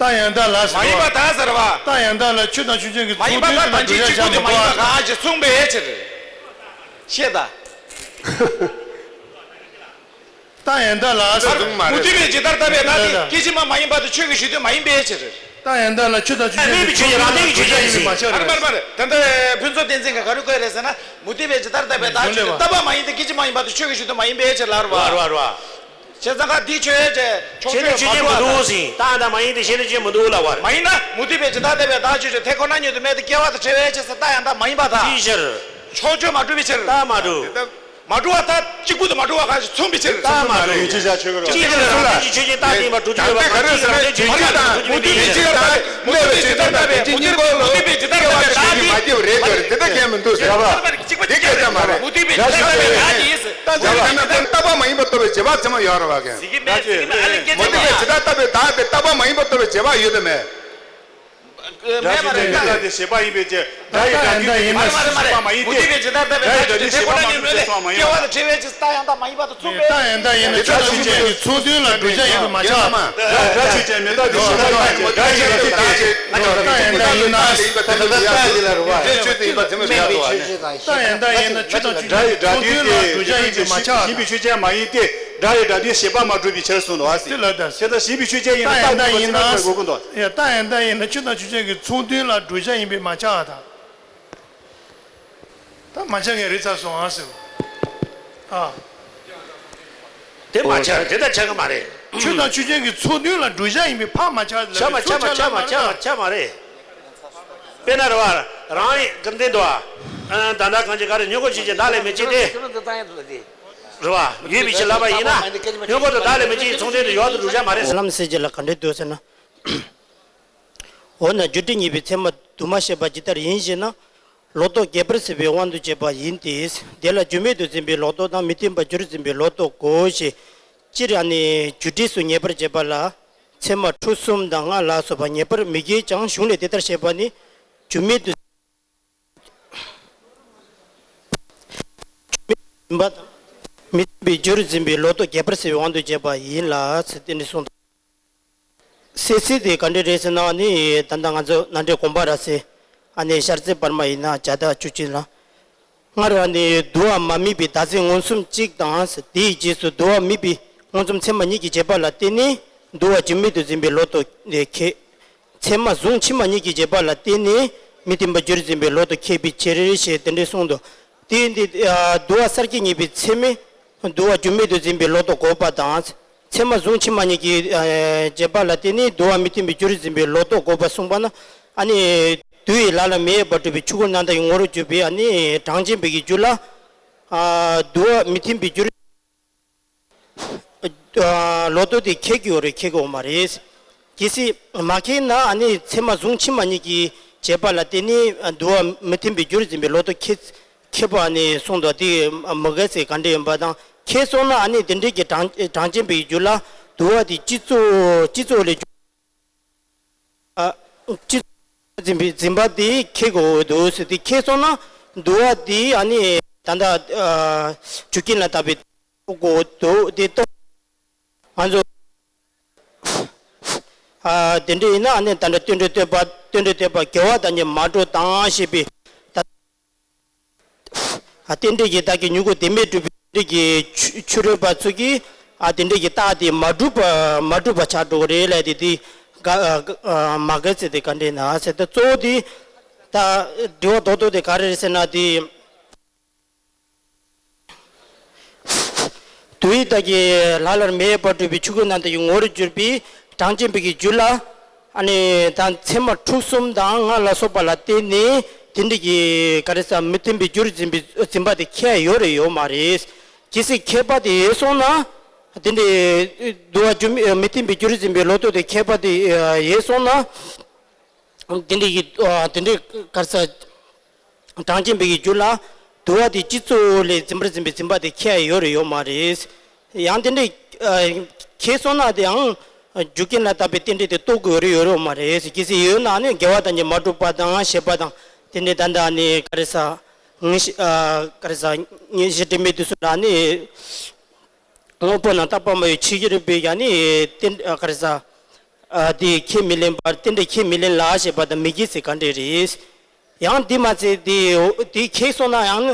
རྟགས་ཡང་དག་ལ་ཟེར་བ། མ་ཡིན་པར་ཐལ་ཟེར་བ། རྟགས་ཡང་དག་ལ་ཆོས་དང་ཆོས་ཅན་གྱི་ཚོགས་དོན་དེ་ལ་གྲུབ་ཆ་བཞག་མི་དགོས་པ། མ་ཡིན་པ་དང་ཅིའི་ཕྱིར་ཆོས་དེ་མ་ཡིན་པ་གང་ཞིག་གསུངས་པའི་ཕྱིར། ཤེས་དང་། རྟགས་ཡང་དག་ལ་ཟེར། མུ་སྟེགས་པའི་ཇི་ལྟར་ལྟ་བའི་བདག་དེ་སྐད་ཅིག་མ་མ་ཡིན་པ་དང་ཆོས་ཀྱི་གཞི་མཐུན་མ་ཡིན་པའི་ཕྱིར། རྟགས་ཡང་དག་ལ་ཆོས་དང་ཆོས་ཅན་གྱི་ཚོགས་དོན་དེ་ལ་གྲུབ་ཆ་ཡིན་པས་མ་ཁྱབ་རེད། མ་རེད་མ་རེད། ད་ལྟ་ཕུན་ཚོགས་བསྟན་འཛིན་གྱིས་ག་རེ་བཀོད་རེད་ཟེར་ན། མུ་སྟེགས་པའི་ཇི་ལྟར་ལྟ་བའི་བདག་ཆོས་ཅན་རྟག་པ་མ་ཡིན་ཏེ་སྐད་ཅིག་མ་ཡིན་པ་དང་ཆོས་ཀྱི་གཞི་མཐུན་མ་ཡིན་པའི་ཕྱིར་ལབ་རེད་བ། རེད་བ་རེད་བ། བྱས་ཙང་ཀ་འདི་ཆོས་ཅན། ཕྱོགས་ཆོས་མ་འདུག་ཨ། ད་ཡང་དག་མ་ཡིན་ཏེ། ཤེས་ནས་ཆོས་མི་འདུག་ལབ་པ་རེད། མ་ཡིན་ན་མུ་སྟེགས་པས་ཇི་ལྟར་བལྟ་བའི་བདག་ཆོས་ཅན། དེ་ཁོ་ན་ཉིད་དུ་མེད་དེ། སྐྱེ་བ་དང་བྲལ་བའི་ཕྱིར་ཟེར། ད་ཡང་དག་མ་ཡིན་པར་ཐལ། ཅིའི་ཕྱིར། ཕྱོགས་ཆོས་མ་གྲུབ་པའི་ཕྱིར། རྟགས་མ་གྲུབ། མ་གྲུབ་པ་ལྟར་གཅིག་པུ་དང་མ་གྲུབ་པ་གང་ཞིག་མཚུངས་པའི་ཕྱིར། རྟགས་མ་གྲུབ། ཅིའི་ཕྱིར་རང་བཞིན་གྱིས་ཆོས་ཅན་རྟག་ཅིག་ཡིན་པར་སྒྲུབ་ཀྱི་ཡོད་པ་གང་ཞིག་རང་བཞིན་གྱིས་ཆོས་ཅན་རྟག་ཅིག་ཡིན་པར་སྒྲུབ་ཀྱི་མེད་པའི་ཕྱིར། མུ་སྟེགས་པས་ཇི་ལྟར་བལྟ་བའི་བདག་ཆོས་ཅན། མུ་སྟེགས་པས་ཇི་ལྟར་བལྟ་བའི་བདག་ཆོས་ཅན། མ་སྐྱེས་པ་རེད་འདོད་རེད། དེ་ལྟར་གང་ཡང་མི་འདུག་ཟེར་བ། འདི་སྐད་ཆ་མ་རེད། མུ་སྟེགས་པས་ཇི་ལྟར་བལྟ་བའི་བདག་ཆོས་ཅན། ད་ཅི་ལ་ན་རྟག་པ་མ་ཡིན་པར་རྟོགས་པའི་རྗེས་དཔག་ཚད་མ་ཡོད་རེད་བ་གན། མུ་སྟེགས་པས་ཇི་ལྟར་བལྟ་བའི་བདག་དེ་རྟག་པ་མ་ཡིན་པར་རྟོགས་པའི་རྗེས་དཔག་ཡོད་དམ་མེད། མེད་པ་རེད། སྒྲ་ཡི་སྒྲ་དེ་ཤེས་པ་ཡིན་པའི་ཕྱིར། སྒྲ་ཡི་སྒྲ་དེ་ཤེས་པ་མ་ཡིན་ཏེ། མུ་སྟེགས་པས་ཇི་ལྟར་བལྟ་བའི་བདག་ཆོས་ཅན། དེ་ཁོ་ན་ཉིད་དུ་མེད་དེ། སྐྱེ་བ་དང་བྲལ་བའི་ཕྱིར། རྟགས་ཡང་དག་མ་ཡིན་པ་དང་མཚུངས་པས། རྟགས་ཡང་དག་ཡིན་ན་ཆོས་དང་ཆོས་ཅན་གྱི་ཚོགས་དོན་ལ་བགྲོད་བྱ་ཡིན་པས་མ་ཁྱབ་པ་དང་། སྒྲ་ཆོས་ཅན། མི་རྟག་དེ་ཤེས་པ་ཡིན་པའི་ཕྱིར། སྒྲ་ཡི་སྒྲ་དེ་ཤེས་པ་མ་ཡིན་ཏེ། རྟགས་ཡང་དག་ཡིན་ན། རྟགས་ཡང་དག་ཡིན་ན་ཆོས་དང་ཆོས་ཅན་གྱི་ཚོགས་དོན་ལ་བགྲོད་བྱ་ཡིན་པས་མ་ཁྱབ་པ་དང་། སྒྲ་ཡི་སྒྲ་དེ་ཤེས་པ་ཡིན་པའི་ཕྱིར། སྒྲ་ཡི་སྒྲ་དེ་ཤེས་པ་མ་གྲུབ་པའི་ཕྱིར་གསུངས་འདུག་ཨ་སི། དེ་ལ་ད། དེ་ལྟར་ཤེས་པའི་ཆོས་ཅན་ཡིན་ན། རྟགས་ཡང་དག་ཡིན་ན། ཡ། རྟགས་ཡང་དག་ཡིན་ན་ཆོས་དང་ཆོས་ཅན་གྱི་ཚོགས་དོན་ལ་བགྲོད་བྱ་ཡིན་པས་མ་ཁྱབ་པ་དང་། ད་མ་ཁྱབ་མཁན་རེད་ཚར་སོང་ཨ་ཟེར། ཨ། དེ་མ་ཁྱབ། དེ་ལྟར་ཁྱབ་ཀྱི་མ་རེད། ཆོས་དང་ཆོས་ཅན་གྱི་ཚོགས་དོན་ལ་བགྲོད་བྱ་ཡིན་པས་ཕར་མ་ཁྱབ་ལ། ཁྱབ་མ་ཁྱབ་མ་ཁྱབ་མ་ཁྱབ་མ་ཁྱབ་མ་རེད། དཔེར་ན་རེད་བ། རང་ཡིན་ཀུན་ལྡན་དུ་བ། ཨ། ད་ལྟ་གང་ཅི་ག་རེ་སྔོན་འགོག་ཆོས་ཅན་བདག་ལས་མི་སྐྱེ་སྟེ། རེད་བ། ཡོད་པའི་ཕྱིར་ལབ་པ་ཡིན་ན། སྔོན་འགོག་དང་བདག་ལས་མི་སྐྱེ་ཡི་ཚོགས་དོན་དུ་ཡོངས་སུ་བགྲོད་བྱ་མ་རེད། ལམ་སེལ་བྱེད་ལ་ག་འདྲས་འདུག་ཟེར་ན། འོ་ན་རྒྱུ་འབྲས་གཉིས་པའི་ཚད་མ་དུ་མ་ཤེས་པ་ཇི་ལྟར་ཡིན་ཞེ་ན། ལོག་རྟོག་རྒྱས་པར་བྱེད་པའི་དབང་དུ་བྱས་པ་ཡིན་ཏེ། དེ་ལ་རྒྱུ་མེད་དུ་འཛིན་པའི་ལོག་རྟོག་དང་མི་མཐུན་པར་འགྱུར་འཛིན་པའི་ལོག་རྟོག་གོ་ཞེས། སྤྱིར་ཨ་ནི་རྒྱུ་འབྲས་སུ་ངེས་པར་བྱེད་པ་ལ། ཚད་མ་ཁྲོ་གསུམ་དང་ལྔ་ལ་སོགས་པ་ངེས་པར་མི་འགལ་ཀྱང་གཞུང་ལས་དེ་ལྟར་བཤད་པ་ནི། རྒྱུ་མེད་དུ་འཛིན་པ་དང་། མི་མཐུན་པར་འགྱུར་འཛིན་པའི་ལོག་རྟོག་རྒྱས་པར་བྱེད་པའི་དབང་དུ་བྱས་པ་ཡིན་ལ་ཟེར་དེ་འདྲ་གསུངས་འདུག། སེལ་ཚུལ་དེ་ག་འདྲ་རེད་ཟེར་ན་ནི། ད་ལྟ་ང་ཚོ་ནཱ་འདྲེ་དགོངས་པ་ར་ཟེར། ཨ་ནི་ཤར་རྩེ་བར་མ་ཡིན་ན་བརྒྱ་དང་བཅུ་གཅིག་ལ། སྔར་ཨ་ནི་དུ་བ་མ་དམིགས་པའི་བདག་འཛིན་མངོན་སུམ་གཅིག་དང་། དེའི་རྗེས་སུ་དུ་བ་དམིགས་པའི་མངོན་སུམ་ཚད་མ་གཉིས་ཀྱི་རྗེས་དཔག་ལ་བརྟེན་ནས་དུ་བ་རྒྱུ་མེད་དུ་འཛིན་པའི་ལོག་རྟོག་ཁེགས། ཚད་མ་གཟུང་ཕྱི་མ་གཉིས་ཀྱི་རྗེས་དཔག་ལ་བརྟེན་ནས་མི་མཐུན་པར་འགྱུར་འཛིན་པའི་ལོག་རྟོག་ཁེགས་པའི་ཕྱིར་ཞེས་དེ་འདྲ་གསུངས་འདུག། དེ་འདི་ཨ་དུ་བ་གསར་སྐྱེ་ངེས་པའི་ཚད་མས། དུ་བ་རྒྱུ་མེད་དུ་འཛིན་པའི་ལོག་རྟོག་འགོག་པ་དང་། ཚད་མ་གཟུང་ཕྱི་མ་གཉིས་ཀྱི་ཨ་རྗེས་དཔག་ལ་བརྟེན་ནས་དུ་བ་མི་མཐུན་པར་འགྱུར་འཛིན་པའི་ལོག་རྟོག་འགོག་པ་གསུངས་པ་ན། ཨ་ནི། དུ་ཡི་ལ་ལ་མེ་ཡོད་པར་སྒྲུབ་པའི་ཆོས་སྐུ་རྣམ་དག་གི་ངོ་བོར་གྱུར་པའི་ཨ་ནི་གྲངས་ཅན་པའི་གི་རྒྱུད་ལ། ཨ་དུ་བ་མི་མཐུན་པར་འགྱུར། ཨ་ལོག་རྟོག་དེ་ཁེགས་ཀྱི་ཡོད་རེད། ཁེགས་ཀྱི་ཡོད་མ་རེད། གལ་སྲིད་མ་ཁེགས་ན་ཨ་ནི་ཚད་མ་གཟུང་ཕྱི་མ་གཉིས་ཀྱི་རྗེས་དཔག་ལ་བརྟེན་ནས་དུ་བ་མི་མཐུན་པར་འགྱུར་འཛིན་པའི་ལོག་རྟོག་ཁེགས་ཁེགས་པ་ཨ་ནི་གསུངས་འདུག། དེ་མི་འགལ་ཟེར་ག་འདྲ་ཡིན་པ་དང་། ཁེགས་སོང་ན་ཨ་ནི་དེ་འདྲའི་གི་གྲངས་གྲངས་ཅན་པའི་རྒྱུད་ལ་དུ་བ་དེ་སྤྱི་གཙོ་སྤྱི་གཙོ་ལས། ཨ་སྤྱི་འཛིན་པའི་འཛིན་པ་དེ་ཁེགས་དགོས་འདུག་ཟེར། དེ་ཁེགས་སོང་ན་དུ་བ་དེ་ཨ་ནི་ད་ལྟ་ཨ་རྒྱུ་རྐྱེན་ལ་བརྟགས་པའི་དགོས་འདུག། དེ་ལྟ་ང་ཚོ་ཨ་དེ་འདྲ་ཡིན་ན་ཨ་ནི་ད་ལྟ་རྟེན་འབྲེལ་བསྟོད་པ་རྟེན་འབྲེལ་བསྟོད་པ་དགེ་བ་དང་ནི་མ་འགྲོགས་དང་ཞེས་པའི་ད། ཨ་རྟེན་འབྲེལ་གྱི་བདག་གི་མྱུ་གུ་བདེན་མེད་གྲུབ་པའི་རྟེན་འབྲེལ་གྱི་ཆོས་ཆོས་རོལ་པ་ཚོ་གིས་ཨ་དེ་འདྲ་གི་རྟགས་དེ་མ་གྲུབ་པ་མ་གྲུབ་པ་ཆགས་འགྲོ་གི་རེད་ལབ་དེ་དེ་ག་ཨ་མ་གལ་ཚེ་དེ་ག་འདྲས་ན་ཟེར་ཏེ་གཙོ་བོ་དེ་ད་དྲི་བ་རྡོག་རྡོག་དེ་ག་རེ་རེད་ཟེར་ན་དེ་དུ་ཡི་དག་གི་ལ་ལར་མེ་ཡོད་པར་སྒྲུབ་པའི་ཆོས་སྐུ་རྣམ་དག་གི་ངོ་བོར་གྱུར་པའི་གྲངས་ཅན་པའི་གི་རྒྱུད་ལ། ཨ་ནི་ད་ཚད་མ་ཁྲོ་གསུམ་དང་ལྔ་ལ་སོགས་པ་ལ་བརྟེན་ནས་དེ་འདྲ་གི་ག་རེ་ཟ་མི་མཐུན་པའི་རྒྱུར་འཛིན་པའི་འཛིན་པ་དེ་ཁེགས་ཡོད་རེད་ཡོད་མ་རེད། གལ་སྲིད་ཁེགས་པ་དེ་ཡོད་སོང་ན་དེ་འདྲའི་དུ་བ་རྒྱུ་མི་མི་མཐུན་པའི་རྒྱུར་འཛིན་པའི་ལོག་རྟོག་དེ་ཁེགས་པ་དེ་ཡོད་སོང་ན་དེ་འདྲ་གི་དེ་འདྲའི་ག་རེ་ཟ། གྲངས་ཅན་པའི་གི་རྒྱུད་ལ་དུ་བ་དེ་སྤྱི་གཙོ་ལས་འཛིན་པར་འཛིན་པའི་འཛིན་པ་དེ་ཁེགས་ཡོད་རེད་ཡོད་མ་རེད། ཡང་དེ་འདྲའི་ཨ་ཁེགས་སོང་ན་དེའང་རྒྱུ་རྐྱེན་ལ་བརྟགས་པའི་རྟེན་འབྲེལ་དེ་རྟོགས་དགོས་རེད་ཡོད་རེད་ཡོད་མ་རེད། གལ་སྲིད་ཡོད་ན་ནི་དགེ་བ་དང་ནི་མ་གྲུབ་པ་དང་ཞེས་པ་དང་དེ་འདྲའི་ད་ལྟ་ནི་ག་རེ་ཟ་ངེས་ཤེས་ཨ་ག་རེ་ཟ་ངེས་ཤེས་དྲི་མེད་དུ་སོང་ལ་ནི། དངོས་པོ་རྣམས་རྟག་པ་མ་ཡིན་ཕྱིར་གྱུར་པའི་ཡང་ནི་རྟེན་ཨ་ག་རེ་ཟ། ཨ་དེ་ཁས་མི་ལེན་པར་རྟེན་འབྲེལ་ཁས་མི་ལེན་ལ་ཞེས་པ་དང་མི་འགལ་ཟེར་ག་འདྲས་རེད། ཡང་དེ་མ་ཚད་དེ་དེ་ཁེགས་སོང་ན་ཡང་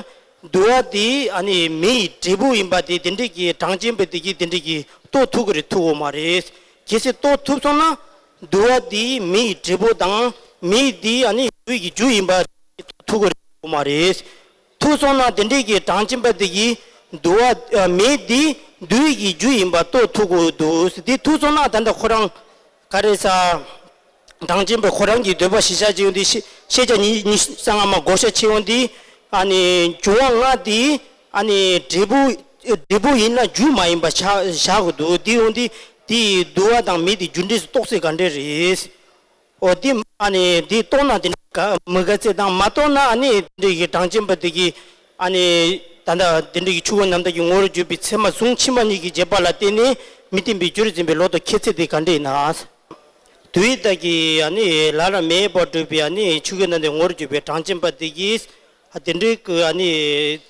དུ་བ་དེ་ཨ་ནི་མེ་ཡི་འབྲས་བུ་ཡིན་པ་དེ་དེ་འདྲས་ཀྱི་གྲངས་ཅན་པའི་དེ་གིས་དེ་འདྲས་ཀྱི་རྟོགས་ཐུབ་ཀྱི་རེད་ཐུབ་འོ་མ་རེད། གལ་སྲིད་རྟོགས་ཐུབ་སོང་ན་དུ་བ་དེ་མེ་ཡི་འབྲས་བུ་དང་མེ་དེ་ཨ་ནི་དུ་བའི་གི་རྒྱུ་ཡིན་པ་རྟོགས་ཐུབ་ཀྱི་རེད་འོ་མ་རེད། ཐུག་སོང་ན་དེ་འདྲས་ཀྱི་གྲངས་ཅན་པ་དེ་གིས་དུ་བ་ཨ་མེ་འདི་ འདུལ་བའི་རྒྱུ་ཡིན་པ་རྟོགས་ཐུབ་དགོས་འདུག། དེ་ཐུབ་སོང་ན་ད་ལྟ་ཁོ་རང་ག་རེ་ཟ། གྲངས་ཅན་པ་ཁོ་རང་གི་འདོད་པ་གཞིར་བཞག་བྱས་ཡོང་དུས་ཤེས་ཤེས་བྱ་ཉི་ཉི་ཤུ་རྩ་ལྔ་མ་བགོ་བཤའ་བྱས་ཡོང་དུས། ཨ་ནི་འབྱུང་བ་ལྔ་དེ་ཨ་ནི་འབྲས་བུ་འབྲས་བུ་ཡིན་ན་རྒྱུ་མ་ཡིན་པ་ཆགས་བཞག་དགོས་འདུག། དེ་ཡོང་དུས་དེའི་འདུལ་བ་དང་མེ་དེ་རྒྱུ་འབྲས་སུ་རྟོགས་ཚད་ག་འདྲ་རེད། འོ་དེ་ཨ་ནི་དེ་རྟོགས་ན་དེ་འདྲ་ག་མི་དགའ་ཚད་དང་མ་རྟོགས་ན་ཨ་ནི་དེ་འདྲ་གི་གྲངས་ཅན་པ་དེ་གི་ཨ་ནི་ད་ལྟ་དེ་འདྲ་གི་ཆོས་སྐུ་རྣམ་དག་གི་ངོ་བོར་གྱུར་པའི་ཚད་མ་ཟུང་ཕྱི་མ་གཉིས་ཀྱི་རྗེས་དཔག་ལ་བརྟེན་ནས་མི་མཐུན་པའི་རྒྱུར་འཛིན་པའི་ལོག་རྟོག་ཁེགས་ཚད་དེ་ག་འདྲ་ཡིན་ན། དུས་དག་གི་ཨ་ནི་ལ་ལ་མེ་ཡས་པར་གྲུབ་པའི་ཨ་ནི་ཆོས་སྐུ་རྣམ་དག་ངོ་བོར་གྱུར་པའི་གྲངས་ཅན་པ་དེ་གིས་ཨ་དེ་འདྲའི་གི་ཨ་ནི་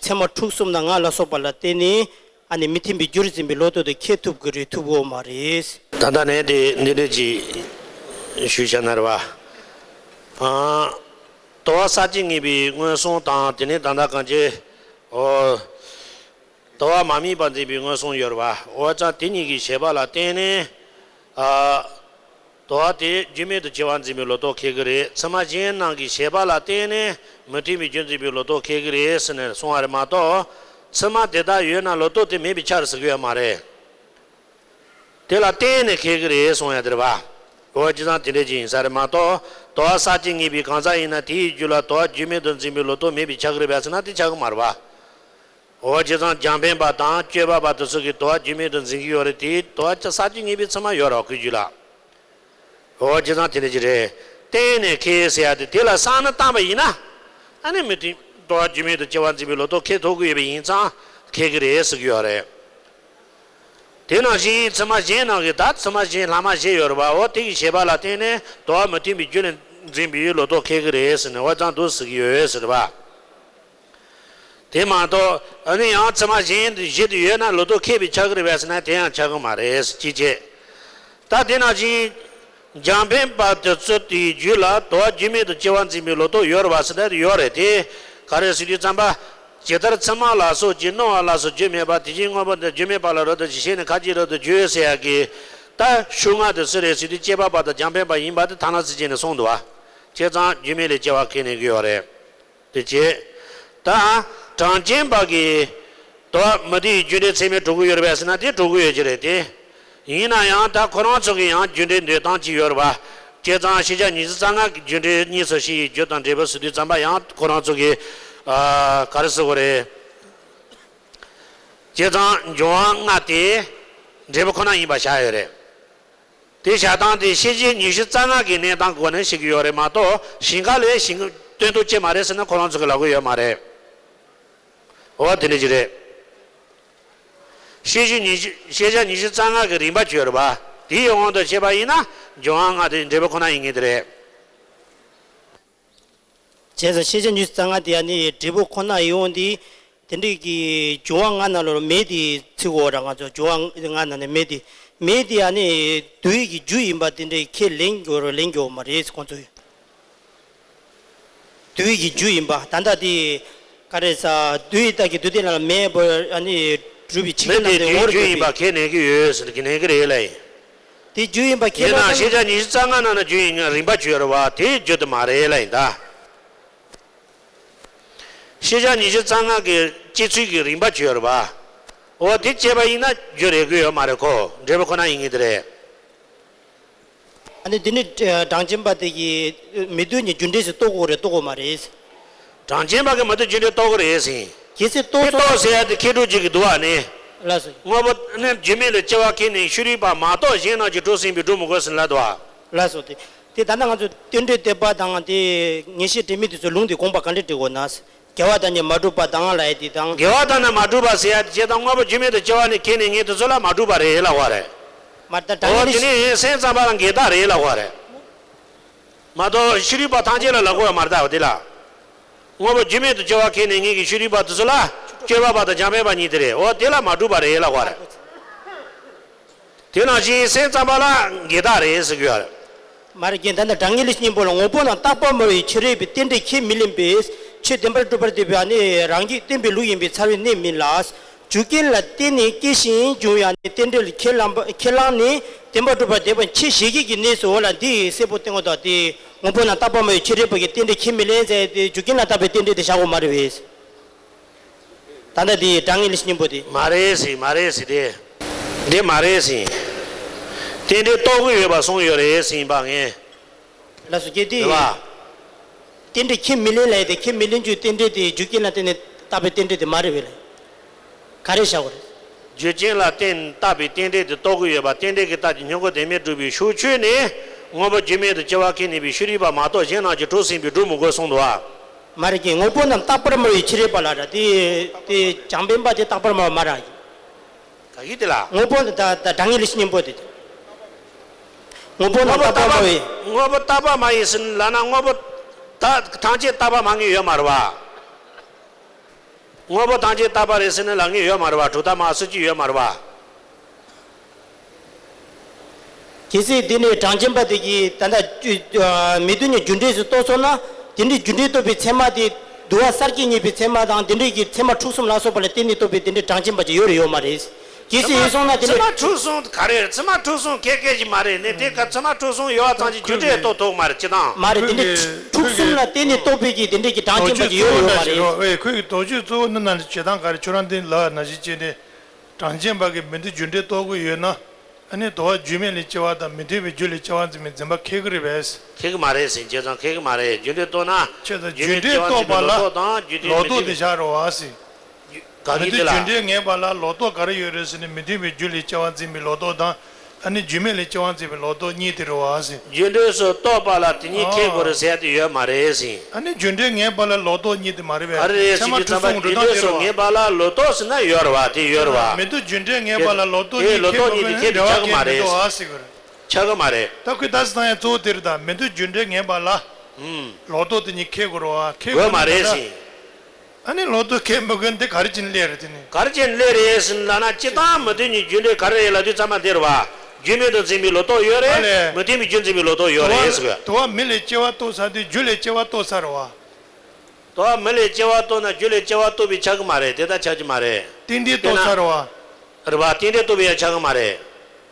ཚད་མ་དྲུག་གསུམ་དང་ལྔ་ལ་སོགས་པ་ལ་བརྟེན་ནས་ཨ་ནི་མི་མཐུན་པའི་རྒྱུར་འཛིན་པའི་ལོག་རྟོག་དེ་ཁེགས་ཐུབ་ཀྱི་རེད་ཐུབ་ཀྱི་ཡོད་མ་རེད། ད་ལྟ་ནས་དེ་འདི་འདྲ་ཅིག་ཞུས་བྱས་ན་རེད་བ། ཨ་དོར་བ་ཟག་བཅས་ངེས་པའི་མངོན་སུམ་དང་དེ་ནས་ད་ལྟ་གང་ཅི། འོ། དོར་བ་མ་དམིགས་པར་འཛིན་པའི་མངོན་སུམ་ཡོད་རེད་བ། འོ་ཙང་དེ་གཉིས་ཀྱི་བྱེད་པ་ལ་བརྟེན་ནས། ཨ། དོར་བ་དེ་རྒྱུ་མེད་དུ་སྐྱེ་བར་འཛིན་པའི་ལོག་རྟོག་ཁེགས་ཀྱི་རེད། ཚད་མ་གཞན་རྣམས་ཀྱི་བྱེད་པ་ལ་བརྟེན་ནས་མི་མཐུན་པའི་རྒྱུར་འཛིན་པའི་ལོག་རྟོག་ཁེགས་ཀྱི་རེད་ཟེར་ནས་གསུངས་པ་རེད་མ་གཏོགས། ཚད་མ་དེ་དག་ཡོད་ན་ལོག་རྟོག་དེ་མེད་པའི་ཆ་རེད་ཟེར་གྱི་ཡོད་མ་རེད། དེ་ལ་བརྟེན་ནས་ཁེགས་ཀྱི་རེད་གསུངས་ཡ་དེ་རེད་བ། འོ་བྱས་ཙང་དེ་འདྲ་ཅིག་ཡིན་ས་རེད་མ་གཏོགས། དོར་བ་ཟག་བཅས་ངེས་པའི་གང་ཟག་ཡིན་ན་དེའི་རྒྱུད་ལ་དོར་བ་རྒྱུ་མེད་དུ་འཛིན་པའི་ལོག་རྟོག་མེད་པའི་ཆགས་ཀྱི་རེད་པས་ཟེར་ན་དེ་ཆགས་ཀྱི་མ་རེད་བ། འོ་བྱས་ཙང་རྒྱང་འཕེན་པ་དང་དཔྱོད་པ་པ་དེ་ཚོ་གིས་དོར་བ་རྒྱུ་མེད་དུ་འཛིན་གྱི་ཡོད་རེད་དེ། དོར་བ་ཟག་བཅས་ངེས་པའི་ཚད་མ་ཡོད་རེད་བ་ཁོའི་རྒྱུད་ལ། འོ་བྱས་ཙང་དེ་འདྲ་ཅིག་རེད། བརྟེན་ནས་ཁེགས་ཟེར་ཡ་དེ་དེ་ལ་བསམ་བློ་བཏང་པ་ཡིན་ན། ཨ་ནི་མི་མཐུན་དོར་བ་རྒྱུ་མེད་དུ་སྐྱེ་བར་འཛིན་པའི་ལོག་རྟོག་ཁེགས་ཐུབ་ཀྱི་ཡོད་པ་ཡིན་ཙང་ཁེགས་ཀྱི་རེད་ཟེར་གྱི་ཡོད་རེད། དེ་ནང་བཞིན་ཚད་མ་གཞན་རྣམས་ཀྱི་ད་ཚད་མ་གཞན་ལྷག་མ་བཞི་ཡོད་རེད་བ། འོ་དེ་གི་བྱེད་པ་ལ་བརྟེན་ནས་དོར་བ་མི་མཐུན་པའི་རྒྱུ་ལ་འཛིན་པའི་ལོག་རྟོག་ཁེགས་ཀྱི་རེད་ཟེར་ནས་འོ་ཙང་འདུག་ཟེར་གྱི་ཡོད་ཟེར་བ། དེ་མ་གཏོགས་ཨ་ནི་ཡང་ཚད་མ་གཞན་བཞི་དེ་ཡོད་ན་ལོག་རྟོག་ཁེགས་པའི་ཆགས་ཀྱི་རེད་པས་ཟེར་ན་དེ་ཡང་ཆགས་ཀྱི་མ་རེད་ཅེས་བྱས། ད་དེ་ནང་བཞིན་རྒྱང་འཕེན་པ་དེ་ཚོ་དེའི་རྒྱུད་ལ་དོར་བ་རྒྱུ་མེད་དུ་སྐྱེ་བར་འཛིན་པའི་ལོག་རྟོག་ཡོད་རེད་བ་ཟེར་ན་ཡོད་རེད་དེ། ག་རེ་ཟེར་དུས་ཙམ་པ། ཇི་ལྟར་ཚད་མ་ལ་སོགས་ཀྱིས་སྣང་བ་ལ་སོགས་རྒྱུ་མེད་པ་དེ་བཞིན་དངོས་པོ་འདི་རྒྱུ་མེད་པ་ལ་རབ་ཏུ་ཞེན་ནས་ཁ་ཅིག་རབ་ཏུ་འགྱུར་ཟེར་ཡ་གི། ད་ཤུགས་ལྔ་དེ་སུ་རེད་ཟེར་དུས་དཔྱད་པ་པ་དང་རྒྱང་འཕེན་པ་ཡིན་པ་དེ་ཐ་ན་ཚིག་གཅིག་ནས་གསུངས་འདུག་བ། བྱས་ཙང་རྒྱུ་མེད་ལས་སྐྱེ་བ་ཁེགས་ནས་ཀྱི་ཡོད་རེད། དེ་བྱས། ད་གྲངས་ཅན་པ་གིས་དོར་བ་མི་མཐུན་པའི་རྒྱུ་འབྲས་ཚད་མས་གྲུབ་ཀྱི་ཡོད་རེད་པས་ཟེར་ན་དེ་གྲུབ་ཀྱི་ཡོད་ཀྱི་རེད་དེ། ཡིན་ན་ཡང་ད་ཁོ་རང་ཚོ་གི་ཡང་རྒྱུ་འབྲས་འདོད་སྟངས་གཅིག་ཡོད་རེད་པ། བྱས་ཙང་ཤེས་བྱ་ཉི་ཤུ་རྩ་ལྔ་གི་རྒྱུ་འབྲས་གཉིས་སུ་ཕྱེ་ཡི་རྒྱུ་དང་འབྲས་བུ་ཟེར་དུས་ཙམ་པ་ཡང་ཁོ་རང་ཚོ་གི། ཨ། ག་རེ་ཟེར་དགོས་རེད། བྱས་ཙང་འབྱུང་བ་ལྔ་དེ་འབྲས་བུ་ཁོ་ན་ཡིན་པ་བཞག་ཡོད་རེད། དེ་བཞག་སྟངས་དེ་ཤེས་བྱེད་ཉི་ཤུ་རྩ་ལྔ་གི་གནས་སྟངས་སྒོ་ནས་བཤད་ཀྱི་ཡོད་རེད་མ་གཏོགས་གཞན་ཁ་ལས་གཞན་སྟོན་ཐུབ་ཀྱི་མ་རེད་ཟེར་ན་ཁོ་རང་ཚོ་གི་ལབ་ཀྱི་ཡོད་མ་རེད། འོ་དེ་འདྲ་ཅིག་རེད། ཤེས་བྱེད་ཉི་ཤུ་ཤེས་བྱ་ཉི་ཤུ་རྩ་ལྔ་གི་རིམ་པ་བརྗོད་རེད་པ། དེའི་དབང་དུ་བྱས་པ་ཡིན་ན་འབྱུང་བ་ལྔ་དེ་འབྲས་བུ་ཁོ་ན་ཡིན་ངེས་དེ་རེད། བྱས་ཙང་ཤེས་བྱ་ཉི་ཤུ་རྩ་ལྔ་དེ་ཨ་ནི་འབྲས་བུ་ཁོ་ན་ཡིན་འོང་དེ། དེ་འདྲའི་གི་འབྱུང་བ་ལྔ་ནང་ལོགས་མེ་དེ་ཚིག་འོ་ར་ང་ཚོ་འབྱུང་བ་ལྔ་ནང་ནས་མེ་དེ། མེ་དེ་ཨ་ནི་འདུལ་བའི་གི་རྒྱུ་ཡིན་པ་དེ་འདྲའི་ཁས་ལེན་དགོས་རེད་ལེན་དགོས་མ་རེད་ཁོང་ཚོས། འདུལ་བའི་གི་རྒྱུ་ཡིན་པ་ད་ལྟ་དེ། ག་རེ་ཟ། འདུལ་བའི་རྟགས་ཀྱི་འདུལ་བསྟན་ལ་མེ་ཡས་པར་ཨ་ནི་གྲུབ་པའི་ཕྱི་མེ་རྣམས་དེ་དེ་ངོ་བོར་རྒྱུ་གྱུར་ཡིན་པའི་པ་ཁས་ལེན་གྱི་ཡོད་ཟེར་གྱི་ལེན་གྱི་རེད་ལ་ཡིན། དེ་རྒྱུ་ཡིན་པ་ཁས་ཡིན་ལེན་ན་ན་ཤེས་བྱ་ཉི་ཤུ་རྩ་ལྔ་ནང་ན་རྒྱུ་ཡིན་ངེས་རིམ་པ་བརྗོད་རེད་བ་དེ་རྒྱུ་དེ་མ་རེད་ལ་ཡིན་ད། ཤེས་བྱ་ཉི་ཤུ་རྩ་ལྔ་གི་སྐྱེ་ཚུལ་གྱི་རིམ་པ་བརྗོད་རེད་བ། འོ་དེ་བྱས་པ་ཡིན་ན་རྒྱུ་རེད་དགོས་ཡོད་མ་རེད་ཁོ་འབྲས་བུ་ཁོ་ན་ཡིན་ངེས་དེ་རེད། ཨ་ནི་འདི་ནི་ཨ་གྲངས་ཅན་པ་དེ་གིས་མི་འདུལ་གཉིས་རྒྱུ་འབྲས་སུ་རྟོགས་དགོས་རེད་རྟོགས་དགོས་མ་རེད། གྲངས་ཅན་པ་གིས་མི་འདུལ་རྒྱུ་འབྲས་རྟོགས་ཀྱི་རེད་ཟེར། གལ་སྲིད་རྟོགས་དེ་སོང་རྟོགས་ཟེར་ཡ་དེ་མཁས་གྲུབ་ཅིག་གིས་འདུལ་བ་ནི། ལགས་སོ། དངོས་པོ་ནི་རྒྱུ་མེད་ལས་སྐྱེ་བ་ཁེགས་ནས་ཤེས་རིག་པ་མ་གཏོགས་གཞན་རྣམས་ཀྱིས་གྲུབ་ཟིན་པས་སྒྲུབ་མི་དགོས་ཟེར་ལབ་འདུག་བ། ལགས་སོ། དེ་དེ་ད་ལྟ་ང་ཚོ་རྟེན་འབྲེལ་བསྟོད་པ་དང་དེ་ངེས་ཤེས་དྲན་མེད་དེ་ཚོ་ལུང་དེ་དགོངས་པ་ག་འདྲ་འགྲེལ་དགོས་ན། དགེ་བ་དང་ནི་མ་གྲུབ་པ་དང་ལབ་ཡ་དེ་དང་། དགེ་བ་དང་ནི་མ་གྲུབ་པ་ཟེར་ཡ་དེ་བྱས་ཙང་དངོས་པོ་རྒྱུ་མེད་དུ་སྐྱེ་བ་ནི་ཁེགས་ནས་ངེས་དེ་ཚོ་ལ་མ་གྲུབ་པ་རེད་ལབ་པ་རེད། མ་ད་འོ་དྲང་དེ་ངེས་ནི་སེམས་ཙམ་པ་ལ་འགལ་རྟགས་རེད་ལབ་པ་རེད། མ་གཏོགས་ཤེས་རིག་པ་ཐམས་ཅད་ལ་ལབ་དགོས་པ་མ་རེད་ད་འོ་དེ་ལ། དངོས་པོ་རྒྱུ་མེད་དུ་སྐྱེ་བ་ཁེགས་ནས་ངེས་ཀྱི་ཤེས་རིག་པ་དེ་ཚོ་ལ་དཔྱོད་པ་པ་དང་རྒྱང་འཕེན་པ་གཉིས་དེ་རེད་འོ་དེ་ལ་མ་གྲུབ་པ་རེད་ལབ་པ་རེད། དེ་ནང་བཞིན་སེམས་ཙམ་པ་ལ་འགལ་རྟགས་རེད་ཟེར་གྱི་ཡོད་རེད། མ་རེད་རྒན་ད་ནི་དྲང་ངེས་ལས་སྙིང་པོ་ལ་དངོས་པོ་རྣམས་རྟག་པ་སྨྲ་བའི་ཕྱིར་རོལ་པའི་རྟེན་འབྲེལ་ཁས་མི་ལེན་པས་ཆོས་བདེན་པར་གྲུབ་པར་འདོད་པའི་ཨ་ནི་རང་རྒྱུད་བརྟེན་པའི་ལུགས་ཡིན་པས་ཚར་བའི་གནས་མིན་ལ། རྒྱུ་རྐྱེན་ལ་བརྟེན་ནས་སྐྱེ་ཞིང་འབྱུང་བའི་ཨ་ནི་རྟེན་འབྲེལ་ཁས་བླངས་པ་ཁས་བླངས་ནས་བདེན་པར་གྲུབ་པར་འདོད་པ་ཆེས་ཞེ་གཅིག་གི་གནས་སུ་འོ་ལ་འདི་གསལ་པོ་བསྟན་དགོས་དོ་དེ་དངོས་པོ་རྣམས་རྟག་པ་སྨྲ་བའི་ཕྱིར་རོལ་པ་གི་རྟེན་འབྲེལ་ཁས་མི་ལེན་ཟེར་ཏེ་རྒྱུ་རྐྱེན་ལ་བརྟག་པའི་རྟེན་འབྲེལ་དེ་བཞག་དགོས་མ་རེད་པས། ད་ལྟ་དེ་དྲང་ངེས་ལས་སྙིང་པོ་དེ། མ་རེད་ཟེར། མ་རེད་ཟེར་དེ། འདི་མ་རེད་ཟེར། རྟེན་འབྲེལ་རྟོགས་ཀྱི་ཡོད་པ་གསུངས་ཡོད་རེད་ཟེར་ཡིན་པ་ངས། ལགས་སོ། ཀྱེ་དེ། རེད་བ། རྟེན་འབྲེལ་ཁས་མི་ལེན་ལབ་ཡས་དེ། ཁས་མི་ལེན་རྒྱུའི་རྟེན་འབྲེལ་དེ་རྒྱུ་རྐྱེན་ལ་བརྟེན་ནས་བཏགས་པའི་རྟེན་འབྲེལ་དེ་མ་རེད་པས་ལགས། ག་རེ་བཞག་དགོས་རེད། རྒྱུ་རྐྱེན་ལ་བརྟེན་བཏགས་པའི་རྟེན་འབྲེལ་དེ་རྟོགས་ཀྱི་ཡོད་པ། རྟེན་འབྲེལ་གྱི་རྟགས་ཀྱི་སྙོམས་འཇུག་དོན་མེད་སྒྲུབ་པའི་ཕྱོགས་ཆོས་ནི། དངོས་པོ་རྒྱུ་མེད་དུ་སྐྱེ་བ་ཁས་ལེན་པའི་ཕྱིར་རིགས་པ་མ་གཏོགས་གཞན་རྣམས་ཀྱིས་གྲུབ་ཟིན་པས་སྒྲུབ་མི་དགོས་གསུངས་འདུག་བ། མ་རེད་ཀྱི། དངོས་པོ་རྣམས་རྟག་པར་སྨྲ་བའི་ཕྱིར་རིགས་པ་ལ་ར། དེ་དེ་རྒྱང་འཕེན་པ་དེ་རྟག་པར་སྨྲ་བ་མ་རེད། ག་གི་དེ་ལ། དངོས་པོ་ད་ད་དྲང་ངེས་ལས་སྙིང་པོ་དེ། དངོས་པོ་རྣམས་རྟག་པར་སྨྲ་བའི། དངོས་པོ་རྟག་པར་སྨྲ་ཡིན་ཟེར་ལབ་ན། དངོས་པོ་ད་ཐམས་ཅད་རྟག་པར་སྨྲ་མཁན་ཡོད་མ་རེད་བ། དངོས་པོ་ཐམས་ཅད་རྟག་པ་རེད་ཟེར་ནས་ལབ་མཁན་ཡོད་མ་རེད་བ། གྲུབ་མཐའ་སྨྲ་སྲིད་ཀྱི་ཡོད་མ་རེད་བ། གལ་སྲིད་དེ་ནི་གྲངས་ཅན་པ་དེ་གིས་ད་ལྟ་མི་མཐུན་ནི་རྒྱུ་འབྲས་སུ་རྟོགས་སོང་ན། དེ་འདྲའི་རྒྱུ་འབྲས་རྟོགས་པའི་ཚད་མ་དེ་དུ་བ་གསར་སྐྱེས་རྙེད་པའི་ཚད་མ་དང་། དེ་འདྲའི་གི་ཚད་མ་དྲུག་གསུམ་ལ་སོགས་པ་ལ་བརྟེན་ནས་རྟོགས་པའི་དེ་འདྲའི་གྲངས་ཅན་པ་ཅིག་ཡོད་རེད་ཡོད་མ་རེད། གལ་སྲིད་ཡོད་སོང་ན་དེ་ཚད་མ་འདྲ་དྲུག་གསུམ་ག་རེ་རེད། ཚད་མ་དྲུག་གསུམ་ཁེ་ཁེ་ཅིག་མ་རེད། ནས་དེ་ག་ཚད་མ་དྲུག་གསུམ་ཡོད་པ་ཙམ་གྱིས་རྒྱུ་འབྲས་རྟོགས་ཐུབ་མ་རེད། ཅི་དང་། མ་རེད། དེ་འདྲའི་དྲུག་གསུམ་ལ་བརྟེན་ནས་རྟོགས་པའི་གི་དེ་འདྲའི་གི་གྲངས་ཅན་པ་ཅིག་ཡོད་རེད་ཡོད་མ་རེད། ཁོས་ཀྱི་དོགས་གཅོད་གཙོ་བོ་ནི་ན་ནི་བྱེད་སྟངས་ག་རེ། ཁྱོད་རང་དེ་ལ་ན་གཞི་བྱས་ནས། གྲངས་ཅན་པ་གིས་མི་མཐུན་རྒྱུ་འབྲས་རྟོགས་ཀྱི་ཡོད་ན། ཨ་ནི་དུ་བ་རྒྱུ་མེད་ལས་སྐྱེ་བ་དང་མི་མཐུན་པའི་རྒྱུ་ལས་སྐྱེ་བ་འཛིན་པའི་འཛིན་པ་ཁེགས་ཀྱི་རེད་པས། ཁེགས་ཀྱི་མ་རེད་ཟེར། བྱས་ཙང་ཁེགས་ཀྱི་མ་རེད། རྒྱུ་འབྲས་རྟོགས་ན། ཁྱོད་ཚོ་རྒྱུ་རྒྱུ་འབྲས་འབྲས་རྟོགས་པ་ལ་ལོག་རྟོག་དེ་བཞག་རོགས་ཨ་ཟེར། ག་མི་གི་དེ་མཐུན་ལ། རྒྱུ་འབྲས་ངེས་པ་ལ་ལོག་རྟོག་ག་རེ་ཡོད་རེད་ཟེར་ན། མི་མཐུན་པའི་རྒྱུ་ལས་སྐྱེ་བ་འཛིན་པའི་ལོག་རྟོག་དང་། ཨ་ནི་རྒྱུ་མེད་ལས་སྐྱེ་བ་འཛིན་པའི་ལོག་རྟོག་གཉིས་དེ་རེད་བ་ཟེར། རྒྱུ་འབྲས་སུ་གཏོགས་པ་ལ་དེ་གཉིས་ཁེགས་དགོས་རེད་ཟེར་ཡ་དེ་ཡོད་མ་རེད་ཟེར། ཨ་ནི་རྒྱུ་འབྲས་ངེས་པ་ལ་ལོག་རྟོག་གཉིས་དེ་མ་རེད་པས། ག་རེ་རེད་ཟེར་དུས་ཙམ་པ། རྒྱུ་འབྲས་སུ་ངེས་པ་ལ་ལོག་རྟོག་ཟེར་ན་ཡོད་རེད་བ། དེ་ཡོད་རེད་བ། མི་མཐུན་རྒྱུ་འབྲས་ངེས་པ་ལ་ལོག་རྟོག་གཉིས་ཁེགས་དགོས་ན་འབྲེལ་བ་ཁེགས་མི་དགོས་ན་འབྲེལ་བ་ཁེགས་མི་འདུག་ཨ་ཟེར་གི་རེད། ཆགས་ཀྱི་མ་རེད། ད་ཁོས་ད་ཟེར་ཡ་གཙོ་བོ་དེ་རེད། ད་མི་མཐུན་རྒྱུ་འབྲས་ངེས་པ་ལ། ཨུམ། ལོག་རྟོག་དེ་གཉིས་ཁེགས་དགོས་རེད་བ། ཁེགས་དགོས་མ་རེད་ཟེར། ཨ་ནི་ལོག་རྟོག་ཁེགས་མི་དགོས་ན་དེ་ག་རེ་བྱས་ནས་སླེབས་རེད། དེ་ནི་ག་རེ་བྱས་ནས་སླེབས་རེད་ཟེར་ན། སྤྱིར་བཏང་མི་མཐུན་གྱི་རྒྱུ་འབྲས་ག་རེ་རེད་ལབ་དུས་ཙམ་པ་དེ་རེད་བ། རྒྱུ་མེད་དུ་འཛིན་པའི་ལོག་རྟོག་ཡོད་རེད། ཨ་ལས། མི་མཐུན་པའི་རྒྱུ་འཛིན་པའི་ལོག་རྟོག་ཡོད་རེད་ཟེར་གི། དུ་བ་མེ་ལས་སྐྱེ་བ་རྟོགས་ཚར་དུས་རྒྱུ་ལས་སྐྱེ་བ་རྟོགས་ཚར་རེད་བ། དུ་བ་མེ་ལས་སྐྱེ་བ་རྟོགས་ན་རྒྱུ་ལས་སྐྱེ་བ་རྟོགས་པས་ཁྱབ་ཀྱི་མ་རེད། དེ་ལྟར་ཁྱབ་ཀྱི་མ་རེད། རྟེན་འབྲེལ་རྟོགས་ཚར་རེད་བ། རེད་བ། རྟེན་འབྲེལ་རྟོགས་པས་ཡང་ཁྱབ་ཀྱི་མ་རེད།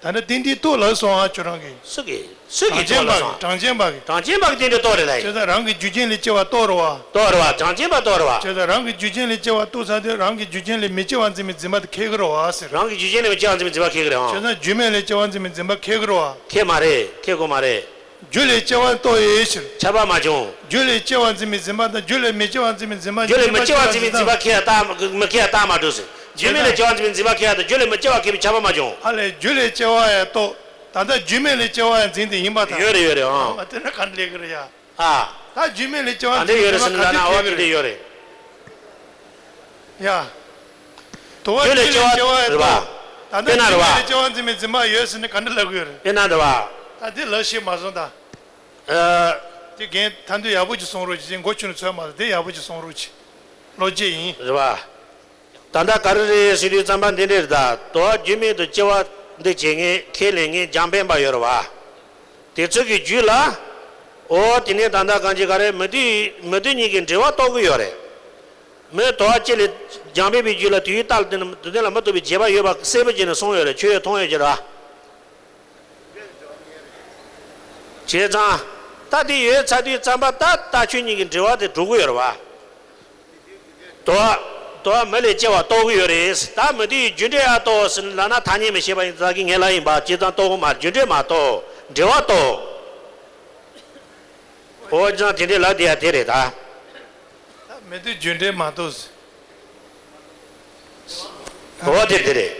ད་ནི་རྟེན་འབྲེལ་རྟོགས་ལབ་སོང་ཨ། ཁྱོད་རང་གིས། སུ་གིས། སུ་གིས་རྟོགས་ལབ་སོང་། གྲངས་ཅན་པ་གིས། གྲངས་ཅན་པ་གིས་རྟེན་འབྲེལ་རྟོགས་རེད་ལབ་ཡིན། བྱས་ཙང་རང་གི་རྒྱུ་རྐྱེན་ལས་སྐྱེ་བ་རྟོགས་རེད་བ། རྟོགས་རེད་བ། གྲངས་ཅན་པ་རྟོགས་རེད་བ། བྱས་ཙང་རང་གི་རྒྱུ་རྐྱེན་ལས་སྐྱེ་བ་རྟོགས་ཚར་དུས་རང་གི་རྒྱུ་རྐྱེན་ལས་མི་སྐྱེ་བ་འཛིན་པའི་འཛིན་པ་དེ་ཁེགས་ཀྱི་རེད་བ་ཟེར། རང་གི་རྒྱུ་རྐྱེན་ལས་མི་སྐྱེ་བ་འཛིན་པའི་འཛིན་པ་ཁེགས་ཀྱི་རེད་ཨང་། བྱས་ཙང་རྒྱུ་མེད་ལས་སྐྱེ་བ་འཛིན་པའི་འཛིན་པ་ཁེགས་ཀྱི་རེད་བ། ཁེགས་མ་རེད། ཁེགས་དགོས་མ་རེད། རྒྱུ་ལས་སྐྱེ་བ་རྟོགས་ཡོད་ཕྱིར། ཁྱབ་པ་མ་བྱུང་། རྒྱུ་ལས་སྐྱེ་བ་འཛིན་པའི་འཛིན་པ་དང་རྒྱུ་ལས་མི་སྐྱེ་བ་འཛིན་པའི་འཛིན་པ། རྒྱུ་ལས་མི་སྐྱེ་བ་འཛིན་པའི་འཛིན་པ་ཁེགས་ཡ་རྟགས་མི་ཁེགས་ཡ་རྟགས་མ་གྲུབ་ཟེར། རྒྱུ་མེད་ལས་སྐྱེ་བ་འཛིན་པའི་འཛིན་པ་ཁེགས་ཡ་དང་། རྒྱུ་ལས་མི་སྐྱེ་བ་ཁེགས་པའི་ཁྱབ་པ་མ་བྱུང་། ཨ་ལས། རྒྱུ་ལས་སྐྱེ་བ་ཡ་རྟོགས། ད་ལྟ་རྒྱུ་མེད་ལས་སྐྱེ་བ་ཡ་འཛིན་དེ་ཡིན་པ་དང་། ཡོད་རེད་ཡོད་རེད་ཨང་། ཨ་དེ་ན་ག་འདྲ་ལས་ཀྱི་རེད་ཡ། ཨ། ད་རྒྱུ་མེད་ལས་སྐྱེ་བ་འཛིན་པའི་འཛིན་པ་ག་འདྲ་ཡོད་རེད་ཟེར་ན། ཨོ་དེ་འདྲ་ཡོད་རེད། ཡ། དུ་བ་རྒྱུ་ལས་སྐྱེ་བ་རེད་བ། ད་ལྟ་རྒྱུ་མེད་ལས་སྐྱེ་བ་འཛིན་པའི་འཛིན་པ་ཡོད་ཟེར་ནས་ག་འདྲ་ལབ་ཀྱི་ཡོད་རེད། དཔེར་ན་རེད་བ། ད་དེ་ལབ་ཤེས་མ་སོང་ད། ཨ། དེ་རྒན་ཐ་འདོད་ཡག་པོ་ཅིག་གསུང་རོགས་བྱེད། མགོ་ཆུ་ནས་ཚོད་མ་སོང་། དེ་ཡག་པོ་ཅིག་གསུང་རོགས་བྱེད། བློ་སྐྱེད་ཡིན། རེད་བ། ད་ལྟ་ག་རེ་རེད་ཟེར་དུས་ཙམ་པ་འདི་འདྲ་རེད་ད། དུ་བ་རྒྱུ་མེད་དུ་སྐྱེ་བ་འདི་བྱེད་མཁན་ཁས་ལེན་མཁན་རྒྱང་འཕེན་པ་ཡོད་རེད་བ། དེ་ཚོ་གི་རྒྱུད་ལ། ཨོ་དེ་ནས་ད་ལྟ་གང་ཅི་ག་རེ་མི་མཐུན་མི་མཐུན་གཉིས་ཀྱི་འབྲེལ་བ་རྟོགས་ཀྱི་ཡོད་རེད། མི་དུ་བ་གཅིག་ལས་རྒྱང་འཕེན་པའི་རྒྱུད་ལ་དུས་ཡུན་རྟག་ཏུ་དེ་དོན་ལ་མི་རྟོག་པའི་རྗེས་དཔག་ཡོད་པ་གསལ་པོ་བྱས་ནས་གསུངས་ཡོད་རེད། ཁྱོད་ཡོད་མཐོང་ཡོད་ཀྱི་རེད་བ། བྱས་ཙང་། ད་དེ་ཡོད་ཚར་དུས་ཙམ་པ་ད་ལྟ་ཁྱོད་གཉིས་ཀྱི་འབྲེལ་བ་དེ་གྲུབ་ཀྱི་ཡོད་རེད་བ། དུ་བ་དུ་བ་མེ་ལས་སྐྱེ་བ་རྟོགས་ཀྱི་ཡོད་རེད། ད་མི་མཐུན་གྱི་རྒྱུ་འབྲས་ཨ་རྟོགས་ཟེར་ལབ་ན་ཐ་སྙད་མི་ཤེས་པ་ཡིན་ཙང་གི་ངས་ལབ་ཡིན་པ། བྱས་ཙང་རྟོགས་ཀྱི་མ་རེད། རྒྱུ་འབྲས་མ་རྟོགས། འབྲེལ་བ་རྟོགས། འོ་ཙང་དེ་འདྲའི་ལབ་བསྡད་ཡ་དེ་རེད་ད། ད་མི་མཐུན་རྒྱུ་འབྲས་མ་རྟོགས་ཟེར། འོ་དེ་རེད་དེ་རེད།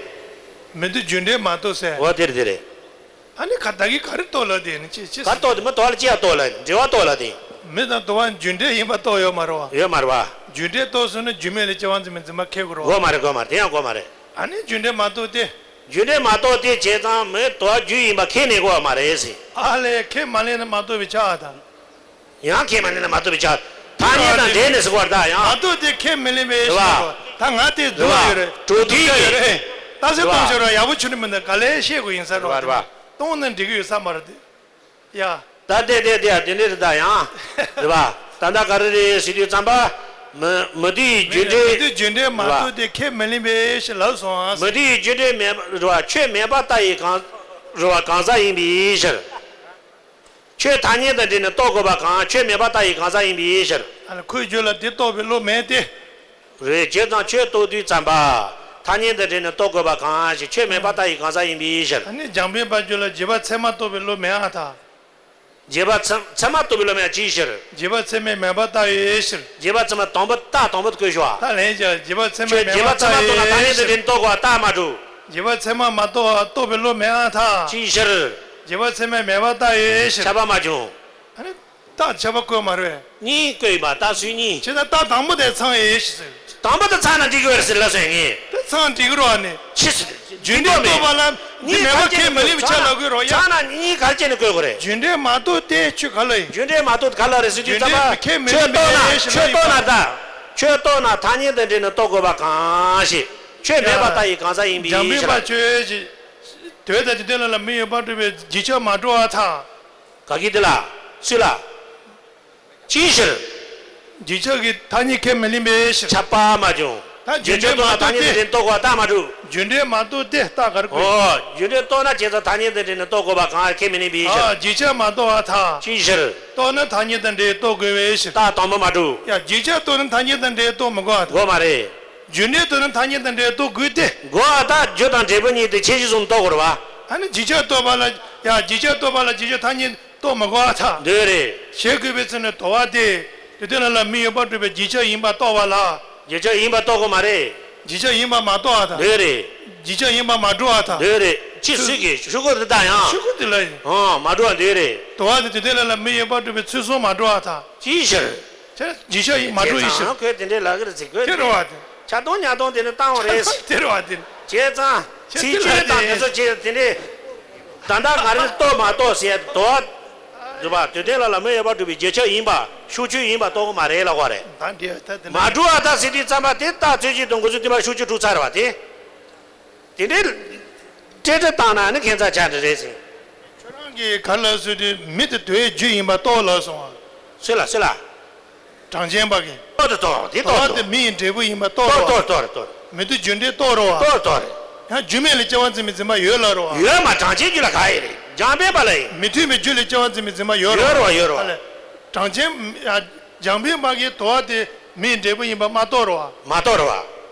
མི་མཐུན་རྒྱུ་འབྲས་མ་རྟོགས་ཟེར། འོ་དེ་རེད་དེ་རེད། ཨ་ནི་ཁ་ད་གི་ག་རེ་རྟོགས་ལབ་དེ་ནི་ཅི་ཅི་ག་རེ་རྟོགས་དེ་མི་དོགས་ལ་ཅི་ཡ་རྟོགས་ལ་འབྲེལ་བ་རྟོགས་ལ་དེ། མི་དང་དུ་བ་རྒྱུ་འབྲས་ཡིན་པ་རྟོགས་ཡོད་མ་རེད་བ། ཡོད་མ་རེད་བ། རྒྱུ་འབྲས་རྟོགས་སོང་ན་རྒྱུ་མེད་ལས་སྐྱེ་བ་འཛིན་པའི་འཛིན་པ་ཁེགས་དགོས་རེད་བ། དགོས་མ་རེད་དགོས་མ་རེད། དེ་ཡང་དགོས་མ་རེད། ཨ་ནི་རྒྱུ་འབྲས་མ་རྟོགས་ཏེ། རྒྱུ་འབྲས་མ་རྟོགས་ཏེ་བྱས་ཙང་མི་དོགས་རྒྱུ་ཡིན་པ་ཁས་ལེན་དགོས་བ་མ་རེད་ཟེར། ཨ་ལས་ཁས་མ་ལེན་ན་མ་རྟོགས་པའི་ཆ་ཨ་ད། ཡང་ཁས་མ་ལེན་ན་མ་རྟོགས་པའི་ཆ། ཐ་སྙད་དང་འབྲེལ་ནས་ཟེར་བ་ད་ཡང་། མ་རྟོགས་ཏེ་ཁས་མི་ལེན་པའི་ཕྱིར་རོ། ད་ང་དེ་འདུག་ཡོད་རེད། གྲུབ་མཐའ་ཡོད་རེད། ད་སེ་གཏོང་ཤོར་བ་ཡག་པོ་ཆུ་ནི་མི་འདུག་ག་ལེ་ཤེས་དགོས་ཡིན་ས་རོ། རེད་བ། གཏོང་ན་འགྲིག་གི་ཡོད་ས་མ་རེད་དེ། ཡ། ད་དེ་དེ་དེ་དེ་འདྲ་རེད་ད་ཡང་། རེད་བ། ད་ལྟ་ག་རེ་རེད་ཟེར་དུས་ཙམ་པ། མི་མི་མཐུན་གྱི་རྒྱུ་འབྲས། མི་མཐུན་རྒྱུ་འབྲས་མ་རེད་བ། རྟོགས་ཏེ་ཁས་མི་ལེན་པའི་ཕྱིར་ལབ་སོང་ཨ། མི་མཐུན་གྱི་རྒྱུ་འབྲས་མེད་རེད་བ། ཆོས་མེད་པར་ལྟ་ཡི་གང་རེད་བ། གང་ཟག་ཡིན་པའི་ཕྱིར། ཆོས་ཐ་སྙད་དང་འབྲེལ་ནས་རྟོགས་དགོས་པ་གང་ཆོས་མེད་པར་ལྟ་ཡི་གང་ཟག་ཡིན་པའི་ཕྱིར། ཨ་ལ་ཁོའི་རྒྱུད་ལ་དེ་རྟོགས་པའི་བློ་མེད་དེ། རེད། བྱས་ཙང་ཆོས་རྟོགས་དུས་ཙམ་པ། ཐ་སྙད་དང་འབྲེལ་ནས་རྟོགས་དགོས་པ་གང་ཞིག་ཆོས་མེད་པར་ལྟ་བའི་གང་ཟག་ཡིན་པའི་ཕྱིར། ཨ་ནི་རྒྱང་འཕེན་པ་ཁྱོད་ལ་རྗེས་དཔག་ཚད་མ་རྟོགས་པའི་བློ་མེད་ཨ་ཐལ། རྗེས་དཔག་ཚད་ཚད་མ་རྟོགས་པའི་བློ་མེད་ཅིའི་ཕྱིར། རྗེས་དཔག་ཚད་མས་མེད་པར་ལྟ་བའི་ཕྱིར། རྗེས་དཔག་ཚད་མ་དང་པོ་རྟགས་དང་པོ་བཀོད་ཤོག་ད་ལན་བྱ། རྗེས་དཔག་ཚད་མས་ཁྱོད་མེད་རྗེས་དཔག་ཚད་མ་རྟོགས་ན་ཐ་སྙད་དང་འབྲེལ་ནས་རྟོགས་དགོས་པ་རྟགས་མ་གྲུབ། རྗེས་དཔག་ཚད་མ་མ་རྟོགས་པ་རྟོགས་པའི་བློ་མེད་ཨ་ཐལ། ཅིའི་ཕྱིར། རྗེས་དཔག་ཚད་མས་མེད་པར་ལྟ་བའི་ཕྱིར། ཁྱབ་པ་མ་བྱུང་། ཨ་ནི། རྟགས་ཁྱབ་པ་བཀོད་མ་རེད། གཉིས་བཀོད་ཡིན་པ་རྟགས་ཚུལ་གཉིས། བྱས་ཙང་རྟགས་དང་པོ་དེ་ཚང་ཡས་ཞེས་ཟེར། དང་པོ་དེ་ཚང་ན་འགྲིག་གི་རེད་ཟེར་ལབ་སོང་ངས། དེ་ཚང་འགྲིག་གི་རེད་ཨ་ནི། ཕྱིས་སུ། རྒྱུ་འབྲས་རྟོགས་པ་ལ་འདི་མེད་པ་ཁས་མི་ལེན་པའི་ཕྱིར་ལབ་དགོས་རེད་ཡ། ཚང་ན་གཉིས་ག་རེ་བྱས་ནས་བཀོད་དགོས་རེད། རྒྱུ་འབྲས་མ་རྟོགས་ཏེ་ཆོས་ག་ལ་ཡིན། རྒྱུ་འབྲས་མ་རྟོགས་ག་ལ་རེད་ཟེར་དུས་རྒྱུ་འབྲས་ཙམ་པ་ཁས་མི་ཆོས་ལེན་རྟོགས་ན་པའི་ཕྱིར་ཆོས་རྟོགས་ན་ལབ་ད། ཆོས་རྟོགས་ན་ཐ་སྙད་དང་འབྲེལ་ནས་རྟོགས་དགོས་པ་གང་ཞིག་ཆོས་མེད་པར་ལྟ་བའི་གང་ཟག་ཡིན་པའི་ཕྱིར། འཇམ་དཔལ་ཆོས་ཀྱི། དོན་དང་དེ་དོན་ལ་ལ་མི་ཡོད་པར་སྒྲུབ་པའི་རྗེས་ཁྱབ་མ་གྲུབ་པར་ཐལ། ག་གི་དེ་ལ། སུ་ལ། ཅིའི་ཕྱིར། རྗེས་ཁྱབ་ཀྱི་ཐ་སྙད་ཁས་མི་ལེན་པའི་ཕྱིར། ཁྱབ་པ་མ་བྱུང་། ད་རྗེས་ཁྱབ་རྟོགས་ན་ཐ་སྙད་དང་འབྲེལ་རྟོགས་དགོས་པ་རྟགས་མ་གྲུབ། རྒྱུ་འབྲས་མ་རྟོགས་ཏེ་རྟགས་ག་རེ་དགོས། ཨོ། རྒྱུ་འབྲས་རྟོགས་ན་བྱས་ཙང་ཐ་སྙད་དང་འབྲེལ་ནས་རྟོགས་དགོས་པ་གང་ཁས་མི་ལེན་པའི་ཕྱིར། ཨ། རྗེས་ཁྱབ་མ་རྟོགས་པར་ཐལ། ཅིའི་ཕྱིར། རྟོགས་ན་ཐ་སྙད་དང་འབྲེལ་རྟོགས་དགོས་པའི་ཕྱིར། རྟགས་དང་པོ་མ་གྲུབ། ཡ། རྗེས་ཁྱབ་རྟོགས་ན་ཐ་སྙད་དང་འབྲེལ་རྟོགས་མི་དགོས་པ་དང་། དགོས་མ་རེད། རྒྱུ་འབྲས་རྟོགས་ན་ཐ་སྙད་དང་འབྲེལ་རྟོགས་དགོས་ཏེ། དགོས་པ་དང་རྒྱུ་དང་འབྲས་བུ་གཉིས་དེ་ཁྱད་གཞི་བཟུང་རྟོགས་དགོས་རེད་བ། ཨ་ནི་རྗེས་ཁྱབ་རྟོགས་པ་ལ། ཡ། རྗེས་ཁྱབ་རྟོགས་པ་ལ་རྗེས་ཁྱབ་ཐ་སྙད་རྟོགས་མི་དགོས་པར་ཐལ། འདོད་རེད། ཞེས་བཀོད་པའི་ཚེ་ན་དོར་བ་སྟེ། དེ་དོན་ལ་ལ་མི་ཡོད་པར་སྒྲུབ་པའི་རྗེས་ཁྱབ་ཡིན་པར་རྟོགས་པ་ལ། རྗེས་ཁྱབ་ཡིན་པར་རྟོགས་དགོས་མ་རེད། རྗེས་ཁྱབ་ཡིན་པར་མ་རྟོགས་པར་ཐལ། འདོད་རེད། རྗེས་ཁྱབ་ཡིན་པར་མ་གྲུབ་པར་ཐལ། འདོད་རེད། ཕྱིས་སུ་གི་ཤུ་གུ་དེ་དག་ཡང་། ཤུ་གུ་དེ་ལ་ཡིན། ཨང་། མ་གྲུབ་པར་འདོད་རེད། དོར་བ་དེ་དེ་དོན་ལ་ལ་མི་ཡོད་པར་སྒྲུབ་པའི་ཚུལ་གསུམ་མ་གྲུབ་པར་ཐལ། ཅིའི་ཕྱིར། ཆ། རྗེས་ཁྱབ་ཡིན་མ་གྲུབ་ཡིན་ཕྱིར། ཁོས་དེ་འདྲའི་ལབ་ཀྱི་རེད་ཟེར། ཁོས་དེ་རེད་བ་དེ། ཆ་ཏོང་ཉ་ཏོང་དེ་ནི་བཏང་བ་རེད། དེ་རེད་བ་དེ། བྱས་ཙང་། ཚིག་བཅད་དང་དེ་ཚོ་བྱས་དེ་འདྲའི། ད་ལྟ་ང་རང་རྟོགས་མ་རྟོགས་ཟེར་དོ། རེད་བ། དེ་དོན་ལ་ལ་མི་ཡོད་པར་སྒྲུབ་པའི་རྗེས་ཁྱབ་ཡིན་པ་ཤུགས་ཆོས་ཡིན་པ་རྟོགས་ཀྱི་མ་རེད་ལབ་པ་རེད། ད་འདི་ད་དེ་མ་གྲུབ་པར་ཐལ་ཟེར་དུས་ཙམ་པ་དེ་རྟགས་ཚོད་ཅིག་དང་འགོ་ཚུལ་བསྟུན་པ་ཤུགས་ཆོས་གྲུབ་ཚར་བ་དེ། དེ་འདྲའི། ཏྲེ་ཏྲེ་བཏང་ན་ནི་ཁྱད་མཚར་ཆགས་འདྲ་རེད་ཟེར། ཁྱོད་རང་གིས་ག་ལ་ཟེར་དུས་མི་དེ་དོའི་རྒྱུ་ཡིན་པ་རྟོགས་ལབ་སོང་བ། སུ་ལ་སུ་ལ། གྲངས་ཅན་པ་གིས། རྟོགས་རེད་རྟོགས་རེད། དེ་རྟོགས་དོ་རྟོགས་དེ་རེད། མི་ཡི་འབྲས་བུ་ཡིན་པ་རྟོགས་རེད་བ། རྟོགས་རེད་རྟོགས་རེད། མི་དེ་རྒྱུ་འབྲས་རྟོགས་རེད་བ། རྟོགས་རེད་རྟོགས་རེད། ཡང་རྒྱུ་མེད་ལ་སྐྱེ་བ་འཛིན་པའི་འཛིན་པ་ཡོད་ལབ་རེད་བ། ཡོད་མ། གྲངས་ཅན་རྒྱུད་ལ་ག་ཡོད་རེད། རྒྱང་འཕེན་པ་ལ་ཡིན། མི་མཐུན་པའི་རྒྱུ་ལ་སྐྱེ་བ་འཛིན་པའི་འཛིན་པ་ཡོད་རེད་ཡོད་རེད་བ། ཡོད་རེད་བ། ཨ་ལས། གྲངས་ཅན། ཡ། རྒྱང་འཕེན་པ་གིས་དོར་བ་དེ་མི་ཡི་འབྲས་བུ་ཡིན་པ་མ་རྟོགས་རེད་བ། མ་རྟོགས་རེད་བ།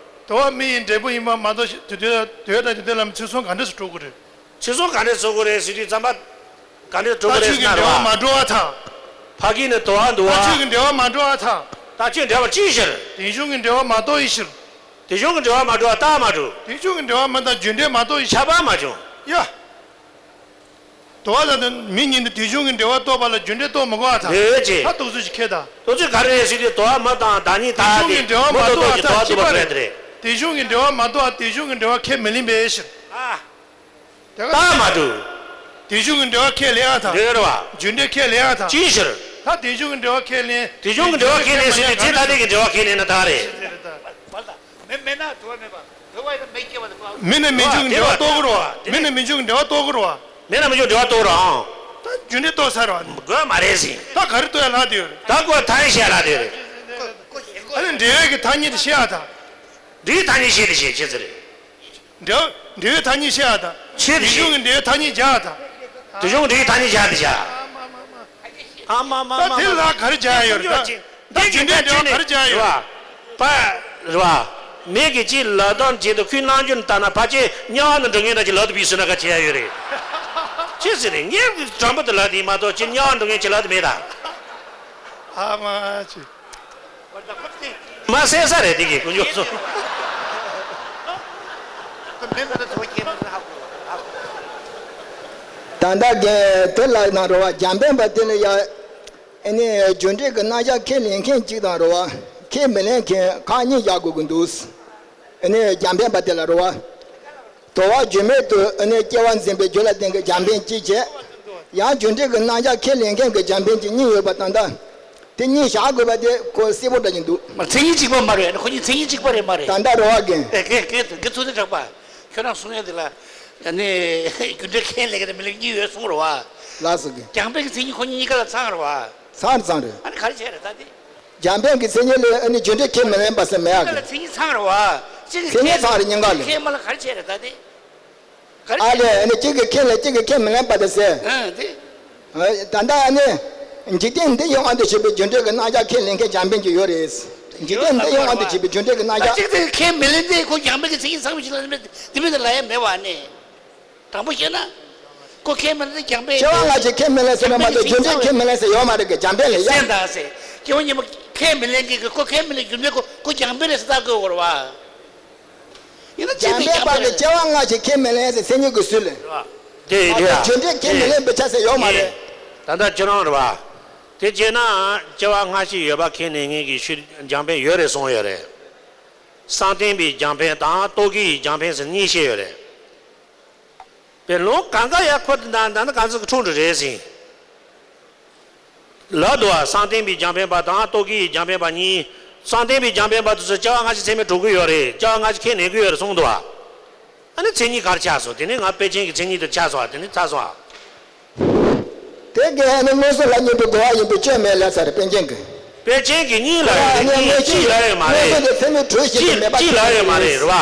དོར་བ་མི་ཡི་འབྲས་བུ་ཡིན་པ་མ་རྟོགས་ཤིང་དེ་དོན་དེ་དོན་དང་དེ་དོན་ལ་ཚུལ་གསུམ་ག་འདྲ་སེ་གྲུབ་དགོས་རེད། ཚུལ་གསུམ་ག་འདྲ་སེ་གྲུབ་དགོས་རེད་ཟེར་དུས་ཙམ་པ། ག་འདྲ་གྲུབ་དགོས་རེད་ཟེར་ན་རེད་བ། ལྟག་ཆོས་ཀྱི་འབྲེལ་བ་མ་གྲུབ་པར་ཐལ། ཕ་གི་ནི་དོར་བ་འདུག་བ། ལྟག་ཆོས་ཀྱི་འབྲེལ་བ་མ་གྲུབ་པར་ཐལ། ལྟག་ཆོས་འབྲེལ་བ་ཅིའི་ཕྱིར། དེ་གཞུང་གི་འབྲེལ་བ་མ་རྟོགས་པའི་ཕྱིར། དེ་གཞུང་གི་འབྲེལ་བ་མ་གྲུབ་པར་རྟགས་མ་གྲུབ། དེ་གཞུང་གི་འབྲེལ་བ་མ་རྟོགས་རྒྱུ་འབྲས་མ་རྟོགས་པའི་ཕྱིར། ཁྱབ་པ་མ་བྱུང་། ཡ། དོར་བ་དང་མི་གཉིས་འདི་དེ་གཞུང་གི་འབྲེལ་བ་རྟོགས་པ་ལ་རྒྱུ་འབྲས་རྟོགས་མི་དགོས་པར་ཐལ། འདོད་ཅེས། ད་རྟོགས་ཚུལ་ཞིག་ཁྱེར་དང་། རྟོགས་ཚུལ་ག་རེ་རེད་ཟེར་དུས་དོར་བ་མི་དང་བདག་ཉིད་དེ་གཞུང་གི་འབྲེལ་བ་མ་རྟོགས་པ་དང་གཅིག་པ་རེད། དེ་གཞུང་གི་འབྲེལ་བ་མ་རྟོགས་པ་དེ་གཞུང་གི་འབྲེལ་བ་ཁས་མི་ལེན་པའི་ཕྱིར། ཨ། དེ་ག་རྟགས་མ་གྲུབ། དེ་གཞུང་གི་འབྲེལ་བ་ཁས་ལེན་ཡང་ཐལ། འདོད་རེད་བ། རྒྱུ་འབྲས་ཁས་ལེན་ཡང་ཐལ། ཅིའི་ཕྱིར། ད་དེ་གཞུང་གི་འབྲེལ་བ་ཁས་ལེན། དེ་གཞུང་གི་འབྲེལ་བ་ཁས་ལེན་ཟེར་དུས་ཚེ་ཐ་དད་ཀྱི་འབྲེལ་བ་ཁས་ལེན་ན་ཐལ་རེད། མེད་ན་དོར་བ་མེད་པ། དོར་བ་ཡིན་ན་མེད་སྐྱེ་བ་ལ་དགོས། མེད་ན་མེད་འབྱུང་གི་འབྲེལ་བ་རྟོགས་ཀྱི་རེད་བ། མེད་ན་མེད་འབྱུང་གི་འབྲེལ་བ་རྟོགས་ཀྱི་རེད་བ། མེད་ན་མེད་འབྱུང་འབྲེལ་བ་རྟོགས་རེད་ཨང་། ད་རྒྱུ་འབྲས་རྟོགས་ཚར་བ། དགོས་མ་རེད་ཟིན། ད་ག་རེ་རྟོགས་ཡ་ལྷག་དེ་ཡོད་རེད། ད་ཀོ་ཐ་ཡི་བཤད་ལྷག་དེ་ཡོད་རེད། ཨ་ནི་འབྲེལ་བའི་གི་ཐ་སྙད་དེ་བཤད་ཡ་ད། འབྲེལ་བའི་ཐ་སྙད་བཤད་དེ་བཤད་ཅི་ཟེར་རེད། འབྲེལ་འབྲེལ་བའི་ཐ་སྙད་བཤད་ཡ་ད། བཤད་དེ་བཤད། དེ་གཞུང་གི་འབྲེལ་བའི་ཐ་སྙད་བྱ་ཡ་ད། དེ་གཞུང་འབྲེལ་བའི་ཐ་སྙད་བྱ་དེ་བྱ། ཨ་མ་མ་མ། ད་དེ་ལ་ག་རེ་བྱ་ཡ་ཡོད་རེད་ད། ད་རྒྱུ་འབྲས་འབྲེལ་བ་ག་རེ་བྱ་ཡོད་རེད། པ། རེད་བ། མིག་གིས་ཅིག་ལབ་སྟངས་བྱེད་དུ་ཁོའི་རྣམ་འགྱུར་ལྟ་ན་ཕལ་ཆེར་དམྱལ་བ་ནང་འགྲོ་མཁན་འདྲ་ཅིག་ལབ་ཏུ་བུད་སོང་ན་ག་བྱེད་ཡ་ཡོད་རེད། ཅི་ཟེར་རེད། ངས་དྲང་པོ་དུ་ལབ་དེ་མ་གཏོགས་ཅིག་དམྱལ་བ་འགྲོ་མཁན་ཅིག་ལབ་དུ་མེད་ད། ཨ་མ་ཅིག་མ་གསལ་ས་རེད་དེ་གི་དཀོན་མཆོག་གསུམ། ད་ལྟ་རྒན་དེ་ལ་ན་རོ་བ་འཇམ་དཔལ་པ་དེ་ལ་ཡ། ཨ་ནི་རྒྱུ་འབྲས་ཀྱི་རྣམ་གཞག་ཁས་ལེན་མཁན་གཅིག་དང་རེད་བ། ཁས་མི་ལེན་མཁན་ཁག་གཉིས་བཞག་དགོས་ཀྱི་འདུག་ཨ་ནི་འཇམ་དཔལ་པ་དེ་ལ་རེད་བ། དོར་བ་རྒྱུ་མེད་དུ་ཨ་ནི་སྐྱེ་བ་འཛིན་པའི་རྒྱུ་ལ་བརྟེན་གྱི་འཇམ་དཔལ་གཅིག་བྱས། ཡང་རྒྱུ་འབྲས་ཀྱི་རྣམ་གཞག་ཁས་ལེན་མཁན་གྱི་འཇམ་དཔལ་གྱི་གཉིས་ཡོད་པ་དང་ད། དེ་གཉིས་བཞག་དགོས་པ་དེ་ཁོ་གསལ་པོ་འདྲ་ཅིག་འདུག་མཚན་ཉིད་གཅིག་པ་མ་རེད། ཁོ་གཉིས་མཚན་ཉིད་གཅིག་པ་རེད་མ་རེད། ད་ལྟ་རེད་བ་རྒན། ཨེ་རྒན་རྒན་རྒན་ཚུལ་ཁྲིམས་གྲགས་པ། ཁྱོད་རང་གསུང་ཡ་འདི་ལ། ཨ་ནི་རྒྱུ་འབྲས་ཁས་ལེན་མཁན་དང་མི་ལེན་མཁན་གཉིས་ཡོད་གསུངས་རེད་བ། ལགས་སོ་རྒན། འཇམ་དཔལ་གྱི་མཚན་ཉིད་ཁོ་གཉིས་གཉིས་ཀ་ལ་ཚང་རེད་བ། ཚང་རེད་ཚང་རེད། ཨ་ནི་ག་རེ་བྱས་རེད་ད་དེ། འཇམ་དཔལ་གྱི་མཚན་ཉིད་ལ་ཨ་ནི་རྒྱུ་འབྲས་ཁས་མི་ལེན་པ་ཟེར་མེད་ཡ་གཉིས་ཀ་ལ་གི། མཚན་ཉིད་ཚང་རེད་བ། གཅིག་གིས་མཚན་ཉིད་ཁས་ཚང་རེད་གཉིས་ཀ་ལ། ཁས་མ་ལེན་ག་རེ་བྱས་རེད་ད་དེ། ག་རེ་ཨ་ལས་བྱས་ཨ་ནི་གཅིག་གིས་ཁས་ལེན་གཅིག་གིས་ཁས་མི་ལེན་པ་དེ་ཟེར། ཨ་དེ། ད་ལྟ་ཨ་ནི། འཇིག་རྟེན་འདི་ཡི་དབང་དུ་བྱས་པའི་རྒྱུ་འབྲས་ཀྱི་རྣམ་གཞག་ཁས་ལེན་མཁན་འཇམ་དཔལ་གྱི་ཡོད་རེད། འཇིག་རྟེན་འདི་ཡི་དབང་དུ་བྱས་པའི་རྒྱུ་འབྲས་ཀྱི་རྣམ་གཞག་གཅིག་དེ་ཁས་མི་ལེན་ཏེ་ཁོ་རྒྱང་འཕེན་གྱི་མཚན་ཉིད་ཚང་མ་ཞིག་ལ་དེ་མི་དེ་ལ་ཡང་མེད་པ་ནི། དྲང་པོ་བཤད་ན། ཁོ་ཁས་མི་ལེན་ཏེ་རྒྱང་འཕེན། སྐྱེ་བ་སྔ་ཕྱི་ཁས་མི་ལེན་ཟེར་ན་མ་གཏོགས་རྒྱུ་འབྲས་ཁས་མི་ལེན་ཟེར་ཡོད་མ་རེད་གི། རྒྱང་འཕེན་ལ་ཡ། སེམས་དང་ཟེར། སྐྱེ་བ་སྔ་མ་ཁས་མི་ལེན་གི་གི་ཁོ་ཁས་མི་ལེན་རྒྱུ་འབྲས་ཁོ་ཁོ་རྒྱང་འཕེན་རེད་ཟེར་ལྟ་དགོས་བར་བ། ཡིན་ན་ཅི་རྒྱང་འཕེན་པ་གི་སྐྱེ་བ་སྔ་ཕྱི་ཁས་མི་ལེན་ཟེར་སེམས་ཉིད་ཀྱི་སུ་ལས། དེ་མ་རེད་གཏོགས་རྒྱུ་འབྲས་ཁས་མི་ལེན་པའི་ཆ་ཟེར་ཡོད་མ་རེད། ད་ལྟ་ཁྱོད་རང་རེད་བ། དེ་བྱས་ན་སྐྱེ་བ་སྔ་ཕྱི་ཡོད་པ་ཁས་ལེན་མཁན་གྱི་ཤུལ་རྒྱང་འཕེན་ཡོད་རེད་གསུངས་ཡོད་རེད། བསམ་གཏན་པའི་རྒྱང་འཕེན་དང་རྟོག་གེའི་རྒྱང་འཕེན་ཟེར་གཉིས་བཤད་ཡོད་རེད། པའི་ལུང་གང་ག་ཡ་ཁོ་དེ་འདྲ་འདྲ་ན་གང་ཚིག་འཁྲུག་འགྲོ་རེད་ཟིན། ལབ་འདུག་བ། བསམ་གཏན་པའི་རྒྱང་འཕེན་པ་དང་རྟོག་གེའི་རྒྱང་འཕེན་པ་གཉིས། བསམ་གཏན་པའི་རྒྱང་འཕེན་པ་དེ་ཚོ་སྐྱེ་བ་སྔ་ཕྱི་ཚད་མས་གྲུབ་ཀྱི་ཡོད་རེད། སྐྱེ་བ་སྔ་ཕྱི་ཁས་ལེན་གྱི་ཡོད་རེད་གསུངས་འདུག་བ། ཨ་ནི་མཚན་ཉིད་གར་ཆགས་སོང་། དེ་ནི་ང་དཔེ་ཅན་གྱི་མཚན་ཉིད་དུ་ཆགས་སོང་བ། དེ་ནི་ཚར་སོང་བ། དེ་གའི་ཨ་ནི་མངོན་སུམ་ལ་སྙོམས་པའི་རྒོལ་བ་ཡིན་པའི་སྐྱོན་མེད་ལབ་ས་རེད་པཎ་ཆེན་གྱིས། པཎ་ཆེན་གྱིས་གཉིས་ལབ་ཡོད་རེད། གཉིས་གཅིག་ལབ་ཡོད་མ་རེད། མངོན་སུམ་དུ་ཚད་མས་གྲུབ་ཞིག་གཅིག་མེད་པ་གཅིག་ལབ་ཡོད་མ་རེད། རེད་བ།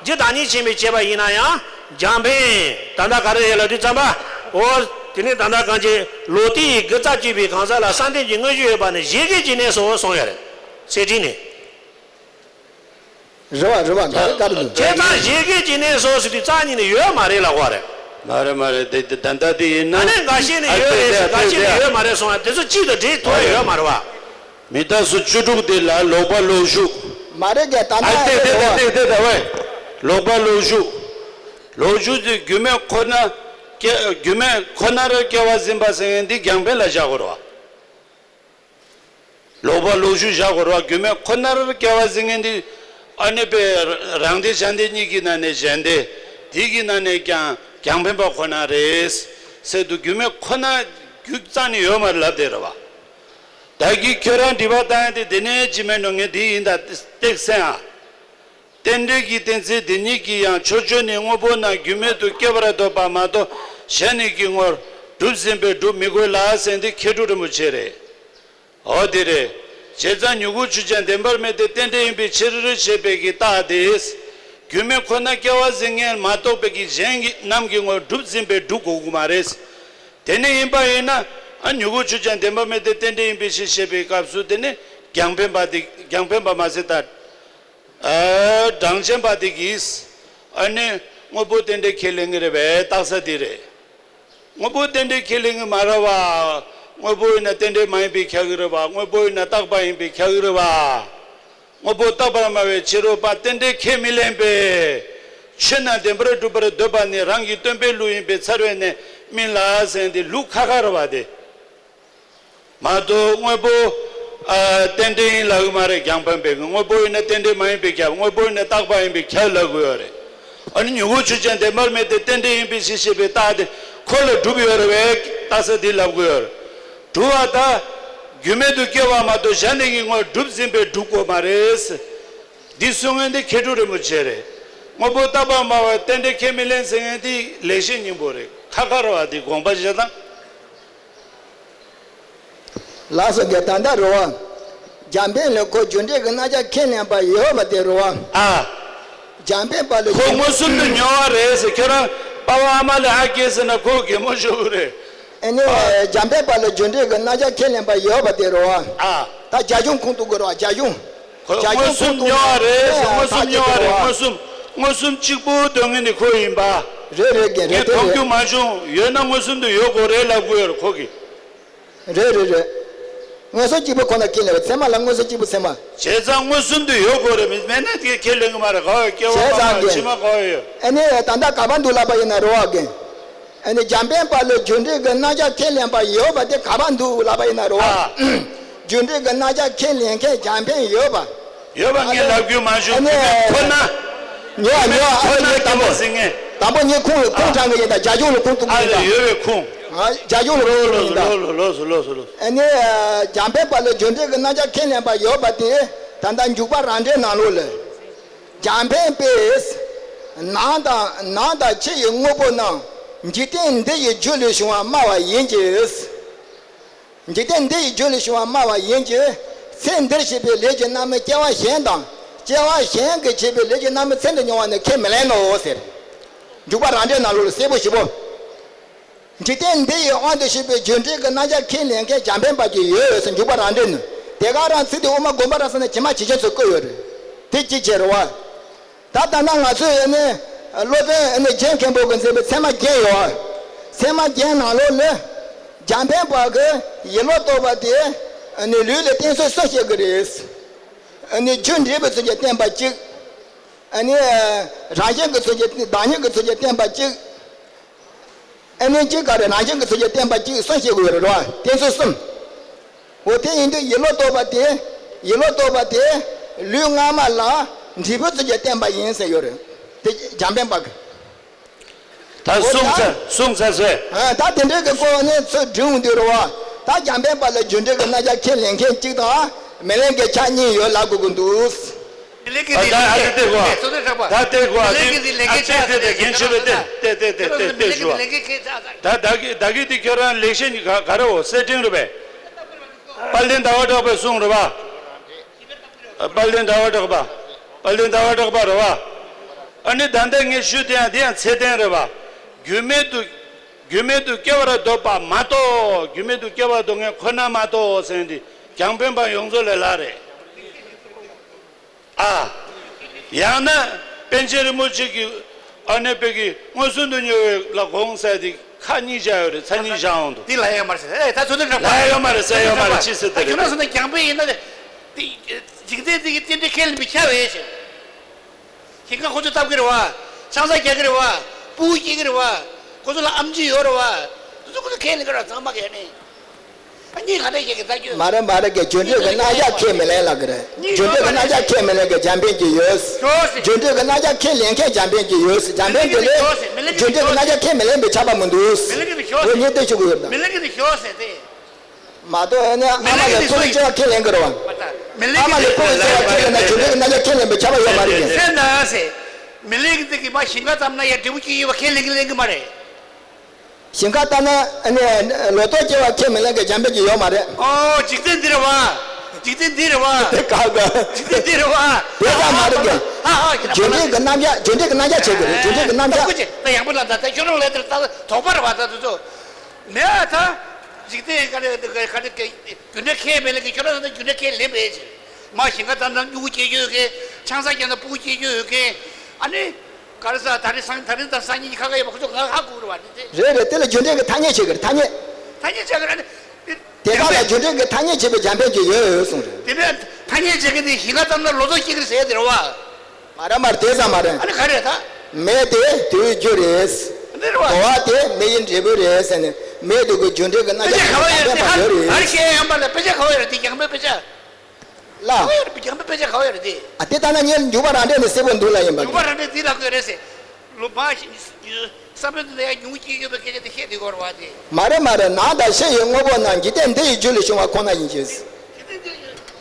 རྒྱུ་དང་ཉིད་ཕྱིན་པའི་ཁྱད་པར་ཡིན་ན་ཡང་རྒྱང་འཕེན། ད་ལྟ་ག་རེ་རེད་ལབ་དུས་ཙམ་པ། འོ། དེ་ནི་ད་ལྟ་གང་ཅི་ལོ་ཏི་ཡི་དགུ་རྩ་གཅིག་པའི་གང་ཟག་ལ་བསམ་གཏན་གྱི་དངོས་གཞི་ཡོད་པ་ནི་བཞད་གད་ཀྱི་གནས་སོ་གསུངས་ཡོད་རེད། གསེར་ཁྲི་ནས། རེད་བ་རེད་བ། ད་རེས་བཀར་འདུག་བྱས་ཙང་བཞད་གད་ཀྱི་གནས་སོ་ཟེར་དུས་རྩ་ཉིད་ནས་ཡོད་མ་རེད་ལབ་དགོས་རེད། མ་རེད་མ་རེད། དེ་དེ་ད་ལྟ་དེ་ཡིན་ན། ཨ་ནི་འགའ་ཤས་ནི་ཡོད་རེད་ཟེར། འགའ་ཤས་ནི་ཡོད་མ་རེད་གསུངས་ཡ་དེ་ཚོ་གཅིག་དང་འབྲེལ་ཐུབ་ཡ་ཡོད་མ་རེད་བ། མི་རྟག་སོགས་བཅུ་དྲུག་དེ་ལ་ལོག་པ་ལོག་ཤུགས། མ་རེད་གས་ད་ལྟ་ཨ་དེ་དེ་དེ་དེ་དེ་ད་བས། ལོག་པ་ལོག་ཤུགས། ལོག་ཤུགས་དེ་རྒྱུ་མེད་ཁོ་ན། སྐྱེ་རྒྱུ་མེད་ཁོ་ན་ར་སྐྱེ་བ་ཟིན་པ་ཟེར་མཁན་འདི་རྒྱང་འཕེན་ལ་བཞག་དགོས་རེད་བ། ལོག་པ་ལོག་ཤུགས་བཞག་དགོས་རེད་བ། རྒྱུ་མེད་ཁོ་ན་ར་སྐྱེ་བ་ཟིན་མཁན་འདི། ཨ་ནི་པའི་རང་སྡེ་གཞན་སྡེ་གཉིས་ཀྱི་ནང་ནས་གཞན་སྡེ། དེ་གི་ནང་ནས་ཀྱང་རྒྱང་འཕེན་པ་ཁོ་ན་རེད། ཟེར་དུས་རྒྱུ་མེད་ཁོ་ན་རྒྱུ་རྩ་ནས་ཡོད་མ་རེད་ལབ་བསྡད་རེད་བ། ད་གིན་ཁྱོད་རང་དྲི་བ་བཏང་ཡ་དེ་དེ་ནས་ཅི་མེད་ནོ་ངས་འདི་ཡིན་ད་ཏེག་སེང་ཨ། རྟེན་འབྲེལ་གྱི་གཏན་ཚིགས་འདི་ཉིད་ཀྱིས་ཡང་ཕྱོགས་ཆོས་ནི་དངོས་པོ་རྣམས་རྒྱུ་མེད་དུ་སྐྱེ་བར་འདོད་པ་མ་གཏོགས་གཞན་ནི་གི་ངོར་གྲུབ་ཟིན་པས་སྒྲུབ་མི་དགོས་ལ་ཟེར་འདི་མཁས་གྲུབ་རིན་པོ་ཆེ་རེད། འོ་དེ་རེད། བྱས་ཙང་མྱུ་གུ་ཆོས་ཅན་བདེན་པར་མེད་དེ་རྟེན་འབྲེལ་ཡིན་པའི་ཕྱིར་ཞེས་པའི་གི་རྟགས་དེས། རྒྱུ་མེད་ཁོ་ན་སྐྱེ་བ་ཟིན་མཁན་མ་གཏོགས་པའི་གི་གཞན་གྱི་རྣམས་ཀྱི་ངོར་གྲུབ་ཟིན་པས་སྒྲུབ་དགོས་ཀྱི་མ་རེད། དེ་ནི་ཡིན་པ་ཡིན་ན་ཨ་མྱུ་གུ་ཆོས་ཅན་བདེན་པར་མེད་དེ་རྟེན་འབྲེལ་ཡིན་པའི་ཕྱིར་ཞེས་པའི་སྐབས་སུ་དེ་ནི་རྒྱང་འཕེན་པ་དེ་རྒྱང་འཕེན་པ་མ་ཟད་ད། ཨ་གྲངས་ཅན་པ་དེ་གིས་ཨ་ནི་དངོས་པོ་རྟེན་འབྲེལ་ཁས་ལེན་གྱི་རེད་པས་རྟགས་གསལ་དེ་རེད། དངོས་པོ་རྟེན་འབྲེལ་ཁས་ལེན་གྱི་མ་རེད་བ། དངོས་པོ་ཡིན་ན་རྟེན་འབྲེལ་མ་ཡིན་པས་ཁྱབ་ཀྱི་རེད་བ། དངོས་པོ་ཡིན་ན་རྟག་པ་ཡིན་པས་ཁྱབ་ཀྱི་རེད་བ། དངོས་པོ་རྟག་པར་སྨྲ་བའི་ཕྱིར་རོ་པ་རྟེན་འབྲེལ་ཁས་མི་ལེན་པས། ཆོས་རྣམས་བདེན་པར་གྲུབ་པར་འདོད་པ་ནི་རང་གི་སྟོན་པའི་ལུགས་ཡིན་པས་ཚར་བས་ནི་མིན་ལ་ཟེར་འདི་ལུགས་ཁ་ཁ་རེད་བ་དེ། མ་གཏོགས་དངོས་པོ། ཨ་རྟེན་འབྲེལ་ཡིན་ལབ་ཀྱི་མ་རེད། རྒྱང་འཕེན་པས་དངོས་པོ་ཡིན་ན་རྟེན་འབྲེལ་མ་ཡིན་པས་ཁྱབ། དངོས་པོ་ཡིན་ན་རྟག་པ་ཡིན་པས་ཁྱབ་ལབ་དགོས་ཡོད་རེད། ཨ་ནི་མྱུ་གུ་ཆོས་ཅན་བདེན་པར་མེད་དེ་རྟེན་འབྲེལ་ཡིན་པའི་ཕྱིར་ཞེས་པའི་རྟགས་དེ་ཁོ་ལ་གྲུབ་ཡོད་རེད་པས་རྟགས་གསལ་དེ་ལབ་དགོས་ཡོད་རེད། གྲུབ་པ་ད། རྒྱུ་མེད་དུ་སྐྱེ་བ་མ་གཏོགས་གཞན་ནི་གི་ངོར་གྲུབ་ཟིན་པས་གྲུབ་དགོས་མ་རེད། འདི་གསུང་མཁན་འདི་མཁས་གྲུབ་རིན་པོ་ཆེ་རེད། དངོས་པོ་རྟག་པར་སྨྲ་བར་རྟེན་འབྲེལ་ཁས་མི་ལེན་ཟེར་མཁན་འདི་ལེགས་བཤད་སྙིང་པོ་རེད། ཁ་ཁ་རེད་བ། འདི་དགོངས་པ་བཞེས་དང་། ལགས་སོ་རྒན། ད་ལྟ་རེད་བ། རྒྱང་འཕེན་ལ་ཁོ་རྒྱུ་འབྲས་ཀྱི་རྣམ་གཞག་ཁས་ལེན་པ་ཡོད་པ་དེ་རེད་བ། ཨ། རྒྱང་འཕེན་པ་ལ་ཁོ་རྒྱུ་མངོན་སུམ་དུ་མྱོང་བ་རེད་ཟེར། ཁྱོད་རང་པ་ཕ་ཨ་མ་ལ་ཨ་སྐད་ཟེར་ན་ཁོ་གད་མོ་ཤོར་གི་རེད། ཨ་ནི་ཨ། རྒྱང་འཕེན་པ་ལ་རྒྱུ་འབྲས་ཀྱི་རྣམ་གཞག་ཁས་ལེན་པ་ཡོད་པ་དེ་རེད་བ། ཨ། ད་རྒྱ་གཞུང་ཁུངས་གཏུགས་དགོས་རེད་བ། རྒྱ་གཞུང་། ཁོ་རྒྱ་གཞུང་མངོན་སུམ་ཁུངས་གཏུགས་མྱོང་བ་རེད་ཟེར། ནས་མངོན་སུམ་མྱོང་བ་རེད། ད་མངོན་སུམ། མངོན་སུམ་གཅིག་པུ་སྟོན་མཁན་ནི་ཁོ་ཡིན་པ། རེད་རེད་རྒན། རེད་དེ་རེད། ངས་མཐོང་རྒྱུ་མ་བྱུང་། ཡོད་ན་མངོན་སུམ་དུ་ཡོད་དགོས་རེད་ལབ་དགོས་ཡོད་རེད་ཁོ་གིས། རེད་རེད་རེད། མངོན་སུམ་གཅིག་པུ་ཁོ་ན་ཁས་ལེན་པ་ཚད་མ་ལ་མངོན་སུམ་གཅིག་པུ་ཚད་མ། བྱས་ཙང་མངོན་སུམ་དུ་ཡོད་དགོས་རེད། མེད་ན་དེ་ཁས་ལེན་གྱི་མ་རེད། ག་བ་སྐྱེ་བ་བྱས་ཙང་གི་ཕྱི་མ་ག་བ་ཡོད། ཨ་ནི་ད་ལྟ་ག་པར་འདུག་ལབ་པ་ཡིན་ན་རེད་བ་རྒན། ཨ་ནི་རྒྱང་འཕེན་པ་ལ་རྒྱུ་འབྲས་ཀྱི་རྣམ་གཞག་ཁས་ལེན་པ་ཡོད་པ་དེ་ག་པར་འདུག་ལབ་པ་ཡིན་ན་རེད་བ། ཨ། རྒྱུ་འབྲས་ཀྱི་རྣམ་གཞག་ཁས་ལེན་མཁན་རྒྱང་འཕེན་ཡོད་པ། ཡོད་པ་ངས་ལབ་རྒྱུ་མ་བྱུང་། ཨ་ནི་རྒྱུ་མེད་ཁོ་ན། ཉོ་ཨ་ཉོ་ཨ་ཁོ་ན་ཉོ་དང་པོ། ཟིན་ངེས། དང་པོ་ངས་ཁུངས་ཁུངས་དྲངས་གི་ཡིན། ད་རྒྱ་གཞུང་ལ་ཁུངས་གཏུགས་གི་ཨ་ཡིན་ད། ཡོད་པའི་ཁུངས། ཨ། རྒྱ་གཞུང་ལ་ཁུངས་གཏུགས་གི་ཡིན་ད། ལོ་ལོ་ལོ་ལོ་ལོ་ལོ། ཨ་ནི་རྒྱང་འཕེན་པ་ལ་རྒྱུ་འབྲས་ཀྱི་རྣམ་གཞག་ཁས་ལེན་པ་ཡོད་པ་དེ་ད་ལྟ་འཇུག་པ་རང་འགྲེལ་ནང་ལོགས་ལ། རྒྱང་འཕེན་པས། ནང་དང་ནང་དང་ཕྱི་ཡི་དངོས་པོ་རྣམས་འཇིག་རྟེན་འདི་ཡི་རྒྱུ་ལས་བྱུང་བར་སྨྲ་བ་ཡིན་གྱི། འཇིག་རྟེན་འདི་ཡི་རྒྱུ་ལས་བྱུང་བར་སྨྲ་བ་ཡིན་གྱི། ཚེ་འདིར་བྱས་པའི་ལས་ཀྱི་རྣམ་སྨིན་སྐྱེ་བ་གཞན་དང་སྐྱེ་བ་གཞན་གྱིས་བྱས་པའི་ལས་ཀྱི་རྣམ་སྨིན་ཚེ་འདིར་མྱོང་བ་ནི་ཁས་མི་ལེན་ནོ་ཟེར། འཇུག་པ་རང་འགྲེལ་ནང་ལོགས་ལ་གསལ་པོ་ཞེ་པོ། འཇིག་རྟེན་འདི་ཡི་དབང་དུ་བྱས་པའི་རྒྱུ་འབྲས་ཀྱི་རྣམ་གཞག་ཁས་ལེན་མཁན་རྒྱང་འཕེན་པ་ཅིག་ཡོད་ཟེར། འཇུག་པ་རང་འགྲེལ་ནི། དེ་ག་རང་ཚིག་དེ་དབུ་མ་དགོངས་པ་རང་ས་ནས་ཇི་མ་ཇི་བཞིན་དུ་བཀོད་ཡོད་རེད། དེ་གཅིག་བྱས་རེད་བ། ད་ལྟ་ན་ང་ཚོས་ཨ་ནི་སློབ་དཔོན་ཨ་ནི་རྒྱན་མཁན་པོ་གིས་མཛད་པའི་ཚད་མ་བརྒྱད་ཡོད། ཚད་མ་བརྒྱད་ནང་ལོགས་ལ་རྒྱང་འཕེན་པ་གིས་ཡིད་ལ་རྟོགས་པ་དེ་ཨ་ནི་ལུས་ལ་བརྟེན་ཚུལ་གསུམ་བཤད་ཀྱི་རེད། ཨ་ནི་རྒྱུ་འབྲས་བུ་ཚུལ་གྱིས་བསྟན་པ་གཅིག་ཨ་ནི་རང་བཞིན་གྱི་ཚུལ་གྱིས་བདག་ཉིད་ཀྱི་ཚུལ་གྱིས་བསྟན་པ་གཅིག་ཨ་ནི་གཅིག་ག་རེ་རང་བཞིན་གྱི་ཚུལ་གྱིས་བསྟན་པ་གཅིག་གསུམ་བཤད་དགོས་རེད་བ། བསྟན་ཚུལ་གསུམ། འོ་དེ་ཡིན་དུས་ཡིད་ལ་རྟོགས་པ་དེ། ཡིད་ལ་རྟོགས་པ་དེ་ལུས་སྔ་མ་ལ་འབྲས་བུ་ཚུལ་གྱིས་བསྟན་པ་ཡིན་ཟེར་ཡོད་རེད། དེ་རྒྱང་འཕེན་པ་གི། ད་འོ་གསུངས་ད་ཚར་གསུངས་ཚར་ཟེར། ཨ་ད་དེ་འདྲའི་གི་སྐོར་ནས་ཚུར་འབྲི་འོང་དུས་རེད་བ། ད་རྒྱང་འཕེན་པ་ལ་རྒྱུ་འབྲས་ཀྱི་རྣམ་གཞག་ཁས་ལེན་མཁན་གཅིག་དང་མི་ལེན་མཁན་ཆ་གཉིས་ཡོད་ལབ་དགོས་ཀྱི་འདུག་མི་ལེན་མཁན་ཨ་དེ་ད་ཨ་དེ་དེ་གོ། ད་དེ་གོ་ཨ་དེ་ཨ་དེ་དེ་རྒན་ཆོས་པས་དེ་དེ་དེ་དེ་ཞུ་བ། ད་ད་གི་ད་གི་དེ་ཁྱོད་རང་ལེགས་བཤད་ག་ག་རེ་འོ་གསེར་ཕྲེང་རེད་པས། དཔལ་ལྡན་ཟླ་བ་གྲགས་པའི་གསུང་རེད་པ། དཔལ་ལྡན་ཟླ་བ་གྲགས་པ། དཔལ་ལྡན་ཟླ་བ་གྲགས་པ་རེད་པ། ཨ་ནི་ད་ལྟ་ངས་ཞུས་དེ་ཡང་དེ་ཡང་ཚད་ལྡན་རེད་པ། རྒྱུ་མེད་དུ། རྒྱུ་མེད་དུ་སྐྱེ་བར་འདོད་པ་མ་གཏོགས་རྒྱུ་མེད་དུ་སྐྱེ་བར་འདོད་མཁན་ཁོ་ན་མ་གཏོགས་ཟེར་ནས་རྒྱང་འཕེན་པ་ཡོངས་རྫོགས་ལས་སླ་རེད། ཨ། ཡང་ན་པཎ་ཆེན་རིན་པོ་ཆེ་གི་ཨ་ནེ་པའི་གི་མངོན་སུམ་དུ་གཉེར་བའི་ལ་དགོངས་ཟེར་དེ་ཁ་གཉིས་བཞག་ཡོད་རེད། ཚ་གཉིས་བཞག་འོང་དུ། འདི་ལ་ཡོད་མ་རེད་ཟེར། ཨེ་ད་ཚོད་འདི་འདྲ་ལ་ཡོད་མ་རེད་ཟེར་ཡོད་མ་རེད། ཅི་ཟེར་དེ་རེད། ཁྱོད་རང་སོང་ན་རྒྱང་འཕེན་ཡིན་ན་ལས། འཇིག་རྟེན་འདི་གི་རྟེན་འབྲེལ་ཁས་ལེན་པའི་ཆ་བས་ཤིང་། ཞིང་ཁ་ཁོ་ཚོས་བཏབ་ཀྱི་རེད་བ། ཆང་ས་རྒྱག་གི་རེད་བ། ཕྲུ་གུ་སྐྱེ་གི་རེད་བ། ཁོ་ཚོ་ལ་ཨེམ་ཆི་ཡོད་རེད་བ། དེ་ཚོ་ཁོ་ཚོ་ཁས་ལེན་གི་རེད་བ། ཚང་མ་གས་ནི། ཨ་གཉིས་ག་འདྲ་ཞིག་གི་ལྟ་རྒྱུ། མ་རེད་མ་རེད་གས། རྒྱུ་འབྲས་ཀྱི་རྣམ་གཞག་ཁས་མི་ལེན་ལབ་ཀྱི་རེད། རྒྱུ་འབྲས་ཀྱི་རྣམ་གཞག་ཁས་མི་ལེན་གས་རྒྱང་འཕེན་གྱི་ཡོད། ཞོག་ཟེར། རྒྱུ་འབྲས་ཀྱི་རྣམ་གཞག་ཁས་ལེན་མཁན་རྒྱང་འཕེན་གྱི་ཡོད། རྒྱང་འཕེན་དེ་ལས་རྒྱུ་འབྲས་ཀྱི་རྣམ་གཞག་ཁས་མི་ལེན་པའི་ཆགས་པ་མི་འདུག་མི་ལེན་གི་ཞོག་ཟེར། འོ་ཉིད་དེ་ཆུ་གི་ཡོད་ད། མི་ལེན་གི་ཞོག་ཟེར་ཏེ། མ་གཏོགས་ཨ་ནི་ཨ་མ་ལས་ཕྲུ་གུ་སྐྱེ་བ་ཁས་ལེན་གྱི་རེད་བ། མི་ལེན་ཨ་མ་ལས་ཕྲུ་གུ་སྐྱེ་བ་ཁས་ལེན་ན་རྒྱུ་འབྲས་ཀྱི་རྣམ་གཞག་ཁས་ལེན་པའི་ཆགས་པ་ཡོད་མ་རེད་ཀྱི། ཟེར་ན་ཟེར། མི་ལེན་གི་འདི་གི་མ་ཞིང་ཁ་བཏབ་ན་ཡ་འབྲས་བུ་སྐྱེ་ཡོད་པ་ཁས་ལེན་གི་ལེན་གི་མ་རེད། ཞིང་ཁ་ལྟ་ན་ཨ་ནི་ལོ་ཏོག་སྐྱེ་བ་ཁས་མི་ལེན་མཁན་རྒྱང་འཕེན་གྱི་ཡོད་མ་རེད། ཨོ་འཇིག་རྟེན་འདི་རེད་བ། འཇིག་རྟེན་འདི་རེད་བ། དེ་ག་ག་འཇིག་རྟེན་འདི་རེད་བ། དེ་ཙམ་མ་རེད་གི། ཧ་ཧ་ཡིན་ན་རྒྱུ་འབྲས་ཀྱི་རྣམ་གཞག་རྒྱུ་འབྲས་ཀྱི་རྣམ་གཞག་བྱེད་དགོས་རེད། རྒྱུ་འབྲས་ཀྱི་རྣམ་གཞག་ད་ཡག་པོ་ལ་ད་ད་ཁྱོད་རང་ལས་དེར་ད་དོགས་པ་རེད་བ། ད་དེ་ཚོ་མེད་ཨ། ད་འཇིག་རྟེན་ག་རེ་ག་རེ་ག་རྒྱུ་འབྲས་ཁས་མི་ལེན་གི། ཁྱོད་རང་ད་རྒྱུ་འབྲས་ཁས་ལེན་པས་ཅི། མ་ཞིང་ཁ་བཏབ་ན་སྨྱུ་གུ་སྐྱེ་རྒྱུ་ཡོད་མཁན། ཆང་ས་བརྒྱབ་ན་ཕྲུ་གུ་སྐྱེ་རྒྱུ་ཡོད་མཁན། ཨ་ནི། ག་རེ་ཟ། ད་རེས་སང་ད་རེས་དང་སང་ཉིན་ཁ་ཁ་ཡོད་པ་ཁོ་ཚོ་ང་ཧ་གོ་རེད་བ། འདི་དེ་རེད་རེད། དེ་ལ་རྒྱུ་འབྲས་ཀྱི་ཐ་སྙད་བྱེད་ཀྱི་རེད། ཐ་སྙད། ཐ་སྙད་བྱེད་ཀྱི་རེད། དེ་དག་ལ་རྒྱུ་འབྲས་ཀྱི་ཐ་སྙད་བྱེད་པའི་རྒྱང་འཕེན་གྱི་ཡོད་ཡོད་གསུངས་རེད། དེ་ནས་ཐ་སྙད་བྱེད་མཁན་དེ་ཞིང་ཁ་བཏབ་ན་ལོ་ཏོག་སྐྱེ་གི་རེད་ཟེར་ཡ་དེ་རེད་བ། མ་རེད་མ་རེད། དེ་ཙམ་མ་རེད། ཨ་ནི་ག་རེད་ད། མེ་དེ་དུས་རྒྱུ་རེད། འདི་རེད་བ། གོ་བ་དེ་མེ་ཡི་འབྲས་བུ་རེད་ཟེར་ནས་མེ་དུ་གི་རྒྱུ་འབྲས་ཀྱི་རྣམ་དཔེ་ཆ་ག་བ་ཡོད་རེད། དེ་ཧ་ཧ་རེ་བཤད་ཡ་ཡོད་མ་རེད། དཔེ་ཆ་ག་བ་ཡོད་རེད། དེ་རྒྱང་འཕེན་དཔེ་ཆ། ལ། ག་བ་ཡོད་རེད། རྒྱང་འཕེན་དཔེ་ཆ་ག་བ་ཡོད་རེད་དེ། ཨ་དེ་ལྟ་ན་ངས་འཇུག་པ་རང་འགྲེལ་ནས་གསལ་པོ་འདུག་ལ་ཡིན་པ། འཇུག་པ་རང་འགྲེལ་འདི་ལ་བཀོད་རེད་ཟེར། ལོ་མ་ཞིག་བསམ་པའི་དུས་ལ་ཡང་ཉུང་སྐྱེ་རྒྱུ་བའི་སྐད་ཆ་དེ་བཤད་དེ་གོ་ར་བ་དེ། མ་རེད་མ་རེད། ནང་དང་ཕྱི་ཡི་དངོས་པོ་རྣམས་འཇིག་རྟེན་འདི་ཡི་རྒྱུ་ལས་བྱུང་བ་ཁོ་ན་ཡིན་གྱི། འཇིག་རྟེན་འདི་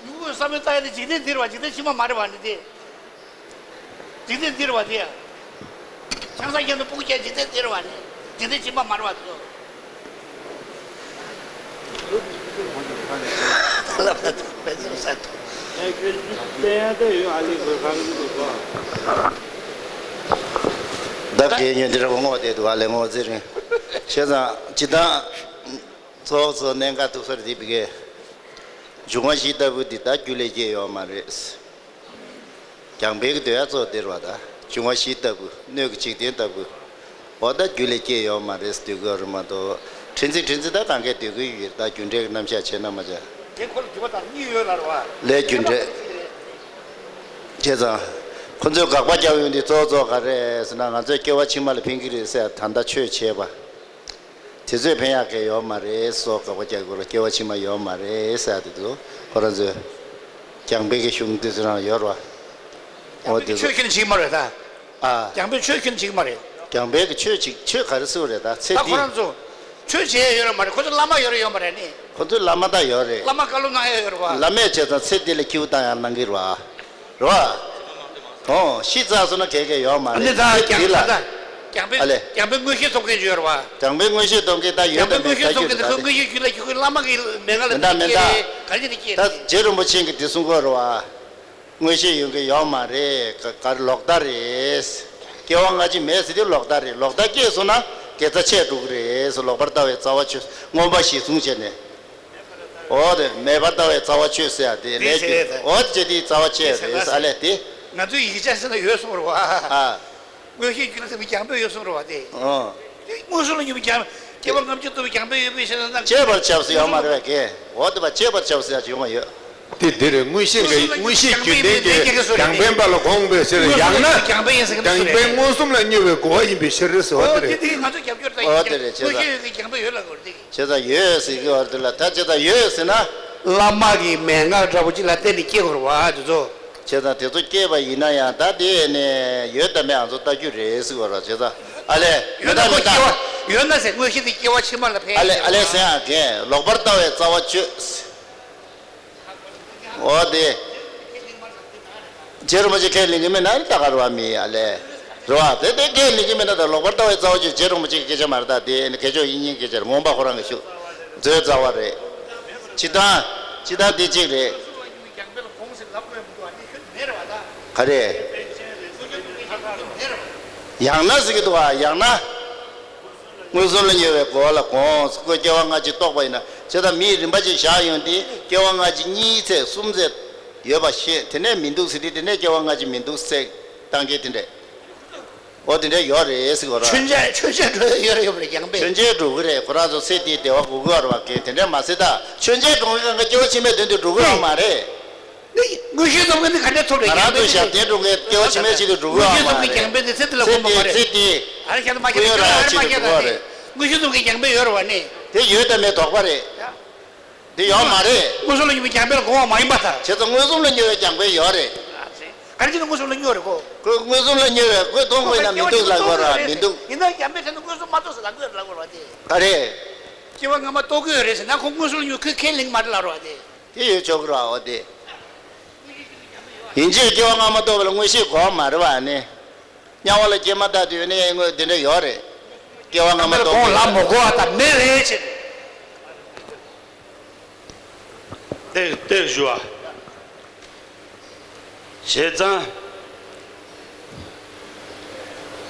ཉུང་པོའི་བསམ་པའི་རྩ་ཡ་དེ་འཇིག་རྟེན་འདི་རེད་བ། འཇིག་རྟེན་ཕྱི་མ་མ་རེད་བ་ནི་དེ། འཇིག་རྟེན་འདི་རེད་བ་དེ་ཡ། ཆང་ས་ཁྱེར་ནས་སྤུ་གུ་སྐྱེ་འཇིག་རྟེན་འདི་རེད་བ་ནི། འཇིག་རྟེན་ཕྱི་མ་མ་རེད་བ་དེ་ཚོ། བདག་གི་ཉོན་དེ་ར་བ་ངོ་དེ་དུ་བ་ལས་ངོ་ཟེར་རིང་། བྱས་ཙང་ཇི་ལྟར་གཙོ་བོ་གཙོ་གནད་འགག་ཐུག་སར་འདི་བི་གའི་འབྱུང་བ་བཞི་ལྟ་བུ་འདི་ད་རྒྱུ་ལས་སྐྱེས་ཡོད་མ་རེད། རྒྱང་འཕེན་གྱི་འདོད་ཡ་གཙོ་བོ་དེ་རེད་བ། ད་འབྱུང་བ་བཞི་ལྟ་བུ་སྣོད་ཀྱི་འཇིག་རྟེན་ལྟ་བུ། འོ་ད་རྒྱུ་ལས་སྐྱེས་ཡོད་མ་རེད་ཟེར་སྡོད་དགོས་རེད་མ་གཏོགས། ཕྲན་ཚེགས་ཕྲན་ཚེགས་ད་གང་གས་སྡོད་ཀྱི་ཡོད་རེད། ད་རྒྱུ་འབྲས་ཀྱི་རྣམ་གཞག་བྱས་ན་མ་བྱ། དེ་ཁོ་ལ་རྒྱུ་བ་དང་གཉིས་ཡོད་ལ་རེད་བ། ལས་རྒྱུ་འབྲས། བྱས་ཙང་། ཁོ་ཚོས་དགག་པ་རྒྱག་ཡོང་དུས་གཙོ་བོ་གཙོ་བོ་ག་རེ་ཟེར་ན། ང་ཚོས་སྐྱེ་བ་ཕྱི་མ་ལ་ཕན་གྱི་རེད་ཟེར་ད་ལྟ་ཆོས་བྱས་པ། དེ་ཚོས་ཕན་ཡག་གི་ཡོད་མ་རེད་སོགས་དགག་པ་རྒྱག་དགོས་རེད། སྐྱེ་བ་ཕྱི་མ་ཡོད་མ་རེད་ཟེར་ཡ་དེ་ཚོ་ཁོ་རང་ཚོས་རྒྱང་འཕེན་གྱི་གཞུང་དེ་ཚོ་རང་ཡོད་རེད་བ། འོ་དེ་ཚོ་ཆོས་ཁས་ལེན་བྱེད་ཀྱི་མ་རེད་ད། ཨ། རྒྱང་འཕེན་ཆོས་ཁས་ལེན་བྱེད་ཀྱི་མ་རེད། རྒྱང་འཕེན་གྱི་ཆོས་ཅིག་ཆོས་ག་རེ་ཟེར་བ་རེད་ད། ཚེ་འདི། ད་ཁོ་རང་ཚོ་ཆོས་བྱེད་ཡ་ཡོད་རེད་མ་རེད། ཁོ་ཚོ་བླ་མ་ཡོད་རེད་ཡོད་མ་རེད་ནི། ཁོ་ཚོས་བླ་མ་ད་ཡོད་རེད། བླ་མ་བཀའ་སློབ་གནང་ཡ་ཡོད་རེད་བ། བླ་མས་བྱས་ཙང་ཚེ་འདི་ལ་ཁྱེའུ་བཏང་ཡ་གནང་གི་རེད་བ། རེད་བ། ཨོ། ཤི་ཚར་སོང་ན་གལ་གལ་ཡོད་མ་རེད། འདི་ད་རྒྱང་འདི་ལ། ད་རྒྱང་འཕེན། ཨ་ལེ། རྒྱང་འཕེན་མངོན་ཤེས་ཐོབ་མཁན་ཅིག་ཡོད་རེད་བ། རྒྱང་འཕེན་མངོན་ཤེས་ཐོབ་མཁན་ད་ཡོད་དམ་མེད་ད་རྒྱུ་རེད་ད། རྒྱང་འཕེན་མངོན་ཤེས་ཐོབ་མཁན་དེ་ཁོས་མངོན་ཤེས་རྒྱུད་ལ་ཁྱེད་ཁོའི་བླ་མ་གི་མན་ངག་ལ་མེད་ད་མེད་ད། ག་རེ་བྱས་ནས་སྐྱེས་ད་རེད། རྗེ་རིན་པོ་ཆེ་གིས་འདི་གསུང་གི་ཡོད་རེད་བ། མངོན་ཤེས་ཡོད་མཁན་ཡོད་མ་རེད། ག་ག་རེ་ལོག་ལྟ་རེད། སྐྱེ་བ་སྔ་ཕྱི་མེད་ཟེར་དུས་ལོག་ལྟ་རེད། ལོག་ལྟ་སྐྱེས་སོང་ན་དགེ་རྩ་ཆད་འགྲོ་གི་རེད། ལོག་པར་ལྟ་བའི་རྩ་བ་ཆོས་མངོན་པ་གཞིར་བཟུང་བྱས་ནས། འོ་དེ་མེད་པར་ལྟ་བའི་རྩ་བ་ཆོད་ཟེར་ཡ་དེ་ལས་རྒྱུ། འོ་དེ་བྱས་དེའི་རྩ་བ་ཆོད་རེད་ཨ་ལས་དེ། ང་ཚོའི་ཡིག་ཆ་ཟེར་ན་ཡོད་གསུང་རོགས་ཨ། མངོན་ཤེས་རྒྱུད་ལ་ཟེར་བའི་རྒྱང་འབོད་ཡོད་གསུང་རོགས་ཨ་དེ། ཨོ། མངོན་སུམ་ལ་སྙོམས་པའི་རྒྱང་། སྐྱེ་བ་ལྔ་བཅུ་ཐོབ་པའི་རྒྱང་འབོད་ཡོད་པའི་ཕྱིར་ན། བཅས་པར་བྱ་ཟེར་ཡོད་མ་རེད་པས་ཀྱེ། འོ་དེ་བ་བཅས་པར་བྱ་ཟེར་ཡ་ཅིག་ཡོང་བ་ཡོད། དེ་འདི་རེད། མངོན་ཤེས་ཀྱི་མངོན་ཤེས་རྒྱུད་ལྡན་གྱི་རྒྱང་འཕེན་པ་ལ་དགོངས་པའི་ཕྱིར། ཡང་ན་རྒྱང་འཕེན་མངོན་སུམ་ལ་སྙོམས་པའི་གོ་བ་ཡིན་པའི་ཕྱིར་ཟེར་བ་དེ་རེད། ཨོ་དེ་དེ་ང་ཚོ་རྒྱབ་སྐྱོར་ད་ཡིན། ཨོ་དེ་རེད། བྱས་ཙང་མངོན་ཤེས་ཀྱི་རྒྱང་འཕེན་ཡོད་ལ་གོ་རེད་དེ། བྱས་ཙང་ཡོད་ཟེར་གྱི་བར་དུ་ལ་ད་བྱས་ཙང་ཡོད་ཟེར་ན། བླ་མ་གི་མན་ངག་འདྲ་པོ་ཅིག་ལ་བརྟེན་ནས་སྐྱེ་དགོས་རེད་བ་དེ་ཚོ། བྱས་ཙང་དེ་ཚོ་སྐྱེས་པ་ཡིན་ན་ཡང་ད་དེ་ནས་ཡོད་དམ་མེད་ང་ཚོ་ལྟ་རྒྱུ་རེད་ཟེར་བ་རེད། བྱས་ཙང་ཨ་ལས་མེད་ད་མེད་ད། ཡོད་ན་ཟེར། མངོན་ཤེས་དེ་སྐྱེ་བ་ཕྱི་མ་ལ་ཕན། ཨ་ལས་ཨ་ལས་ཟེར་ཡང་གན་ལོག་པར་ལྟ་བའི་རྩ་བ་གཅོད། འོ་དེ། རྗེ་རིན་པོ་ཆེ་ཁས་ལེན་གྱི་མེད་ན་ད་ག་རེད་བ། མི་ཨ་ལས། རེད་བ། དེ་དེ་ཁས་ལེན་གྱི་མེད་ན་ད་ལོག་པར་ལྟ་བའི་རྩ་བ་གཅོད། རྗེ་རིན་པོ་ཆེ་གི་སྐད་ཆ་མ་རེད། ད་དེ་ནི་སྐད་ཆ་ཡིན་ཉན་སྐད་ཆ་རེད། མངོན་པ་ཁོ་རང་གི་ཤུགས་མཛོད་རྩ་བ་རེད། སྤྱིར་བཏང་སྤྱིར་བཏང་དེ་གཅིག་རེད། ག་རེ། ཡང་ན་ཟེར་གྱི་འདུག་བ། ཡང་ན། མངོན་སུམ་ལ་སྙོམས་པའི་གོ་བ་ལ་དགོངས། ཁོས་སྐྱེ་བ་སྔ་ཕྱི་རྟོགས་པ་ཡིན་ན། བྱས་ཙང་མིས་རིམ་པ་ཅིག་བཞག་ཡོང་དུས་སྐྱེ་བ་སྔ་ཕྱི་གཉིས་ཚེ་གསུམ་ཚེ་ཡོད་པ་ཤེས། དེ་ནས་མི་འདུག་ཟེར་དུས་དེ་ནས་སྐྱེ་བ་སྔ་ཕྱི་མི་འདུག་ཟེར་བཏང་མཁན་དེ་འདྲས། འོ་དེ་འདྲས་ཡོད་རེད་ཟེར་གོ་ར། མཆོད་མཇལ་མཆོད་མཇལ་འགྲོ་ཡ་ཡོད་རེད་ཡོད་རེད་རྒྱང་འཕེན། མཆོད་མཇལ་འགྲོ་གི་རེད། ཁོ་རང་ཚོ་ཚེ་འདིའི་བདེ་བ་དགོས་ཀྱི་ཡོད་རེད་བ། དེ་འདྲས་མ་ཟེར་ད་མཆོད་མཇལ་འགྲོ་མཁན་གང་ག་སྐྱེ་བ་ཕྱི་མའི་དོན་དུ་འགྲོ་གི་ཡོད་མ་རེད། མངོན་ཤེས་རྫོགས་མཁན་དེ་ག་འདྲས་ཐོབ་རེད། ང་རང་ཚོ་ཞབས་བརྟན་འགྲོ་མཁན་སྐྱེ་བ་ཕྱི་མའི་ཆེད་དུ་འགྲོ་གི་ཡོད་མ་རེད། མངོན་ཤེས་རྫོགས་མཁན་རྒྱང་འཕེན་དེ་ཚེ་འདི་ལ་དགོས་མ་རེད། ཚེ་འདི། ཨ་རེ་ཁྱེད་ཚོ་མ་ཁྱེད་ཚོ་ཁྱོད་རང་ཨ་རེ་མ་ཁྱེད་ཚོ་ཁྱེད་ཚོ་མངོན་ཤེས་རྫོགས་མཁན་རྒྱང་འཕེན་ཡོད་རེད་བ་ནི། དེ་ཡོད་དམ་མེད་དོགས་པ་རེད། དེ་ཡོད་མ་རེད། མངོན་སུམ་ལ་སྙོམས་པའི་རྒྱང་འཕེན་ལ་དགོངས་པ་མ་ཡིན་པ་དང་། བྱས་ཙང་མངོན་སུམ་ལ་སྙོམས་པའི་རྒྱང་འཕེན་ཡོད་རེད། ག་རེ་བྱས་ནས་མངོན་སུམ་ལ་སྙོམས་རེད་གོ། ཁོས་མངོན་སུམ་ལ་སྙོམས་རེད། ཁོས་མཐོང་དགོས་ན་མི་འདུག་ལབ་དགོས་ར་མི་འདུག་ཡིན་ན་རྒྱང་འཕེན་བྱས་ན་མངོན་སུམ་མ་རྟོགས་ཟེར་ལབ་དགོས་ལབ་དགོས་ར་དེ། ག་རེ། སྐྱེ་བ་སྔ་མ་རྟོགས་ཀྱི་ཡོད་རེད་ཟེར་ན་ཁོ་མངོན་སུམ་ལ་སྙོམས་ཁོས་ཁས་ལེན་གྱི་མ་རེད་ལབ་ར་དེ། དེ་ཡོད་ཆོག་གི་ར་འོ་དེ། ཡིན་གཅིག་སྐྱེ་བ་སྔ་མ་རྟོགས་པ་ལ་མངོན་ཤེས་དགོས་མ་རེད་བ་ནི། དམྱལ་བ་ལ་སྐྱེས་མ་ཐག་དུས་ནས་དངོས་དེ་འདྲ་ཡོད་རེད། སྐྱེ་བ་སྔ་མ་རྟོགས་ཀྱི་ཡོད་རེད། ལ་མོ་གོ་བ་དང་མེད་རེད་ཅེས། དེ་དེ་ཞུ་བ། བྱས་ཙང་།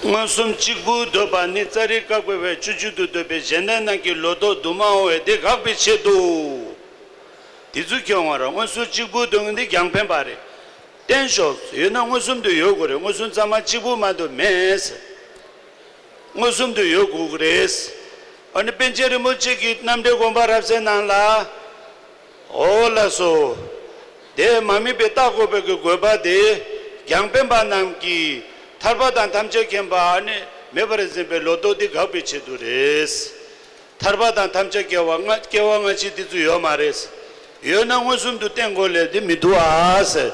མངོན་སུམ་གཅིག་པུ་འདོད་པ་ནི་ཙཱ་རི་ཀ་གོ་བས་སྤྱོད་བྱེད་དུ་འདོད་པའི་གཞན་ལྡན་རྣམས་ཀྱི་ལོག་རྟོག་འདུ་མ་འོང་བས་དེ་དགག་པའི་ཆེད་དུ། དེ་ཚུལ་ཁྱོད་ང་རང་མངོན་སུམ་གཅིག་པུ་འདོད་མཁན་འདི་རྒྱང་འཕེན་པ་རེད། བསྟན་ཞོག་ཡོད་ན་མངོན་སུམ་དུ་ཡོད་དགོས་རེད། མངོན་སུམ་གཙང་མ་གཅིག་པུ་མ་གཏོགས་མེད། མངོན་སུམ་དུ་ཡོད་དགོས་ཀྱི་རེད། ཨ་ནི་པཎ་ཆེན་རིན་པོ་ཆེ་གི་རྣམ་འགྲེལ་དགོངས་པ་རབ་གསལ་ནང་ལ། འོ་ལགས་སོ། དེ་མ་དམིགས་པའི་རྟགས་བཀོད་པའི་གི་དགོས་པ་དེ་རྒྱང་འཕེན་པ་རྣམས་ཀྱིས་ཐར་པ་དང་ཐམས་ཅད་མཁྱེན་པ་ཨ་ནི་མེད་པར་འཛིན་པའི་ལོག་རྟོག་འདི་དགག་པའི་ཆེད་དུ་རེད། ཐར་པ་དང་ཐམས་ཅད་སྐྱེ་བ་སྔ་སྐྱེ་བ་སྔ་ཕྱི་དེ་ཚོ་ཡོད་མ་རེད། ཡོད་ན་མངོན་སུམ་དུ་བསྟན་དགོས་ལས་དེ་མི་འདུག་ཨ་ཟེར།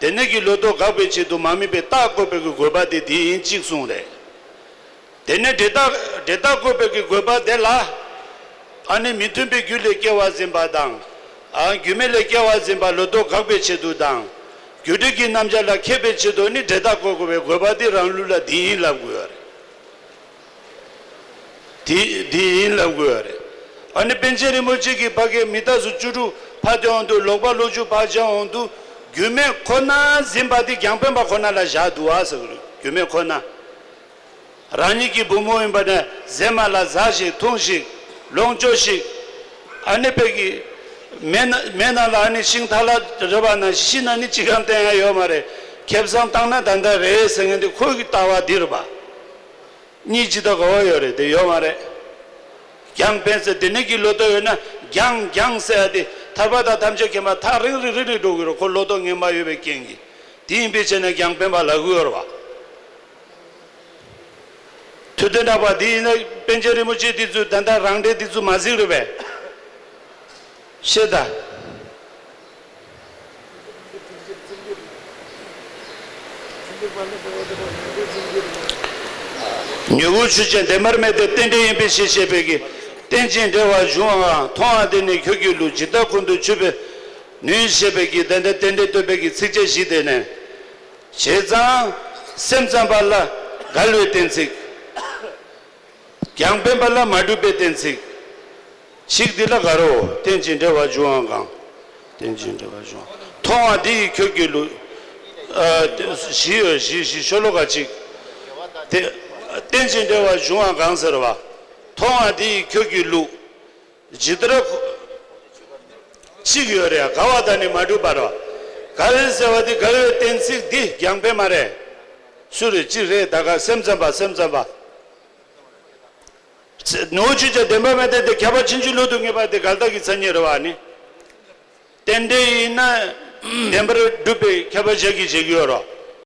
དེ་ནས་ཀྱི་ལོག་རྟོག་དགག་པའི་ཆེད་དུ་མ་དམིགས་པའི་རྟགས་བཀོད་པའི་གི་དགོས་པ་དེ་དེ་ཡིན་གཅིག་གསུངས་རེད། དེ་ནས་འབྲས་རྟགས་འབྲས་རྟགས་བཀོད་པའི་གི་དགོས་པ་དེ་ལ། ཨ་ནི་མི་མཐུན་པའི་རྒྱུ་ལས་སྐྱེ་བ་འཛིན་པ་དང་། ཨ་རྒྱུ་མེད་ལས་སྐྱེ་བ་འཛིན་པ་ལོག་རྟོག་དགག་པའི་ཆེད་དུ་དང་། རྒྱུ་འབྲས་ཀྱི་རྣམ་གཞག་ལ་མཁས་པའི་ཆེད་དུ་ནི་འབྲས་རྟགས་བཀོད་དགོས་པའི་དགོས་པ་དེ་རང་ལུགས་ལ་དེ་ཡིན་ལབ་དགོས་པ་རེད། དེ་དེ་ཡིན་ལབ་དགོས་པ་རེད། ཨ་ནི་པཎ་ཆེན་རིན་པོ་ཆེ་གིས་ཕ་གིའི་མི་རྟག་སོགས་བཅུ་དྲུག་ཕར་བཏོན་འོང་དུས་ལོག་པ་ལོག་རྒྱུ་ཕར་བཞག་འོང་དུས་རྒྱུ་མེད་ཁོ་ན་འཛིན་པ་དེ་རྒྱང་འཕེན་པ་ཁོ་ན་ལ་བཞག་འདུག་ཨ་ཟེར་གི་རེད། རྒྱུ་མེད་ཁོ་ན། རང་ཉིད་ཀྱི་བུ་མོ་ཡིན་པ་ནས་གཟན་མ་ལ་ཟ་ཞིག་འཐུང་ཞིག་ལོངས་སྤྱོད་ཞིག་ཨ་ནི་དཔེ་གི་མེ་ན་མེ་ནང་ལ་ཨ་ནི་ཤིང་ཐལ་ལ་རེད་པ་ན་ཤི་ན་ནི་ཅི་གང་བསྟན་ཡ་ཡོད་མ་རེད། ཁེ་བཟང་བཏང་ན་ད་ལྟ་རེད་ཟེར་མཁན་དེ་ཁོ་གི་ལྟ་བ་འདི་རེད་པ། གཉིས་ཇི་ལྟ་ག་བ་ཡོད་རེད་དེ་ཡོད་མ་རེད། རྒྱང་འཕེན་ཟེར་དེ་ནས་ཀྱི་ལོག་རྟོག་ཡོད་ན་རྒྱང་རྒྱང་ཟེར་ཡ་དེ་ཐར་པ་དང་ཐམས་ཅད་མཁྱེན་པ་ཐག་རིང་རིང་རིང་རིང་འགྲོ་གི་རེད། ཁོ་ལོག་རྟོག་ངན་པ་ཡོད་པའི་རྐྱེན་གྱིས། དེ་ཡིན་པའི་ཕྱིར་ན་རྒྱང་འཕེན་པ་ལབ་ཀྱི་ཡོད་རེད་པ། ཐུབ་བསྟན་གྲགས་པ་འདི་ཡིན་ན་པཎ་ཆེན་རིན་པོ་ཆེ་འདི་ཚོས་ད་ལྟ་རང་འགྲེལ་འདི་ཚོ་མ་གཟིགས་རེད་པས། ཤེས་ད། མྱུ་གུ་ཆོས་ཅན། བདེན་པར་མེད་དེ་རྟེན་འབྲེལ་ཡིན་པའི་ཕྱིར་ཞེས་པའི་གི། རྟེན་ཅིང་འབྲེལ་བར་འབྱུང་བའང་མཐོང་བ་དེ་ནི་ཁྱོད་ཀྱི་ལུགས། ཇི་ལྟར་ཁོང་དུ་ཆུད་པའི་ནུས་ཞེས་པའི་གི་ད་ལྟ་རྟེན་འབྲེལ་སྟོན་པའི་གི་ཚིགས་བཅད་བཞི་དེ་ནས། བྱས་ཙང་སེམས་ཙམ་པ་ལ་འགལ་བའི་གཏན་ཚིགས། རྒྱང་འཕེན་པ་ལ་མ་གྲུབ་པའི་གཏན་ཚིགས། ཞིག་འདི་ལ་དགའ་རོ། རྟེན་ཅིང་འབྲེལ་བར་འབྱུང་བ་གང་། རྟེན་ཅིང་འབྲེལ་བར་འབྱུང་བ། མཐོང་བ་འདི་ཡིས་ཁྱོད་ཀྱི་ལུགས། ཨ་བཞི་ཡོད་བཞི་བཞི་ཤོ་ལོ་ཀ་གཅིག་དེ། རྟེན་ཅིང་འབྲེལ་བར་འབྱུང་བ་གང་ཟེར་བ། མཐོང་བ་འདི་ཡིས་ཁྱོད་ཀྱི་ལུགས། ཇི་ལྟར་ཁོ། གཅིག་ཡོད་རེད། དགའ་བ་དང་ནི་མ་འགྲུབ་པ་རོ། དགའ་བའི་ཟེར་བ་འདི་དགའ་བའི་གཏན་ཚིགས་འདི་རྒྱང་འཕེན་མ་རེད། སུ་རེད། གཅིག་རེད། ད་ག་སེམས་ཙམ་པ། སེམས་ཙམ་པ། ནུ་ཆུ་ཆ་བདེན་པ་མེད་དེ་དེ་ཁྱབ་པ་ཕྱིན་ཅི་ལོག་ཏུ་ངེས་པ་དེ་འགལ་རྟགས་ཀྱི་མཚན་ཉིད་རེད་བ་ནི། རྟེན་འབྲེལ་ཡིན་ན་བདེན་པར་སྒྲུབ་པའི་ཁྱབ་པ་ཞག་གི་བྱེད་ཀྱི་ཡོད་རོ།